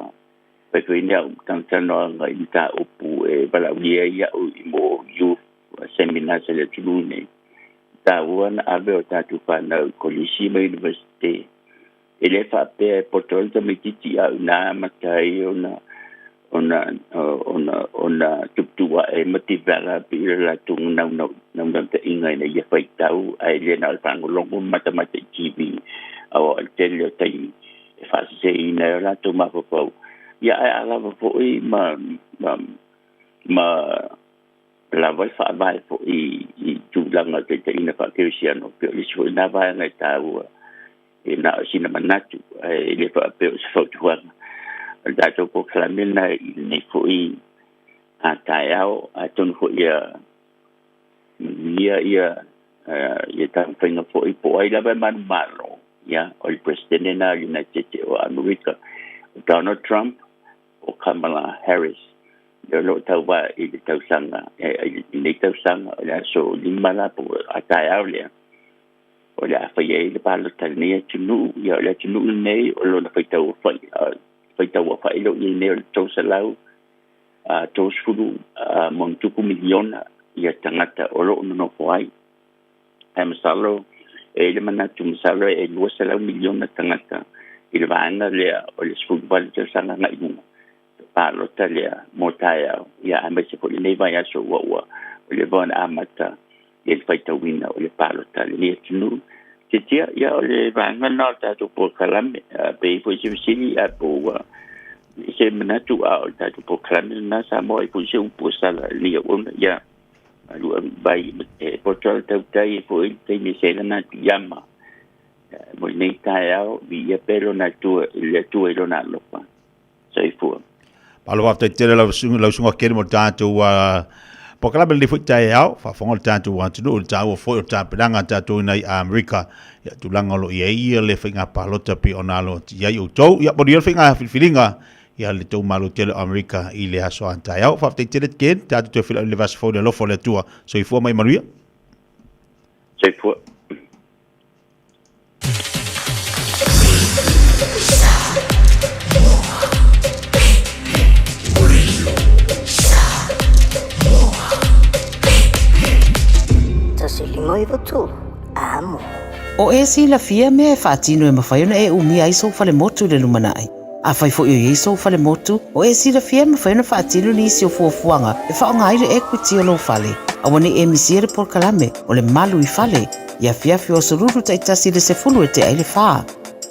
Speaker 8: fai foi ni au talatalanoaga i mataupu e valaaulia ai au i mo youth seminars a le atunuu nei. E taua ona ave o tatou fanau i kolisi ma universite. E le faapea e poto ai le tamaitiiti a o i ina e amata ai ona ona ona ona tuputupuae ma develop i le latou naunautaiga ina ia faitau ae le na o le faalogologo ma matamata i TV aua o le tele o taimi e faaseseina ai o latou mafaufau. Ia ae a lava foi ma ma ma lava le faavae foi i tulaga o taitaiga faa-kerisiano, pei o le isi foi lena vaega e taua e na o sina manatu ae le faapea o se fautuaga. O le tatou polokalame lena i lenei foi a taeao, atonu foi ia manuia ia ia taumafaiga foi po o ai lava e manumalo, ia, o le Peresetene lena o le United States o Amerika, o Donald Trump, o Kamala Harris, o lo o tauva i le tausaga, i lenei tausaga, o le aso 5 la po o a taeao lea, o le a fai ai le palota i lenei atunuu. Ia, o le atunuu lenei o lona faitauaofai, faitauaofai lo i ai nei o le 330 ma ona tupu miliona ia tagata o lo o nonofo ai. Ae masalo e i ai le manatu, masalo e 200 miliona tagata i le vaega lea o le 18 tausaga agai i luga. Palota lea mo taeao, ia aemaise foi lenei vaiaso ua ua leva ona amata i le faitauina o le palota a lenei atunuu. Tiatia, ia o le vaega lena o le tatou polokalame, pe i ai foi se fesili ae po ua se manatu, a o le tatou polokalame lena Samoa i foi se upu e sala i lenei auauna, ia alu vai e poto le tautai e foi le taimi e se lana atu iama mo lenei taeao, viia pea lona Atua le Atua i lona alofa. Soifua.
Speaker 22: Malo faafetai tele lau susuga lau susuga Keni mo le tatou polokalame lenei foi taeao, faafofoga le tatou atunuu i le taua foi o le tapenaga a tatou i inei Amerika, ia tulaga o lo o i ai ia le faiga palota pei ona alo atu i ai outou. Ia manuia le faiga filifiliga ia le tou malo tele o Amerika i le aso a taeao. Faafetai tele Ken, tatou toe feiloai i le vaiaso fou i le alofa o le Atua. Soifua ma ia manuia.
Speaker 8: Soifua.
Speaker 4: 153 Amo. O e silafia mea e faatino e mafai ona e umia ai sou falemotu i le lumanai. Afai foi o i ai sou falemotu, o e silafia e mafai ona faatino nisi o fuafuaga e faaaoga ai le equity o lou fale. Aua ne i e misia le polokalame o le Malu i Fale i afiafi o aso Lulu taitasi i le 10 e tea ai le fa.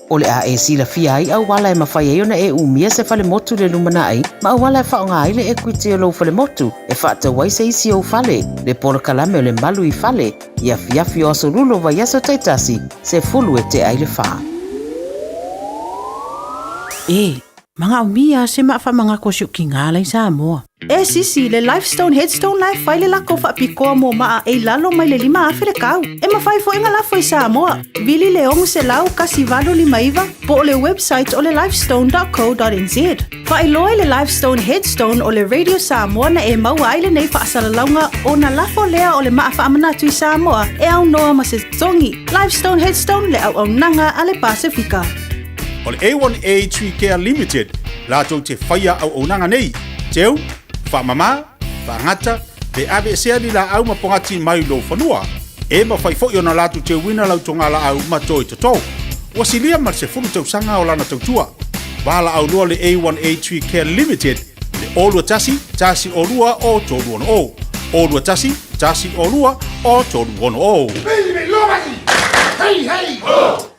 Speaker 4: O le a e silafia ai auala e mafai ai ona e umia se falemotu i le lumanai ma auala e faaaoga ai le equity o lou falemotu e faatau ai se isi ou fale, le polokalame o le Malu i Fale i afiafi o aso Lulu o vaiaso taitasi, 10 e tea ai le fa.
Speaker 11: E manaomia se maa faamanatu a si ou tinā la i Samoa. E sisi, le Lifestone Headstone la e fai le lako faapitoa mo maa e i lalo mai le 5,000 le kau. E mafai foi ona lafo i Samoa. Vili le 600 1859 po o le website o le lifestone.co.nz. Faailoa i le Lifestone Headstone o le Radio Samoa na e maua ai lenei faasalalauga ona lafo lea o le maa faamanatu i Samoa e aunoa ma se totogi. Lifestone Headstone le auaunaga a le Pasefika.
Speaker 22: O le A1A Tree Care Limited latou te faia auaunaga nei. Teu, faamamā, faagata, pe aveesea ni laau ma pogati mai lou fanua. E mafai foi ona latou teuina lau togalaau ma toe totō. Ua silia ma le 10 tausaga o lana tautua. Valaau loa le A1A Tree Care Limited i le 0 21 1 02 0 360. 0 21 1 02 0 360.
Speaker 1: Hey, hey! Oh!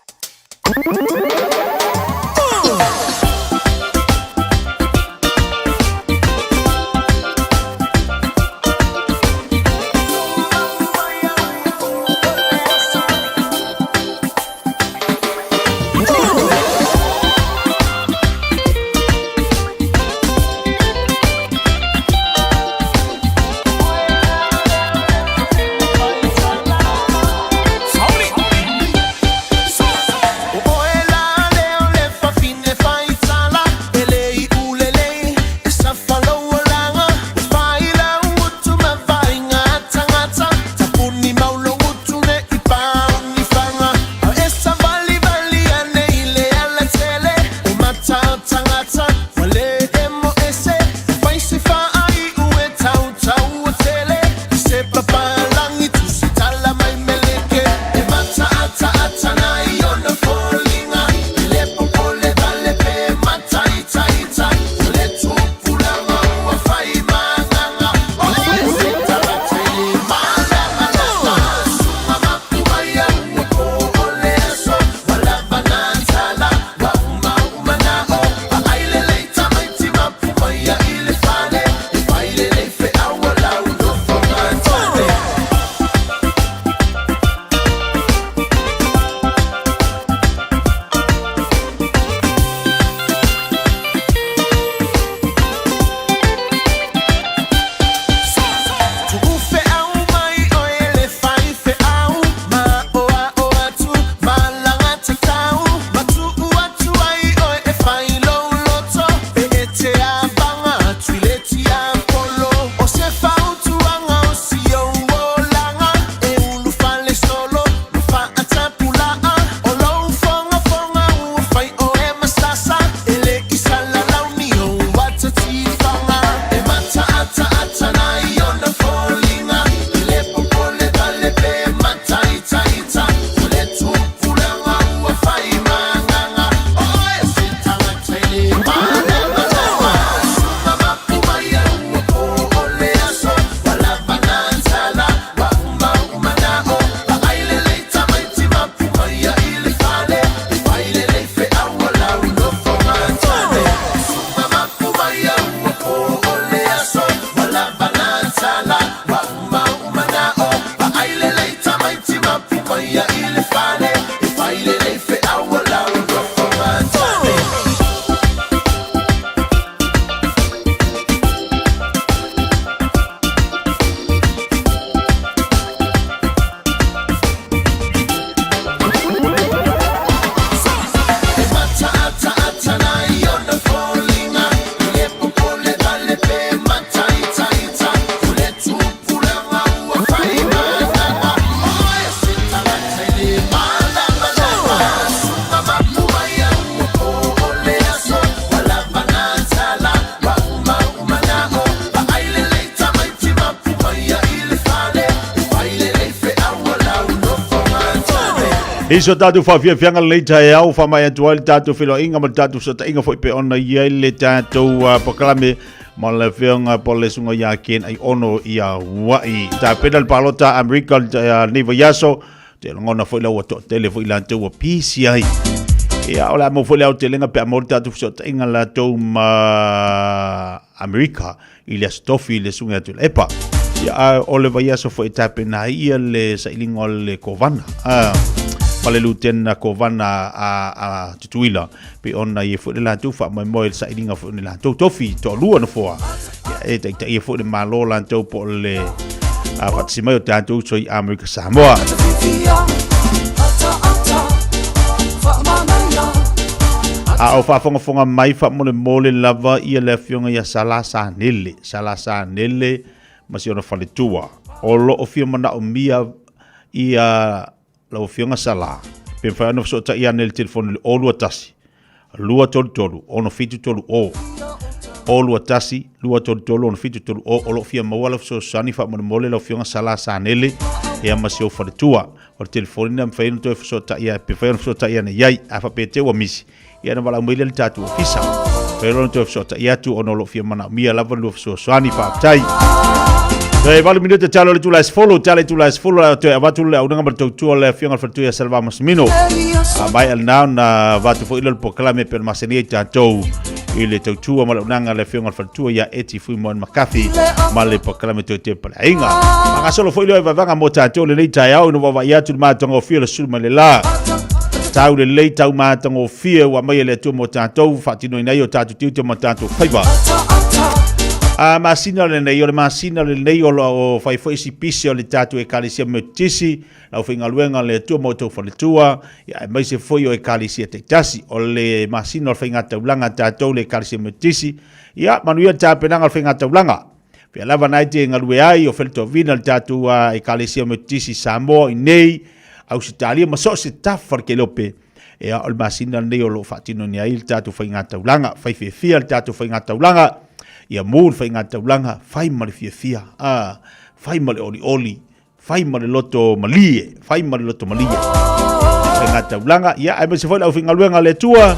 Speaker 7: I so tatou faafiafiaga lenei taeao, faamai atu ai le tatou feiloaiga ma le tatou fesootaiga foi pe ona i ai le tatou pakalame ma le afioga po o le susuga ia Ken Aiono ia Hawaii. Tapena le palota Amerika lenei vaiaso, te lagona foi la ua toatele foi latou ua pisi ai. Ia, o le a maua foi le aotelega pe a maua le tatou fesootaiga latou ma Amerika i le Aso Tofi i le Susuga ia Tuilaepa. Ia, a o le vaiaso foi e tapena ai ia le sailiga o le Kovana, a, ma le Lutena Kovana a, a Tutuila, pe ona i ai foi le latou faamoemoe i le sailiga foi o ni latou tofi toalua nofoa. Ia, e taitaia foi le Malo latou po o le a, faatasi mai o tatou uso i Amerika Samoa. A o faafogafoga mai faamolemole lava ia le afioga ia Sala Sanele, Sala Sanele ma si ona faletua. O lo o fia manaomia ia lau afioga Sala, pe mafai ona fesootai ane i le telefoni i le 021 233 6730.
Speaker 22: O 21 233 67 30 o loo fia maua lau fesoasoani faamolemole lau Afioga Sala Sanele ia ma si ou faletua. O le telefoni lena e mafai ona toe fesootai ai pe mafai ona fesootai ane i ai. A faapea te ua misi, ia ona valaau mai lea i le tatou ofisa. Mafai loa ona toe fesootai atu ona o lo o fia manaomia lava le lua fesoasoani. Faafetai. Toe 8 minute talo le itula e 10, tala itula e 10 la toe avatu le auaunaga ma le tautua le Afioga i le Faletua ia Salva Massimino. A maea lena ona avatu foi lea o le polokalame e pei ona masani ai tatou i le tautua ma le auaunaga a le Afioga i le Faletua ia Eti Fuimoan McCarthy ma le polokalame toe te paleaiga. Faagasolo foi lea o vaevaega mo tatou lenei taeao ina ua vaavaai atu le matagofie o le sulu mai le la. Tau lelei, tau matagofie ua aumai e le Atua mo tatou, faatinoina ai o tatou tiute ma tatou faiva. A masina lenei, o le masina lenei o lo o fai foi si pisi o le tatou Ekalesia Metotisi, le aufaigaluega a le Atua ma outou faletua, ia aemaise foi o Ekalesia taitasi. O le masina o le faigataulaga a tatou le Ekalesia Metotisi, ia manuia le tapenaga o le faigataulaga. Pea lava na e te galue ai o Feletoavina le tatou Ekalesia Metotisi i Samoa i nei, Ausetalia ma so o se tafa o le kelope. Ia, o le masina lenei o lo o faatinoina ai le tatou faigataulaga, fai fiafia le tatou faigataulaga, ia mu le faigataulaga, fai ma le fiafia, a, fai ma le olioli, fai ma le loto malie, fai ma le loto malie. Faigataulaga, ia, aemaise foi le aufaigaluega a le Atua,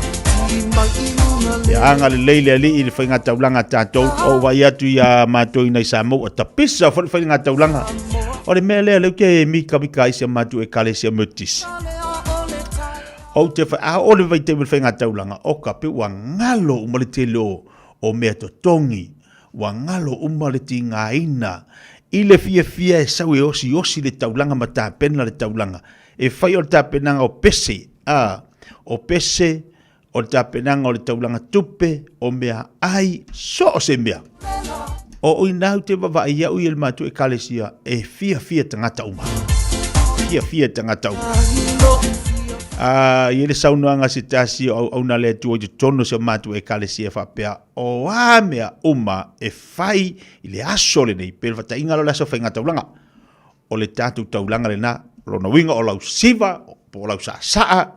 Speaker 22: ia agalelei le Alii i le faigataulaga a tatou, o vaai atu ia matou i nai Samoa, tapisa foi le faigataulaga. O le mea lea, lea ou te mikamika ai si a matou Ekalesia Metotisi. Ou te wha, a o le vaitaimi o le faigataulaga, o ka pe ua ngalo uma le tele o, o mea totogi, ua ngalo uma le tigaina i le fiafia e sau e osiosi le taulaga ma tapena le taulaga. E fai o le tapenaga o pese, a, o pese, o le tapenaga o le taulaga tupe, o mea ai, so o se mea. O oi nau te vaavaai ia'u ia le matou Ekalesia e fiafia tagata uma. Fiafia tagata uma. A i ai le saunoaga a se tasi o auauna a le Atua i totonu o si o matou Ekalesia e faapea, o a mea uma e fai i le aso lenei, pe le faataiga la o le aso faigataulaga, o le tatou taulaga lena, o lona uiga o lau siva, po o lau saasaa,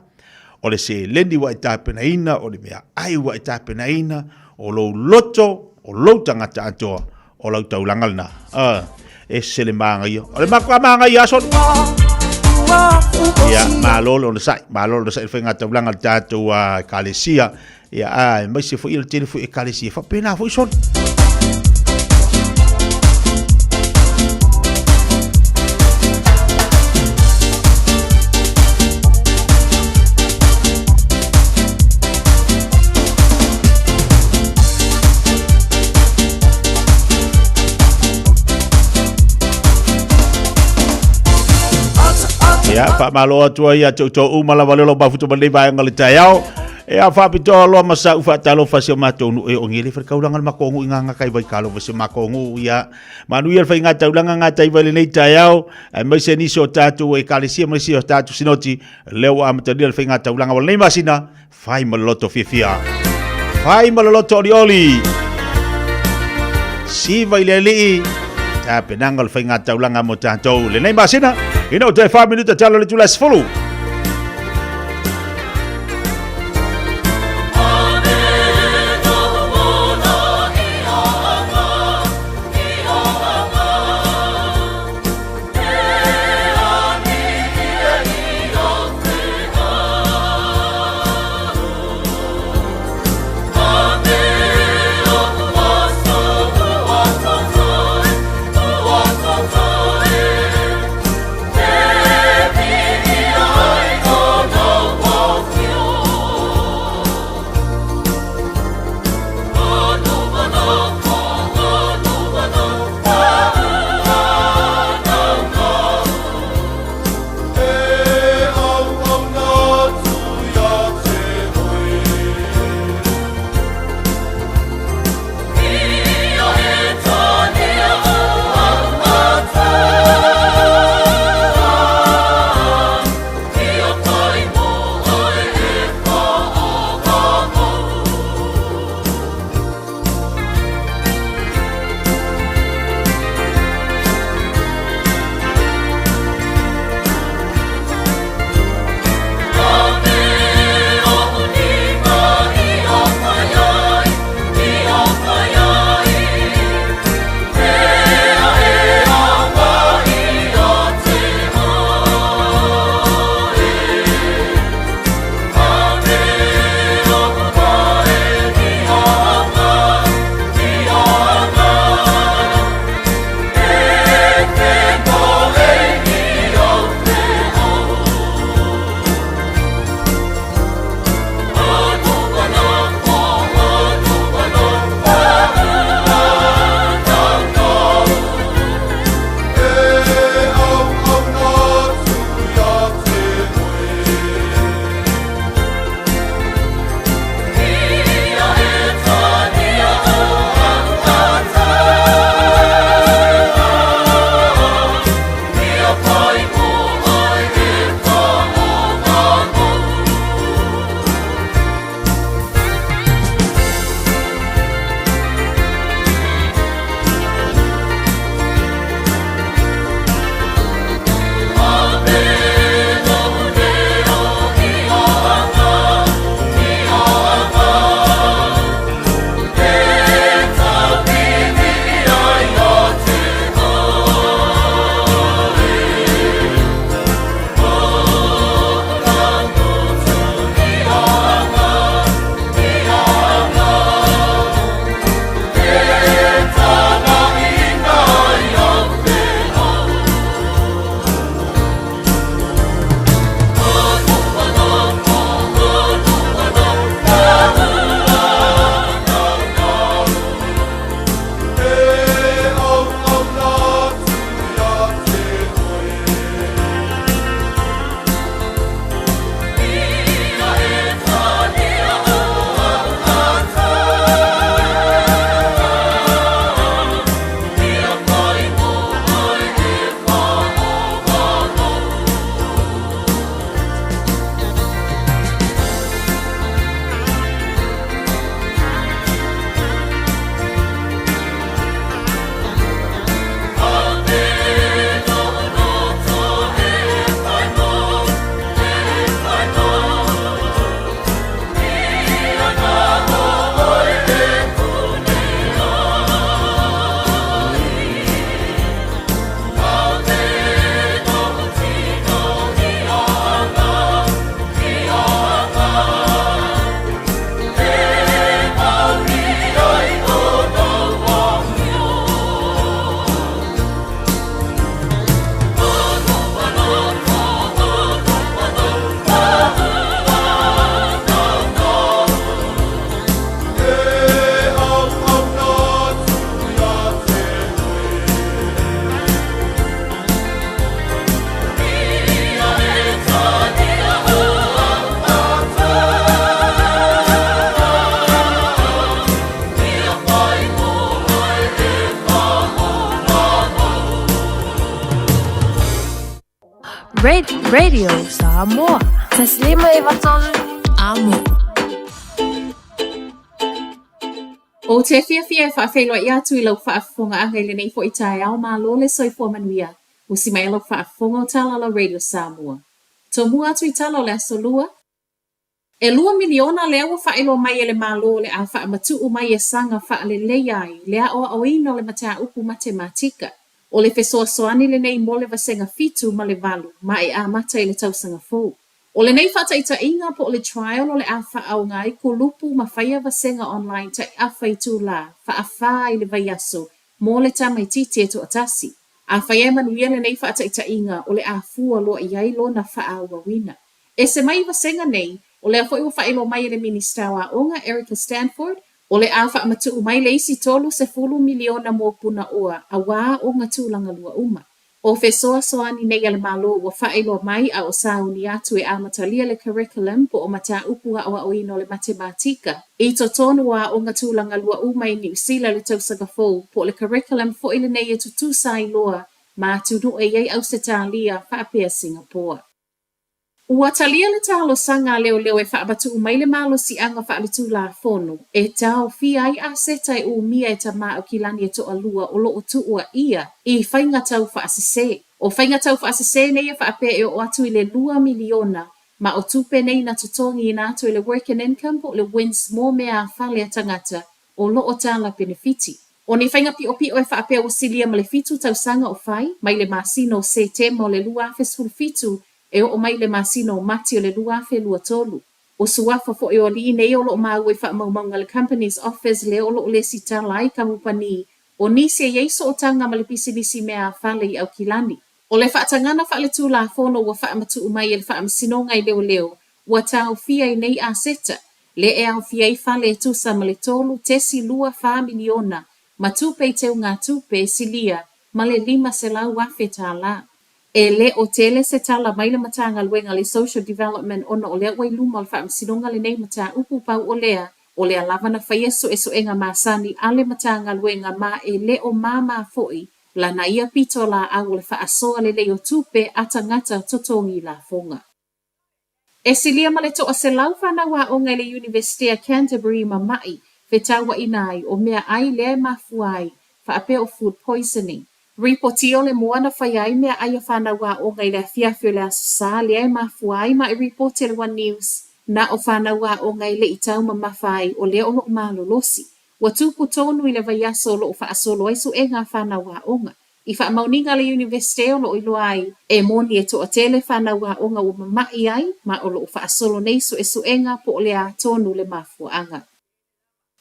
Speaker 22: o le seleni ua e tapenaina, o le meaai ua e tapenaina, o lou loto, o lou tagata atoa, o lau taulaga lena. Ese le manaia. O le matua manaia aso. Ia, malo le onosai, malo le onosai le faiga taulaga a le tatou Ekalesia. Ia, aemaise foi le tele foi Ekalesia faapena foi solo. Ia, faamalo atu ai ia te outou uma lava lea o lau mafuta ma lenei vaega o le taeao. E a faapitoa loa ma sa'u faatalofa si o matou nuu e ongi le falekaulaga le matou nuu i Gagaka i Vaitalofa si o matou nuu ia manuia le faiga taulaga Gataivai i lenei taeao aemaise nisi o tatou ekalesia ma nisi o tatou sinoti lea ua amatalia le faiga taulaga o lenei masina fai ma le loto fiafia fai ma le loto olioli siva i le alii tapenaga o le faiga taulaga mo tatou lenei masina ina o toe 4 minuta talo le itula e 10.
Speaker 9: Radio Samoa. 153 Amo.
Speaker 20: Ou te fiafia e faafeiloai atu i lau faafofogaaga i lenei foi taeao malo le soifua manuia. Usi mai lau faafofoga o tala la Radio Samoa. Tomua atu i tala o le Aso Lua, E 2 miliona lea ua faailoa mai e le Malo o le a faamatuu mai e saga faaleleia ai le aoaoina o le mataupu matematika. O le fesoasoani lenei mo le vasega fitu ma le valu ma e amata i le tausaga fou. O lenei faataitaiga po o le trial o le a faaaoga ai kulupu ma faia vasega online tai afa itulā faafā i le vaiaso mo le tamaitiiti e toatasi. Afai e manuia lenei faataitaiga o le a fua loa i ai lona faaauauina. Ese mai i vasega nei, o lea foi ua faailoa mai e le Minisita o Aoga, Erica Stanford, o le a faamatuu mai le isi 30 miliona mo Punaoa auā aoga tulaga lua uma. O fesoasoani nei a le Malo ua faailoa mai a o sauni atu e amatalia le curriculum po o mataupu aoaoina o le matematika i totonu o aoga tulaga lua uma i Niu Sila i le tausaga fou po o le curriculum foi lenei e tutusa ai loa ma atunuu e i ai Ausetalia faapea Singapoa. Ua talia le talosaga a leoleo e faamatuu mai le malosiaga faaletulafono e taofia ai aseta e umia e tamā Aukilani e toalua o lo o tuuaia i faiga taufaasese. O faiga taufaasese nei e faapea e oo atu i le 2 miliona ma o tupe nei na totogiina atu e le Work and Income po o le WINS mo meaafale a tagata o lo o tala penefiti. O ni faiga piʻopiʻo e faapea ua silia ma le fitu tausaga o fai, mai le masina o Setema o le 2017 e oo mai i le masina o Mati o le 2023. O suafa foi o alii nei o lo o maua i faamaumauga a le Companies Office lea o lo o lesitala ai kamupani o nisi e i ai sootaga ma le pisinisi meaafale i Aukilani. O le faatagana faaletulafono ua faamatuu mai e le Faamasinoga i Leoleo ua taofia i nei aseta, lea e aofia ai fale e tusa ma le 3.24 miliona ma tupe i teugatupe e silia ma le $500,000 tālā. E le o tele se tala mai le Matagaluega a le Social Development ona o lea ua i luma o le Faamasinoga lenei mataupu pau o lea, o lea lava na faia suesuega masani a le Matagaluega ma e le o māmā foi lana ia pitolaau o le faasoa lelei o tupe a tagata totogi lafoga. E silia ma le 100 fanau aoga i le Iunivesite a Canterbury ma maʻi fetauaʻina ai o meaʻai lea e mafua ai faapea o food poisoning. Ripoti o le moa na faia ai meaʻai a fanau aoga i le afiafi o le Aso Sa lea e mafua ai ma e ripoti a le One News na o fanau aoga e le i taumamafa ai o lea o lo o malolosi. Ua tupu tonu i le vaiaso o lo o faasolo ai suega a fanau aoga. I faamaoniga a le Iunivesite o lo o iloa ai, e moni e toatele fanau aoga ua mamaʻi ai ma o lo o faasolo nei suesuega po o le a tonu le mafuaaga.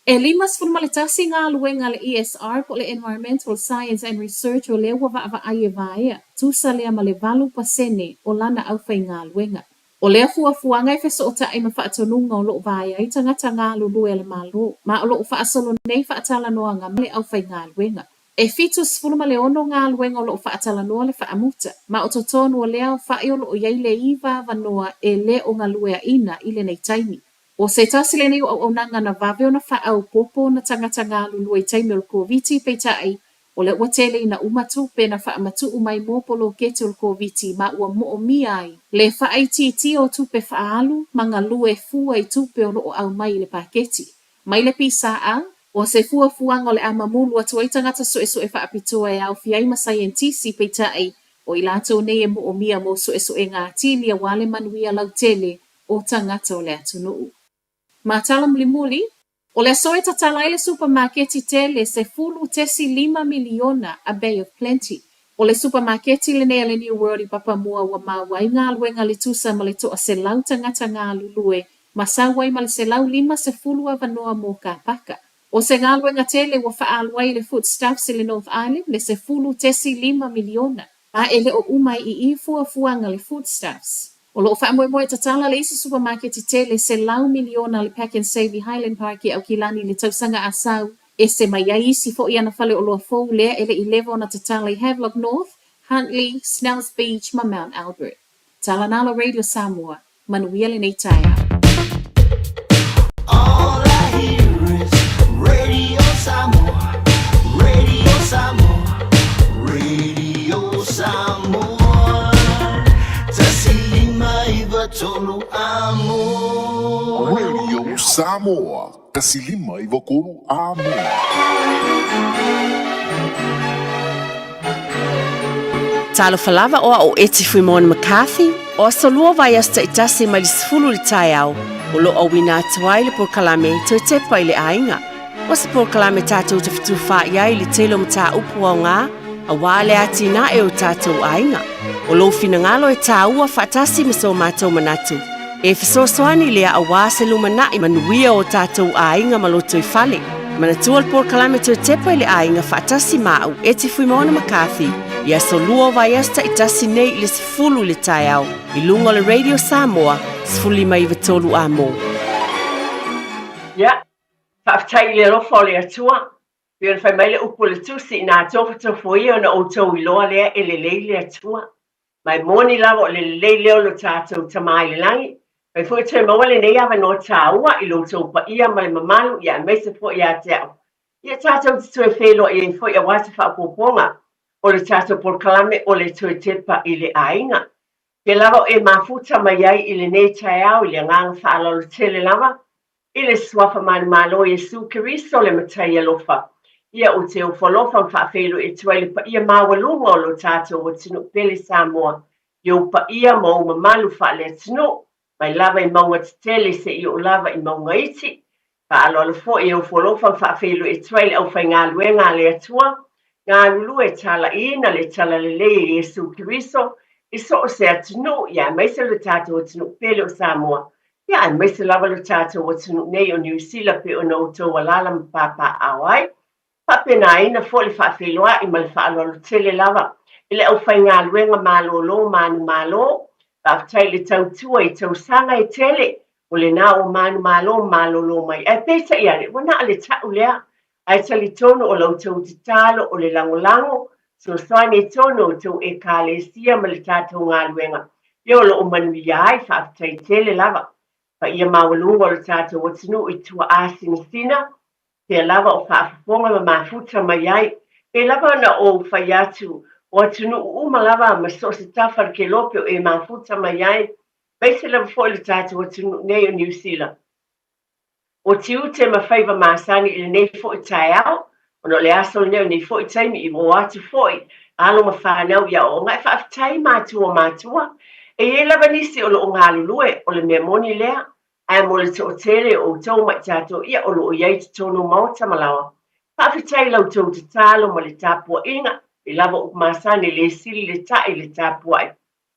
Speaker 20: E 51 galuega a le ESR po o le Environmental Science and Research o lea ua vaavaai e vaea, tusa lea ma le 8% o lana aufaigaluega. O lea fuafuaga e fesootai ma faatonuga o lo o vaea ai tagata galulue a le Malo, ma o lo o faasolo nei faatalanoaga ma le aufaigaluega. E 76 galuega o lo o faatalanoa le faamuta, ma o totonu o lea aofaʻi o lo o i ai le iva avanoa e le o galueaʻina i lenei taimi. ʻO se tasi lenei o auaunaga na vave ona faaopoopo ona tagata galulue i taimi o le Koviti, peitai, o lea ua tele ina uma tupe na faamatuu mai mo poloketi o le Koviti ma ua moomia ai le faaitiitia o tupe faaalu ma galue fua i tupe o lo o aumai i le paketi. Mai le PSA, o se fuafuaga o le a mamulu atu ai tagata suesue faapitoa e aofia ai ma saienitisi, peitai, o i latou nei e moomia mo suesuega atili auā le manuia lautele o tagata o le atunuu. Ma tala mulimuli, o le aso e tatala ai le supamaketi tele 10.5 miliona a Bay of Plenty. O le supamaketi lenei a le New World i Papamua ua maua ai galuega le tusa ma le 100 tagata galulue ma sau ai ma le 150 avanoa mo kapaka. O se galuega tele ua faaalu ai le Foodstuffs i le North Island le 10.5 miliona, ma e le o uma ai i i fuafuaga le Foodstuffs. O lo o faamoemoe e tatala le isi supamaketi tele 100 miliona a le Pak'nSave i Highland Park i Aukilani i le tausaga a sau, ese mai ai isi foi ana faleoloa fou lea e le i leva ona tatala i Havelock North, Huntly, Snells Beach ma Mount Albert. Tala Nalo Radio Samoa, Manuia lenei taeao.
Speaker 10: All I hear is Radio Samoa, Radio Samoa, Radio Samoa. 93 Amo.
Speaker 23: Radio Samoa, 153 Amo.
Speaker 3: Talofa lava o au o Eti Fuimoana McCarthy, o aso lua vaiaso taitasi mai le 10 i le taeao, o lo o auina atu ai le polokalame Toe Tepa i le Aiga. O se polokalame tatou te fetufaai ai i le tele o mataupu aoga aua le atinae o tatou aiga. O lou finagalo e tāua faatasi ma so matou manatu. E fesoasoani lea aua se lumanai manuia o tatou aiga ma lotoifale. Manatua le polokalame Toe Tepa i le Aiga faatasi ma au Eti Fuimaono McCarthy i aso lua o vaiaso taitasi nei i le 10 i le taeao i luga o le Radio Samoa 1593 A mo.
Speaker 13: Ia, faafetai i le alofa o le Atua, pei ona fai mai le upu o le Tusi, Inā tofotofo ia ona outou iloa lea e lelei le Atua. Ma e moni lava o le lelei lea o lo tatou Tama i le Lagi. Fai foi toe maua lenei avanoa tāua i lo outou paia ma le mamalu, ia aemaise foi ia te au. Ia tatou te toe feiloai ai foi aua se faaopoopoga o le tatou polokalame o le Toe Tepa i le Aiga. Pea lava o e mafuta mai ai i lenei taeao i le agaga faaaloalo tele lava i le Suafa Manumalo Iesu Keriso le Matai alofa. Ia ou te ofo alofa ma faafeiloai atu ai le paia maualuga o lo tatou atunuu pele Samoa i ou paia ma ou mamalu faale-atunuu, mai lava i mauga tetele seia oo lava i mauga iti. Faaaloalo foi e ofo alofa ma faafeiloai atu ai le aufaigaluega a le Atua, galulue talaiina le talalelei e Iesu Keriso i so o se atunuu, ia aemaise lo tatou atunuu pele o Samoa, ia aemaise lava lo tatou atunuu nei o Niu Sila pei ona outou alaala ma papaaao ai. Faapenaina foi le faafeiloai ma le faaaloalo tele lava i le aufaigaluega malolo manumalo. Faafetai i le tautua i tausaga e tele, o lena ua manumalo ma malolo mai. Ae peitai ane, ua na o le ta'u lea. Ae talitonu o la outou tatalo, o le lagolago, fesoasoani i totonu o outou Ekalesia ma le tatou galuega, ia o lo o manuia ai. Faafetai tele lava. Paia maualuga o le tatou atunuu i tuaasinasina, Pea lava o faafofoga ma mafuta mai ai. Pei lava ona ou fai atu, o atunuu uma lava ma so o se tafa o le kelope o e mafuta mai ai, aemaise lava foi le tatou atunuu nei o Niu Sila. O tiute ma faiva masani i lenei foi taeao, ona o le aso lenei o lenei foi taimi i ō atu foi alo ma fanau i aoaoga e faafetai matua o matua. E i ai lava nisi o lo o galulue, o le mea moni lea, Ae mo le toatele o outou ma i tatou ia o lo o i ai i totonu o maota ma laoa, faafetai i la outou tatalo ma le tapuaiga, e lava upu masani e le sili le ta'i le tapuai.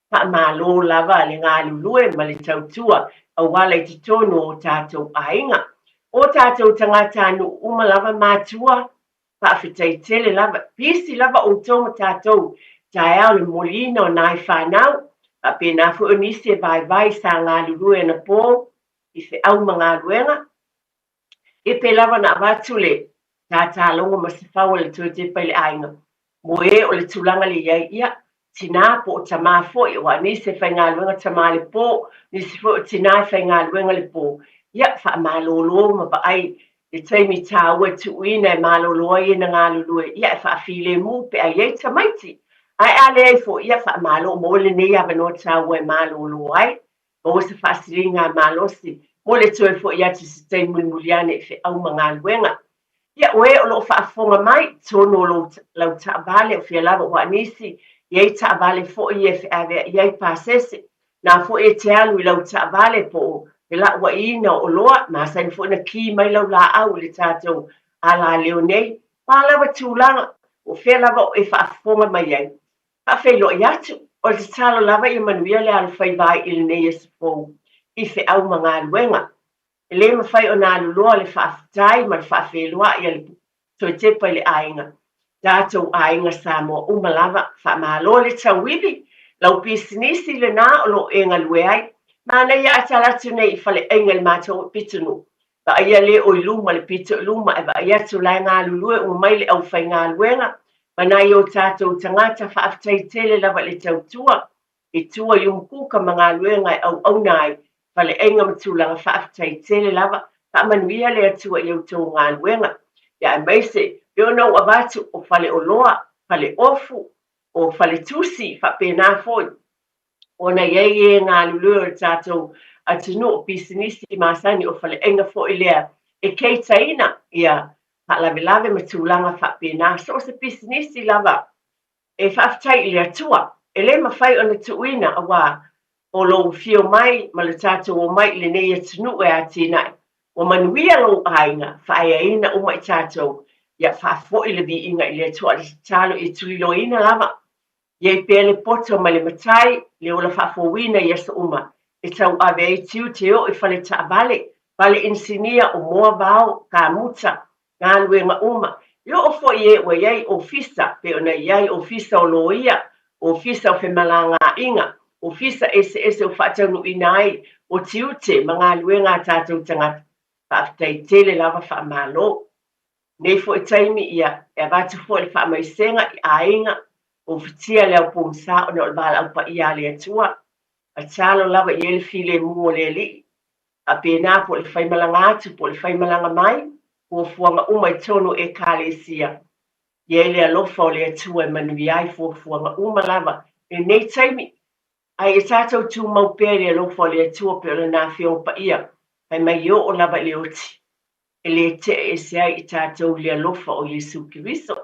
Speaker 13: Faamalo lava le galulue ma le tautua auala i totonu o tatou aiga. O tatou tagatanuu uma lava matua, Faafetai tele lava. Pisi lava outou ma tatou taeao le momoliina o nai fanau. Faapena foi o nisi e vaivai sa galulue anapo i feau ma galuega. Ia pe lava na avatu le tatalogo ma se fau a le Toetepa i le aiga mo e o le tulaga le i ai, ia, tinā po o tamā foi, aua o nisi e faigaluega tamā le pō, nisi foi o tinā e faigaluega le pō. Ia, faamalolo ma vaai le taimi tāua e tuuina e malolo ai e na galulue, ia, e faafilemu pe a i ai tamaiti. Ae a leai foi, ia, faamalo, maua lenei avanoa tāua e malolo ai, maua se faasiliga malosi mo le toe foi atu i se taimi mulimuli ane i feau ma galuega. Ia, o e o lo o faafofoga mai, totonu o lou, lau taavale, o fea lava ua nisi, i ai taavale foi ia e feaveai ai pasese. Na foi e te alu i lau taavale po o felauaiina o oloa, masani foi ona ki mai lau laau i le tatou alaleo nei. O a lava tulaga, o fea lava o e faafofoga mai ai, Faafeiloai atu, o le tatalo lava ia manuia le alofaiva ai i lenei aso fou i feau ma galuega. E le mafai ona alu loa le faafetai ma le faafeiloai a le Toetepa i le aiga, tatou aiga Samoa uma lava. Faamalo le tauivi, lau pisinisi lena o lo o e galue ai. Manaia a tala atu nei i faleaiga i le matou pitonuu. Vaaia le o i luma le pito i luma e vaai atu la e galulue uma mai le aufaigaluega ma nai o tatou tagata faafetai tele lava i le tautua i tua i umukuka ma galuega e auauna ai faleaiga ma tulaga faafetai tele lava faamanuia le Atua i outou galuega ia aemaise pei ona ou avatu o faleoloa faleofu o faletusi faapena foi. Ona i ai e galulue o le tatou atunuu, pisinisi masani, o faleaiga foi lea e keitaina ia faalavelave ma tulaga faapena. So o se pisinisi lava e faafetai i le Atua, e le mafai ona tuuina aua o lou afio mai ma le tatou omai i lenei atunuu e atinae. Ua manuia lou aiga, faaeaina uma i tatou, ia faafoi le viiga i le Atua. O le tatalo ia tuliloaina lava I ai pea le poto ma le matai, le ola faafouina i aso uma e tauave ai tiute oo i fale taavale, fale inisinia, omoa vao, kamuta, galuega uma. E oo foi i e ua i ai ofisa, pei ona i ai ofisa o loia, ofisa o femalagaaiga, ofisa eseese o faataunuuina ai o tiute ma galuega a tatou tagata. Faafetai tele lava faamalo. Nei foi taimi, ia, e avatu foi le faamaisega i aiga, ofitia le ao pogisa ona o le valaau paia a le Atua, tatalo lava i ai le filemu o le Alii, faapena po o le faimalaga atu po o le faimalaga mai, fuafuaga uma i totonu o Ekalesia. I ai le alofa o le Atua e manuia ai fuafuaga uma lava i lenei taimi, a ia tatou tumau pea i le alofa o le Atua pei o Lana Afioga Paia, fai mai e oo lava i le oti. e lē teʻe ese ai i tatou i le alofa o Iesu Keriso,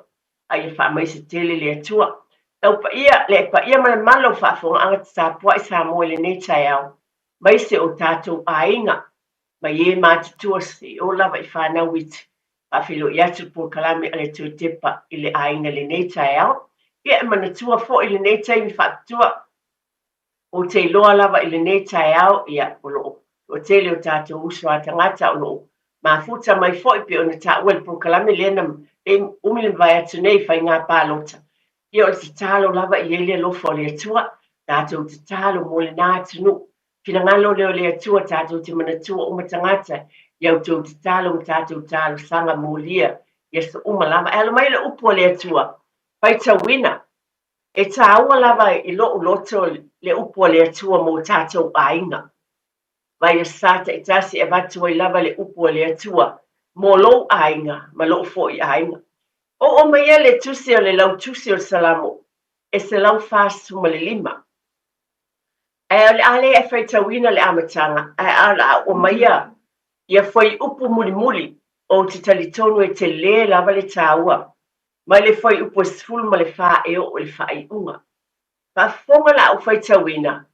Speaker 13: a ia faamaise tele le Atua. Lau paia, le paia ma le malo faafogaaga tatapuaʻi Samoa i lenei taeao, maise o tatou aiga, mai e matutua seia oo lava i fanau iti, faafeiloai atu le polokalame a le Toetepa i le aiga i lenei taeao. Ia e manatua foi lenei taimi faapitoa, Ou te iloa lava i lenei taeao, ia, o lo o toatele o tatou uso a tagata o lo o mafuta mai foi pei ona taua i le polokalame lea na umi le mavae atu nei i faiga palota. Ia, o le tatalo lava i ai le alofa o le Atua, tatou tatalo mo lena atunuu. Finagalo lea o le Atua tatou te manatua uma tagata i a outou tatalo ma tatou talosaga molia i aso uma lava. Ae alo mai le upu a le Atua, faitauina E tāua lava i loʻu loto le upu a le Atua mo tatou aiga. Mai asa taitasi e avatu ai lava le upu a le Atua mo lou aiga ma loʻu foi aiga. Oo maia le tusi o le lautusi o le Salamo e 145. Ae o le a le e faitauina le amataga, ae o le a oo maia ia fuaiupu mulimuli, ou te talitonu e telē lava le tāua mai le fuaiupu e 14 e oo i le faaiuga. Faafofoga la ou faitauina,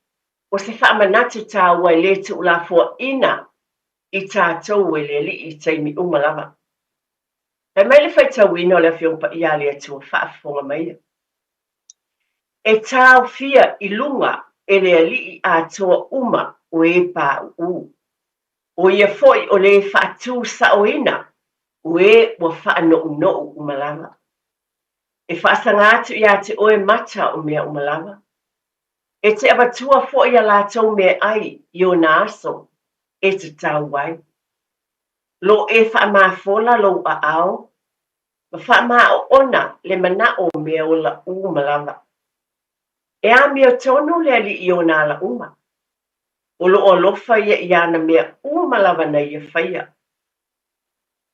Speaker 13: o se faamanatu tāua e lē tuulafoaina i tatou e le Alii i taimi uma lava. Fai mai le faitauina o le Afioga Paia a le Atua, faafofoga maia. E taofia i luga e le Alii atoa uma o e pāuū. ʻO ia foi o le faatū saoina o e ua faanoʻunoʻu uma lava. E faasaga atu iā te ʻoe mata o mea uma lava. E te avatua foi a lātou meaʻai i ona aso e tatau ai. Lo e faamafola lou aao ma faamaoona le manaʻo o mea ola uma lava. E amiotonu le Alii i ona ala uma. O loo alofa ia i ana mea uma lava na ia faia.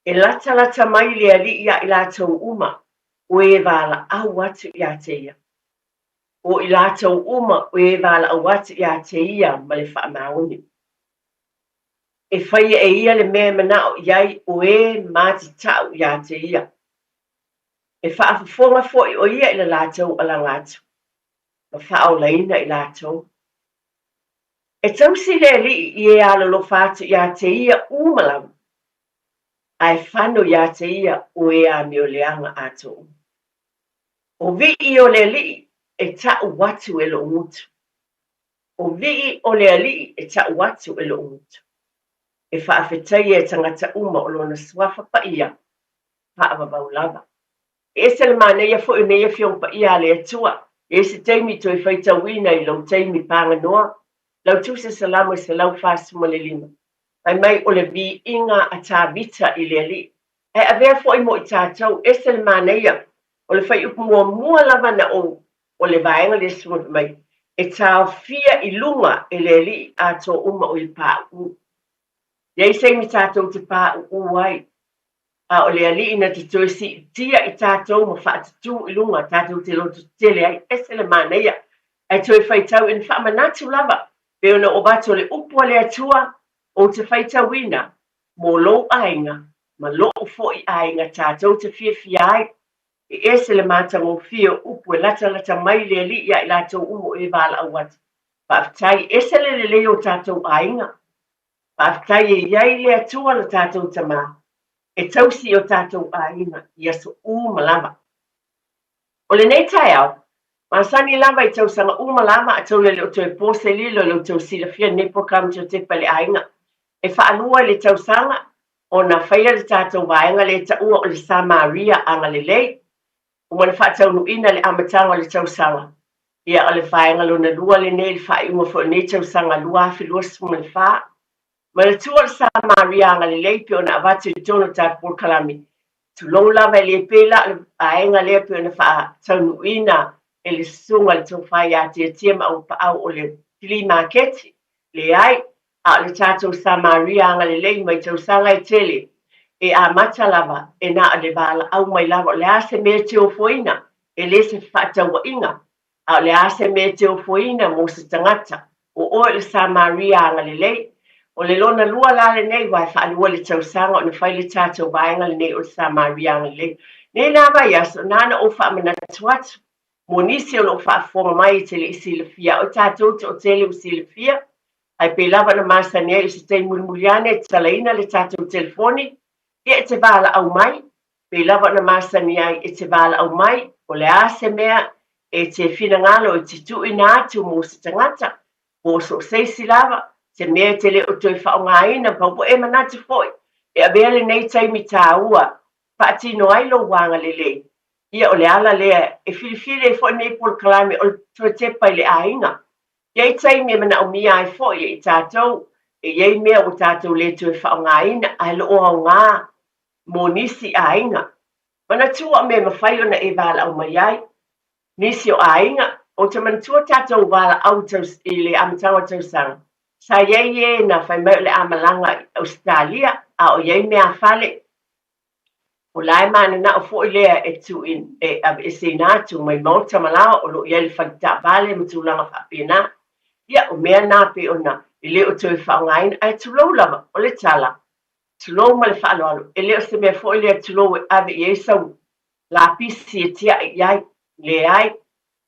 Speaker 13: E latalata mai le Alii iā i latou uma o e valaau atu iā te ia. O i latou uma o e valaau atu iā te ia ma le faamaoni. E faia e ia le mea e manao i ai o e matitau iā te ia. E faafofoga foi o ia i le latou alaga atu ma faaolaina i latou. E tausi le Alii i e alolofa atu iā te ia uma lava, a e fano iā te ia o e amioleaga atoa uma. O vii o le Alii e taʻu atu e loʻu gutu. O vii o le Alii e taʻu atu e loʻu gutu. E faafetaia e tagata uma o lona suafa paia faavavau lava. E ese le manaia foi o nei Afioga Paia a le Atua, e i ai se taimi toe faitauina i lou taimi paganoa, lau tusi Salamo e 145. Fai mai o le viiga a Tavita i le Alii. Ae avea foi mo i tatou, ese le manaia o le fuaiupu muamua lava na ou o le vaega lea sui mai, e taofia i luga e le Alii atoa uma o i pauu. E i ai se taimi tatou te pauu ai, a o le Alii na te toe siitia i tatou ma faatutū i luga tatou te loto tetele ai. Ese le manaia. Ae toe faitau ina faamanatu lava, pei ona ou avatu o le upu a le Atua, ou te faitauina mō lou aiga ma lo'u foi aiga tatou te fiafia ai. E ese le matagofie o upu e latalata mai le Alii ia i latou uma o e valaau atu. Faafetai, e ese le lelei o tatou aiga. Faafetai e i ai le Atua lo tatou Tama e tausi i o tatou aiga i aso uma lava. O lenei taeao, masani lava i tausaga uma lava a taula le o toe po se lilo i lo outou silafia lenei polokalame Totepa i le Aiga. E faalua i le tausaga ona faia le tatou vaega lea e taua o le Samaria Agalelei. Uma ona faataunuuina le amataga o le tausaga, ia o le vaega lona lua lenei i le faaiuga foi o lenei tausaga 2024. Manatua le Samaria agalelei pei ona avatu i totonu o le tatou polokalame. Tulou lava e le pei la o le vaega lea pei ona faataunuuina e le Susuga i le Tofa ia Tiatia ma Auapaau o le Flea Maketi. Leai, a o le tatou Samaria agalelei mai tausaga e tele, e amata lava e na o le valaau mai lava o le a se mea e te ofoina, e le se fefaatauaiga, A o le a se mea e te ofoina mo se tagata, o oe o le Samaria agalelei? O le lona lua la lenei, aua e faalua le tausaga ona fai le tatou vaega lenei o le Samaria agalelei. Nei la vaiaso, na ona ou faamanatu atu, mo nisi o lo o faafofoga mai e te le i silafia, a o tatou toatele ua silafia, ae pei lava ona masani ai o se taimi mulimuli ane e tatalaina le tatou telefoni, ia e te valaau mai, Pei lava ona masani ai e te valaau mai, o le a se mea e te finagalo e te tuuina atu mo se tagata, po o so o se isi lava, se mea e te le o toe faaaogaina, ma ua e manatu foi e avea lenei taimi taua faatino ai lou agalelei. Ia, o le ala lea e filifili ai foi lenei polokalame o le toe tepa i le aiga. E i ai taimi e manaomia ai foi e i tatou, e i ai mea ua tatou le toe faaaogaina ae lo o aoga mo nisi aiga. Manatua o mea e mafai ona e valaau mai ai. Nisi o aiga, ou te manatua tatou valaau i le amataga o le tausaga, sa i ai e na fai mai o le a malaga i Ausetalia, a o i ai meafale, o la e mananao foi lea e tu e aveeseina atu mai maota ma laoa o lo o i ai le fale taavale ma tulaga faapena. Ia, o mea na pei ona e le o toe faaaogaina, ae tulou lava, o le tala, Tulou ma le faaaloalo, e le o se mea foi lea tulou e ave i ai sau lapisi e tiai i ai. Leai.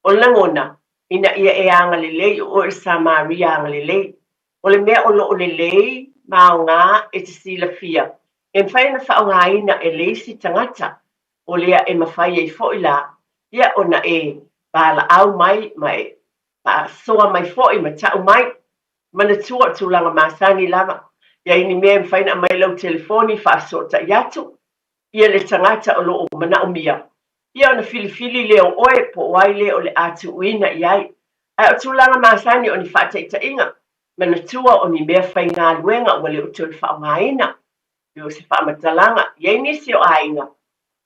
Speaker 13: O le lagona, ina ia e agalelei o oe o le Samaria agalelei. O le mea o lo o lelei ma aoga e te silafia, e mafai ona faaaogaina e le isi tagata, o lea e mafai ai foi la ia ona e valaau mai ma e faasoa mai foi ma tau mai. Manatua o tulaga masani lava, i ai ni mea e mafai ona aumai lau telefoni faafesootai atu ia le tagata o lo o manaomia ia ona filifili lea o oe po o ai lea o le a tuuina i ai. Ae o tulaga masani o ni faataitaiga, manatua o ni mea faigaluega ua le o toe faaaogaina, pei o se faamatalaga, i ai nisi o aiga,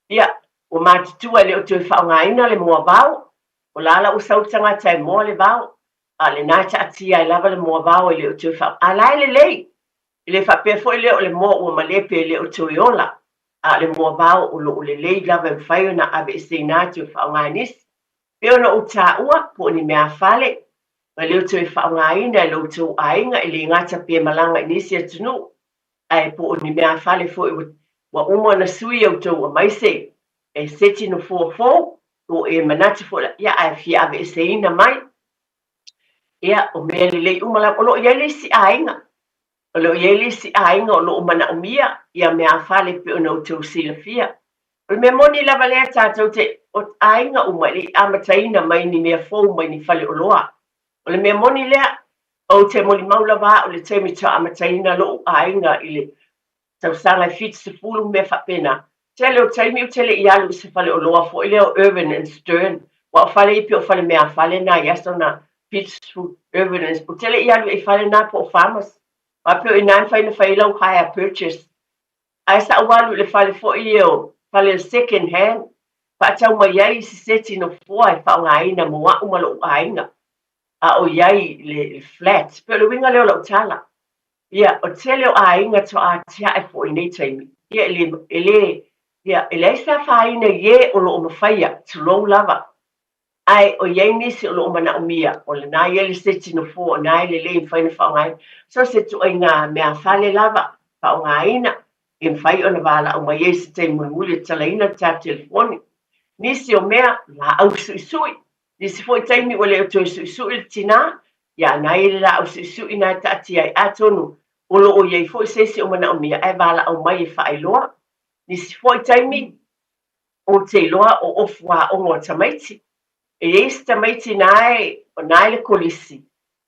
Speaker 13: ia, ua matutua e le o toe faaaogaina le moavao, o la la ua sau le tagata e moa le vao, A o lena e taatia ai lava le moavao e le o toe faa... A la e lelei! E le faapea foi lea o le moa ua malepe e le o toe ola, a o le moavao o lo o lelei lava e mafai ona aveeseina atu e faaaoga e nisi. Pei ona ou taua, po o ni meafale, ma le o toe faaaogaina e lo outou aiga, e le gata pe malaga i nisi atunuu, ae po o ni meafale foi ua uma ona sui e outou aemaise e seti nofoa fou, po o e manatu foi la, ia ae fia aveeseina mai. Ia, o mea lelei uma lava. O lo o i ai le isi aiga, o lo o i ai le isi aiga o lo o manaomia ia meafale pei ona outou silafia. O le mea moni lava lea tatou te, o aiga uma e le i amataina mai ni mea fou mai ni faleoloa. O le mea moni lea, ou te molimau lava au i le taimi faatoa amataina lou aiga i le tausaga e 70 ma mea faapena. Tele o taimi ou te le i alu i se faleoloa foi lea o Irvin and Stern, aua o fale ia pei o fale meafale na i aso na 70, Irvin and, ou te le i alu i fale na po o Farmers, aua pei o i ina e mafai ona fai ai lau hire purchase. Ae sa ou alu i le fale foi lea o fale second hand, faatau mai ai isi seti nofoa e faaaogaina mo au ma lou aiga, a o i ai le flat. Pei o le uiga lea o lau tala. Ia, o le tele o aiga toa atiae foi i nei taimi, ia e le, e le, ia, e leai se afaina i e o lo o mafaia, tulou lava. Ae o i ai nisi o lo o manaomia, o lena ia le seti nofoa o na e lelei e mafai ona faaaogaina. So se ituaiga meafale lava faaaogaina e mafai ona valaau mai ai i se taimi mulimuli e tatalaina le tatou telefoni. Nisi o mea, laau suisui. Nisi foi taimi ua le o toe suisui le tinā, ia na i le laau suisui na e taatia ai. Atonu o lo o i ai foi se isi o manaomia ae valaau mai e faailoa. Nisi foi taimi, ou te iloa o ofu aoga o tamaiti. E i ai se tamaiti na e, o na e le kolisi,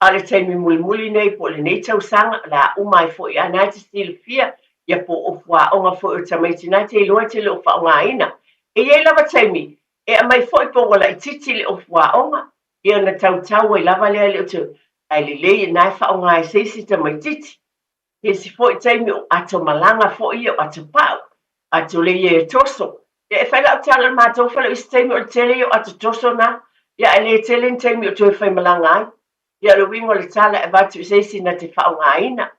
Speaker 13: a o le taimi mulimuli nei po o lenei tausaga, o le a uma ai foi, a na e te silafia, ia po o ofu aoga foi o tamaiti na e te iloa e te le o faaaogaina. E i ai lava taimi e aumai foi po ua laitiiti le ofu aoga, ia ona tautau ai lava lea e le o te, ae lelei na e faaaoga e se isi tamaitiiti. Isi foi taimi o ato malaga foi ia o ato pau, ato le ia e toso. Ia e fai lau tala i le matou fale o isi taimi o le tele ia o ato toso na, ia ae le tele ni taimi o toe faimalaga ai. Ia o le uiga o le tala e avatu i se isi na te faaaogaina,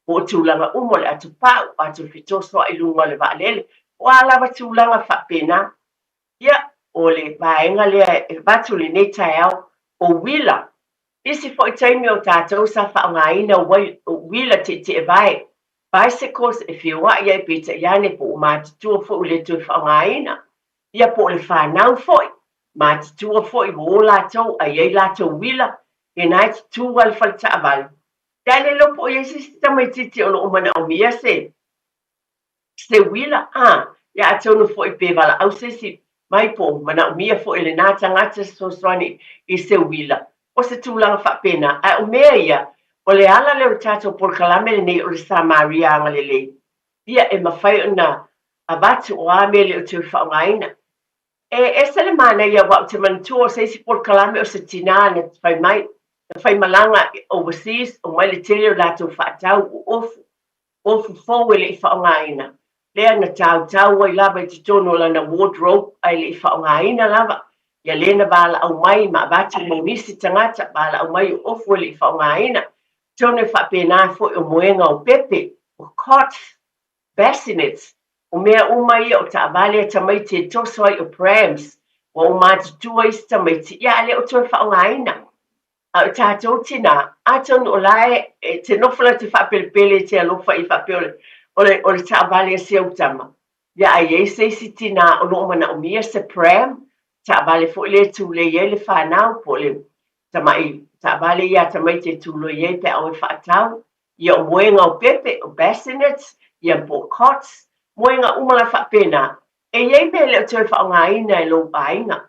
Speaker 13: po o tulaga uma o le ato pau, o ato fetosoa'i i luga o le vaalele, po o a lava tulaga faapena. Ia, o le vaega lea e avatu i lenei taeao, o uila. Isi foi taimi o tatou sa faaaogaina uila tietievae, bicycles, e feoai ai peitai ane po ua matutua foi ua le toe faaaogaina, ia po o le fanau foi, matutua foi ua o latou ae i ai latou uila, kena e tutū lava le fale taavale. Ia ae le iloa po o i ai se isi tamaitiiti o lo o manaomia se se uila, a, ia atonu foi pe valaau se isi mai po o manaomia foi e lena tagata se fesoasoani i se uila, o se tulaga faapena. Ae o mea ia, o le ala lea o le tatou polokalame lenei o le Samaria Agalelei, ia e mafai ona avatu o a mea e le o toe faaaogaina. E ese le manaia aua ou te manatua o se isi polokalame o se tinā na fai mai, na fai malaga overseas, omai le tele o latou faatau o ofu. Ofu fou e le i faaaogaina, lea na tautau ai lava i totonu o lana wardrobe ae le i faaaogaina lava. Ia lea na valaau mai ma avatu mo nisi tagata, valaau mai o ofu e le i faaaogaina. Atonu e faapena foi o moega o pepe, o cots, bassinets, o mea uma ia o taavale a tamaiti e toso ai o prams, ua o matutua isi tamaiti, ia ae le o toe faaaogaina. A o tatou tinā, atonu o la e te nofo la te faapelepele e te alofa i faapea o le, o le, o le taavale a si au tama. Ia a i ai se isi tinā o lo o manaomia se pram, taavale foi lea e tulei ai le fanau po o le tamai taavale ia a tamaiti e tulei ai pe a o e faatau, ia o moega o pepe, o bassinets, ia po o cots, moega uma la faapena. E i ai mea e le o toe faaaogaina e lou aiga.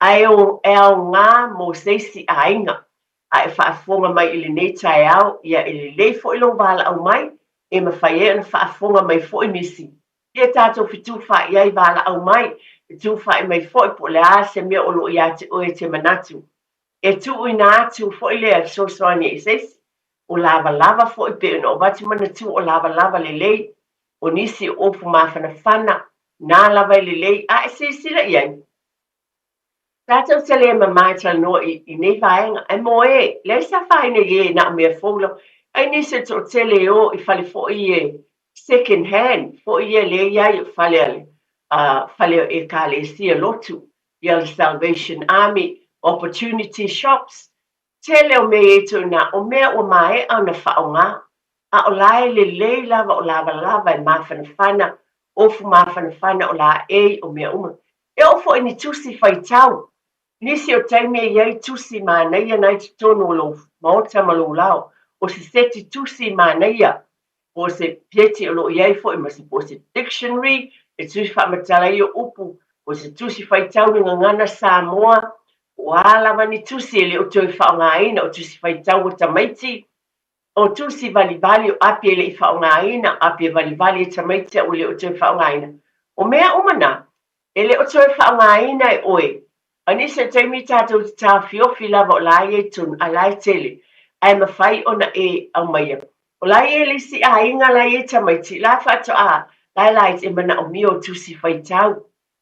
Speaker 13: Ae o e aoga mo se isi aiga. A e faafofoga mai i lenei taeao, ia e lelei foi lou valaau mai, e mafai ai ona faafofoga mai foi nisi. Ia tatou fetufaai ai valaau mai, fetufaai mai foi po o le a se mea o lo o ia te oe e te manatu. E tuuina atu foi lea fesoasoani i se isi, o lavalava foi pei ona avatu manatua o lavalava lelei, o nisi o ofu mafanafana, na lava e lelei, a e silasila i ai. Tatou te le mama e talanoa i, i nei vaega, ae mo e, leai se afaina i e na o mea fou lava. Ai nisi o le toatele e o i fale foi e second hand, foi ia lea i ai o fale a le uh, fale o Ekalesia lotu, ia le Salvation Army, Opportunity Shops. Tele o mea i ai tuuina, o mea ua maea ona faaaoga, a o la e lelei lava o lavalava e mafanafana, ofu mafanafana o laei, o mea uma. E oo foi ni tusi faitau. Nisi o taimi e i ai tusi manaia na i totonu o lou maota ma lou lao, o se seti tusi manaia, po o se seti o lo o i ai foi ma se, po o se dictionary e tusi faamatala ai o upu, po o se tusi faitau i gagana Samoa, po o a lava ni tusi e le o toe faaaogaina, o tusi faitau a tamaiti, o tusi valivali o api e le i faaaogaina, api e valivali e tamaiti a ua le o toe faaaogaina. O mea uma na, e le o toe faaaogaina e oe. A nisi o taimi tatou te taofiofi lava o la ia i totonu, a la e tele, ae mafai ona e aumaia. O la ia i le isi aiga la ia i tamaiti, la faatoa, la e laiti e manaomia o tusi faitau,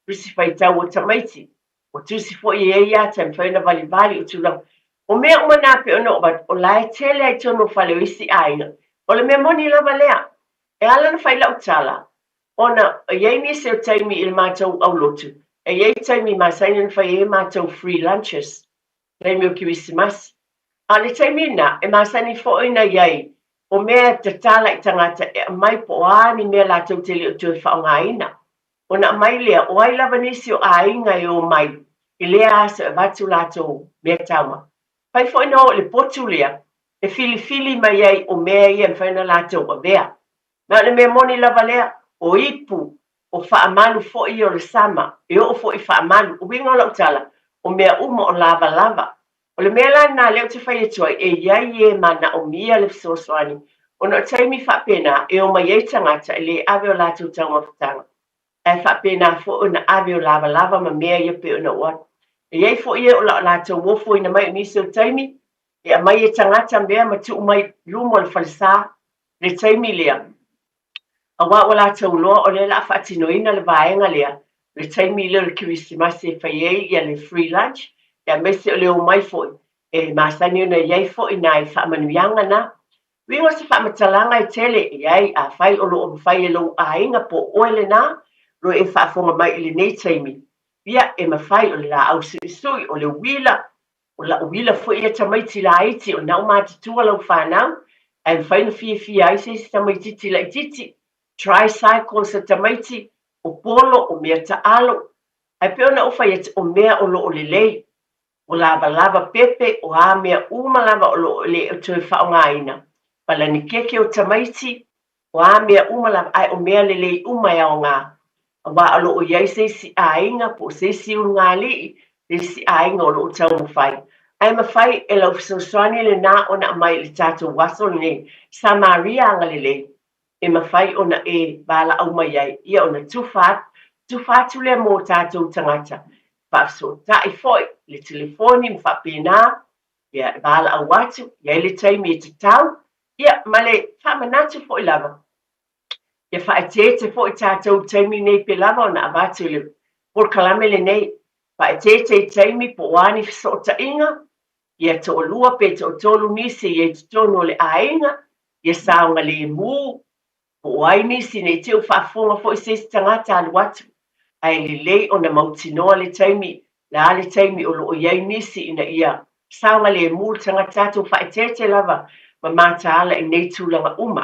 Speaker 13: tusi faitau o tamaiti. Ua tusi foi e ai ia te mafai ona valivali o tulaga. O mea uma nā pei ona oo atu, o la e tele ai totonu o fale o isi aiga. O le mea moni lava lea. E ala ona fai lau tala, ona e i ai nisi o taimi i le matou aulotu, E i ai taimi masani ona fai ai a matou free lunches, taimi o Kerisimasi. A o le taimi lena, e masani foi ona i ai o mea e tatala i tagata e aumai po o a ni mea latou te le o toe faaaogaina. Ona aumai lea, o ai lava nisi o aiga e omai i lea aso e avatu latou meataumafa. Mafai foi ona o i le potu lea e filifili mai ai o mea ia e mafai ona latou avea. Ma o le mea moni lava lea, o ipu, o faamalu foi ia o le sama, e oo foi i faamalu. O uiga o lau tala, o mea uma o lavalava. O le mea la lena lea ou te fai atu ai, e i ai e manaomia le fesoasoani, ona o taimi faapena e omai ai tagata e le ave o latou taumafataga, ae faapena foi ona ave o lavalava ma mea ia pei ona oo atu. E i ai foi e o latou ofoina mai o nisi o taimi, e aumai e tagata mea ma tuu mai i luma o le falesa le taimi lea, aua ua latou iloa o lea o le a faatinoina le vaega lea, le taimi lea o le Kerisimasi e fai ai ia le free lunch, aemaise o le omai foi e masani ona i ai foi nai faamanuiaga na. Uiga o se faamatalaga e tele i ai, afai o lo o mafai e lou aiga po o oe lena, o lo o e faafofoga mai i lenei taimi, ia, e mafai, o le laau suisui, o le uila, O lau uila foi ia tamaiti laiti, o lena ua matutua lau fanau, ae mafai ona fiafia ai se isi tamaititi laititi, tricycles a tamaiti, o polo, o mea taalo. Ae pei ona ou fai atu, o mea o lo o lelei, o lavalava pepe, o a mea uma lava o lo o le toe faaaogaina, palani keke o tamaiti, O a mea uma lava, ae o mea lelei uma e aoga, aua o lo o i ai se isi aiga po o se isi ulugalii, se isi aiga o lo o taumafai. Ae mafai e lau fesoasoani lena ona aumai i le tatou aso lenei, Samaria agalelei, e mafai ona e valaau mai ai, ia ona tufa atu, tufa atu lea mo tatou tagata, faafesootai foi, le telefoni ma faapena, ia e valaau atu, i ai le taimi e tatau, Ia, ma le faamanatu foi lava, ia faaeteete foi tatou i taimi nei pe lava ona avatu i le polokalame lenei, faaeteete i taimi po o a ni fesootaiga, ia toalua pe toatolu nisi i ai totonu o le aiga, ia saogalemu, po o ai nisi ne i te i ua faafofoga foi se isi tagata alu atu, ae lelei ona mautinoa le taimi, le a le taimi o lo o i ai nisi ina ia saogalemu le tagata, tatou faaeteete lava ma mataala i nei tulaga uma.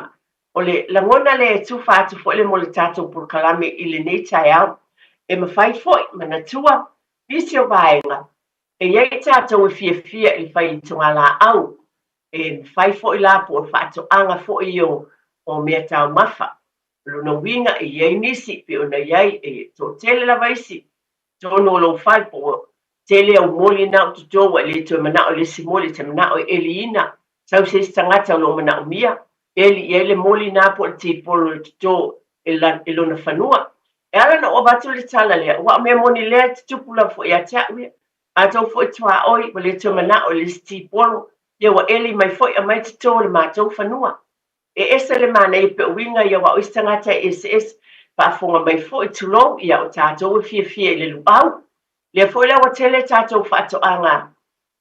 Speaker 13: O le lagona lea e tufa atu foi le mo le tatou polokalame i lenei taeao. E mafai foi, manatua, nisi o vaega, e i ai tatou e fiafia i le fai togalaau, e mafai foi la po o le faatoaga foi ia o meataumafa. O lona uiga e i ai nisi pei ona i ai, e toatele lava isi totonu o lou fale po ua tele au moli na o toto ua e le toe manao i le isi moli, e te manao e eliina, sau se isi tagata o lo o manaomia, eli i ai le moli na po o le tipolo o le toto e lona fanua. E ala ona ou avatu le tala lea, aua o mea moni lea e tutupu lava foi ia te au ia. Matou foi tuaoi ua le toe manao i le isi tipolo, ia ua eli mai foi aumai toto o le matou fanua. E ese le manaia pe uiga ia aua o isi tagata e eseese, faafofoga mai foi, tulou, ia o tatou e fiafia i le luau. Lea foi la ua tele tatou faatoaga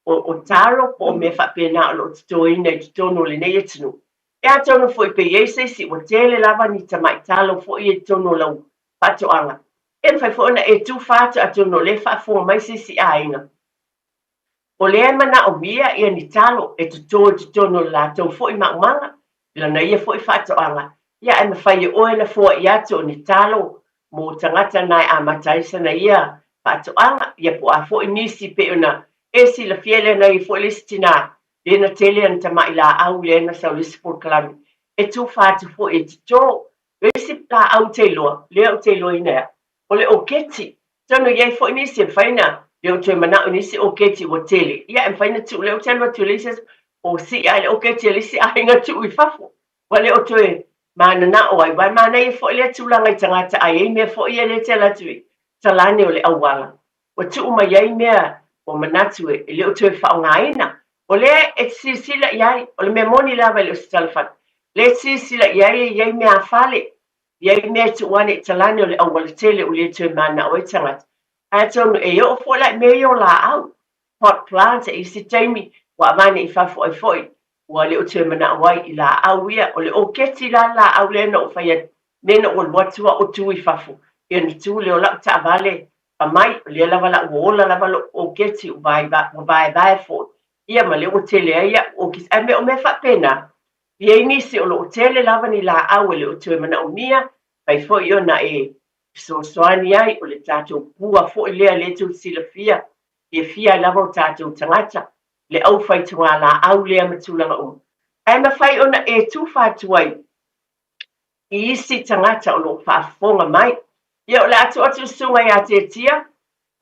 Speaker 13: o, o taro po o mea faapena o lo o totoina i totonu o lenei atunuu. E atonu foi pe i ai se isi ua tele lava ni tamai talo foi ia i totonu o lau faatoaga. E mafai foi ona e tufa atu atonu o lea e faafofoga mai se isi aiga. O lea e manaomia ia ni talo e toto i totonu o le latou foi maumaga, i lana ia foi faatoaga, ia ae mafai e oe ona foai atu o ni talo mo tagata na e amata ai sana ia faatoaga, ia po o a foi nisi pei ona e silafia lea na i ai foi le isi tina lea na tele ana tamai laau lea na sau i le isi polokalame e tufa atu foi e toto. O le isi laau ou te iloa, lea ou te iloaina e au, O le oketi, atonu e i ai foi nisi e mafai ona, le o toe manao i nisi oketi ua tele, ia e mafai ona tuu lea ou te alu atu i le isi aso, o sii ae le oketi a le isi aiga tuu i fafo. Ua le o toe mananao ai, aua e manaia foi lea tulaga i tagata a i ai mea foi ia lea e te alu atu i talane o le auala, ua tuu mai ai mea ua manatu e le o toe faaaogaina. O lea e te silasila i ai, o le mea moni lava e le o se tala fatu, lea e te silasila i ai e i ai meafale I ai mea e tuu ane i talane o le aualatele ua le toe manao ai tagata. Ae atonu e oo foi la i mea ia o laau, pot plants, e i isi taimi ua avane i fafo ai foi, ua le o toe manao ai i laau ia. O le oketi la le laau lea na ou fai atu, mea na ou alu atu au o tu i fafo, ia ona tu lea o lau taavale. Fai mai, o lea lava la ua ola lava lo'u oketi ua vaevae foi, ia ma lea ua tele ai a'u oketi. Ae o mea faapena, e i ai nisi o lo o tele lava ni laau e le o toe manaomia, mafai foi ona e fesoasoani ai, o le tatou pua foi lea lea tou te silafia, fiafia ai lava o tatou tagata, le aufaitogalaau lea ma tulaga uma. Ae mafai ona e tufa atu ai i isi tagata o lo o faafofoga mai. Ia, o le a tuu atu i le susuga ia Tiatia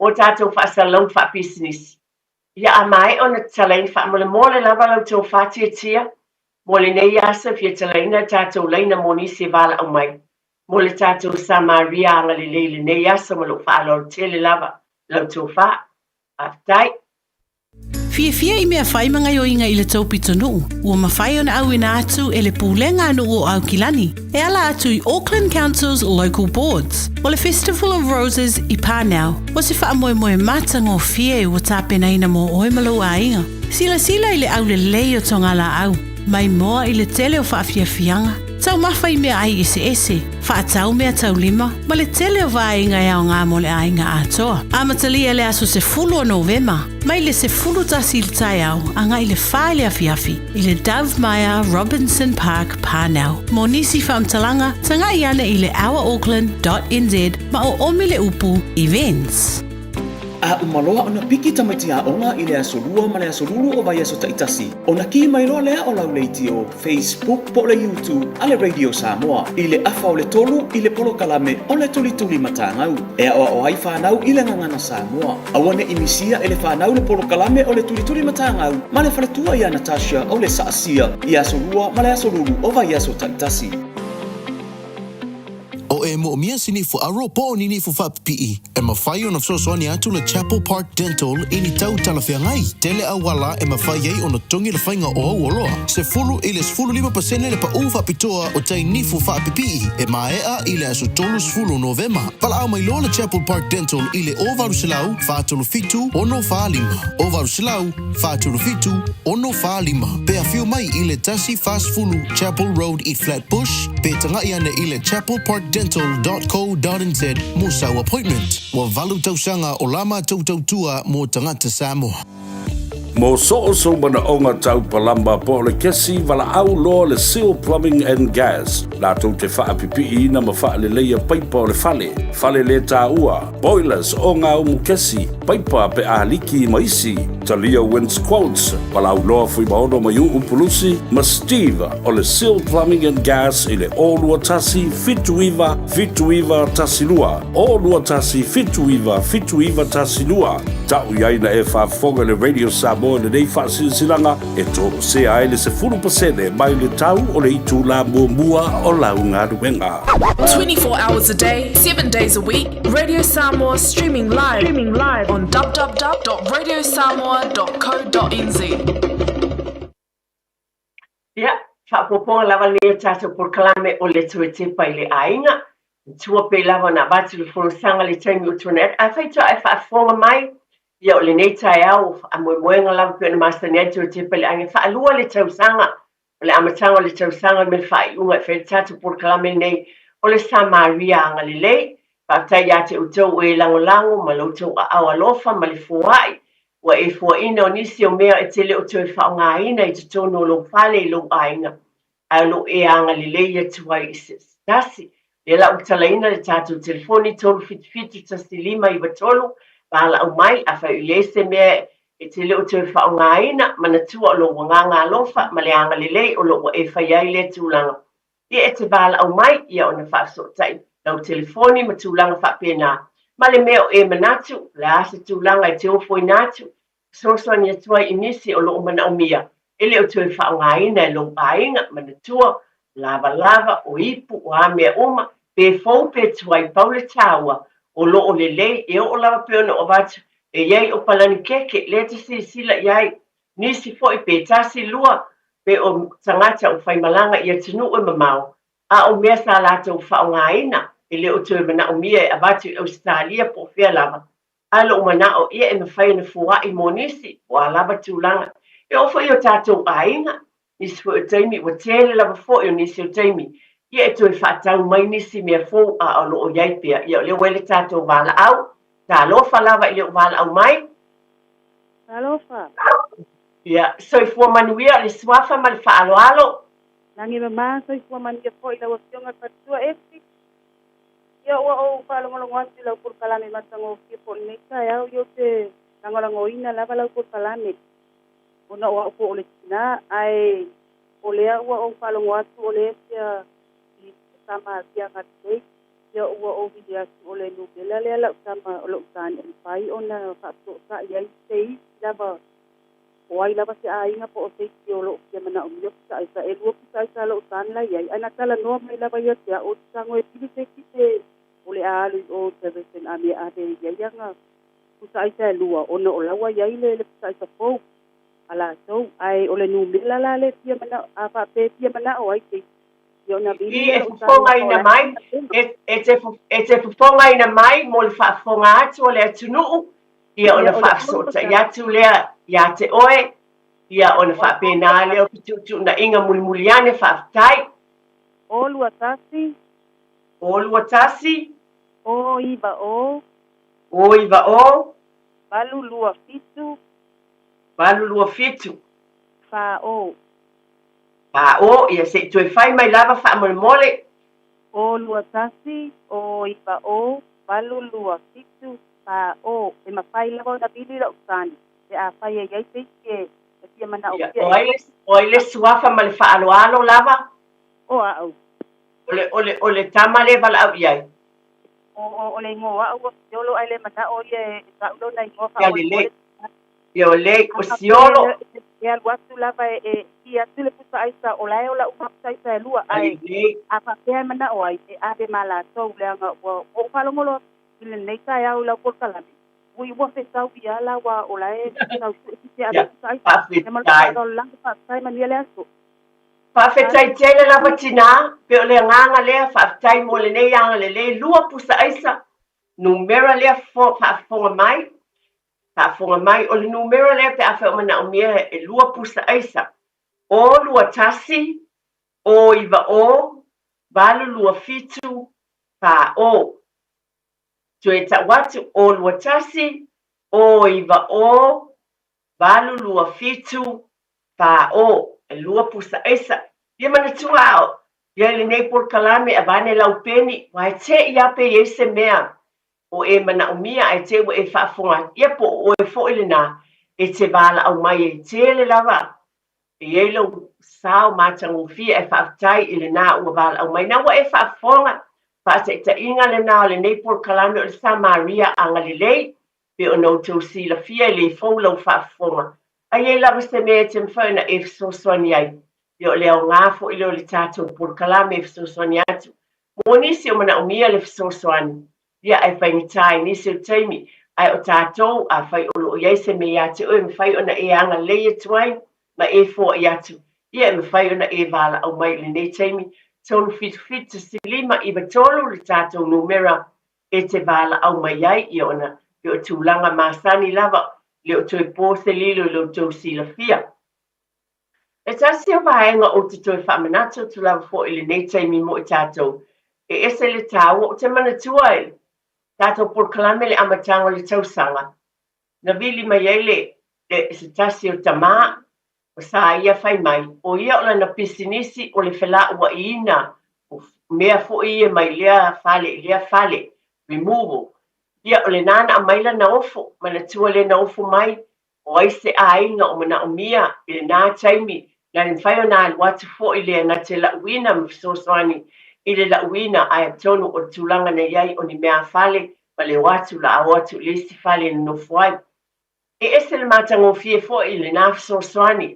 Speaker 13: mo tatou faasalalau faapisinisi. Ia, a maea ona tatalaina, faamolemole lava la outou faatiatia mo lenei aso e fia talaina le tatou laina mo nisi e valaau mai mo le tatou Samaria agalelei i lenei aso ma lou faaaloalo tele lava la outou fa. Faafetai.
Speaker 4: Fiafia i mea fai ma gaioiga i le tou pitonuu, ua mafai ona auina atu e le Pulega a Nuu o Aukilani e ala atu i Auckland Council's Local Boards. O le Festival of Roses i Parnell, o se faamoemoe matagofie ua tapenaina mo oe ma lou aiga. Silasila i le aulelei o togalaau, maimoa i le tele o faafiafiaga, taumafa i meaai eseese, faatau meataulima, ma le tele o vaega e aoga mo le aiga atoa. Amatalia le aso 10 o Novema, mai le 11 i le taeao agai le 4 i le afiafi i le Dove Maia Robinson Park, Parnell. Mo nisi faamatalaga, tagai ane i le ourauckland.nz ma oomi le upu Events.
Speaker 2: A uma loa ona piki tamaiti aoga i le aso Lua ma le aso Lulu o vaiaso taitasi, ona kī mai loa lea o lau leitio, Facebook po o le YouTube a le Radio Samoa i le afa o le tolu i le polokalame o le Tulituli Matagau e aoao ai fanau i le gagana Samoa. Aua ne i misia e le fanau le polokalame o le Tulituli Matagau ma le faletua ia Natasha o le Saasia i aso Lua ma le aso Lulu o vaiaso taitasi.
Speaker 16: O e moomia se nifu aro po o ni nifu faapipii, e mafai ona fesoasoani atu le Chapel Park Dental i ni tau talafeagai. Tele auala e mafai ai ona totogi le faiga o au oloa. 10 i le 15% le paʻū faapitoa o tai nifu faapipii e maea i le aso 30 Novema. Valaau mai loa le Chapel Park Dental i le 0800 437 645, 0800 437 645. Pe afio mai i le 140 Chapel Road i Flat Bush, pe taga'i ane i le chapelparkdental.co.nz mo sau appointment. Ua valu tausaga o la matou tautua mo tagata Samoa.
Speaker 6: Mo so o sou manaoga tau palama po o le kesi valaau loa le Seal Plumbing and Gas latou te faapipiiina ma faaleleia paipa o le fale, fale le taua, boilers, ogaumu kesi, paipa pe a liki ma isi, talia Wins Quotes, valaau loa Fuimaono Maiuu Pulusi ma Steve o le Seal Plumbing and Gas i le 021 79 79 12, 021 79 79 12. Ta'u i ai na e faafofoga i le Radio Samoa i lenei faasilasilaga e toesea ai le 10% mai le tau o le itulā muamua o lau galuega.
Speaker 17: 24 hours a day, 7 days a week, Radio Samoa streaming live, streaming live on www.radiosamoa.co.nz.
Speaker 13: Ia, faaopoopoga lava lenei o tatou polokalame o le toe tepa i le aiga. I tua pei lava ona avatu le folasaga i le taimi ua tuanai atu. Afai toa e faafofoga mai, ia o lenei taeao o faamoemoega lava pei ona masani ai le toe tepa i le aiga. E faalua le tausaga, o le amataga o le tausaga o le mea faaiuga e fai ai le tatou polokalame lenei o le Samaria Agalelei. Faafetai ia te outou o e lagolago ma lo outou aao alofa ma le foai ua e fuaina o nisi o mea e te le o toe faaaogaina i totonu o lou fale i lou aiga, ae o lo o e agalelei atu ai i se tasi. Lea la ua talaina le tatou telefoni 377 1593, valaau mai, afai o i ai se mea e te le o toe faaaogaina, manatua o lou agaga alofa ma le agalelei o lo o ua e fai ai lea tulaga. Ia e te valaau mai, ia ona faafesootai lau telefoni ma tulaga faapena. Ma le mea o e manatu, o le a se tulaga e te ofoina atu, fesoasoani atu ai i nisi o lo o manaomia, e le o toe faaaogaina e lou aiga, manatua, o lavalava, o ipu, o a mea uma, pe fou pe tuai, pau le taua, o lo o lelei, e oo lava pei ona ou avatu, e i ai o palani keke, lea e te silasila i ai, nisi foi pe tasi, lua, pe o tagata o faimalaga i atunuu e mamao, a o mea sa latou faaaogaina, e le o toe manaomia e avatu i Ausetalia po o fea lava. A lou manao, ia e mafai ona foai mo nisi, po o a lava tulaga. E oo foi i o tatou aiga, nisi foi o taimi, ua tele lava foi o nisi o taimi, ia e toe faatau mai nisi mea fou a o lo o i ai pea. Ia o lea ua i ai le tatou valaau. Talofa lava i le ou valaau mai.
Speaker 5: Talofa.
Speaker 13: Ia, soifua manuia o le suafa ma le faaaloalo.
Speaker 5: Lagi mama, soifua manuia foi i lau Afioga i le Faletua Esi. Ia ua ou faalogologo atu i lau polokalame matagofie po o lenei taeao, ia ou te lagolagoina lava lau polokalame ona o au po o le tina, ae o lea ua ou faalogo atu o lea fia i Samaria Galilei, ia ua ou vili atu o le numela lea lau tama o lou tane e mafai ona faafesootai ai se isi lava o ai lava se aiga po o se isi o loo fia manaomia pusa aisa. Elua pusa aisa a lou tane la iai, ae na talanoa mai lava ia te au, ou te tago e pili se isi pe o le a alu i o Traverson a mea ave iai ana pusa aisa elua ona o la ua iai le le pusa aisa fou a latou. Ae o le numela la le fia manao a faapea e fia manao ai se isi ia ona vili
Speaker 13: I
Speaker 5: lea
Speaker 13: e
Speaker 5: lou tane po o le
Speaker 13: fofogaina
Speaker 5: a
Speaker 13: mai, e, e te, e te fofogaina mai mo le faafofoga atu a le atunuu, ia ona
Speaker 5: Ia o le
Speaker 13: faafesootai atu lea ia te oe, ia ona faapena lea o fetuutuunaiga mulimuli ane, faafetai.
Speaker 5: O 21.
Speaker 13: O 21.
Speaker 5: O 90.
Speaker 13: O 90.
Speaker 5: 827.
Speaker 13: 827.
Speaker 5: 40.
Speaker 13: 40, ia se i toe fai mai lava faamolemole.
Speaker 5: O 21, o 90, 827, 40. E mafai lava ona vili lou tane pe afai e i ai se isi e fia
Speaker 13: Ia,
Speaker 5: manaomia
Speaker 13: o
Speaker 5: e
Speaker 13: ai le, o ai le suafa ma le faaaloalo lava?
Speaker 5: O au.
Speaker 13: O le, o le, o le tama lea e valaau i ai.
Speaker 5: O, o, o le igoa o au o Siolo ae le manao ia e tau lona igoa
Speaker 13: Ia
Speaker 5: faamolemole.
Speaker 13: lelei. Ia o lei, o
Speaker 5: A faapea
Speaker 13: Siolo.
Speaker 5: e, e alu atu lava e, e ki atu le pusa aisa, o la e ola uma pusa aisa elua, ae
Speaker 13: Lelei.
Speaker 5: a faapea e manao ai, e ave ma latou, leaga ua, ua ou faalogologo atu i lenei taeao i lau polokalame, ui ua fetau ia la ua o la e tau sue se ave
Speaker 13: Ia,
Speaker 5: pusa aisa. Ia ma lou
Speaker 13: faafetai.
Speaker 5: faaaloalo lava, faafetai, manuia le aso.
Speaker 13: Faafetai tele lava tinā, pe o le agaga lea, faafetai mo lenei agalelei, lua pusa aisa, numera lea faafofoga mai, Faafofoga mai, o le numera lea pe afai o manaomia e lua pusa aisa, o 21 o 9 o 8 2 7 4 o. Toe tau atu, o 21 o 9 o 8 2 7 4 o. E lua pusa aisa. Ia manatua ao, ia i lenei polokalame avane lau peni, ua e te i a pe i ai se mea o e manaomia ae te ua e faafofoga atu, ia po o oe foi lenā e te valaau mai ai tele lava. E i ai lou sao matagofie ae faafetai i lenā ua valaau mai. Na ua e faafofoga, faataitaiga lenā o lenei polokalame o le Samaria Agalelei, pei ona outou silafia e le fou lau faafofoga. A i ai lava se mea e te mafai ona e fesoasoani ai, ia o le aoga foi lea o le tatou polokalame e fesoasoani atu mo nisi o manaomia le fesoasoani. Ia, ae faigata i nisi o taimi, ae o tatou, afai o lo o i ai se mea ia te oe e mafai ona e agalelei atu ai ma e foai atu, ia e mafai ona e valaau mai i lenei taimi, 377 159 le tatou numera e te valaau mai ai, ia ona e o tulaga masani lava, le o toe po se lilo i lo outou silafia. E tasi o vaega ou te toe faamanatu atu lava foi i lenei taimi mo i tatou, e ese le tāua, ou te manatua i le tatou polokalame i le amataga o le tausaga, na vili mai ai le, le, se tasi o tamā, o sa ia fai mai, o ia o lana pisinisi o le felauaiina o mea foi ia mai lea fale i lea fale, removal. Ia, o lenā na aumai lana ofo, manatua lea na ofo mai, O ai se aiga o manaomia i lenā taimi na le mafai ona alu atu foi lea na te lauina ma fesoasoani i le lauina ae atonu o le tulaga na i ai o ni meafale ma le o atu la a o atu i le isi fale e nonofo ai. E ese le matagofie foi i lenā fesoasoani,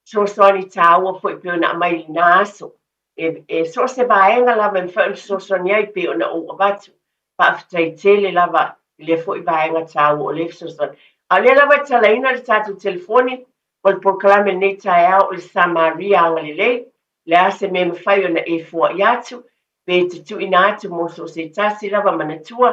Speaker 13: fesoasoani tāua foi pei ona aumai i lenā aso. E, e so o se vaega lava e mafai ona fesoasoani ai pei ona ou avatu. Faafetai tele lava i lea foi vaega tāua o lea fesoasoani. A o lea lava e talaina le tatou telefoni o le polokalame i lenei taeao o le Samaria Agalelei, le a se mea e mafai ona e foai atu, pe te tuuina atu mo so o se tasi lava manatua,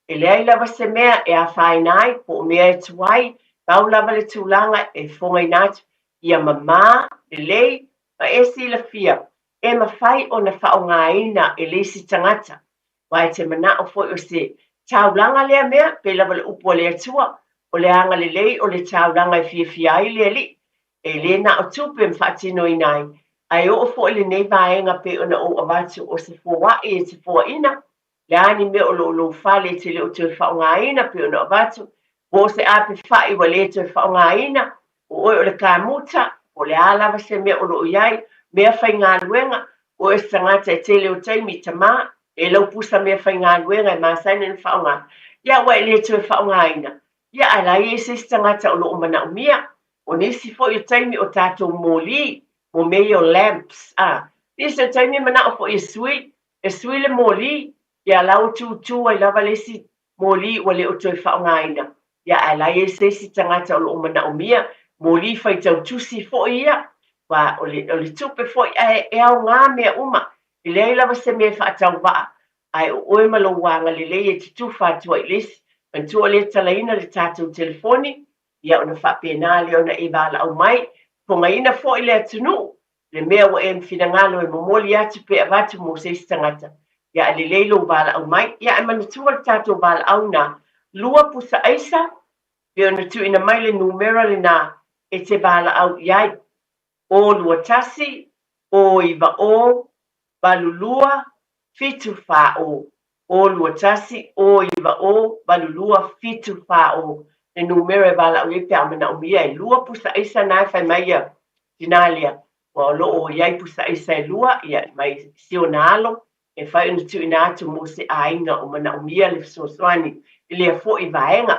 Speaker 13: e leai lava se mea e afaina ai po o mea e tuai, pau lava le tulaga e fofogaina atu ia mamā, lelei, Ma e silafia, e mafai ona faaaogaina e le isi tagata, aua e te manao foi o se Taulaga lea mea, pei lava le upu a le Atua, o le agalelei o le taulaga e fiafia ai le Alii, e le na o tupe ma faatinoina ai, ae oo foi lenei vaega pei ona ou avatu o se foai e te foaina, le a ni mea o lo o lou fale e te le o toe faaaogaina pei ona avatu, po o se ape fai ua le toe faaaogaina, o oe o le kamuta, po o le a lava se mea o lo o i ai, mea faigaluega, o oe o se tagata e tele o taimi, tama, e lau pusa mea faigaluega e masani ona faaaoga, ia ua e le toe faaaogaina, ia ae la e i ai se isi tagata o lo o manaomia. O nisi foi o taimi o tatou moli, mo mea ia o lamps, a, nisi o taimi e manao foi e sui, e sui le moli, ia la ua tūtū ai lava le isi moli ua le o toe faaaogaina, ia ae la e i ai se isi tagata o lo o manaomia, moli faitau tusi foi ia, aua o le, o le tupe foi ae e aoga mea uma, e leai lava se mea e faatauvaa, ae o oe ma lou agalelei e te tufa atu ai i le isi. Manatua o lea e talaina le tatou telefoni, ia ona faapena lea ona e valaau mai, fogaina foi le atunuu, le mea ua e finagalo e momoli atu pe avatu mo se isi tagata, ia ae lelei lou valaau mai. Ia ae manatua le tatou valaau na lua pusa aisa, pe ona tuuina mai le numera lena e te valaau i ai, o 21 o 9 o 82 7 4 o. O 21 o 9 o 8 2 7 4 o. Le numera e valaau i ai pe a manaomia e lua pusa aisa na e fai mai ia tinā lea, ua o lo o i ai pusa aisa e lua, ia mai si ona alo, e fai ona tuuina atu mo se aiga o manaomia le fesoasoani i lea foi vaega.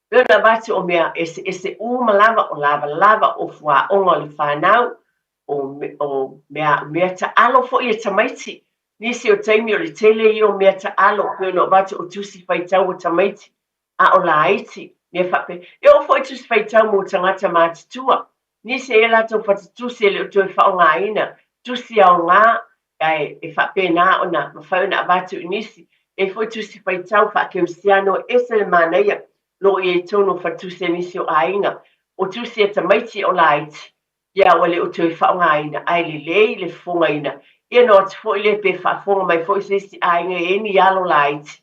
Speaker 13: Pei ona avatu o mea eseese uma lava, o lavalava, o fuaoga o le fanau, o, o mea, mea taalo foi e tamaiti. Nisi o taimi o le tele ia o mea taalo, pei ona avatu o tusi faitau o tamaiti, a o laiti, mea faapea. E oo foi tusi faitau mo tagata matutua. Nisi e latou fata tusi e le o toe faaaogaina, tusi aoga, ae e faapena ona mafai ona avatu i nisi. E i ai foi tusi faitau faakerisiano e ese le manaia lo o i ai i totonu o faletusi a nisi o aiga. O tusi a tamaiti o laiti, ia ua le o toe faaaogaina, ae lelei le fofogaina. Ia ona o atu foi lea pe faafofoga mai foi se isi aiga e i ai ni alo laiti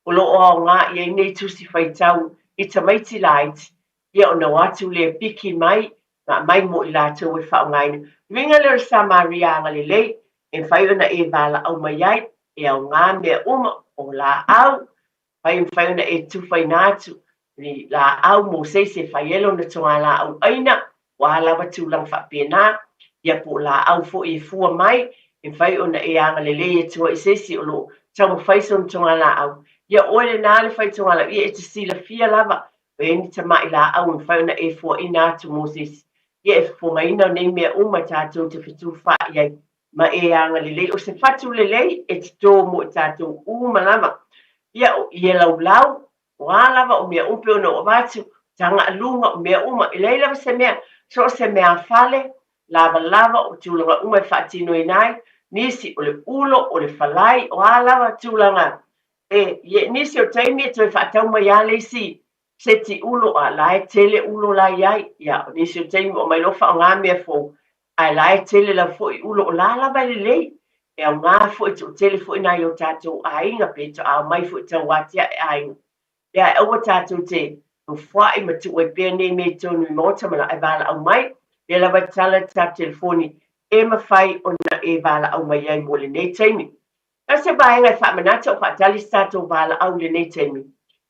Speaker 13: o lo o aoga i ai nei tusi faitau i tamaiti laiti, ia ona o atu lea piki mai ma aumai mo i latou e faaaogaina. Uiga lea o le Samaria agalelei, e mafai ona e valaau mai ai, e aoga mea uma, o laau, fai e mafai ona e tufaina atu ni laau mo se isi e fai ai lona togalaau ʻaina, ua a lava tulaga faapena, ia po o laau foi e fua mai, e mafai ona e agalelei atu ai i se isi o lo o taumafai sona togalaau. Ia oe lena le fai togalaau, ia e te silafia lava o i ai ni tamai laau e mafai ona e fuaina atu mo se isi. Ia e fofogaina nei mea uma tatou te fetufaai ai ma e agalelei. O se fatu lelei e toto mo i tatou uma lava. Ia o ie laulau, o a lava o mea uma pei ona ou avatu, tagaaluga, o mea uma, e leai lava se mea, so o se meafale, lavalava, o tulaga uma e faatinoina ai, nisi o le ulo, o le falai, o a lava tulaga E, ie, nisi o taimi e toe faatau mai lava le isi seti ulo, a la e tele ulo la i ai. Ia, o nisi o taimi ua aumai loa faaaoga mea fou, ae la e tele lava foi ulo, o la lava e lelei. E aoga foi, toatele foi nai o tatou aiga pe toa omai foi tau atiae aiga. Ia, ae aua tatou te nofoai ma tuu ai pea nei mea i totonu i maota ma e valaau mai. Lea lava e tatala le tatou telefoni e mafai ona e valaau mai ai mo lenei taimi. Na se vaega e faamanatu o faatali se tatou valaau i lenei taimi.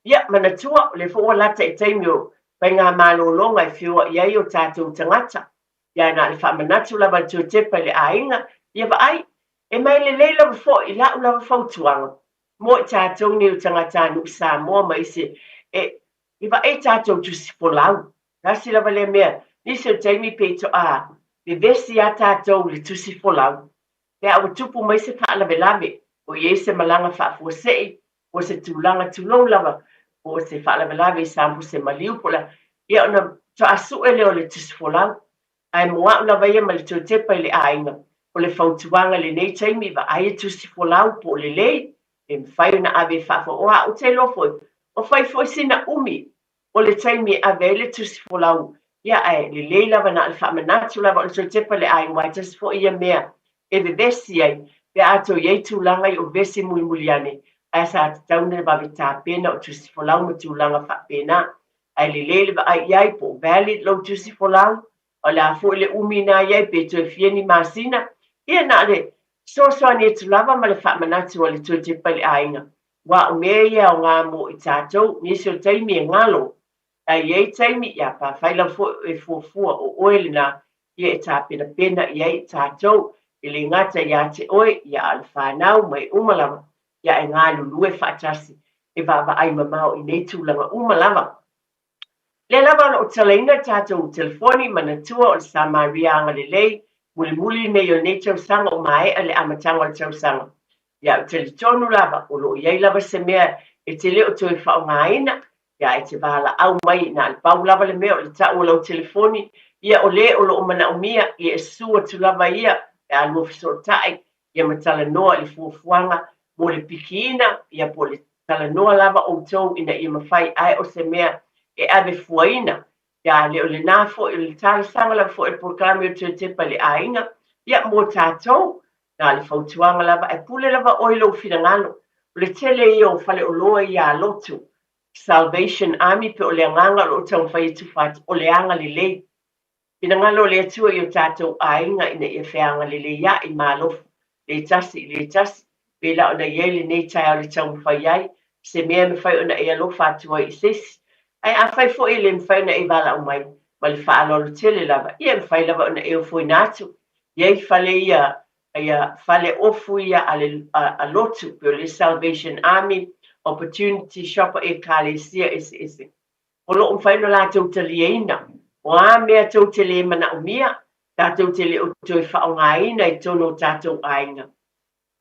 Speaker 13: Ia, manatua, o lea foi ua lata i taimi o faigamalologa e feoai ai o tatou tagata. Ia, na o le faamanatu lava le toe tepa i le aiga, ia vaai, e mai lelei lava foi i lau lava fautuaga mo i tatou nei o tagatanuu Samoa ma isi e, e vaai tatou tusi folau. Tasi lava lea mea, nisi o taimi pei toa vevesi a tatou i le tusi folau. Pe a ua tupu mai se faalavelave, o i ai se malaga faafuasei, po o se tulaga tulou lava, po o se faalavelave i sa mo se maliu po o le a, ia ona faatoa sue lea o le tusifolau. Ae mo a'u lava ia ma le toe tepa i le aiga, o le fautuaga i lenei taimi, vaai e tusifolau po o lelei, e mafai ona ave e faafoe. O a'u te iloa foi, ua fai foi sina umi o le taimi e ave ai le tusi folau, ia ae lelei lava na o le faamanatu lava o le toe tepa i le aiga aua e tasi foi ia mea e vevesi ai pe a toe i ai tulaga i o vevesi mulimuli ane. Ae sa tatau ona vave tapena o tusi folau ma tulaga faapena. Ae lelei le vaai i ai po o valid lou tusi folau, o le a foi le umi na i ai pe toe fia ni masina, ia na o le fesoasoani atu lava ma le faamanatu a le toe tepa i le aiga. Aua o mea ia e aoga mo i tatou, nisi o taimi e galo, ae i ai taimi, ia pe afai lava foi e fuafua o oe lena, ia e tapenapena i ai i tatou, e le gata ia te oe, ia a o le fanau ma e uma lava, ia e galulue faatasi e vaavaai mamao i nei tulaga uma lava. Lea lava o lo o talaina le tatou telefoni, manatua o le Samaria agalelei mulimuli lenei o lenei tausaga ua maea le amataga o le tausaga. Ia ou talitonu lava o lo o i ai lava se mea e te le o toe faaaogaina, ia e te valaau mai na o le pau lava le mea o le tau o lau telefoni, ia o le o lo o manaomia, ia e susu atu lava ia pe a lua fesootai ia ma talanoa i le fuafuaga mo le pikiina, ia po o le talanoa lava outou ina ia mafai ae o se mea e ave fuaina. Ia le o lena foi, o le talosaga lava foi a le polokalame o Toe Tepa i le Aiga, ia mo tatou, na o le fautuaga lava, ae pule lava oe i lou finagalo. O le tele ia o faleoloa ia a lotu, Salvation Army, pe o le agaga o lo o taumafai e tufa atu, o le agalelei. Finagalo o le Atua i o tatou aiga ina ia feagalelei ma alofa, le tasi i le tasi, pēlā ona i ai lenei taeao i le taumafai ai, se mea e mafai ona e alofa atu ai i se isi. Ae afai foi e le mafai ona e valaau mai, ma le faaaloalo tele lava, ia e mafai lava ona e ofoina atu. E i ai fale ia, ia fale ofu ia a le a lotu, pei o le Salvation Army, Opportunity Shop a Ekalesia eseese. O lo o mafai ona latou taliaina. O a mea tou te le manaomia, tatou te le o toe faaaogaina i totonu o tatou aiga.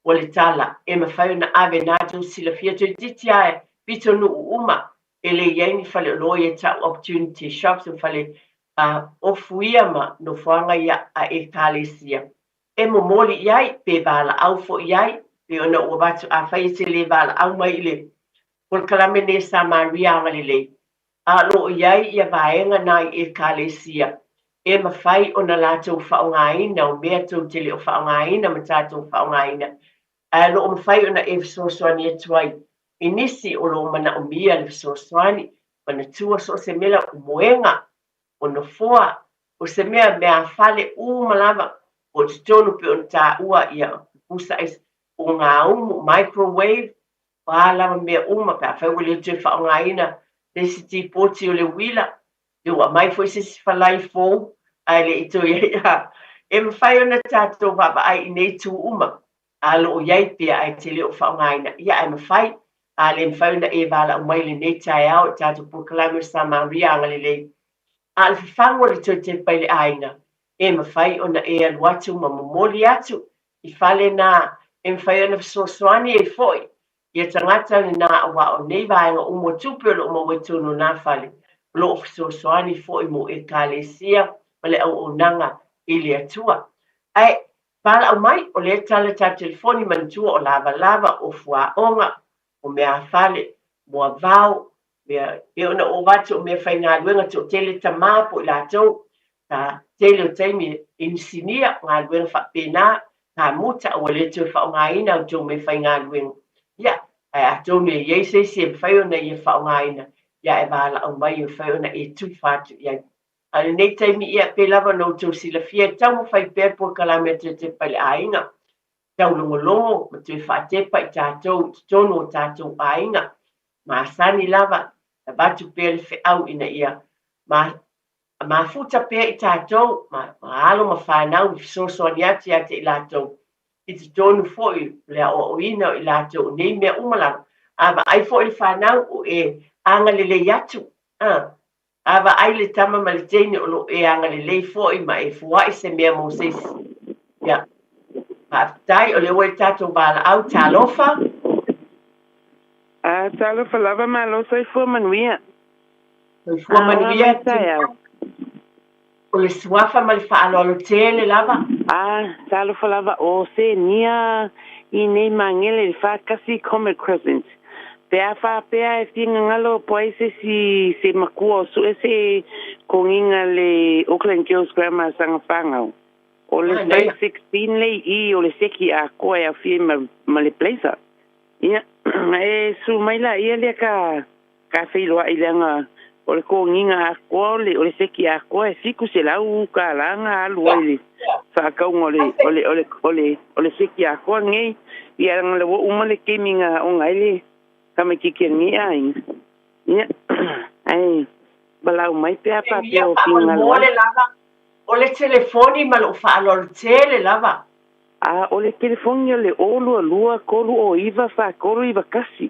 Speaker 13: Ua le tala, e mafai ona ave na tou silafia toeitiiti lava e pitonuu uma e le i ai ni faleoloa ia tau opportunity shops ma fale ofu ia ma nofoaga ia a Ekalesia e momoli i ai, pe valaau foi i ai, pei ona ou avatu afai e te le valaau mai i le polokalame nei Samaria agalelei, a o lo o i ai ia vaega na i Ekalesia e mafai ona latou faaaogaina o mea tou te le o faaaogaina ma tatou faaaogaina, ae o lo o mafai ona e fesoasoani atu ai i nisi o lo o manaomia le fesoasoani, manatua so o se mea o moega, o nofoa, o se mea meafale uma lava o totonu pei ona taua ia pusa aisa, o gaumu, microwave, O a lava mea uma, pe afai ua le toe faaaogaina se isi tipoti o le uila, ia ua aumai foi se isi falai fou, ae le i toe i ai a. E mafai ona tatou vaavaai i nei itu uma, a lo o i ai pea ae te le o faaaogaina, ia ae mafai, a le mafai ona e valaau mai i lenei taeao i tatou polokalame o Samaria Agalelei. A o le fafagu o le toe tepa i le aiga, e mafai ona e alu atu ma momoli atu i fale na e mafai ona fesoasoani ai foi ia tagata lena aua o nei vaega uma o tupe o lo o maua i totonu o na fale o lo o fesoasoani foi mo Ekalesia ma le auaunaga i le Atua. Ae valaau mai, o lea tala tatou telefoni manatua o lavalava, o fuaoga, o meafale, moavao, mea pei ona ou avatu o meafaigaluega toatele tama po o i latou ka tele o taimi inisinia, galuega faapena, kamuta ua le toe faaaogaina a outou meafaigaluega. Ia, ae atonu e i ai se isi e mafai ona ia faaaogaina, ia e valaau mai e mafai ona e tufa atu i ai. A o lenei taimi, ia, pei lava ona outou silafia e taumafai pea le polokalame a Toe Tepa i le Aiga, taulogologo ma toe faatepa i tatou i totonu o tatou aiga. Masani lava, e avatu pea le feau ina ia ma mafuta pea i tatou, ma alo ma fanau i fesoasoani atu ia te i latou, i totonu foi o le aoaoina o i latou o nei mea uma lava. A vaai foi le fanau o e agalelei atu, a, a vaai le tama ma le teine o lo o e agalelei foi ma e fua'i se mea mo se isi. Ia, faafetai, o lea ua i le tatou valaau, talofa.
Speaker 5: A, talofa lava, malo soifua manuia.
Speaker 13: Soifua manuia. O le suafa ma le faaaloalo tele lava.
Speaker 5: A, talofa lava o Senia i nei magele i le 41 Comet Crescent. Pe a faapea e fia po ai se isi se makua o sue se kogiga le Auckland Girls Grammar saga fagau. O le size 16 le i i o le seki atoa e aofia ai ma le blazer. Ia, e su mai la ia lea ka ka feiloai leaga o le togiga atoa o le o le seki atoa e 700 tala na alu ai le faatauga o le o le o le o le o le seki atoa lenei. Ia leaga le ua uma le taimi na aoga ai le tamaitiiti a lenei aiga. Ia, ae valaau mai pe a faapea o finagalo ai.
Speaker 13: Lava, o le telefoni ma lou faaaloalo tele lava.
Speaker 5: A o le telefoni o le 0 2 2 3 0 9 4 3 9 1.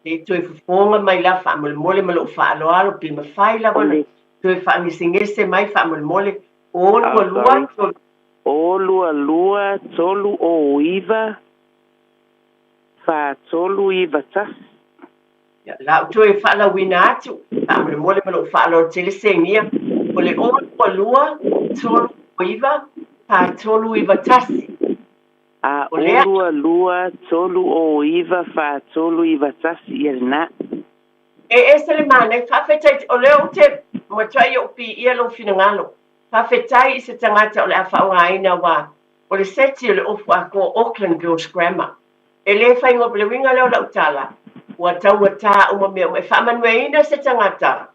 Speaker 13: Se i toe fofoga mai lava faamolemole ma lou faaaloalo pe mafai lava ona toe faagesegese mai faamolemole o 2 2 3.
Speaker 5: 0 2 2 3 0 9 4 3 9 1.
Speaker 13: Ia, la ou toe faalauina atu faamolemole ma lou faaaloalo tele segia o le 0 2 2 3 0 9 4 3 9 1.
Speaker 5: A 0 2 2 3 0 9 4 3 9 1, ia lena.
Speaker 13: E ese le manaia, faafetai, o lea ou te matuai ou piia lou finagalo. Faafetai i se tagata o le a faaaogaina aua o le seti o le ofu atoa Auckland Girls Grammar. E le faigofie, le uiga lea o lau tala, ua taugata uma mea uma. E faamanuiaina se tagata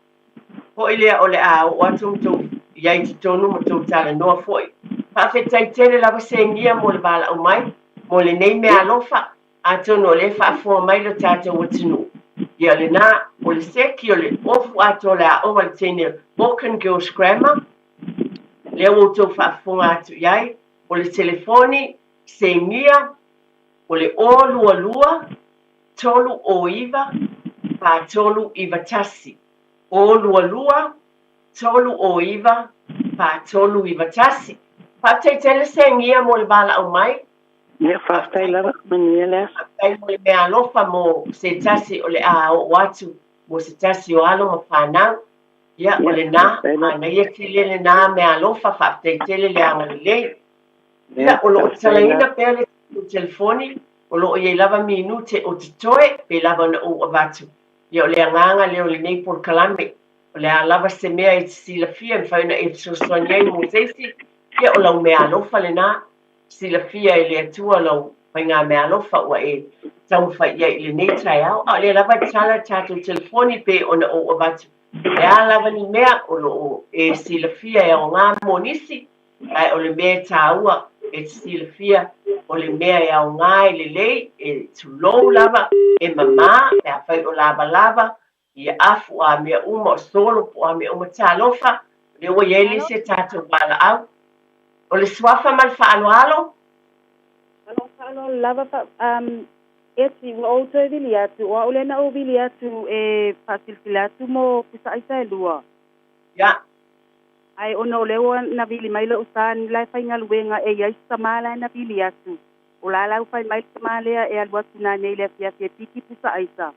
Speaker 13: foi lea o le a oo atu ma tou i ai i totonu ma tou talanoa foi. Faafetai tele lava Segia mo le valaau mai, mo lenei meaalofa, atonu o lea e faafofoga mai lo tatou atunuu. Ia lena, o le seki o le ofu atoa o le aoga o le teine Auckland Girls Grammar, lea ua outou faafofoga atu i ai, o le telefoni, Segia, o le 0 2 2 3 0 9 4 3 9 1. 0 2 2 3 0 9 4 3 9 1. Faafetai tele Segia mo le valaau mai.
Speaker 5: Ia, faafetai lava, manuia le aso.
Speaker 13: Faafetai mo le meaalofa mo se tasi o le a oo atu mo se tasi o alo ma fanau. Ia, o lena, manaia tele lena meaalofa, faafetai tele le agalelei. Ia, o lo o tatalaina pea le telefoni, o lo o i ai lava minute o totoe, pe lava ona ou avatu. Ia, o le agaga lea o lenei polokalame, o le a lava se mea e te silafia e mafai ona e fesoasoani ai mo se isi, ia, o lau meaalofa lena, silafia e le Atua lau faigameaalofa ua e taumafai i ai i lenei taeao. A o lea lava e tatala le tatou telefoni pe ona ou avatu, o le a lava ni mea o lo o e silafia e aoga mo nisi, ae o le mea e taua e te silafia o le mea e aoga e lelei, e tulou lava, e mamā pe afai o lavalava ia afu a mea uma o solo po o a mea uma. Talofa, o lea ua i ai le isi a tatou valaau. O le suafa ma le faaaloalo.
Speaker 5: Ma lou faaaloalo lava fa, um, Eti, ua ou toe vili atu, o au lea na ou vili atu e faasilasila atu mo pusa aisa e lua.
Speaker 13: Ia.
Speaker 5: Ae ona o lea ua na vili mai lou sa la e faigaluega e i ai se tama la e na vili atu. O la la ua fai mai le tama lea e alu atu nanei i le afiafi e piki pusa aisa,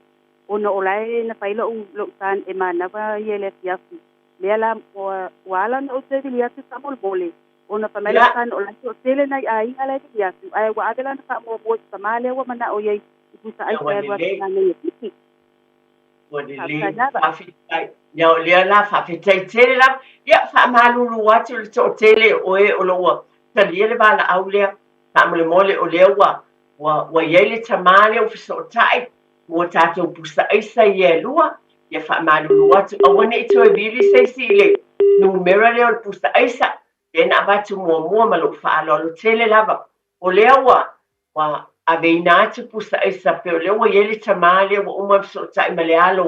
Speaker 5: ona o la e na fai lou lou sa e manawa ia i le afiafi. Lea la ua ua ala ona ou toe vili atu faamolemole, ona fai mai lou sa o la e toatele nai aiga la e vili atu, ae ua ave lana faamuamua i se tama lea ua manao i ai i pusa aisa e alu atu nanei e piki.
Speaker 13: Ua lelei, faafetai. Ia o lea la, faafetai tele lava. Ia, faamalulu atu le toatele o e o lo o ua talia le valaau lea. Faamolemole o lea ua, ua, ua i ai le tamā lea ua fesootai mo tatou pusa aisa ia e lua. Ia faamalulu atu, aua ne i toe vili se isi i le numera lea o le pusa aisa, lea na avatu muamua ma lou faaaloalo tele lava. O lea ua, Ua aveina atu pusa aisa pei o lea ua i ai le tamā lea ua uma ona fesootai ma le alo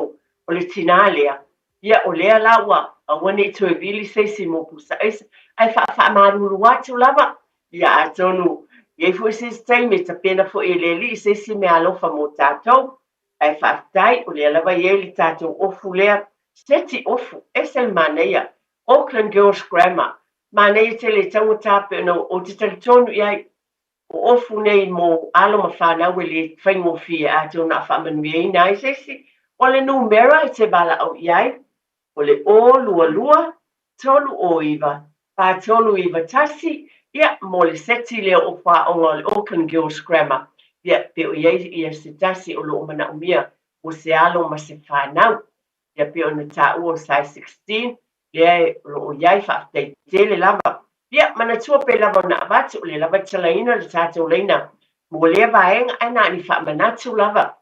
Speaker 13: o le tinā lea, ia o lea la ua aua ne i toe vili se isi mo pusa aisa, ae faafaamalulu atu lava, ia atonu i ai foi se isi taimi e tapena foi e le Alii se isi meaalofa mo tatou, ae faafetai o lea lava e i ai le tatou ofu lea, seti ofu, ese le manaia, Auckland Girls Grammar, manaia tele e taugata pei ona ou te talitonu i ai, O ofu nei mo alo ma fanau e le faigofie atonu a faamanuiaina ai se isi, o le numera e te valaau i ai, o le 0 2 2 3 0 9 4 3 9 1, ia, mo le seti lea o ofu aoga o le Auckland Girls Grammar, ia, pe o i ai ia se tasi o lo o manaomia mo se alo ma se fanau. Ia pei ona taua o size 16, lea o lo o i ai, faafetai tele lava. Ia, manatua pei lava ona avatu, o lea lava e tatalaina le tatou laina mo lea vaega ae na o ni faamanatu lava.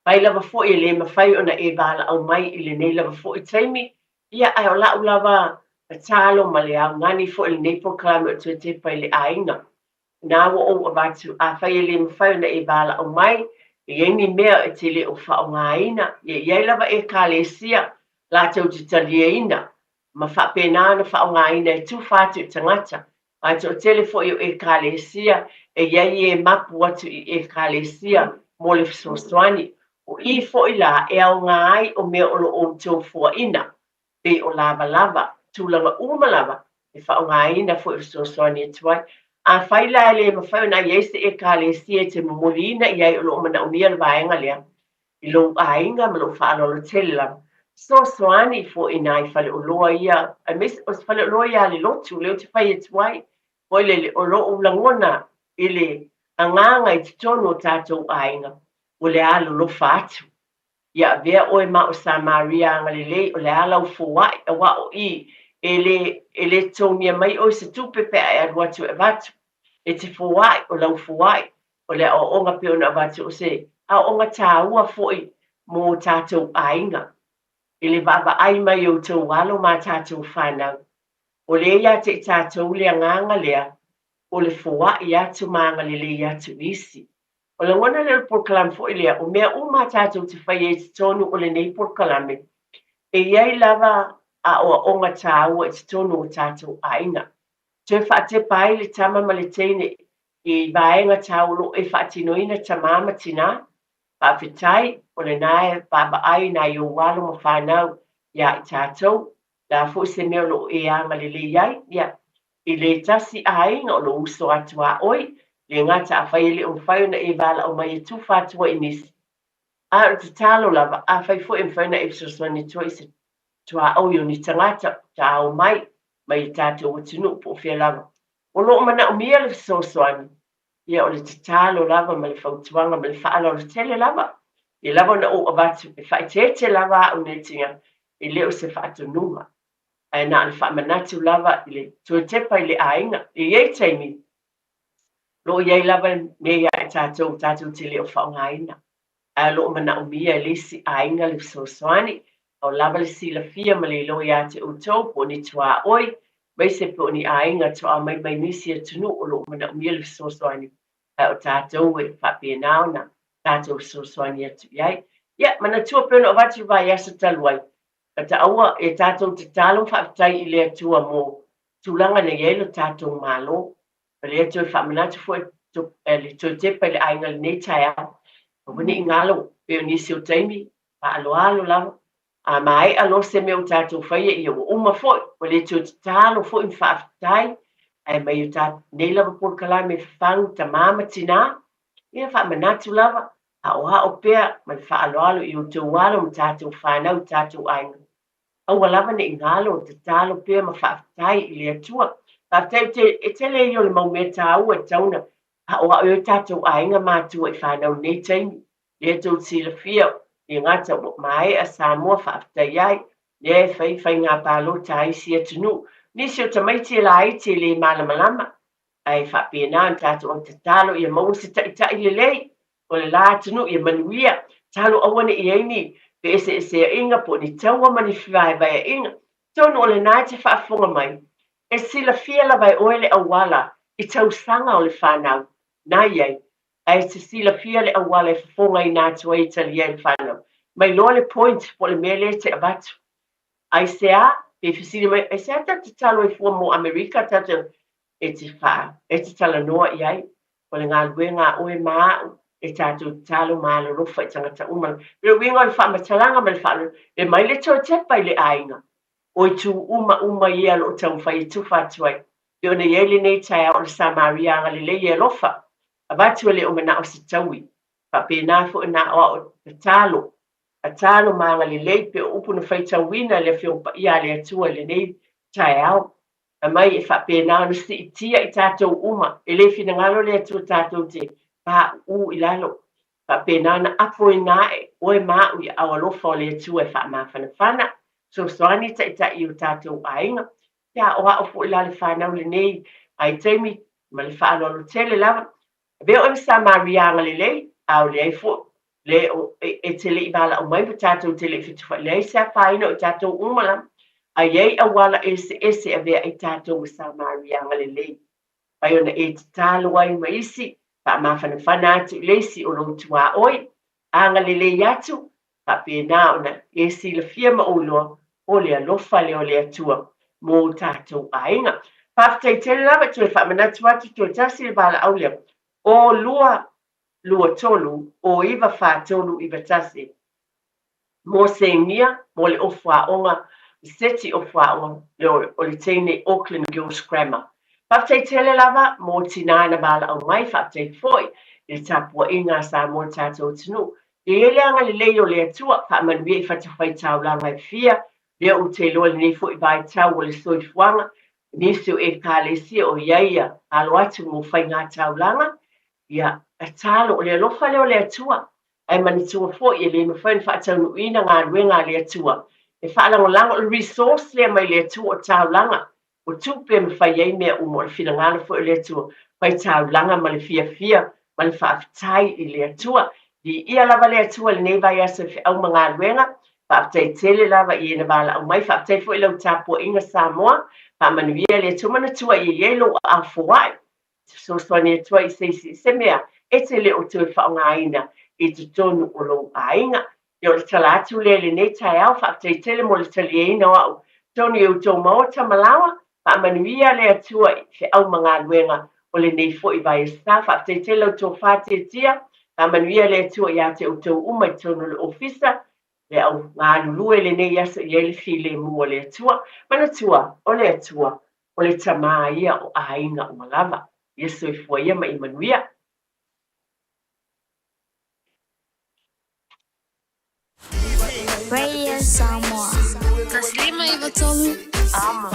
Speaker 13: Fai lava foi e le mafai ona e valaau mai i lenei lava foi taimi, ia ae o la'u lava tatalo ma le augani foi i lenei polokalame o Toe Tepa i le Aiga. Na ua ou avatu, afai e le mafai ona e valaau mai, e i ai ni mea e te le o faaaogaina, ia i ai lava Ekalesia latou te taliaina ma faapena ona faaaogaina e tufa atu i tagata. Ae toatele foi o Ekalesia e i ai e mapu atu i Ekalesia mo le fesoasoani. O i foi la e aoga ai o mea o lo o outou foaina, pei o lavalava, tulaga uma lava e faaaogaina foi e fesoasoani atu ai. Afai la e le mafai ona i ai se Ekalesia e te momoliina i ai o lo o manaomia le vaega lea, i lou aiga ma lou faaaloalo tele lava. Fesoasoani foi i nai faleoloa ia, aemaise o se faleoloa ia a le lotu lea ou te fai atu ai, foi lele, o lou lagona i le agaga i totonu o tatou aiga, o le alolofa atu. Ia avea oe ma o Samaria agalelei, o le a lau foai, aua o i, e le, e le totogia mai oe se tupe pe a e alu atu e avatu. E te foai, o lau foai, o le aoaoga pei ona avatu o se aoaoga tāua foi mō tātou aiga. I le vaavaai mai i outou alo ma tātou whānau, o lea iā te i tātou le agaga lea o le foai atu ma agalelei atu i isi. O lagona lea o le polokalame foi lea, o mea uma a tātou te fai ai i totonu o lenei polokalame, e i ai lava aoaoga tāua i totonu o tātou aiga. Toe faatepa ai le tama ma le teine i vaega tāua o lo o e faatinoina tamā ma tinā, faafetai, o lenā e vaavaai nai ou alo ma whānau iā i tātou, le a foi se mea o lo o e agalelei ai, ia, i le tasi aiga o lo o uso atu a ʻoe, le gata afai e le o mafai ona e valaau mai e tufa atu ai i nisi. A o le tatalo lava, afai foi e mafai ona e fesoasoani atu ai i se tuaoi o ni tagata faatoa ao mai mai le tatou atunuu po o fea lava. O lo o manaomia le fesoasoani, ia o le tatalo lava ma le fautuaga ma le faaaloalo tele lava. Ia lava ona ou avatu e faaeteete lava a'u nei tiga, e le o se faatonuga, ae na o le faamanatu lava i le toe tepa i le aiga. E i ai taimi, o lo o i ai lava mea ia i tatou tatou te le o faaaogaina, ae o lo o manaomia e le isi aiga le fesoasoani, a o lava le silafia ma le iloa iā te outou po o ni tuaoi, aemaise po o ni aiga toa mai mai nisi atunuu o lo o manaomia le fesoasoani, ae o tatou e faapena ona tatou fesoasoani atu i ai. Ia, manatua pei ona avatu i le vaiaso talu ai, ka taua e tatou tatalo ma faafetai i le Atua mo tulaga na i ai lo tatou Malo. O lea toe faamanatu foi le toe tepa i le aiga i lenei taeao. Aua ne i galo, pei o nisi o taimi, faaaloalo lava. A maea loa se mea ua tatou faia, ia ua uma foi, ua le toe tatalo foi ma faafetai, ae mai o nei lava polokalame fafagu tamā ma tinā, ia faamanatu lava, aoao pea ma le faaaloalo i outou alo ma tatou whānau, tatou aiga. Aua lava ne i galo, tatalo pea ma faafetai i le Atua. Faafetai te, e tele ia o le mau mea tāua e tatau ona aoao i ai tatou aiga ma atua i whānau nei taimi. Lea tou silafia, le gata ua maea Samoa faafetai ai, lea e fai faiga palota a isi atunuu. Nisi o tamaiti e laiti e le malamalama, ae faapena ona tatou au tatalo ia maua se taitai lelei o le la atunuu ia manuia. Talo aua ne i i ai ni feeseeseaiga po o ni taua ma ni fevaevaeaiga. Atonu o lenā e te faafofoga mai, e silafia lava e oe le auala i tausaga o le whānau na i ai, ae e te silafia le auala e fofogaina atu ai e talia ai le whānau. Mai loa le point po o le mea lea e te avatu. Aisea? Pe fesili mai, aisea tatou te tatalo ai fua mo Amerika tatou e te wha, e te talanoa i ai. O le galuega a oe ma a'u, e tatou tatalo ma alolofa i tagata uma. Le uiga o le faamatalaga ma le faaaloalo, e mai le toe tepa i le aiga, o itu uma uma ia o lo o taumafai e tufa atu ai. Pei ona i ai lenei taeao o le Samaria agalelei e alofa, avatu e le o manao se taui. Faapena foi ona aoao tatalo, tatalo ma agalelei pei o upu na faitauina e le Afioga Paia a le Atua i lenei taeao. Aumai e faapena ona siitia i tatou uma, e le finagalo le Atua tatou te pauu i lalo. Faapena ona apoina ae oe ma a'u i aao alofa o le Atua e faamafanafana, fesoasoani taitai i o tatou aiga. Ia aoao foi la le whanau lenei vaitaimi ma le faaaloalo tele lava. Avea oe ma Samaria agalelei, a o leai foi, le, o, e, e te le i valaau mai ma tatou te le i fetufa'i, leai se afaina o i tatou uma lava, a i ai auala eseese e avea ai tatou ma Samaria agalelei. Mafai ona e tatalo ai ma isi, faamafanafana atu i le isi o lou tuaoi, agalelei atu, faapena ona e silafia ma ou iloa o le alofa lea o le Atua mo tatou aiga. Faafetai tele lava, toe faamanatu atu toe tasi le valaau lea, o 2 2 3 o 9 4 3 9 1. Mo Senia, mo le ofu aoga, le seti ofu aoga, le o le teine Auckland Girls Grammar. Faafetai tele lava mo tinā na valaau mai, faafetai foi i le tapuaiga a Samoa le tatou atunuu. Ia i ai le agalelei o le Atua, faamanuia i fatafaitaulaga e fia, lea ou te iloa i lenei foi vaitau o le soifuaga, nisi o Ekalesia o i ai ia alo atu mo faigataulaga, ia tatalo, o le alofa lea o le Atua, Ae manatua foi, e le mafai ona faataunuuina galuega a le Atua. E faalagolago, o le resource lea mai le Atua o taulaga, o tupe e mafai ai mea uma, o le finagalo foi o le Atua, fai taulaga ma le fiafia ma le faafetai i le Atua. Viia lava le Atua i lenei vaiaso i feau ma galuega. Faafetai tele lava i e na valaau mai. Faafetai foi i lau tapuaiga Samoa. Faamanuia le Atua. Manatua ia i ai lou aao foai. Fesoasoani atu ai i se isi i se mea e te le o toe faaaogaina i totonu o lou aiga. Ia o le tala atu lea i lenei taeao, faafetai tele mo le taliaina o au tonu i outou maota ma laoa, faamanuia le Atua i feau ma galuega o lenei foi vaiasa. Faafetai tele lau tofa Tiatia, faamanuia le Atua ia te outou uma i totonu o le ofisa, le au galulue i lenei aso i ai le filemu o le Atua. Manatua, o le Atua, o le Tama ia o aiga uma lava. Ia soifua ia ma ia manuia.
Speaker 15: Radio Samoa. 153 Amo.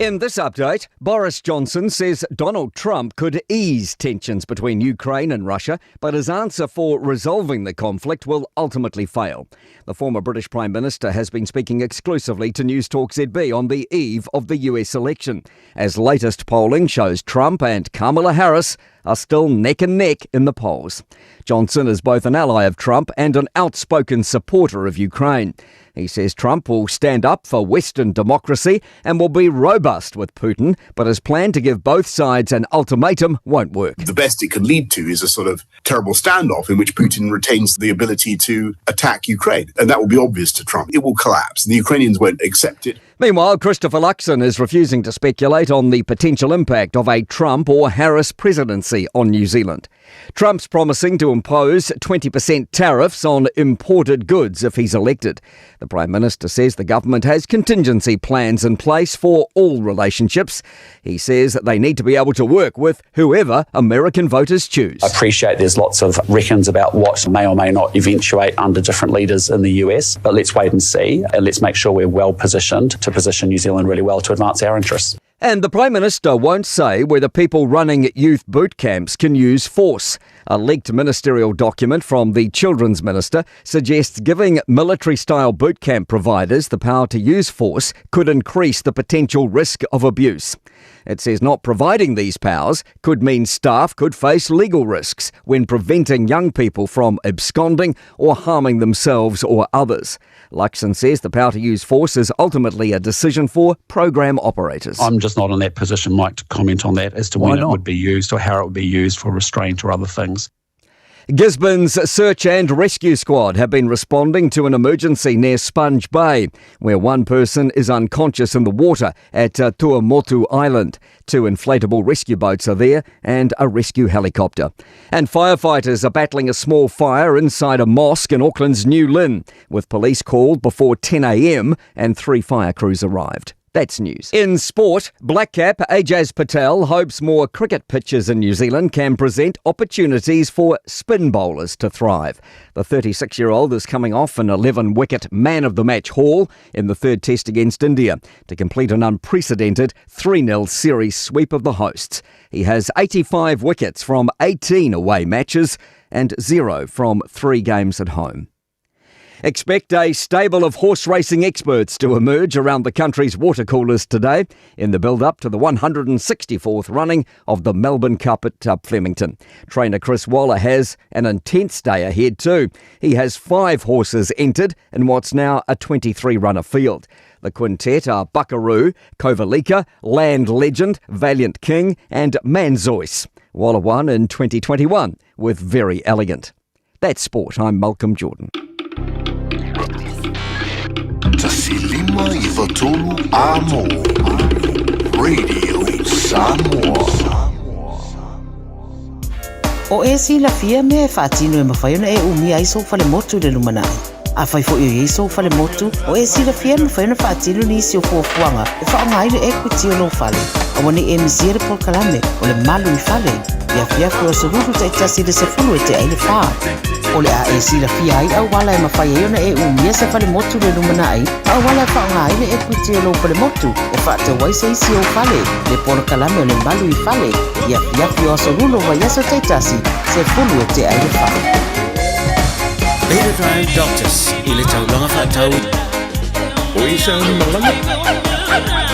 Speaker 18: In this update, Boris Johnson says Donald Trump could ease tensions between Ukraine and Russia, but his answer for resolving the conflict will ultimately fail. The former British Prime Minister has been speaking exclusively to News Talk ZB on the eve of the US election, as latest polling shows Trump and Kamala Harris are still neck and neck in the polls. Johnson is both an ally of Trump and an outspoken supporter of Ukraine. He says Trump will stand up for Western democracy and will be robust with Putin, but his plan to give both sides an ultimatum won't work.
Speaker 19: The best it can lead to is a sort of terrible standoff in which Putin retains the ability to attack Ukraine. And that will be obvious to Trump. It will collapse. The Ukrainians won't accept it.
Speaker 18: Meanwhile, Christopher Luxon is refusing to speculate on the potential impact of a Trump or Harris presidency on New Zealand. Trump's promising to impose 20% tariffs on imported goods if he's elected. The Prime Minister says the government has contingency plans in place for all relationships. He says that they need to be able to work with whoever American voters choose.
Speaker 24: I appreciate there's lots of reckons about what may or may not eventuate under different leaders in the US, but let's wait and see and let's make sure we're well positioned to position New Zealand really well to advance our interests.
Speaker 18: And the Prime Minister won't say whether people running youth boot camps can use force. A leaked ministerial document from the Children's Minister suggests giving military style boot camp providers the power to use force could increase the potential risk of abuse. It says not providing these powers could mean staff could face legal risks when preventing young people from absconding or harming themselves or others. Luxon says the power to use force is ultimately a decision for program operators.
Speaker 24: I'm just not in that position, Mike, to comment on that as to Why when not? it would be used or how it would be used for restraint or other things.
Speaker 18: Gisborne's search and rescue squad have been responding to an emergency near Sponge Bay, where one person is unconscious in the water at uh, Tuamotu Island. Two inflatable rescue boats are there and a rescue helicopter. And firefighters are battling a small fire inside a mosque in Auckland's New Lynn, with police called before 10 a.m. and three fire crews arrived. That's news. In sport, Black Cap Ajaz Patel hopes more cricket pitches in New Zealand can present opportunities for spin bowlers to thrive. The 36 year old is coming off an 11 wicket man of the match haul in the third test against India to complete an unprecedented 3 0 series sweep of the hosts. He has 85 wickets from 18 away matches and zero from three games at home. Expect a stable of horse racing experts to emerge around the country's water coolers today in the build up to the 164th running of the Melbourne Cup at uh, Flemington. Trainer Chris Waller has an intense day ahead too. He has five horses entered in what's now a 23 runner field. The quintet are Buckaroo, Kovalika, Land Legend, Valiant King, and Manzois. Waller won in 2021 with Very Elegant. That's sport. I'm Malcolm Jordan.
Speaker 23: Tasilima i Amo. Radio Samoa.
Speaker 4: O e silafia mea e faatino e mafai ona e umia ai sou falemotu i le lumanai. Afai foi o i ai sou falemotu, o e silafia e mafai ona faatino nisi o fuafuaga e faaaoga ai le equity o lou fale. Aua ne i e misia le polokalame o le Malu i Fale, i afiafi o aso lulu taitasi i le 10 e tea ai le fa. O le a e silafia ai auala e mafai ai ona e umia se falemotu i le lumanai, ma auala e faaaoga ai le equity o lou falemotu e faatau ai se isi ou fale, le polokalame o le Malu i Fale, i afiafi o aso lulu o vaiaso taitasi, 10 e tea ai le fa.
Speaker 8: Beta Drive Doctors i le taulaga faatau.
Speaker 12: O isa ni malaga.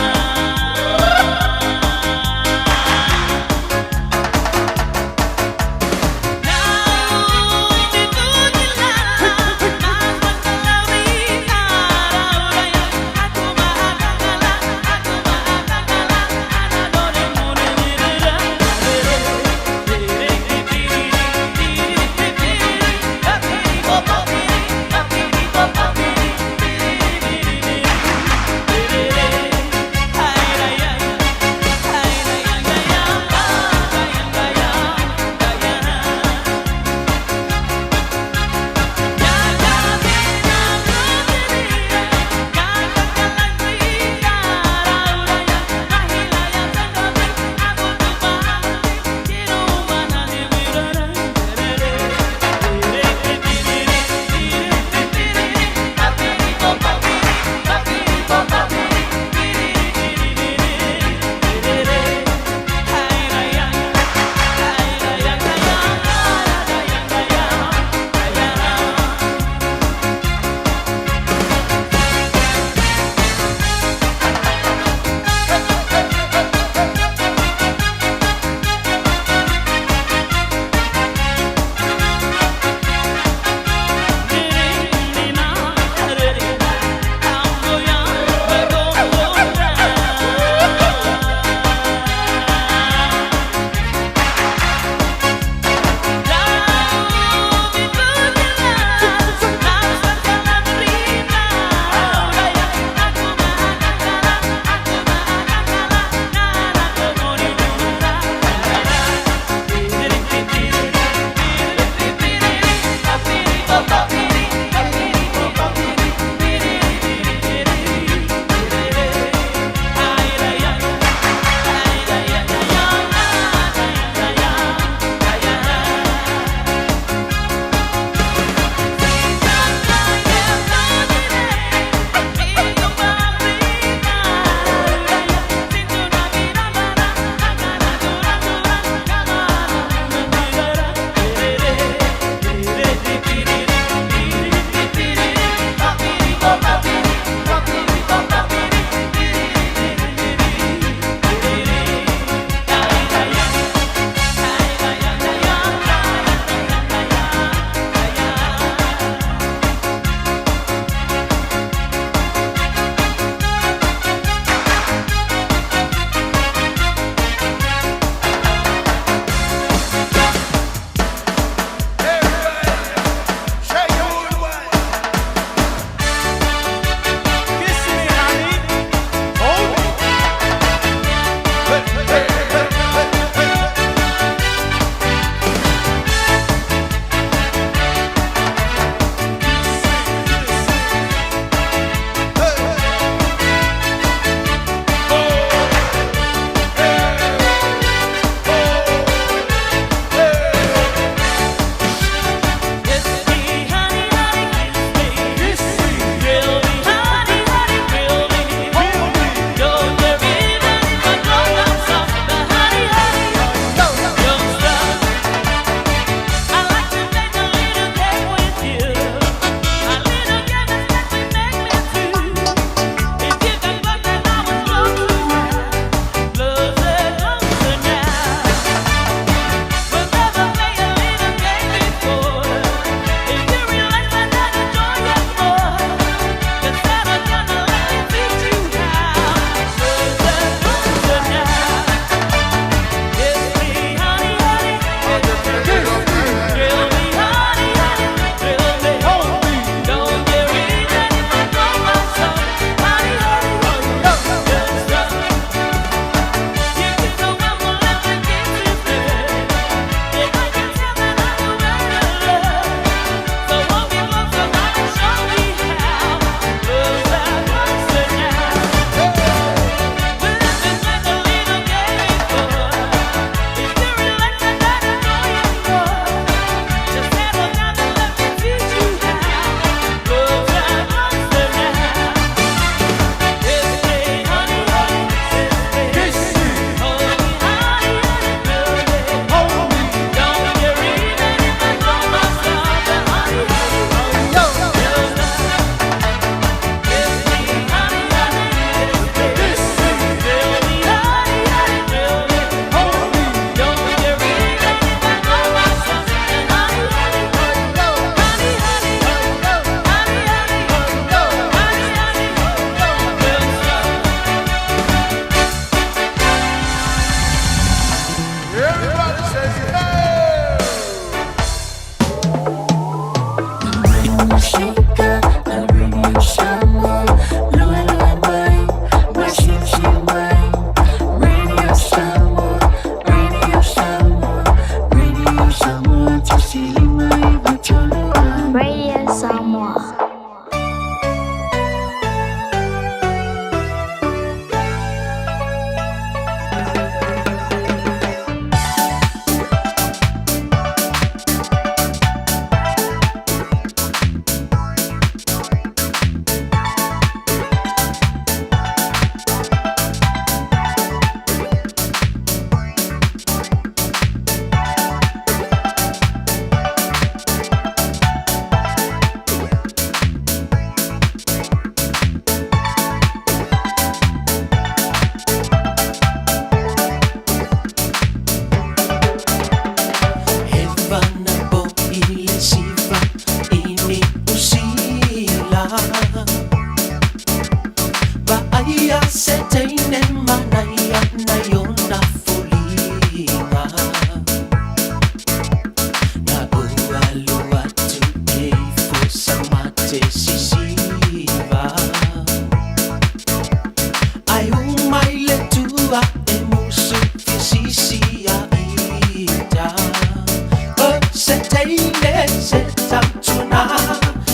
Speaker 10: teine se tautuna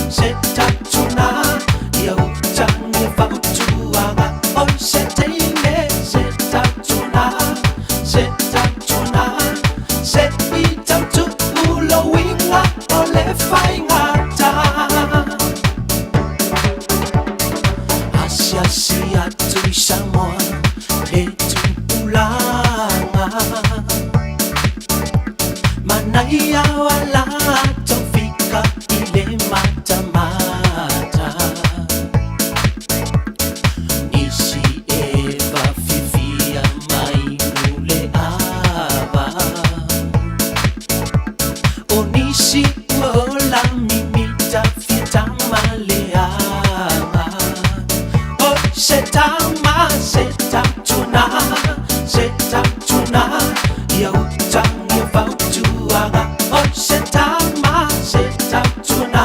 Speaker 10: se tautuna ia utagia fautuaga oi se teine se tautuna se tautuna se i tautuu louiga o le faigata asiasi atu i Samoa le tupulaga manaia o latou fika i le matamata nisi e fafifia mai le ava o nisi ua ola mimita fia tamaleaga o se tama se tautuna se tautuna ia utagia fautuaga o se tama se tautuna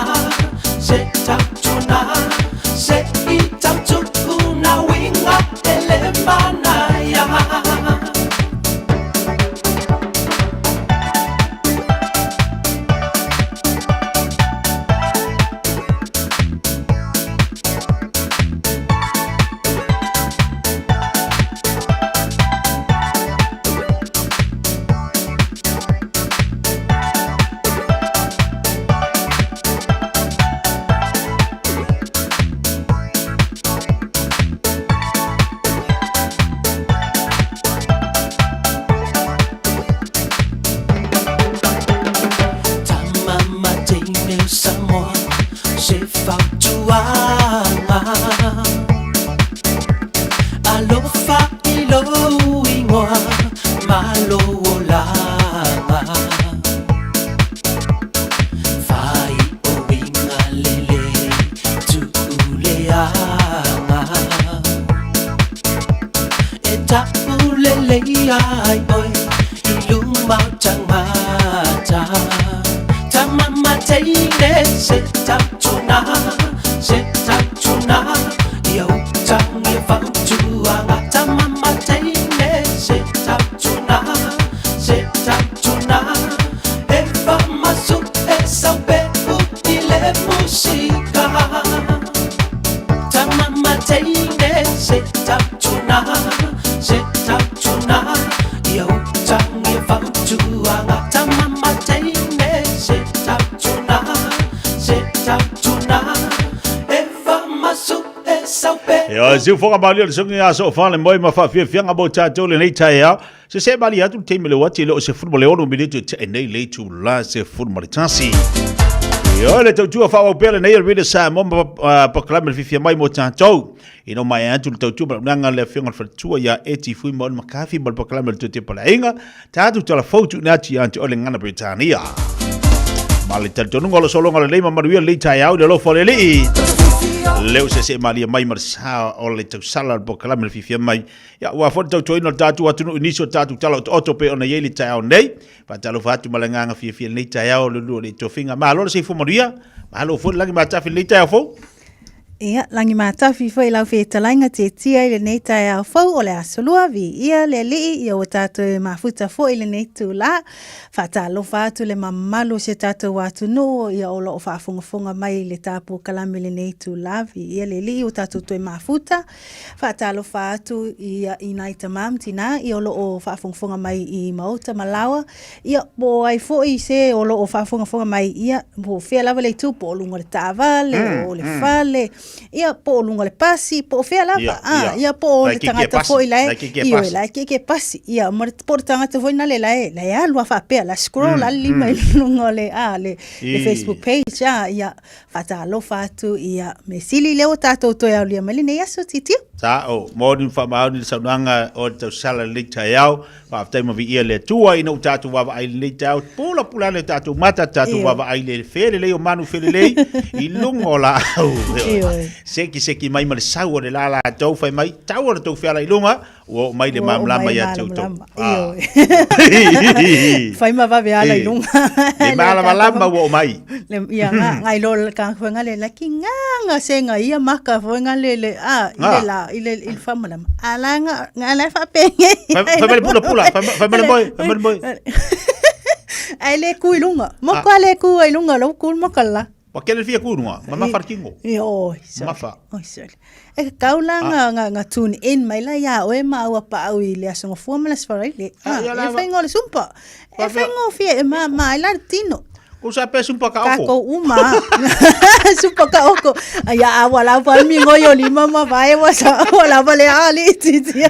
Speaker 10: se tautuna se i tautuu na uiga e le manaia. Tama mateine o Samoa se fautuaga alofa i lou igoa ma lou olaga fai o uiga lelei tuuleaga e taʻulelei ai oe i luma o tagata tama mateine se tautuna se tautuna ia utagia fautuaga tama mateine se tautuna se tautuna e famasu e saupeu i le musika tama mateine se tautuna se tautuna ia utagia fautuaga tama mateine se tautuna se tautuna e famasu e saupeu.
Speaker 22: Ioe, siufoga malie o le sugi aso fale moi ma faafiafiaga mo tatou lenei taeao. Se se malie atu le taimi le uati e le o 16 minute e tea nei le itula 11. Ioe, le tautua faaauau pea lenei o le Radio Samoa ma polokalame le fiafia mai mo tatou. Ina ua maea atu le tautua ma le auaunaga a le Afioga i le Faletua ia Eti Fuimaono McCarthy ma le polokalame o le Toe Tepa o le Aiga, tatou tala fou tuuina atu ia te oe le gagana Peretania. Ma le talitonuga o lo sologa lelei ma manuia lenei taeao i le alofa o le Alii. Leo se se malia mai ma le sa o le tausala o le polokalame le fiafia mai. Ia, ua foi le tautuaina o le tatou atunuu i nisi o tatou tala otooto pei ona i ai le taeao nei. Faatalofa atu ma le agaga fiafia i lenei taeao le lua o le tofiga. Malo le soifua manuia. Malo foi le lagi matafi i lenei taeao fou.
Speaker 1: Ia, lagi matafi foi lau fetalaiga tietia i lenei taeao fou o le Aso Lua, viia le Alii, ia ua tatou mafuta foi i lenei itulā. Faatalofa atu le mamalu o si o tatou atunuu, ia o lo o faafogafoga mai i le tapu kalame i lenei itulā, viia le Alii ua tatou toe mafuta. Faatalofa atu ia i nai tamā ma tinā, ia o lo o faafogafoga mai i maota ma laoa, Ia, po o ai foi se o lo o faafogafoga mai, ia, po o fea lava le itu, po o luga o le taavale, o le fale, ia, po o luga o le pasi, po o fea lava,
Speaker 22: Ia,
Speaker 1: ah,
Speaker 22: ia.
Speaker 1: ia, po o
Speaker 22: La
Speaker 1: le
Speaker 22: e keke
Speaker 1: tagata
Speaker 22: pasi,
Speaker 1: foi la e,
Speaker 22: la e keke
Speaker 1: ioe,
Speaker 22: pasi.
Speaker 1: la e keke pasi, ia, ma le, po o le tagata foi nale la e, la e alu lava faapea, la scroll lava le lima i luga o le, ah, le, le
Speaker 22: I.
Speaker 1: Facebook page, ah, ia, Faatalofa atu ia mea sili lea ua tatou toe aulia mai lenei aso Titio.
Speaker 22: Sao, moni ma faamaoni le saunoaga o le tausala i lenei taeao. Faafetai ma viia le Atua ina ua tatou vaavaai i lenei taeao. Pulapula ane o tatou mata, tatou vaavaai i le felelei o manu felelei i luga o laau. Seki seki mai ma le sau o le la latou, fai mai, tau o le tou feala i luga, Ua oo mai le malamalama ia te outou.
Speaker 1: Ah. Fai ma vave ala i luga.
Speaker 22: Le malamalama ua oo mai.
Speaker 1: Le ia nga nga ilo le ka fo nga le la ki nga nga se nga ia maka fo nga le le a i le la i le i le famalama. Ala nga nga la fa penge.
Speaker 22: Fai mai le pula pula, fai mai le moi, fai mai le moi.
Speaker 1: Ae le ku i lunga. Mo ka le ku ai lunga lo ku mo ka la.
Speaker 22: Wa kele fia ku lunga, ma mafa le kingo.
Speaker 1: I oi, sorry.
Speaker 22: Mafa.
Speaker 1: Oi, sorry. E ka kau la nga, nga, nga tune in mai la ia oe ma ua paau i le aso ngofua ma le aso faraile.
Speaker 22: Ah, ia la
Speaker 1: e whaingo le sumpa. E whaingo fia e ma, ma ai la le tino.
Speaker 22: Ko sa pe sumpa ka oko.
Speaker 1: Kako uma. Sumpa ka oko. Ia a wala pa mi ngo yo lima ma vai wa sa wala pa le ali ti ti.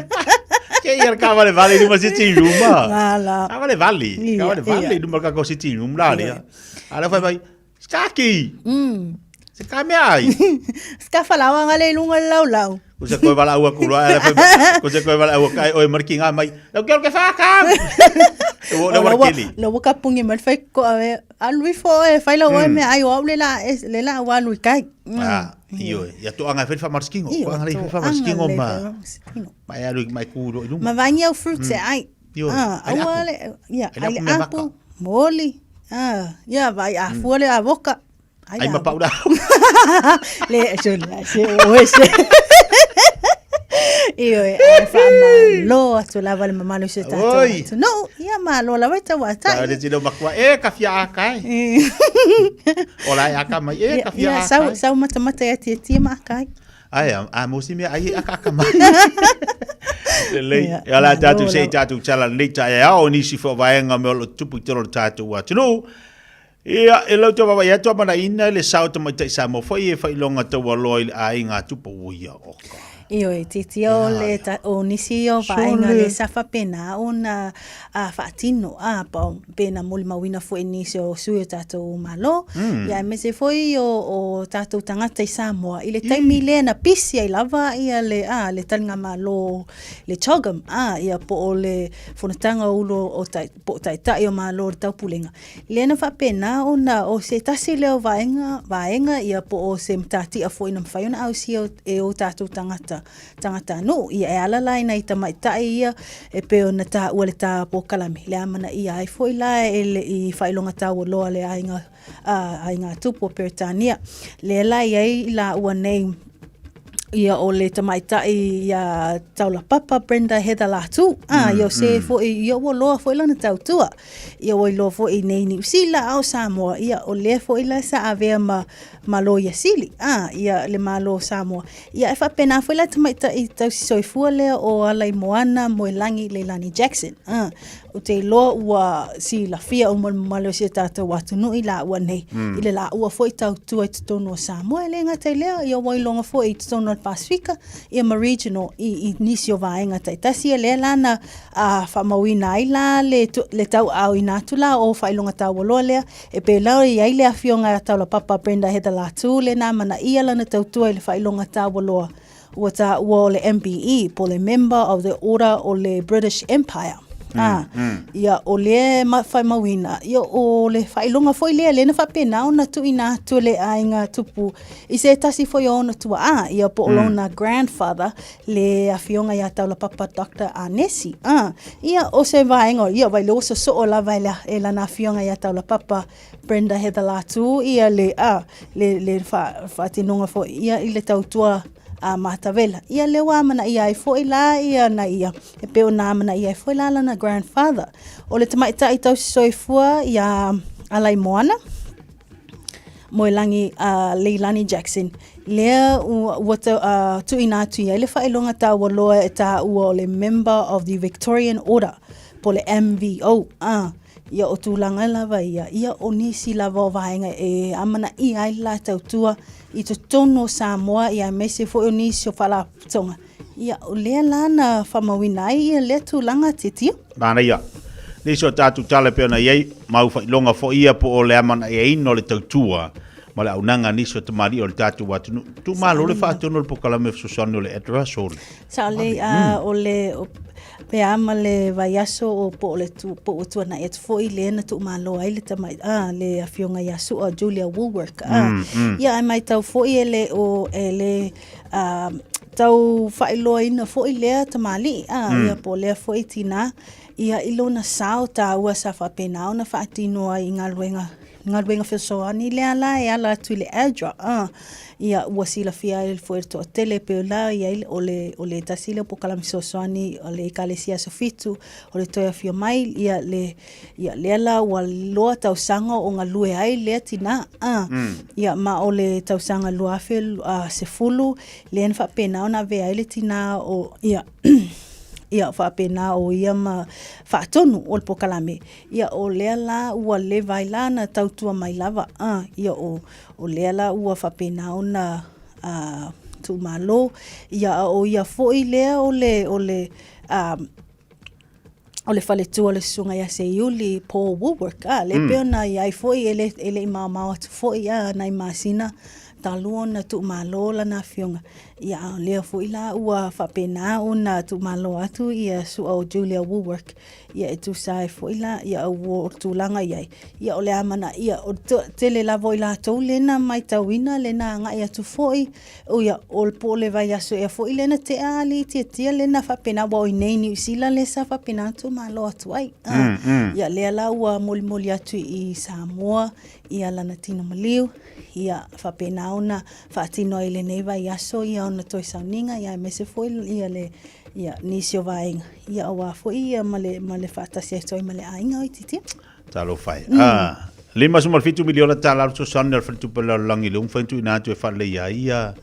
Speaker 22: Ke ia ka vale vale luma sitting room ma.
Speaker 1: Ala.
Speaker 22: Ka vale vale. Ka vale vale luma ka ko sitting room la le. Ala fai mai. Skaki. Se ka mea ai.
Speaker 1: Ska falawa ngale lunga lau lau.
Speaker 22: Ko se koe wala ua kura, ala fai mai. Ko se koe wala ua kai oe marki ngā mai. Lau ke ke whaka. E wo le wara keli.
Speaker 1: Lo waka pungi mal fai ko ave alui fo e fai la oe me ai o le la le la wa lui kai.
Speaker 22: Ah, io ia to anga fai fa marskingo. Ko anga le fa marskingo ma. Ma e alu mai ku ro
Speaker 1: Ma vangi au fruits e ai. Ah, aua le ia ai le apu, moli. Ah, ia vai a fua le avoka.
Speaker 22: Ai ma paura.
Speaker 1: Le se le se o se. Io e ai fa malo atu lava le mamalo se tatou atu. No, ia malo lava i tau atai.
Speaker 22: Ta le tino makua e ka fia aka e. Ola e aka mai e ka fia aka.
Speaker 1: Sau sau mata mata ia tia tia ma aka.
Speaker 22: Ai a mo si mea ai aka aka mai. Lelei. Ia la tātou se i tātou tala nei ta e ao nisi fo vaenga me o lo tupu i tolo tātou atunuu. Ia, e lau te wawa atu amanaʻina le sao tamaitai Samoa foi e faailoga taualoa i le aiga a Tupu ua ia oka.
Speaker 1: Ioe, titia o le ta, o nisi o vaega le sa faapena ona a faatino a pa pena molimauina foi nisi o sui o tatou Malo mm. ia aemaise foi o, o tatou tagata i Samoa i le taimi lea na pisi ai lava ia le a le taligamalo le CHOGM a ia po o le fonotaga o ulo o tai, po o taitai o Malo o le Taupulega Lea na faapena ona o se tasi lea o vaega, vaega ia po o se matatia foi na mafai ona ausia e o tatou tagata, tagatanuu. Ia e ala la i nai tamaitai ia e pei ona taua le ta polokalame, le amanaia ai foi la e le i faailoga taualoa le aiga, aiga tupu o Peretania. Lea la e i ai i laua nei ia o le tamaitai ia Taulapapa Brenda Heather Latu, a, ia o se foi, ia ua loa foi lana tautua. Ia ua iloa foi i nei Niu Sila a o Samoa, ia o lea foi la sa avea ma ma Loia Sili, a, ia le Malo o Samoa. Ia e faapena foi la tamaitai tausi soifua lea o Alaimoana Moelangi Leilani Jackson, a, ou te iloa ua silafia uma le mamalu o si o tatou atunuu i laua nei, mm. i le laua foi tautua i totonu o Samoa, e le gata i lea, ia ua iloga foi i totonu o le Pasifika, ia ma regional i, i nisi o vaega taitasi, ia lea la na a faamauina ai la le, le tauaaoina atu la o faailoga taualoa lea, e pei la i ai le afioga ia Taulapapa Brenda Heather Latu le na amanaia lana tautua i le faailoga taualoa ua taua o le MBE po le Member of the Order o le British Empire. A, ia o lea e faamauina, ia o le faailoga foi lea, lea na faapena ona tuuina atu e le aiga tupu i se tasi foi o ona tuaa, ia po o lona grandfather, le afioga ia Taulapapa Doctor Anesi. A, ia, o se vaega, ia, vai le oso soo lava e, la, e lana afioga ia Taulapapa Brenda Heather Latu, ia le, a, le, le wha, whaatinoga foi, ia i le tautua a Matavela. Ia le ua amanaia ai foi la ia na ia, e pei ona amanaia ai foi la lana grandfather. O le tamaitai tausi soifua ia Alaimoana, Moelangi a Leilani Jackson, lea ua, ua tau, uh, tuuina atu i ai le faailoga taualoa e taua o le Member of the Victorian Order, po le MVO. Ah, ia o tulaga lava ia, ia o nisi lava o vaega e amanaia ai le la tautua i totonu o Samoa, ia aemaise foi o nisi o faalapotopotoga. Ia, o lea la na faamauina ai ia lea tulaga tiatia.
Speaker 22: Manaia. Nisi o tatou tala e pei ona i ai, mau faailoga foi ia po o le amanaiaina o le tautua ma le auaunaga a nisi o tamalii o le tatou atunuu. Tuumalo le faatonu o le polokalame fesoasoani o le Ed Russell.
Speaker 1: Sao lelei, a o le pe a ma le vaiaso o po o le tu, po ua tuanai atu foi lea na tuumalo ai le tamai, a, le afioga ia Su'a Julia Woolwork. A, ia ae maitau foi e le o e le a, tau faailoaina foi lea tamalii, a, ia po o lea foi tinā, ia i lona sao taua sa faapena ona faatino ai i galuega. galuega fesoasoani lea la e ala atu i le ADRA, a, ia ua silafia ai foi e le toatele e pei ona i ai o le, o le tasi lea o polokalame fesoasoani a le Ekalesia Aso Fitu o le toe afio mai, ia le, ia lea la ua loa tausaga o galue ai lea tinā, a, ia ma o le tausaga 2010 lea na faapena ona avea ai le tinā o, ia, ia faapena o ia ma faatonu o le polokalame. Ia o lea la ua leva ai la na tautua mai lava, a, ia o, o lea la ua faapena ona a, tuumalo. Ia a o ia foi lea o le, o le, a, o le faletua o le susuga ia Seiuli, Paul Wallwork, a, le mm. pei ona i ai foi e le, e le i maomao atu foi a, nai masina talu ona tuumalo lana afioga. Ia a o lea foi la ua faapena ona tuumalo atu ia su'a o Julia Wallwork ia e tusa ai foi la ia ua o le tulaga i ai, ia o le amanaia o le tele lava o i latou lena matauina lena agai atu foi, o ia o le po o le vaiaso ea foi lena tea alii tiatia lena faapena aua o i inei i Niu Sila lea sa faapena ona tuumalo atu ai. Mm, mm. Ia lea la ua molimoli atu i Samoa ia lana tino maliu, ia faapena ona faatino ai i lenei vaiaso ia ona toe sauniga ia aemaise foi ia le ia nisi o vaega ia aua foi ia ma le, ma le faatasi atu ai ma le aiga o Itiiti.
Speaker 22: Talofa e. Ah, $57 miliona tala le fesoasoani a le Faletupe o le Lalolagi lea ua mafai ona tuuina atu e faaleleia ai ia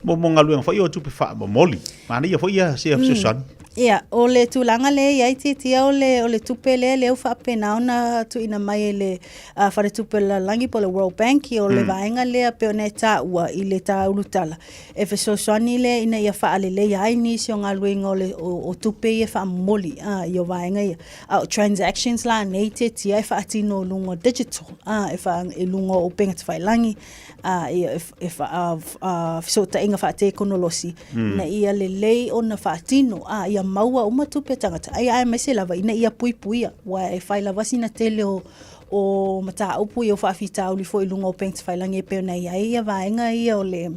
Speaker 22: mo mo galuega foi o tupe faamomoli. Manaia foi ia sea fesoasoani.
Speaker 1: Ia, o le tulaga lea e i ai Tiatia o le, o le tupe lea, lea ua faapena ona tuuina mai e le uh, Faletupe o le Lalolagi po o le World Bank, o le vaega lea pei ona e taua i le tāulutala. E fesoasoani lea ina ia faaleleia ai nisi o galuega o, le, o, o tupe ia e faamomoli a, i o vaega ia. A o transactions la nei tiatia e faatino i luga o digital, a, e, wha, i luga o upega tafailagi, a, ia, e, e wha, a, a, fesootaiga faatekonolosi, mm. ina ia lelei ona faatino, a, ia maua uma tupe a tagata. Ai, aemaise lava, ina ia puipuia, ua e whai lava sina tele o, o mataupu ia o faafitauli foi i luga o upega tafailagi e pei ona i ai ia vaega ia o le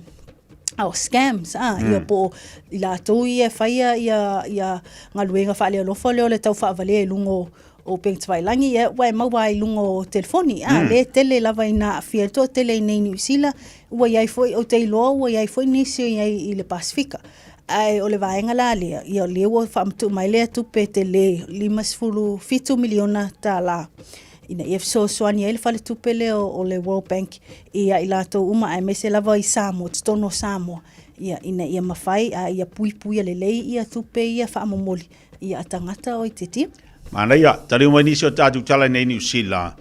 Speaker 1: o scams a mm. ia po o i latou ia e faia ia ia galuega faalealofa lea o le tau faavalea i luga o o upega tafailagi ia ua e maua ai i luga o telefoni a mm. le tele lava ina aafia le toatele i nei Niu Sila ua i ai foi ou te iloa ua i ai foi nisi o i ai i le Pasifika ae o le vaega la lea ia o lea ua faamatuu mai lea tupe tele $57 miliona tālā ina ia fesoasoani ai le faletupe lea o le World Bank ia i latou uma aemaise lava i Samoa, totonu o Samoa, ia, ina ia mafai a ia puipuia lelei ia tupe ia faamomoli ia a tagata o itiiti.
Speaker 22: Manaia, taliu mai nisi o tatou tala i nei Niu Sila.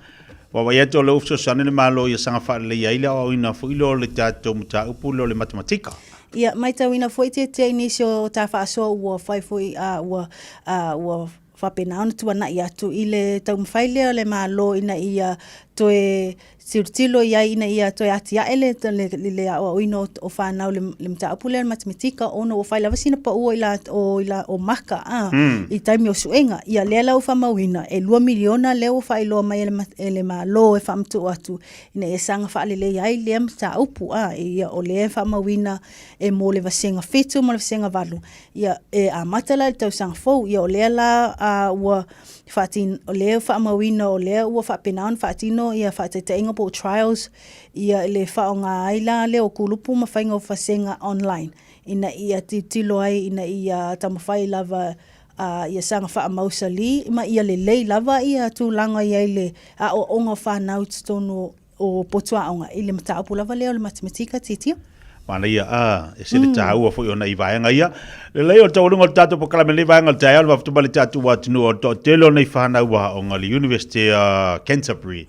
Speaker 22: Vaavaai atu o lea ua fesoasoani le Malo ia saga faaleleia ai le aoaoina foi lea o le tatou mataupu lea o le matematika.
Speaker 1: Ia, matauina foi tiatia i nisi o ta faasoa ua fai foi a ua a ua faapena ona tuanai atu i le taumafai lea o le Malo ina ia toe tilotilo i ai ina ia toe atiae le, le, le aoaoina o, o fanau le, le mataupu lea o le matematika ona ua fai lava sina paua i la, o, i la, o maka a, mm. i taimi o suega. Ia lea la ua faamauina e 2 miliona lea ua faailoa mai e le, e le Malo e faamatuu atu ina ia saga faaleleia ai lea mataupu a, ia o lea e faamauina e mo le vasega 7 ma le vasega 8 Ia, e amata la i le tausaga fou, ia o lea la a, ua faatino, o lea faamauina o lea ua faapena ona faatino ia faataitaiga po o trials, ia le faaaoga ai la lea o kulupu ma faiga o vasega online, ina ia tilotilo ai ina ia taumafai lava a, ia saga faamausali ma ia lelei lava ia tulaga i ai le aoaoga o fanau i totonu o potu aoga i le mataupu lava lea o le matematika titia.
Speaker 22: Manaia, a, e se le taua foi ona i vaega ia. Lelei o le taualuga o le tatou polokalame i lenei vaega o le taeao, le vafetupa le tatou atunuu o le toatele o nei fanau aoga i le University o Canterbury.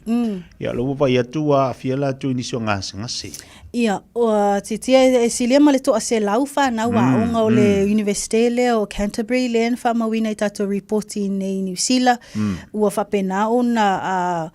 Speaker 22: Ia, o lea ua vaai atu ua aafia latou i nisi o gasegase.
Speaker 1: Ia, ua titia e silia ma le 100 fanau aoga o le University lea o Canterbury lea na faamauina i tatou ripoti i nei i Niu Sila. Ua faapena ona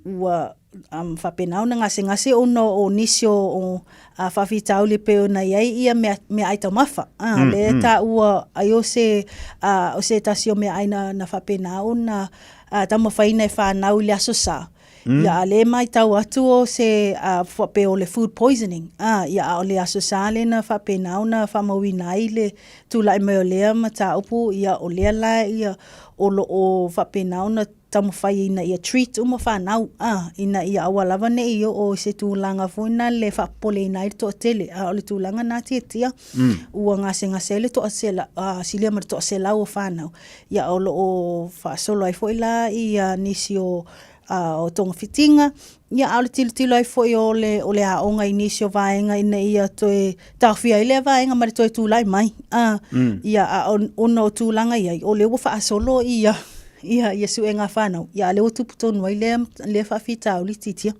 Speaker 1: ua um, faapena ona gasegase ona o nisi o, o a faafitauli e pei ona i ai ia mea, meaai taumafa. Ah, mm, lea taua ai o se, uh, o se tasi o meaai na, na faapena ona uh, taumafaina e whanau i le aso sa. Ia a le maitau atu o se uh, faapea o le food poisoning. Ah, ia a o le aso sa le na faapena ona faamauina ai le tulai mai o lea mataupu, ia o lea la ia o lo o faapena ona taumafai ina ia treat uma fanau, a, ina ia aua lava ne i oo i se tulaga foi na le faapopoleina ai le toatele, a o le tulaga na tiatia, ua gasegase ai le toasela, a, silia ma le toaselau o fanau, ia o lo o faasolo ai foi la ia nisi o o togafitiga, ia a o le tilotilo ai foi o le, o le aoga i nisi o vaega ina ia toe taofia ai lea vaega ma le toe tulai mai. A, ia, a ona o tulaga i ai, o lea ua faasolo ia, ia, ia suega a fanau, ia a o lea ua tupu tonu ai lea, lea faafitauli titia.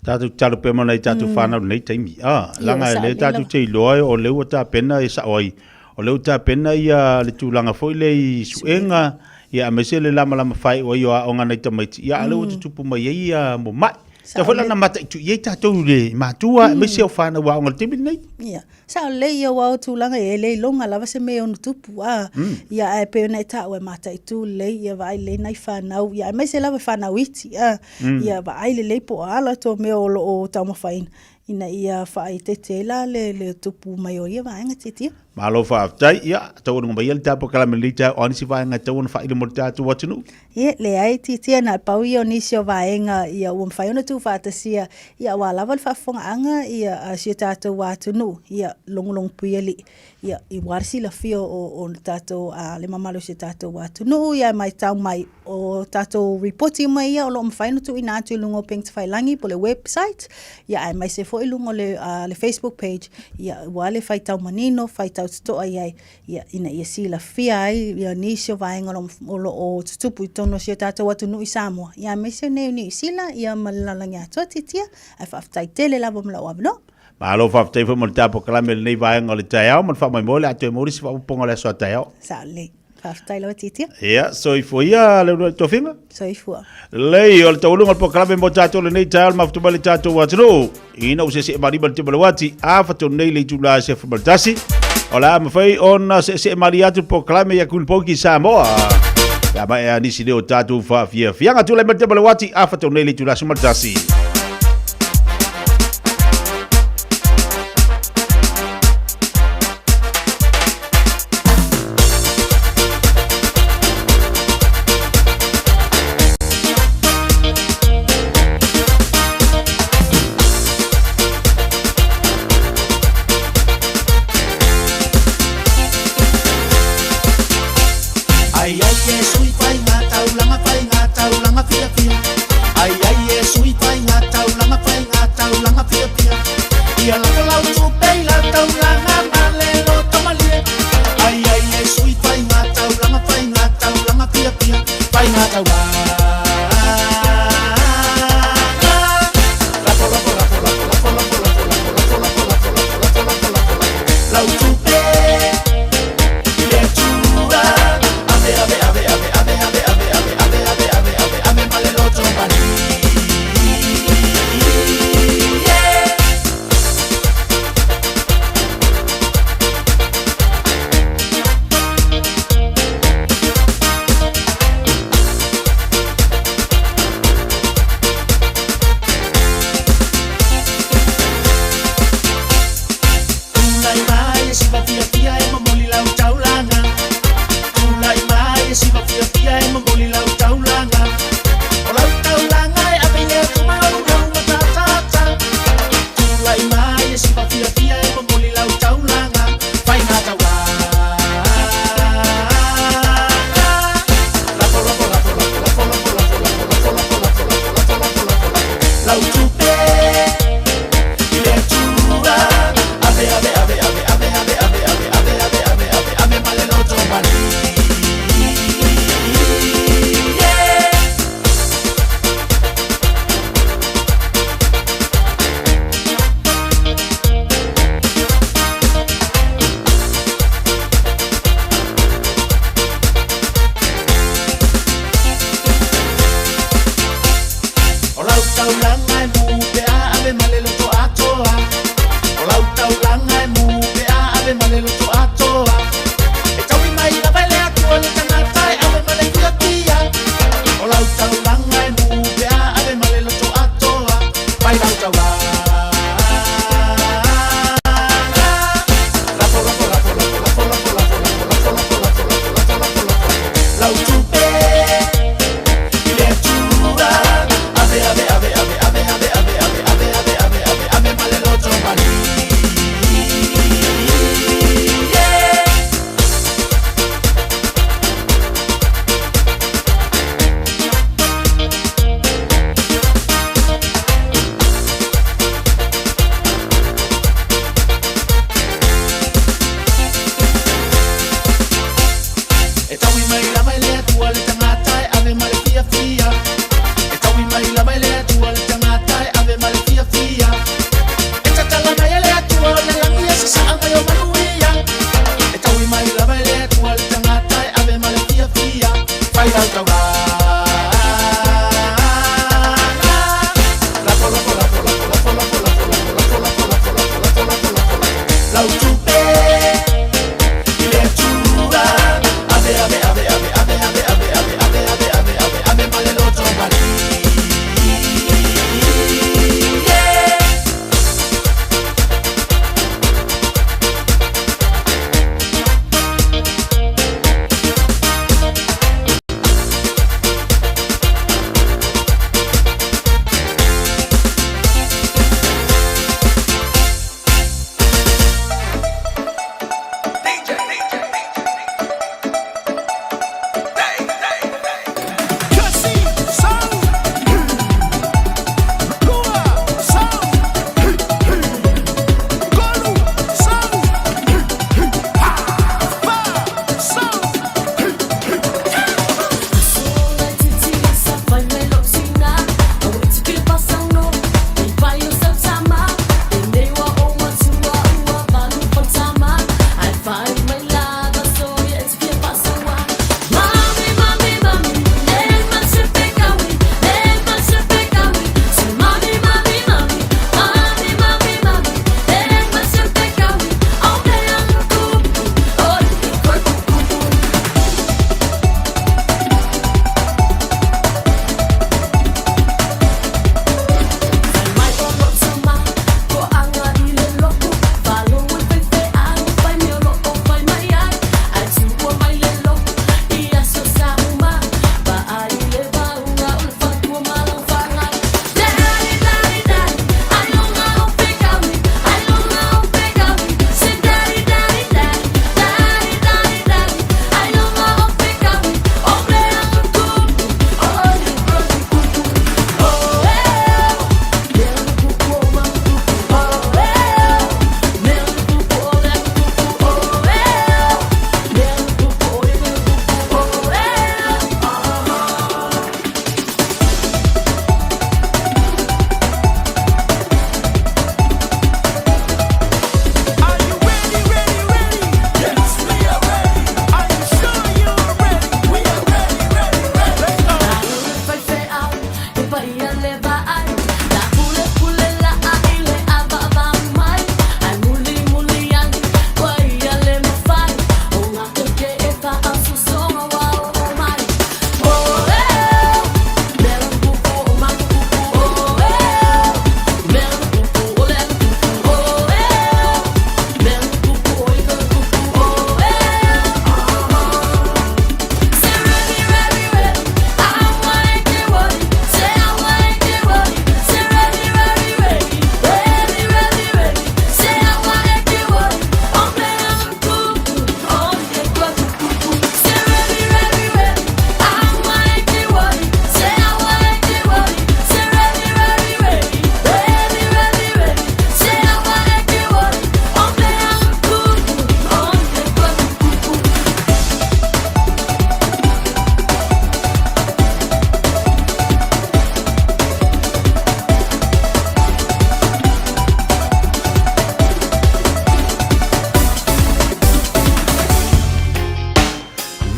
Speaker 22: Tatou tatalo pea mo nai tatou fanau i lenei taimi. A, leaga e lea tatou te iloa o lea ua tapena e sao ai, o lea ua tapena ia le tulaga foi lea i suega, ia aemaise le lamalama faaiu ai o aoga a nai tamaiti, ia a o lea ua tutupu mai ai ia momai. Tatau foi la ona mataitu i ai tatou i le matua aemaise o fanau aoga i le taimi lenei.
Speaker 1: Ia, sao lelei ia aua o tulaga ia, e le iloga lava se mea e ono tupu, a, ia ae pei ona e taua e mataitu lelei, ia vaai lelei nai fanau, ia aemaise lava fanau iti, a, ia vaai lelei po o a latou mea o lo o taumafaina, ina ia faaeteete ai la le tupu mai o ia vaega tiatia.
Speaker 22: Malo faafetai. Ia, taualuga mai ia le ta polokalame i lenei taeao, o a nisi vaega e tatau ona faailo mo le tatou atunuu?
Speaker 1: Ia, leai, tiatia na o le pau ia o nisi o vaega ia ua mafai ona tuufaatasia, ia aua lava le faafofogaaga ia a si o tatou atunuu, ia logologopuialii, ia aua le silafia o le tatou, le mamalu o si o tatou atunuu, ia e matau mai o tatou ripoti uma ia o lo o mafai ona tuuina atu i luga o upega tafailagi po o le website, ia aemaise foi i luga o le, le Facebook page, ia aua le faitau manino, faitau totoa i ai, ia ina ia silafia ai ia nisi o vaega o lo o tutupu i totonu o si o tatou atunuu i Samoa, ia aemaise nei o Niu Sila, ia ma le lalolagi atoa tiatia, ae faafetai tele lava mo lou avanoa.
Speaker 22: Malo faafetai foi mo le ta polokalame i lenei vaega o le taeao ma le faamoemoe o le a toe maua le isi faaopoopoga o le aso a taeao.
Speaker 1: Sao lelei. Faafetai lava Tiatia.
Speaker 22: Ia, soifua ia le uluai tofiga.
Speaker 1: Soifua.
Speaker 22: Lelei, o le taualuga o le polokalame mo tatou lenei taeao le mafuta mai le tatou atunuu. Ina ua seesee malima le tima o le uati, a fatonu nei le itula e 11. O le a mafai ona seesee malie atu le polokalame ia Queen Poki Samoa. Pe a maea nisi leo o tatou faafiafiaga. Tulai mai le tima o le uati, a fatonu nei le itula 11.
Speaker 10: Ai ai e sui fai ngā taulanga fai ngā taulanga whiawhia Ai ai e sui fai ngā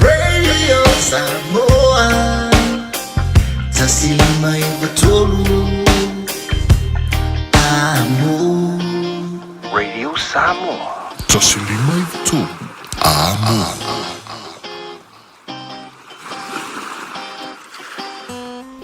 Speaker 10: Radio Samoa 1593 Amo
Speaker 23: Radio Samoa 1593 Amo.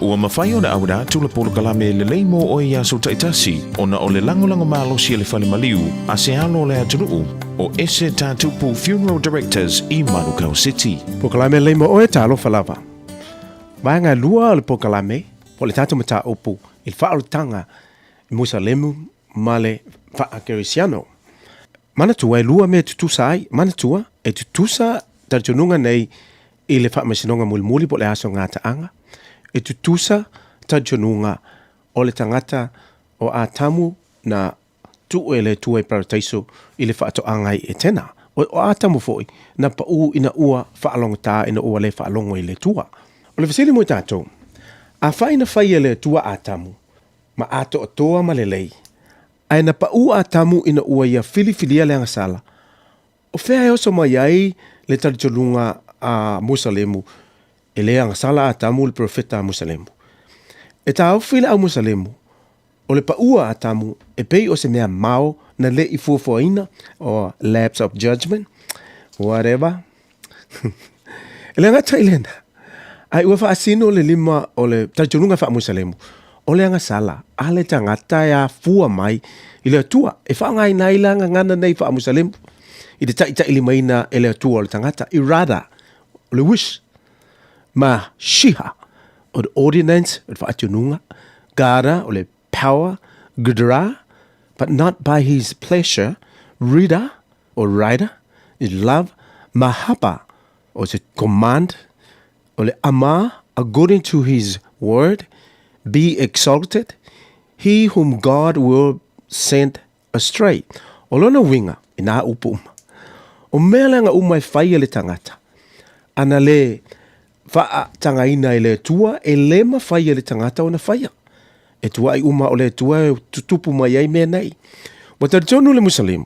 Speaker 12: Ua mafai ona auina atu le polokalame lelei mo oe i aso taitasi ona o le lagolago malosi a le fale maliu a se alo o le atunuu o Ese Tatupu Funeral Directors i Manukau City.
Speaker 7: Polokalame lelei mo oe, talofa lava. Vaega e lua o le polokalame po o le tatou mataupu i le faaolataga i Musalemu ma le faakerisiano. Manatua e lua mea e tutusa ai. Manatua e tutusa talitonuga nei i le faamasinoga mulimuli po o le aso gataaga, e tutusa talitonuga o le tagata o Atamu na tuu e le Atua i Parataiso i le faatoaga ai Etena. O Atamu foi na pau ina ua faalogotā ina ua le faalogo i le Atua. O le fesili mo i tatou, afai na fai e le Atua Atamu ma atoatoa ma lelei, ae na pau Atamu ina ua ia filifilia le agasala, O fea e oso mai ai le talitonuga a Musalemu e le agasala Atamu le perofeta a Musalemu? E taofi le au Musalemu, o le paua Atamu e pei o se mea mao na le i fuafuaina, or lapse of judgment, whatever. E le gata i lena, ae ua faasino le lima o le talitonuga faa-Musalemu, o le agasala a le tagata e afua mai i le Atua, e faaaogaina ai le gagana nei faa-Musalemu i le taitailimaina e le Atua o le tagata, irada, o le wish, ma shiha, o le ordinance, o le faatunuga, gada, o le power, gudra, but not by his pleasure, rida, or rider, is love, mahaba, o se command, o le ama, according to his word, be exalted, he whom God will send astray. O lona uiga, inā upu uma. O mea leaga uma e fai e le tagata, ana le faatagaina e le Atua, e le mafai e le tagata ona faia. E tuaʻi uma o le Atua e tutupu mai ai mea nei. Ua talitonu le Musalemu,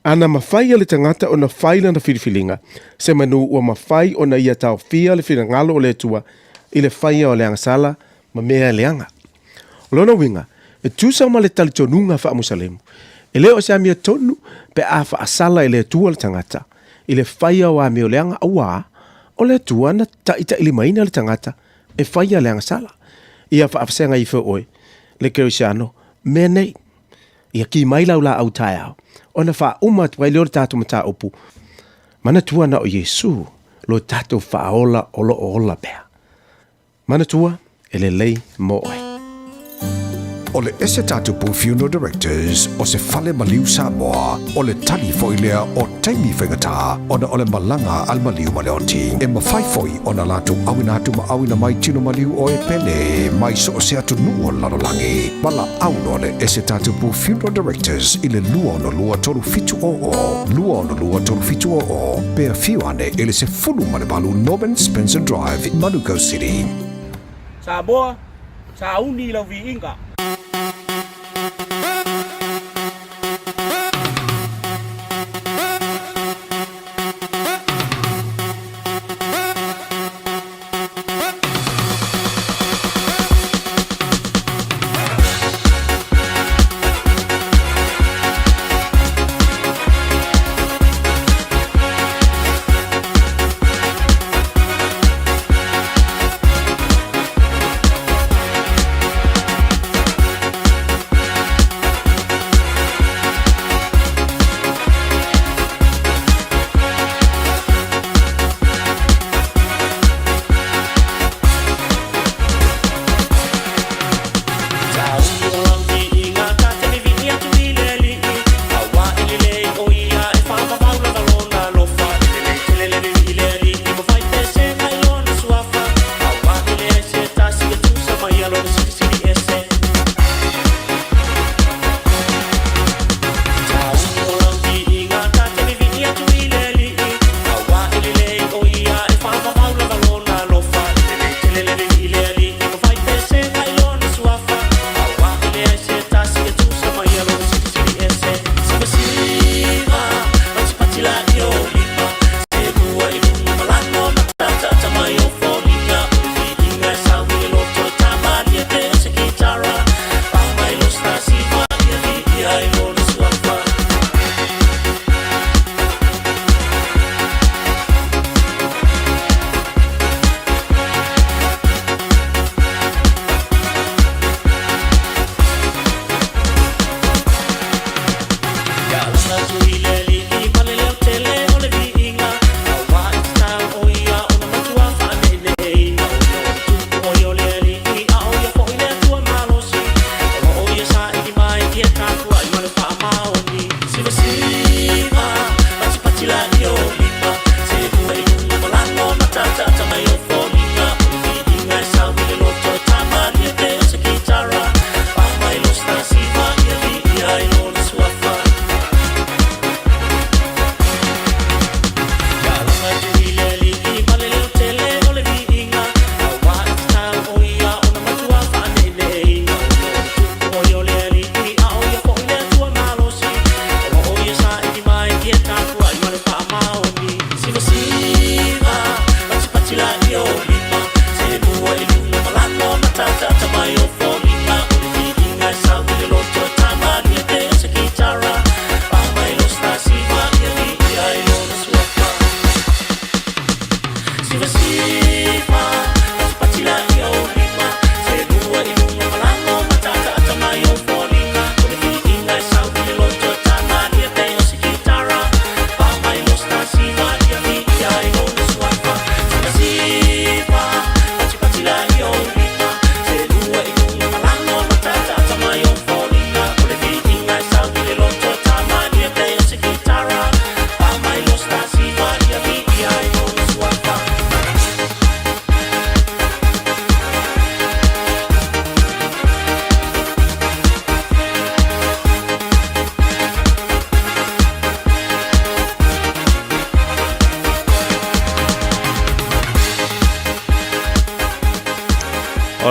Speaker 7: ana mafai e le tagata ona fai lana filifiliga, semanu ua mafai ona ia taofia le finagalo o le Atua i le faia o le agasala ma mea leaga. O lona uiga, e tusa ma le talitonuga faa-Musalemu, e le o se amiotonu pe a faasala e le Atua le tagata i le faia o amio leaga auā o le Atua na taitailimaina le tagata e faia le agasala. Ia faafesega ifo oe, le Kerisiano, mea nei. Ia kī mai lau laau taeao, ona faauma atu ai lea o le tatou mataupu, Manatua na o Iesu lo tatou faaola o lo o ola pea. Manatua, e lelei mo oe.
Speaker 11: O le Ese Tatupu Funeral Directors o se fale maliu Samoa, o le tali foi lea o taimi faigata ona o le malaga a le maliu ma le oti. E mafai foi ona latou auina atu ma auina mai tino maliu o e pele mai so o se atunuu o le lalolagi. Valaau loa le Ese Tatupu Funeral Directors i le 262 3700, 262 3700, pe afio ane i le 18 Norman Spencer Drive, Manukau City.
Speaker 14: Samoa, sauni i lau viiga.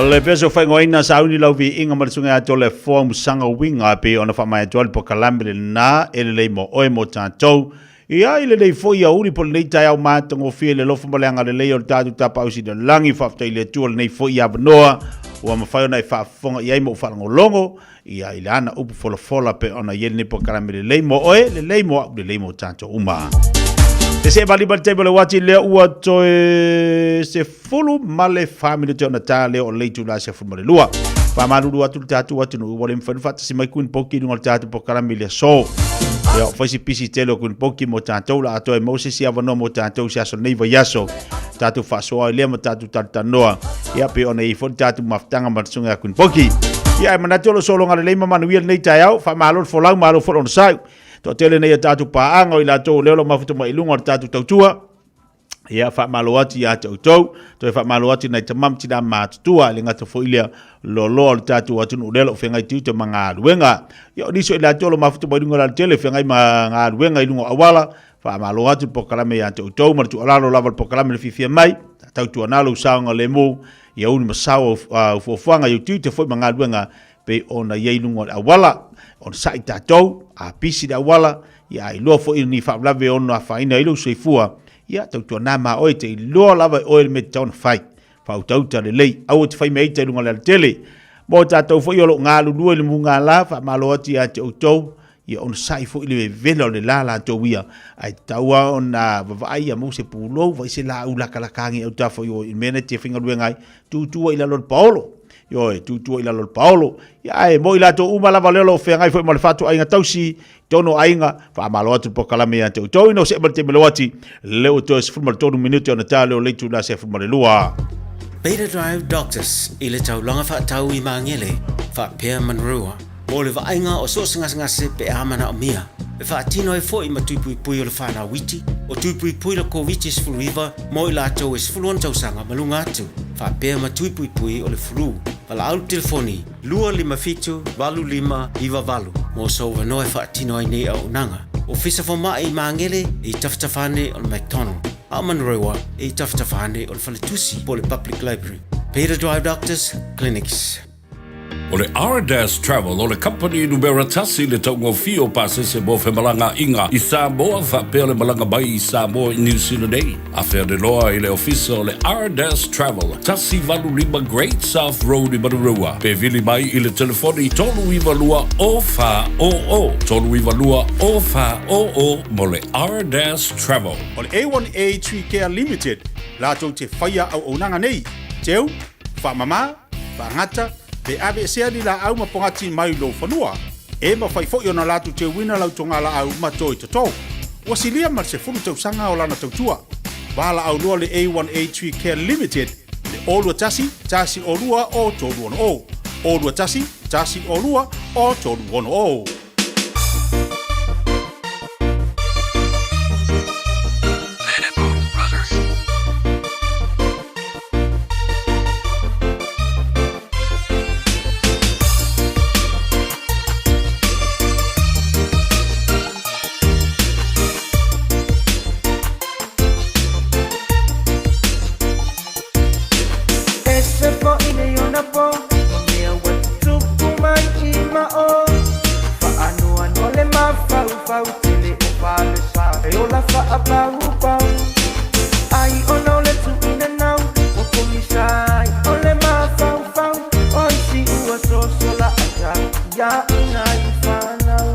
Speaker 22: Le peso faaigoaina sauni lau viiga ma le susuga ia Toleafoa Musaga Uiga e pei ona faamaea atu ai le polokalame lena e lelei mo oe mo tatou. Ia i lenei foi aoauli po o lenei taeao matagofie i le alofa ma le agalelei o le tatou Tapaau Sili o le Lagi, faafetai i le Atua lenei foi avanoa ua mafai ona e faafofoga i ai ma ou faalogologo ia i lana upu folafola pe ona i ai lenei polokalame lelei mo oe, lelei mo au, lelei mo tatou uma. E se vali le taimi o le uati lea ua toe 14 minute ona ta lea o le itula 12. Faamalulu atu le tatou atunuu ua le mafai ona faatasi mai Queen Poki i luga o le tatou polokalame i le aso. Ia, o fai si pisi tele o Queen Poki mo tatou la atoa e maua se isi avanoa mo tatou se aso nei vaiaso. Tatou faasoa ai lea ma tatou talatalanoa. Ia, pei ona i ai foi le tatou mafutaga ma le susuga ia Queen Poki. Ia, e manatu o lo o sologa lelei ma manuia lenei taeao. Faamalo le folau, malo foi le onosai. Toatele nei a tatou paaga o i latou o lea o lo o mafuta mai i luga o le tatou tautua. Ia, faamalo atu ia te outou. Toe faamalo atu i nai tama ma tina matutua, e le gata foi lea, loaloa o le tatou atunuu lea o lo o feagai tiute ma galuega. Ia, o nisi o i latou o lo o mafuta mai i luga o le alatele, feagai ma galuega i luga o auala, faamalo atu le polokalame ia te outou ma le tuualalo lava le polokalame le fiafia mai, tautuana lou saogalemu, ia uli ma sao au fuafuaga i ou tiute foi ma galuega pei ona i ai i luga o le auala. Onosai tatou, a pisi le auala, ia a iloa foi ni faalavelave e ono afaina ai lou soifua, ia tautuana ma oe, te iloa lava e oe le mea e tatau ona fai. Faautauta lelei, aua e te fai mea ita i luga o le alatele. Mo tatou foi o lo o galulue i le mugala, faamalo atu ia te outou, ia onosai foi le vevela o le la latou ia, ae tatau lava ona vavaai ia maua se pulou, vaai se laau lakalaka age autafa i o i le mea na e te faigaluega ai, tutu ai i lalo o le paolo. Ioe, tutu ai i lalo o le paolo. Ia, ae mo i latou uma lava lea o lo o feagai foi ma le fatuaiga tausi, tonu o aiga, faamalo atu le polokalame ia te outou ina ua see mai le taimi o le uati, lea ua toe 13 minute ona ta lea o le itula 12.
Speaker 8: Beta Drive Doctors i le taulaga faatau i Magele faapea Manurewa mo le vaaiga o so o se gasegase pe a manaomia. E faatino ai foi ma tuipuipui o le whanau iti, o tuipuipui le Koviti-19 mo i latou e 16 tausaga ma luga atu, faapea ma tuipuipui o le flu. Valaau le telefoni 257 8598 mo sou avanoa e faatino ai nei auaunaga. Ofisa Fomai i Magele e i tafatafa ane o le McDonald, a o Manurewa e i tafatafa ane o le Faletusi po o le Public Library. Beta Drive Doctors Clinics.
Speaker 6: O le Ardas Travel o le kamupani numera tasi i le taugofie o pasese mo femalagaaiga i Samoa faapea le malaga mai i Samoa i Niu Sila nei. Afea le loa i le ofisa o le Ardas Travel, 185 Great South Road i Manurewa, pe vili mai i le telefoni 392 0400, 392 0400 mo le Ardas Travel.
Speaker 22: O le A1A Tree Care Limited latou te faia auaunaga nei, teu, faamama, faagata, pe aveesea ni laau ma pogati mai lou fanua. E mafai foi ona latou teuina lau togalaau ma toi toto. Ua silia ma le 10 tausaga o lana tautua. Valaau loa le A1A Tree Care Limited i le 021 102 o 360, 021 102 o 360.
Speaker 10: Ese foi nei ona po Ma mea ua tutupu mai i mao Faanoanoa le mafaufau Tele o falesa E ola faapaupau Ai ona o le tuuina nau Ua pogisa ai o le mafaufau O isi ua sosola ata Ia ina i fanau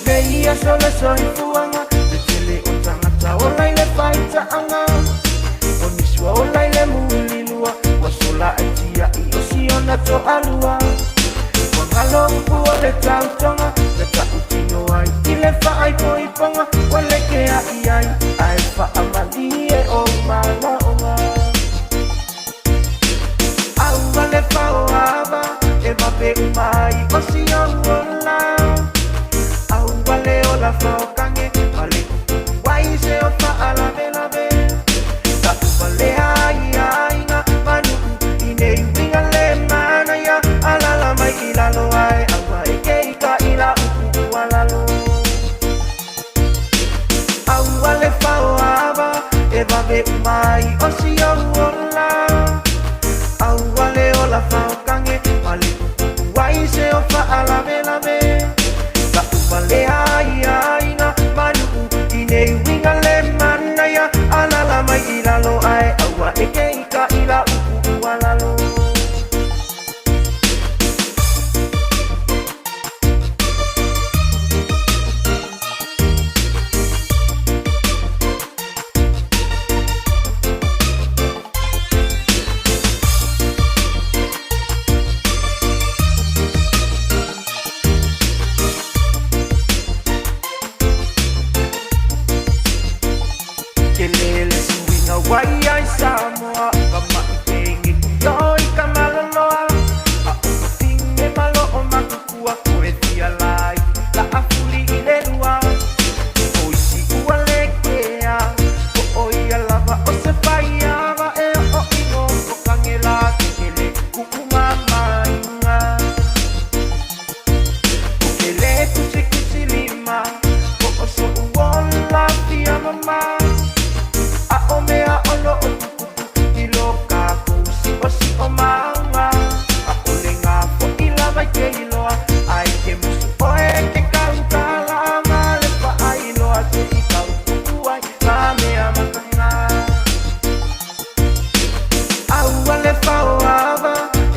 Speaker 10: Nei aso le soifuaga Le tele o tagata ola i le faitaaga O nisi ua ola i le mulilua Ua sola ai tiai o siona toalua Ua galo upu o le tautoga Na tautino ai i le faaipoipoga Ua lekeai ai ae faamalie ou manaoga Aua le faoava e vape uma ai o si ou ola Aua le ola faokange ma le kukuku ai se o faalavelave Taʻu valea ai aiga ma nuu i nei uiga le manaia Alala mai i lalo ae aua e ke i ka i la upu ua lalo Aua le faoava.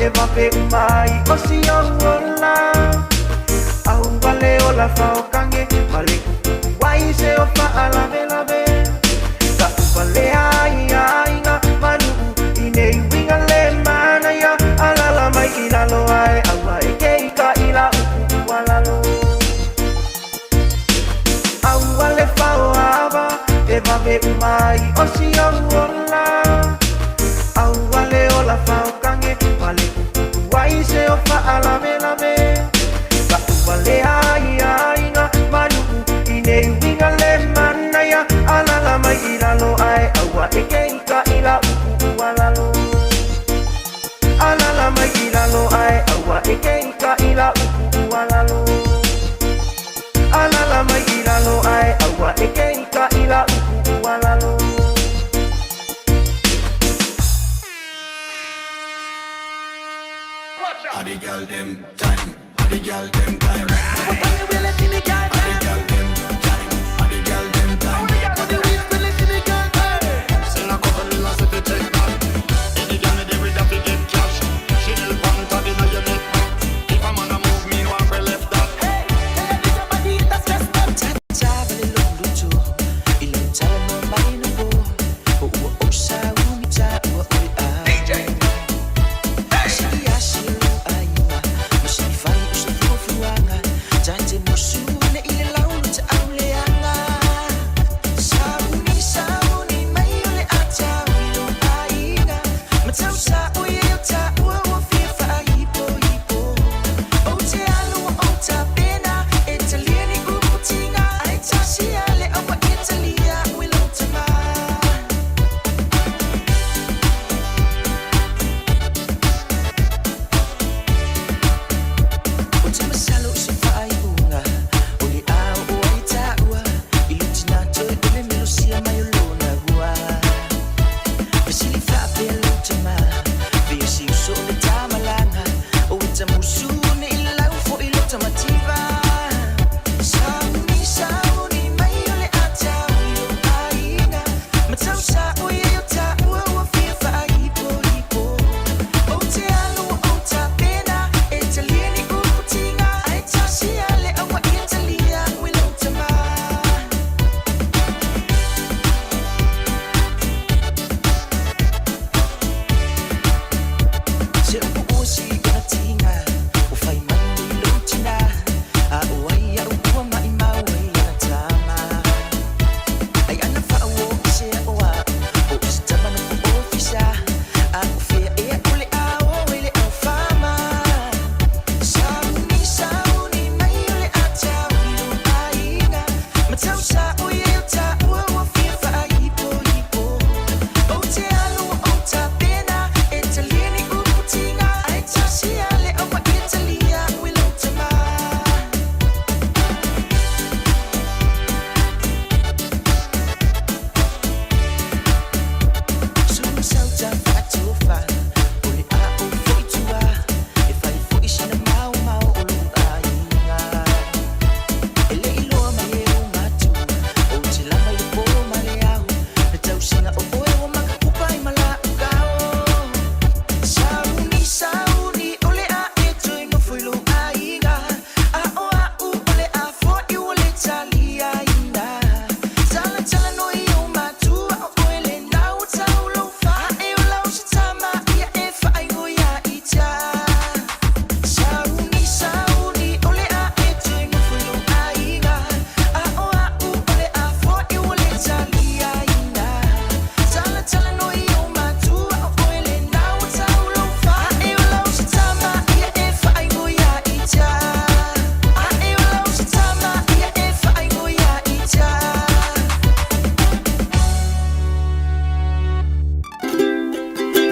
Speaker 10: E vave uma ai o si ou ola. Ahuwale o la faokage ma le kukuku ai se o faalavelave. Taʻu valea ai aiga ma nuu i nei uiga le manaia. Alala mai i lalo ae aua e ke i ka i la upu ua lalo. Aua le faoava e vave uma ai o si ou ola. Aua le ola faokage ma le kukuku ai se o faalavelave. Taʻu valea ai aiga ma nuu i nei uiga le manaia. Alala mai i lalo ae aua e ke i ka i la upu ua lalo. Alala mai i lalo ae aua e ke i ka i la upu ua lalo. Alala mai i lalo ae aua e ke i ka i la upu ua lalo.
Speaker 23: Howdy girl them time, howdy girl them time. Howdy girl them time, howdy girl them time. Sing a couple millions if you take that. Any girl me there with a fi get cash. She little pant and inna your neck. If a man a move me, want fi left that.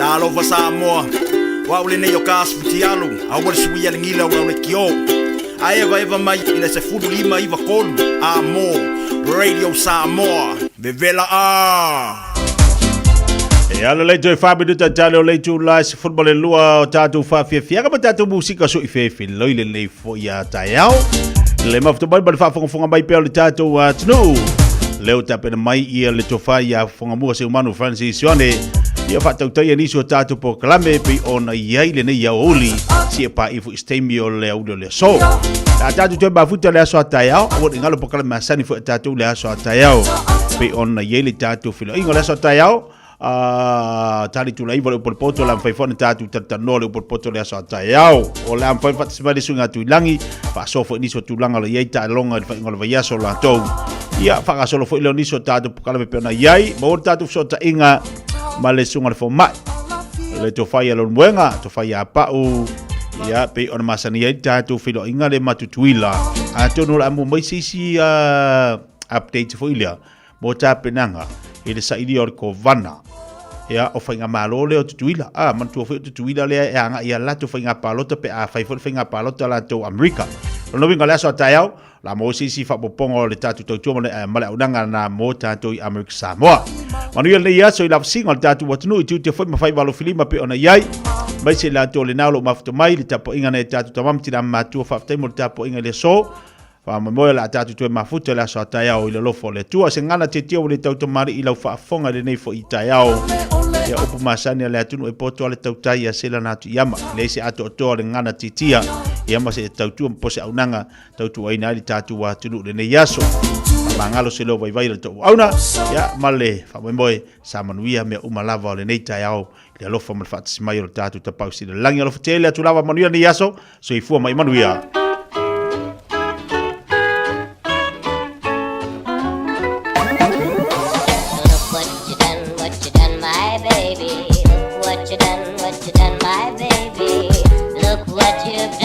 Speaker 22: Talofa Samoa, o au lenei o ka asu fitialu, aua le suia le gila o lau lekiō. A evaeva mai i le 15 93 a mo Radio Samoa, vevela a. E ala le toe 4 minuta tale o le itula e 12 o tatou faafiafiaga ma tatou musika soʻi fefiloi lenei foʻi a taeao. Le mafuta mai ma le faafogafoga mai pea o le tatou atunuu. Leo tapena mai ia le tofa ia Fogamua Seumanu Francis Ioane. Ia faatautaia nisi o tatou polokalame e pei ona i ai lenei aoauli si e pa'i foi i se taimi o le aoauli o le aso. Le a tatou toe mafuta le aso a taeao, aua ne i galo polokalame masani foi a tatou le aso a taeao pei ona i ai le tatou feiloaiga o le aso a taeao. A tali tula iva le upu o le poto, o le a mafai foi ona tatou talatalanoa le upu o le poto le aso a taeao. O le a mafai ona faatasi mai le suiga atu i lagi, faasoa foi nisi o tulaga o lo o i ai taaloga i le faaiuga o le vaiaso o latou. Ia, faagasolo foi lea o nisi o tatou polokalame pei ona i ai, maua le tatou fesootaiga ma le susuga i le fomai, le tofa ia Leulumoega, tofa ia Pau, ia, pei ona masani ai le tatou feiloaiga le ma Tutuila. Atonu o le a maua mai se isi update foi lea mo tapenaga i le sailia o le Kovana. Ia, o faigamalo lea o Tutuila. A, manatua foi o Tutuila lea e agai i a latou faiga palota pe a fai foi le faiga palota latou Amerika. O lona uiga o le aso a taeao, o le a maua se isi faaopoopoga o le tatou tautua ma le, ma le auaunaga na mo tatou i Amerika Samoa. Manuia lenei aso i lavasiga o le tatou atunuu i tiute foi ma faiva alofilima pei ona i ai. Aemaise i latou o lena o lo o mafuta mai i le tapuaiga nai tatou tama ma tina ma matua. Faafetai mo le tapuaiga i le aso. Faamoemoe o le a tatou toe mafuta i le aso a taeao i le alofa o le Atua. Se gagana tietie ua le tau tamalii i lau faafofoga i lenei foi taeao. Ia upu masani a le atunuu e poto a le tautai ia sela na atu iama. E leai se atoatoa o le gagana tietia ia ma se tautua po se aunaga tautuaina ai le tatou atunuu i lenei aso. Faamagalo se leo vaivai o le tou auauna ia ma le faamoemoe sa manuia mea uma lava o lenei taeao i le alofa ma le faatasi mai o le tatou Tapaau Sili i le Lagi. Alofa tele atu lava manuia lenei aso. Soifua ma ia manuia.
Speaker 3: Look what you done, what you done, my baby. Look what you done, what you done, my baby. Look what you've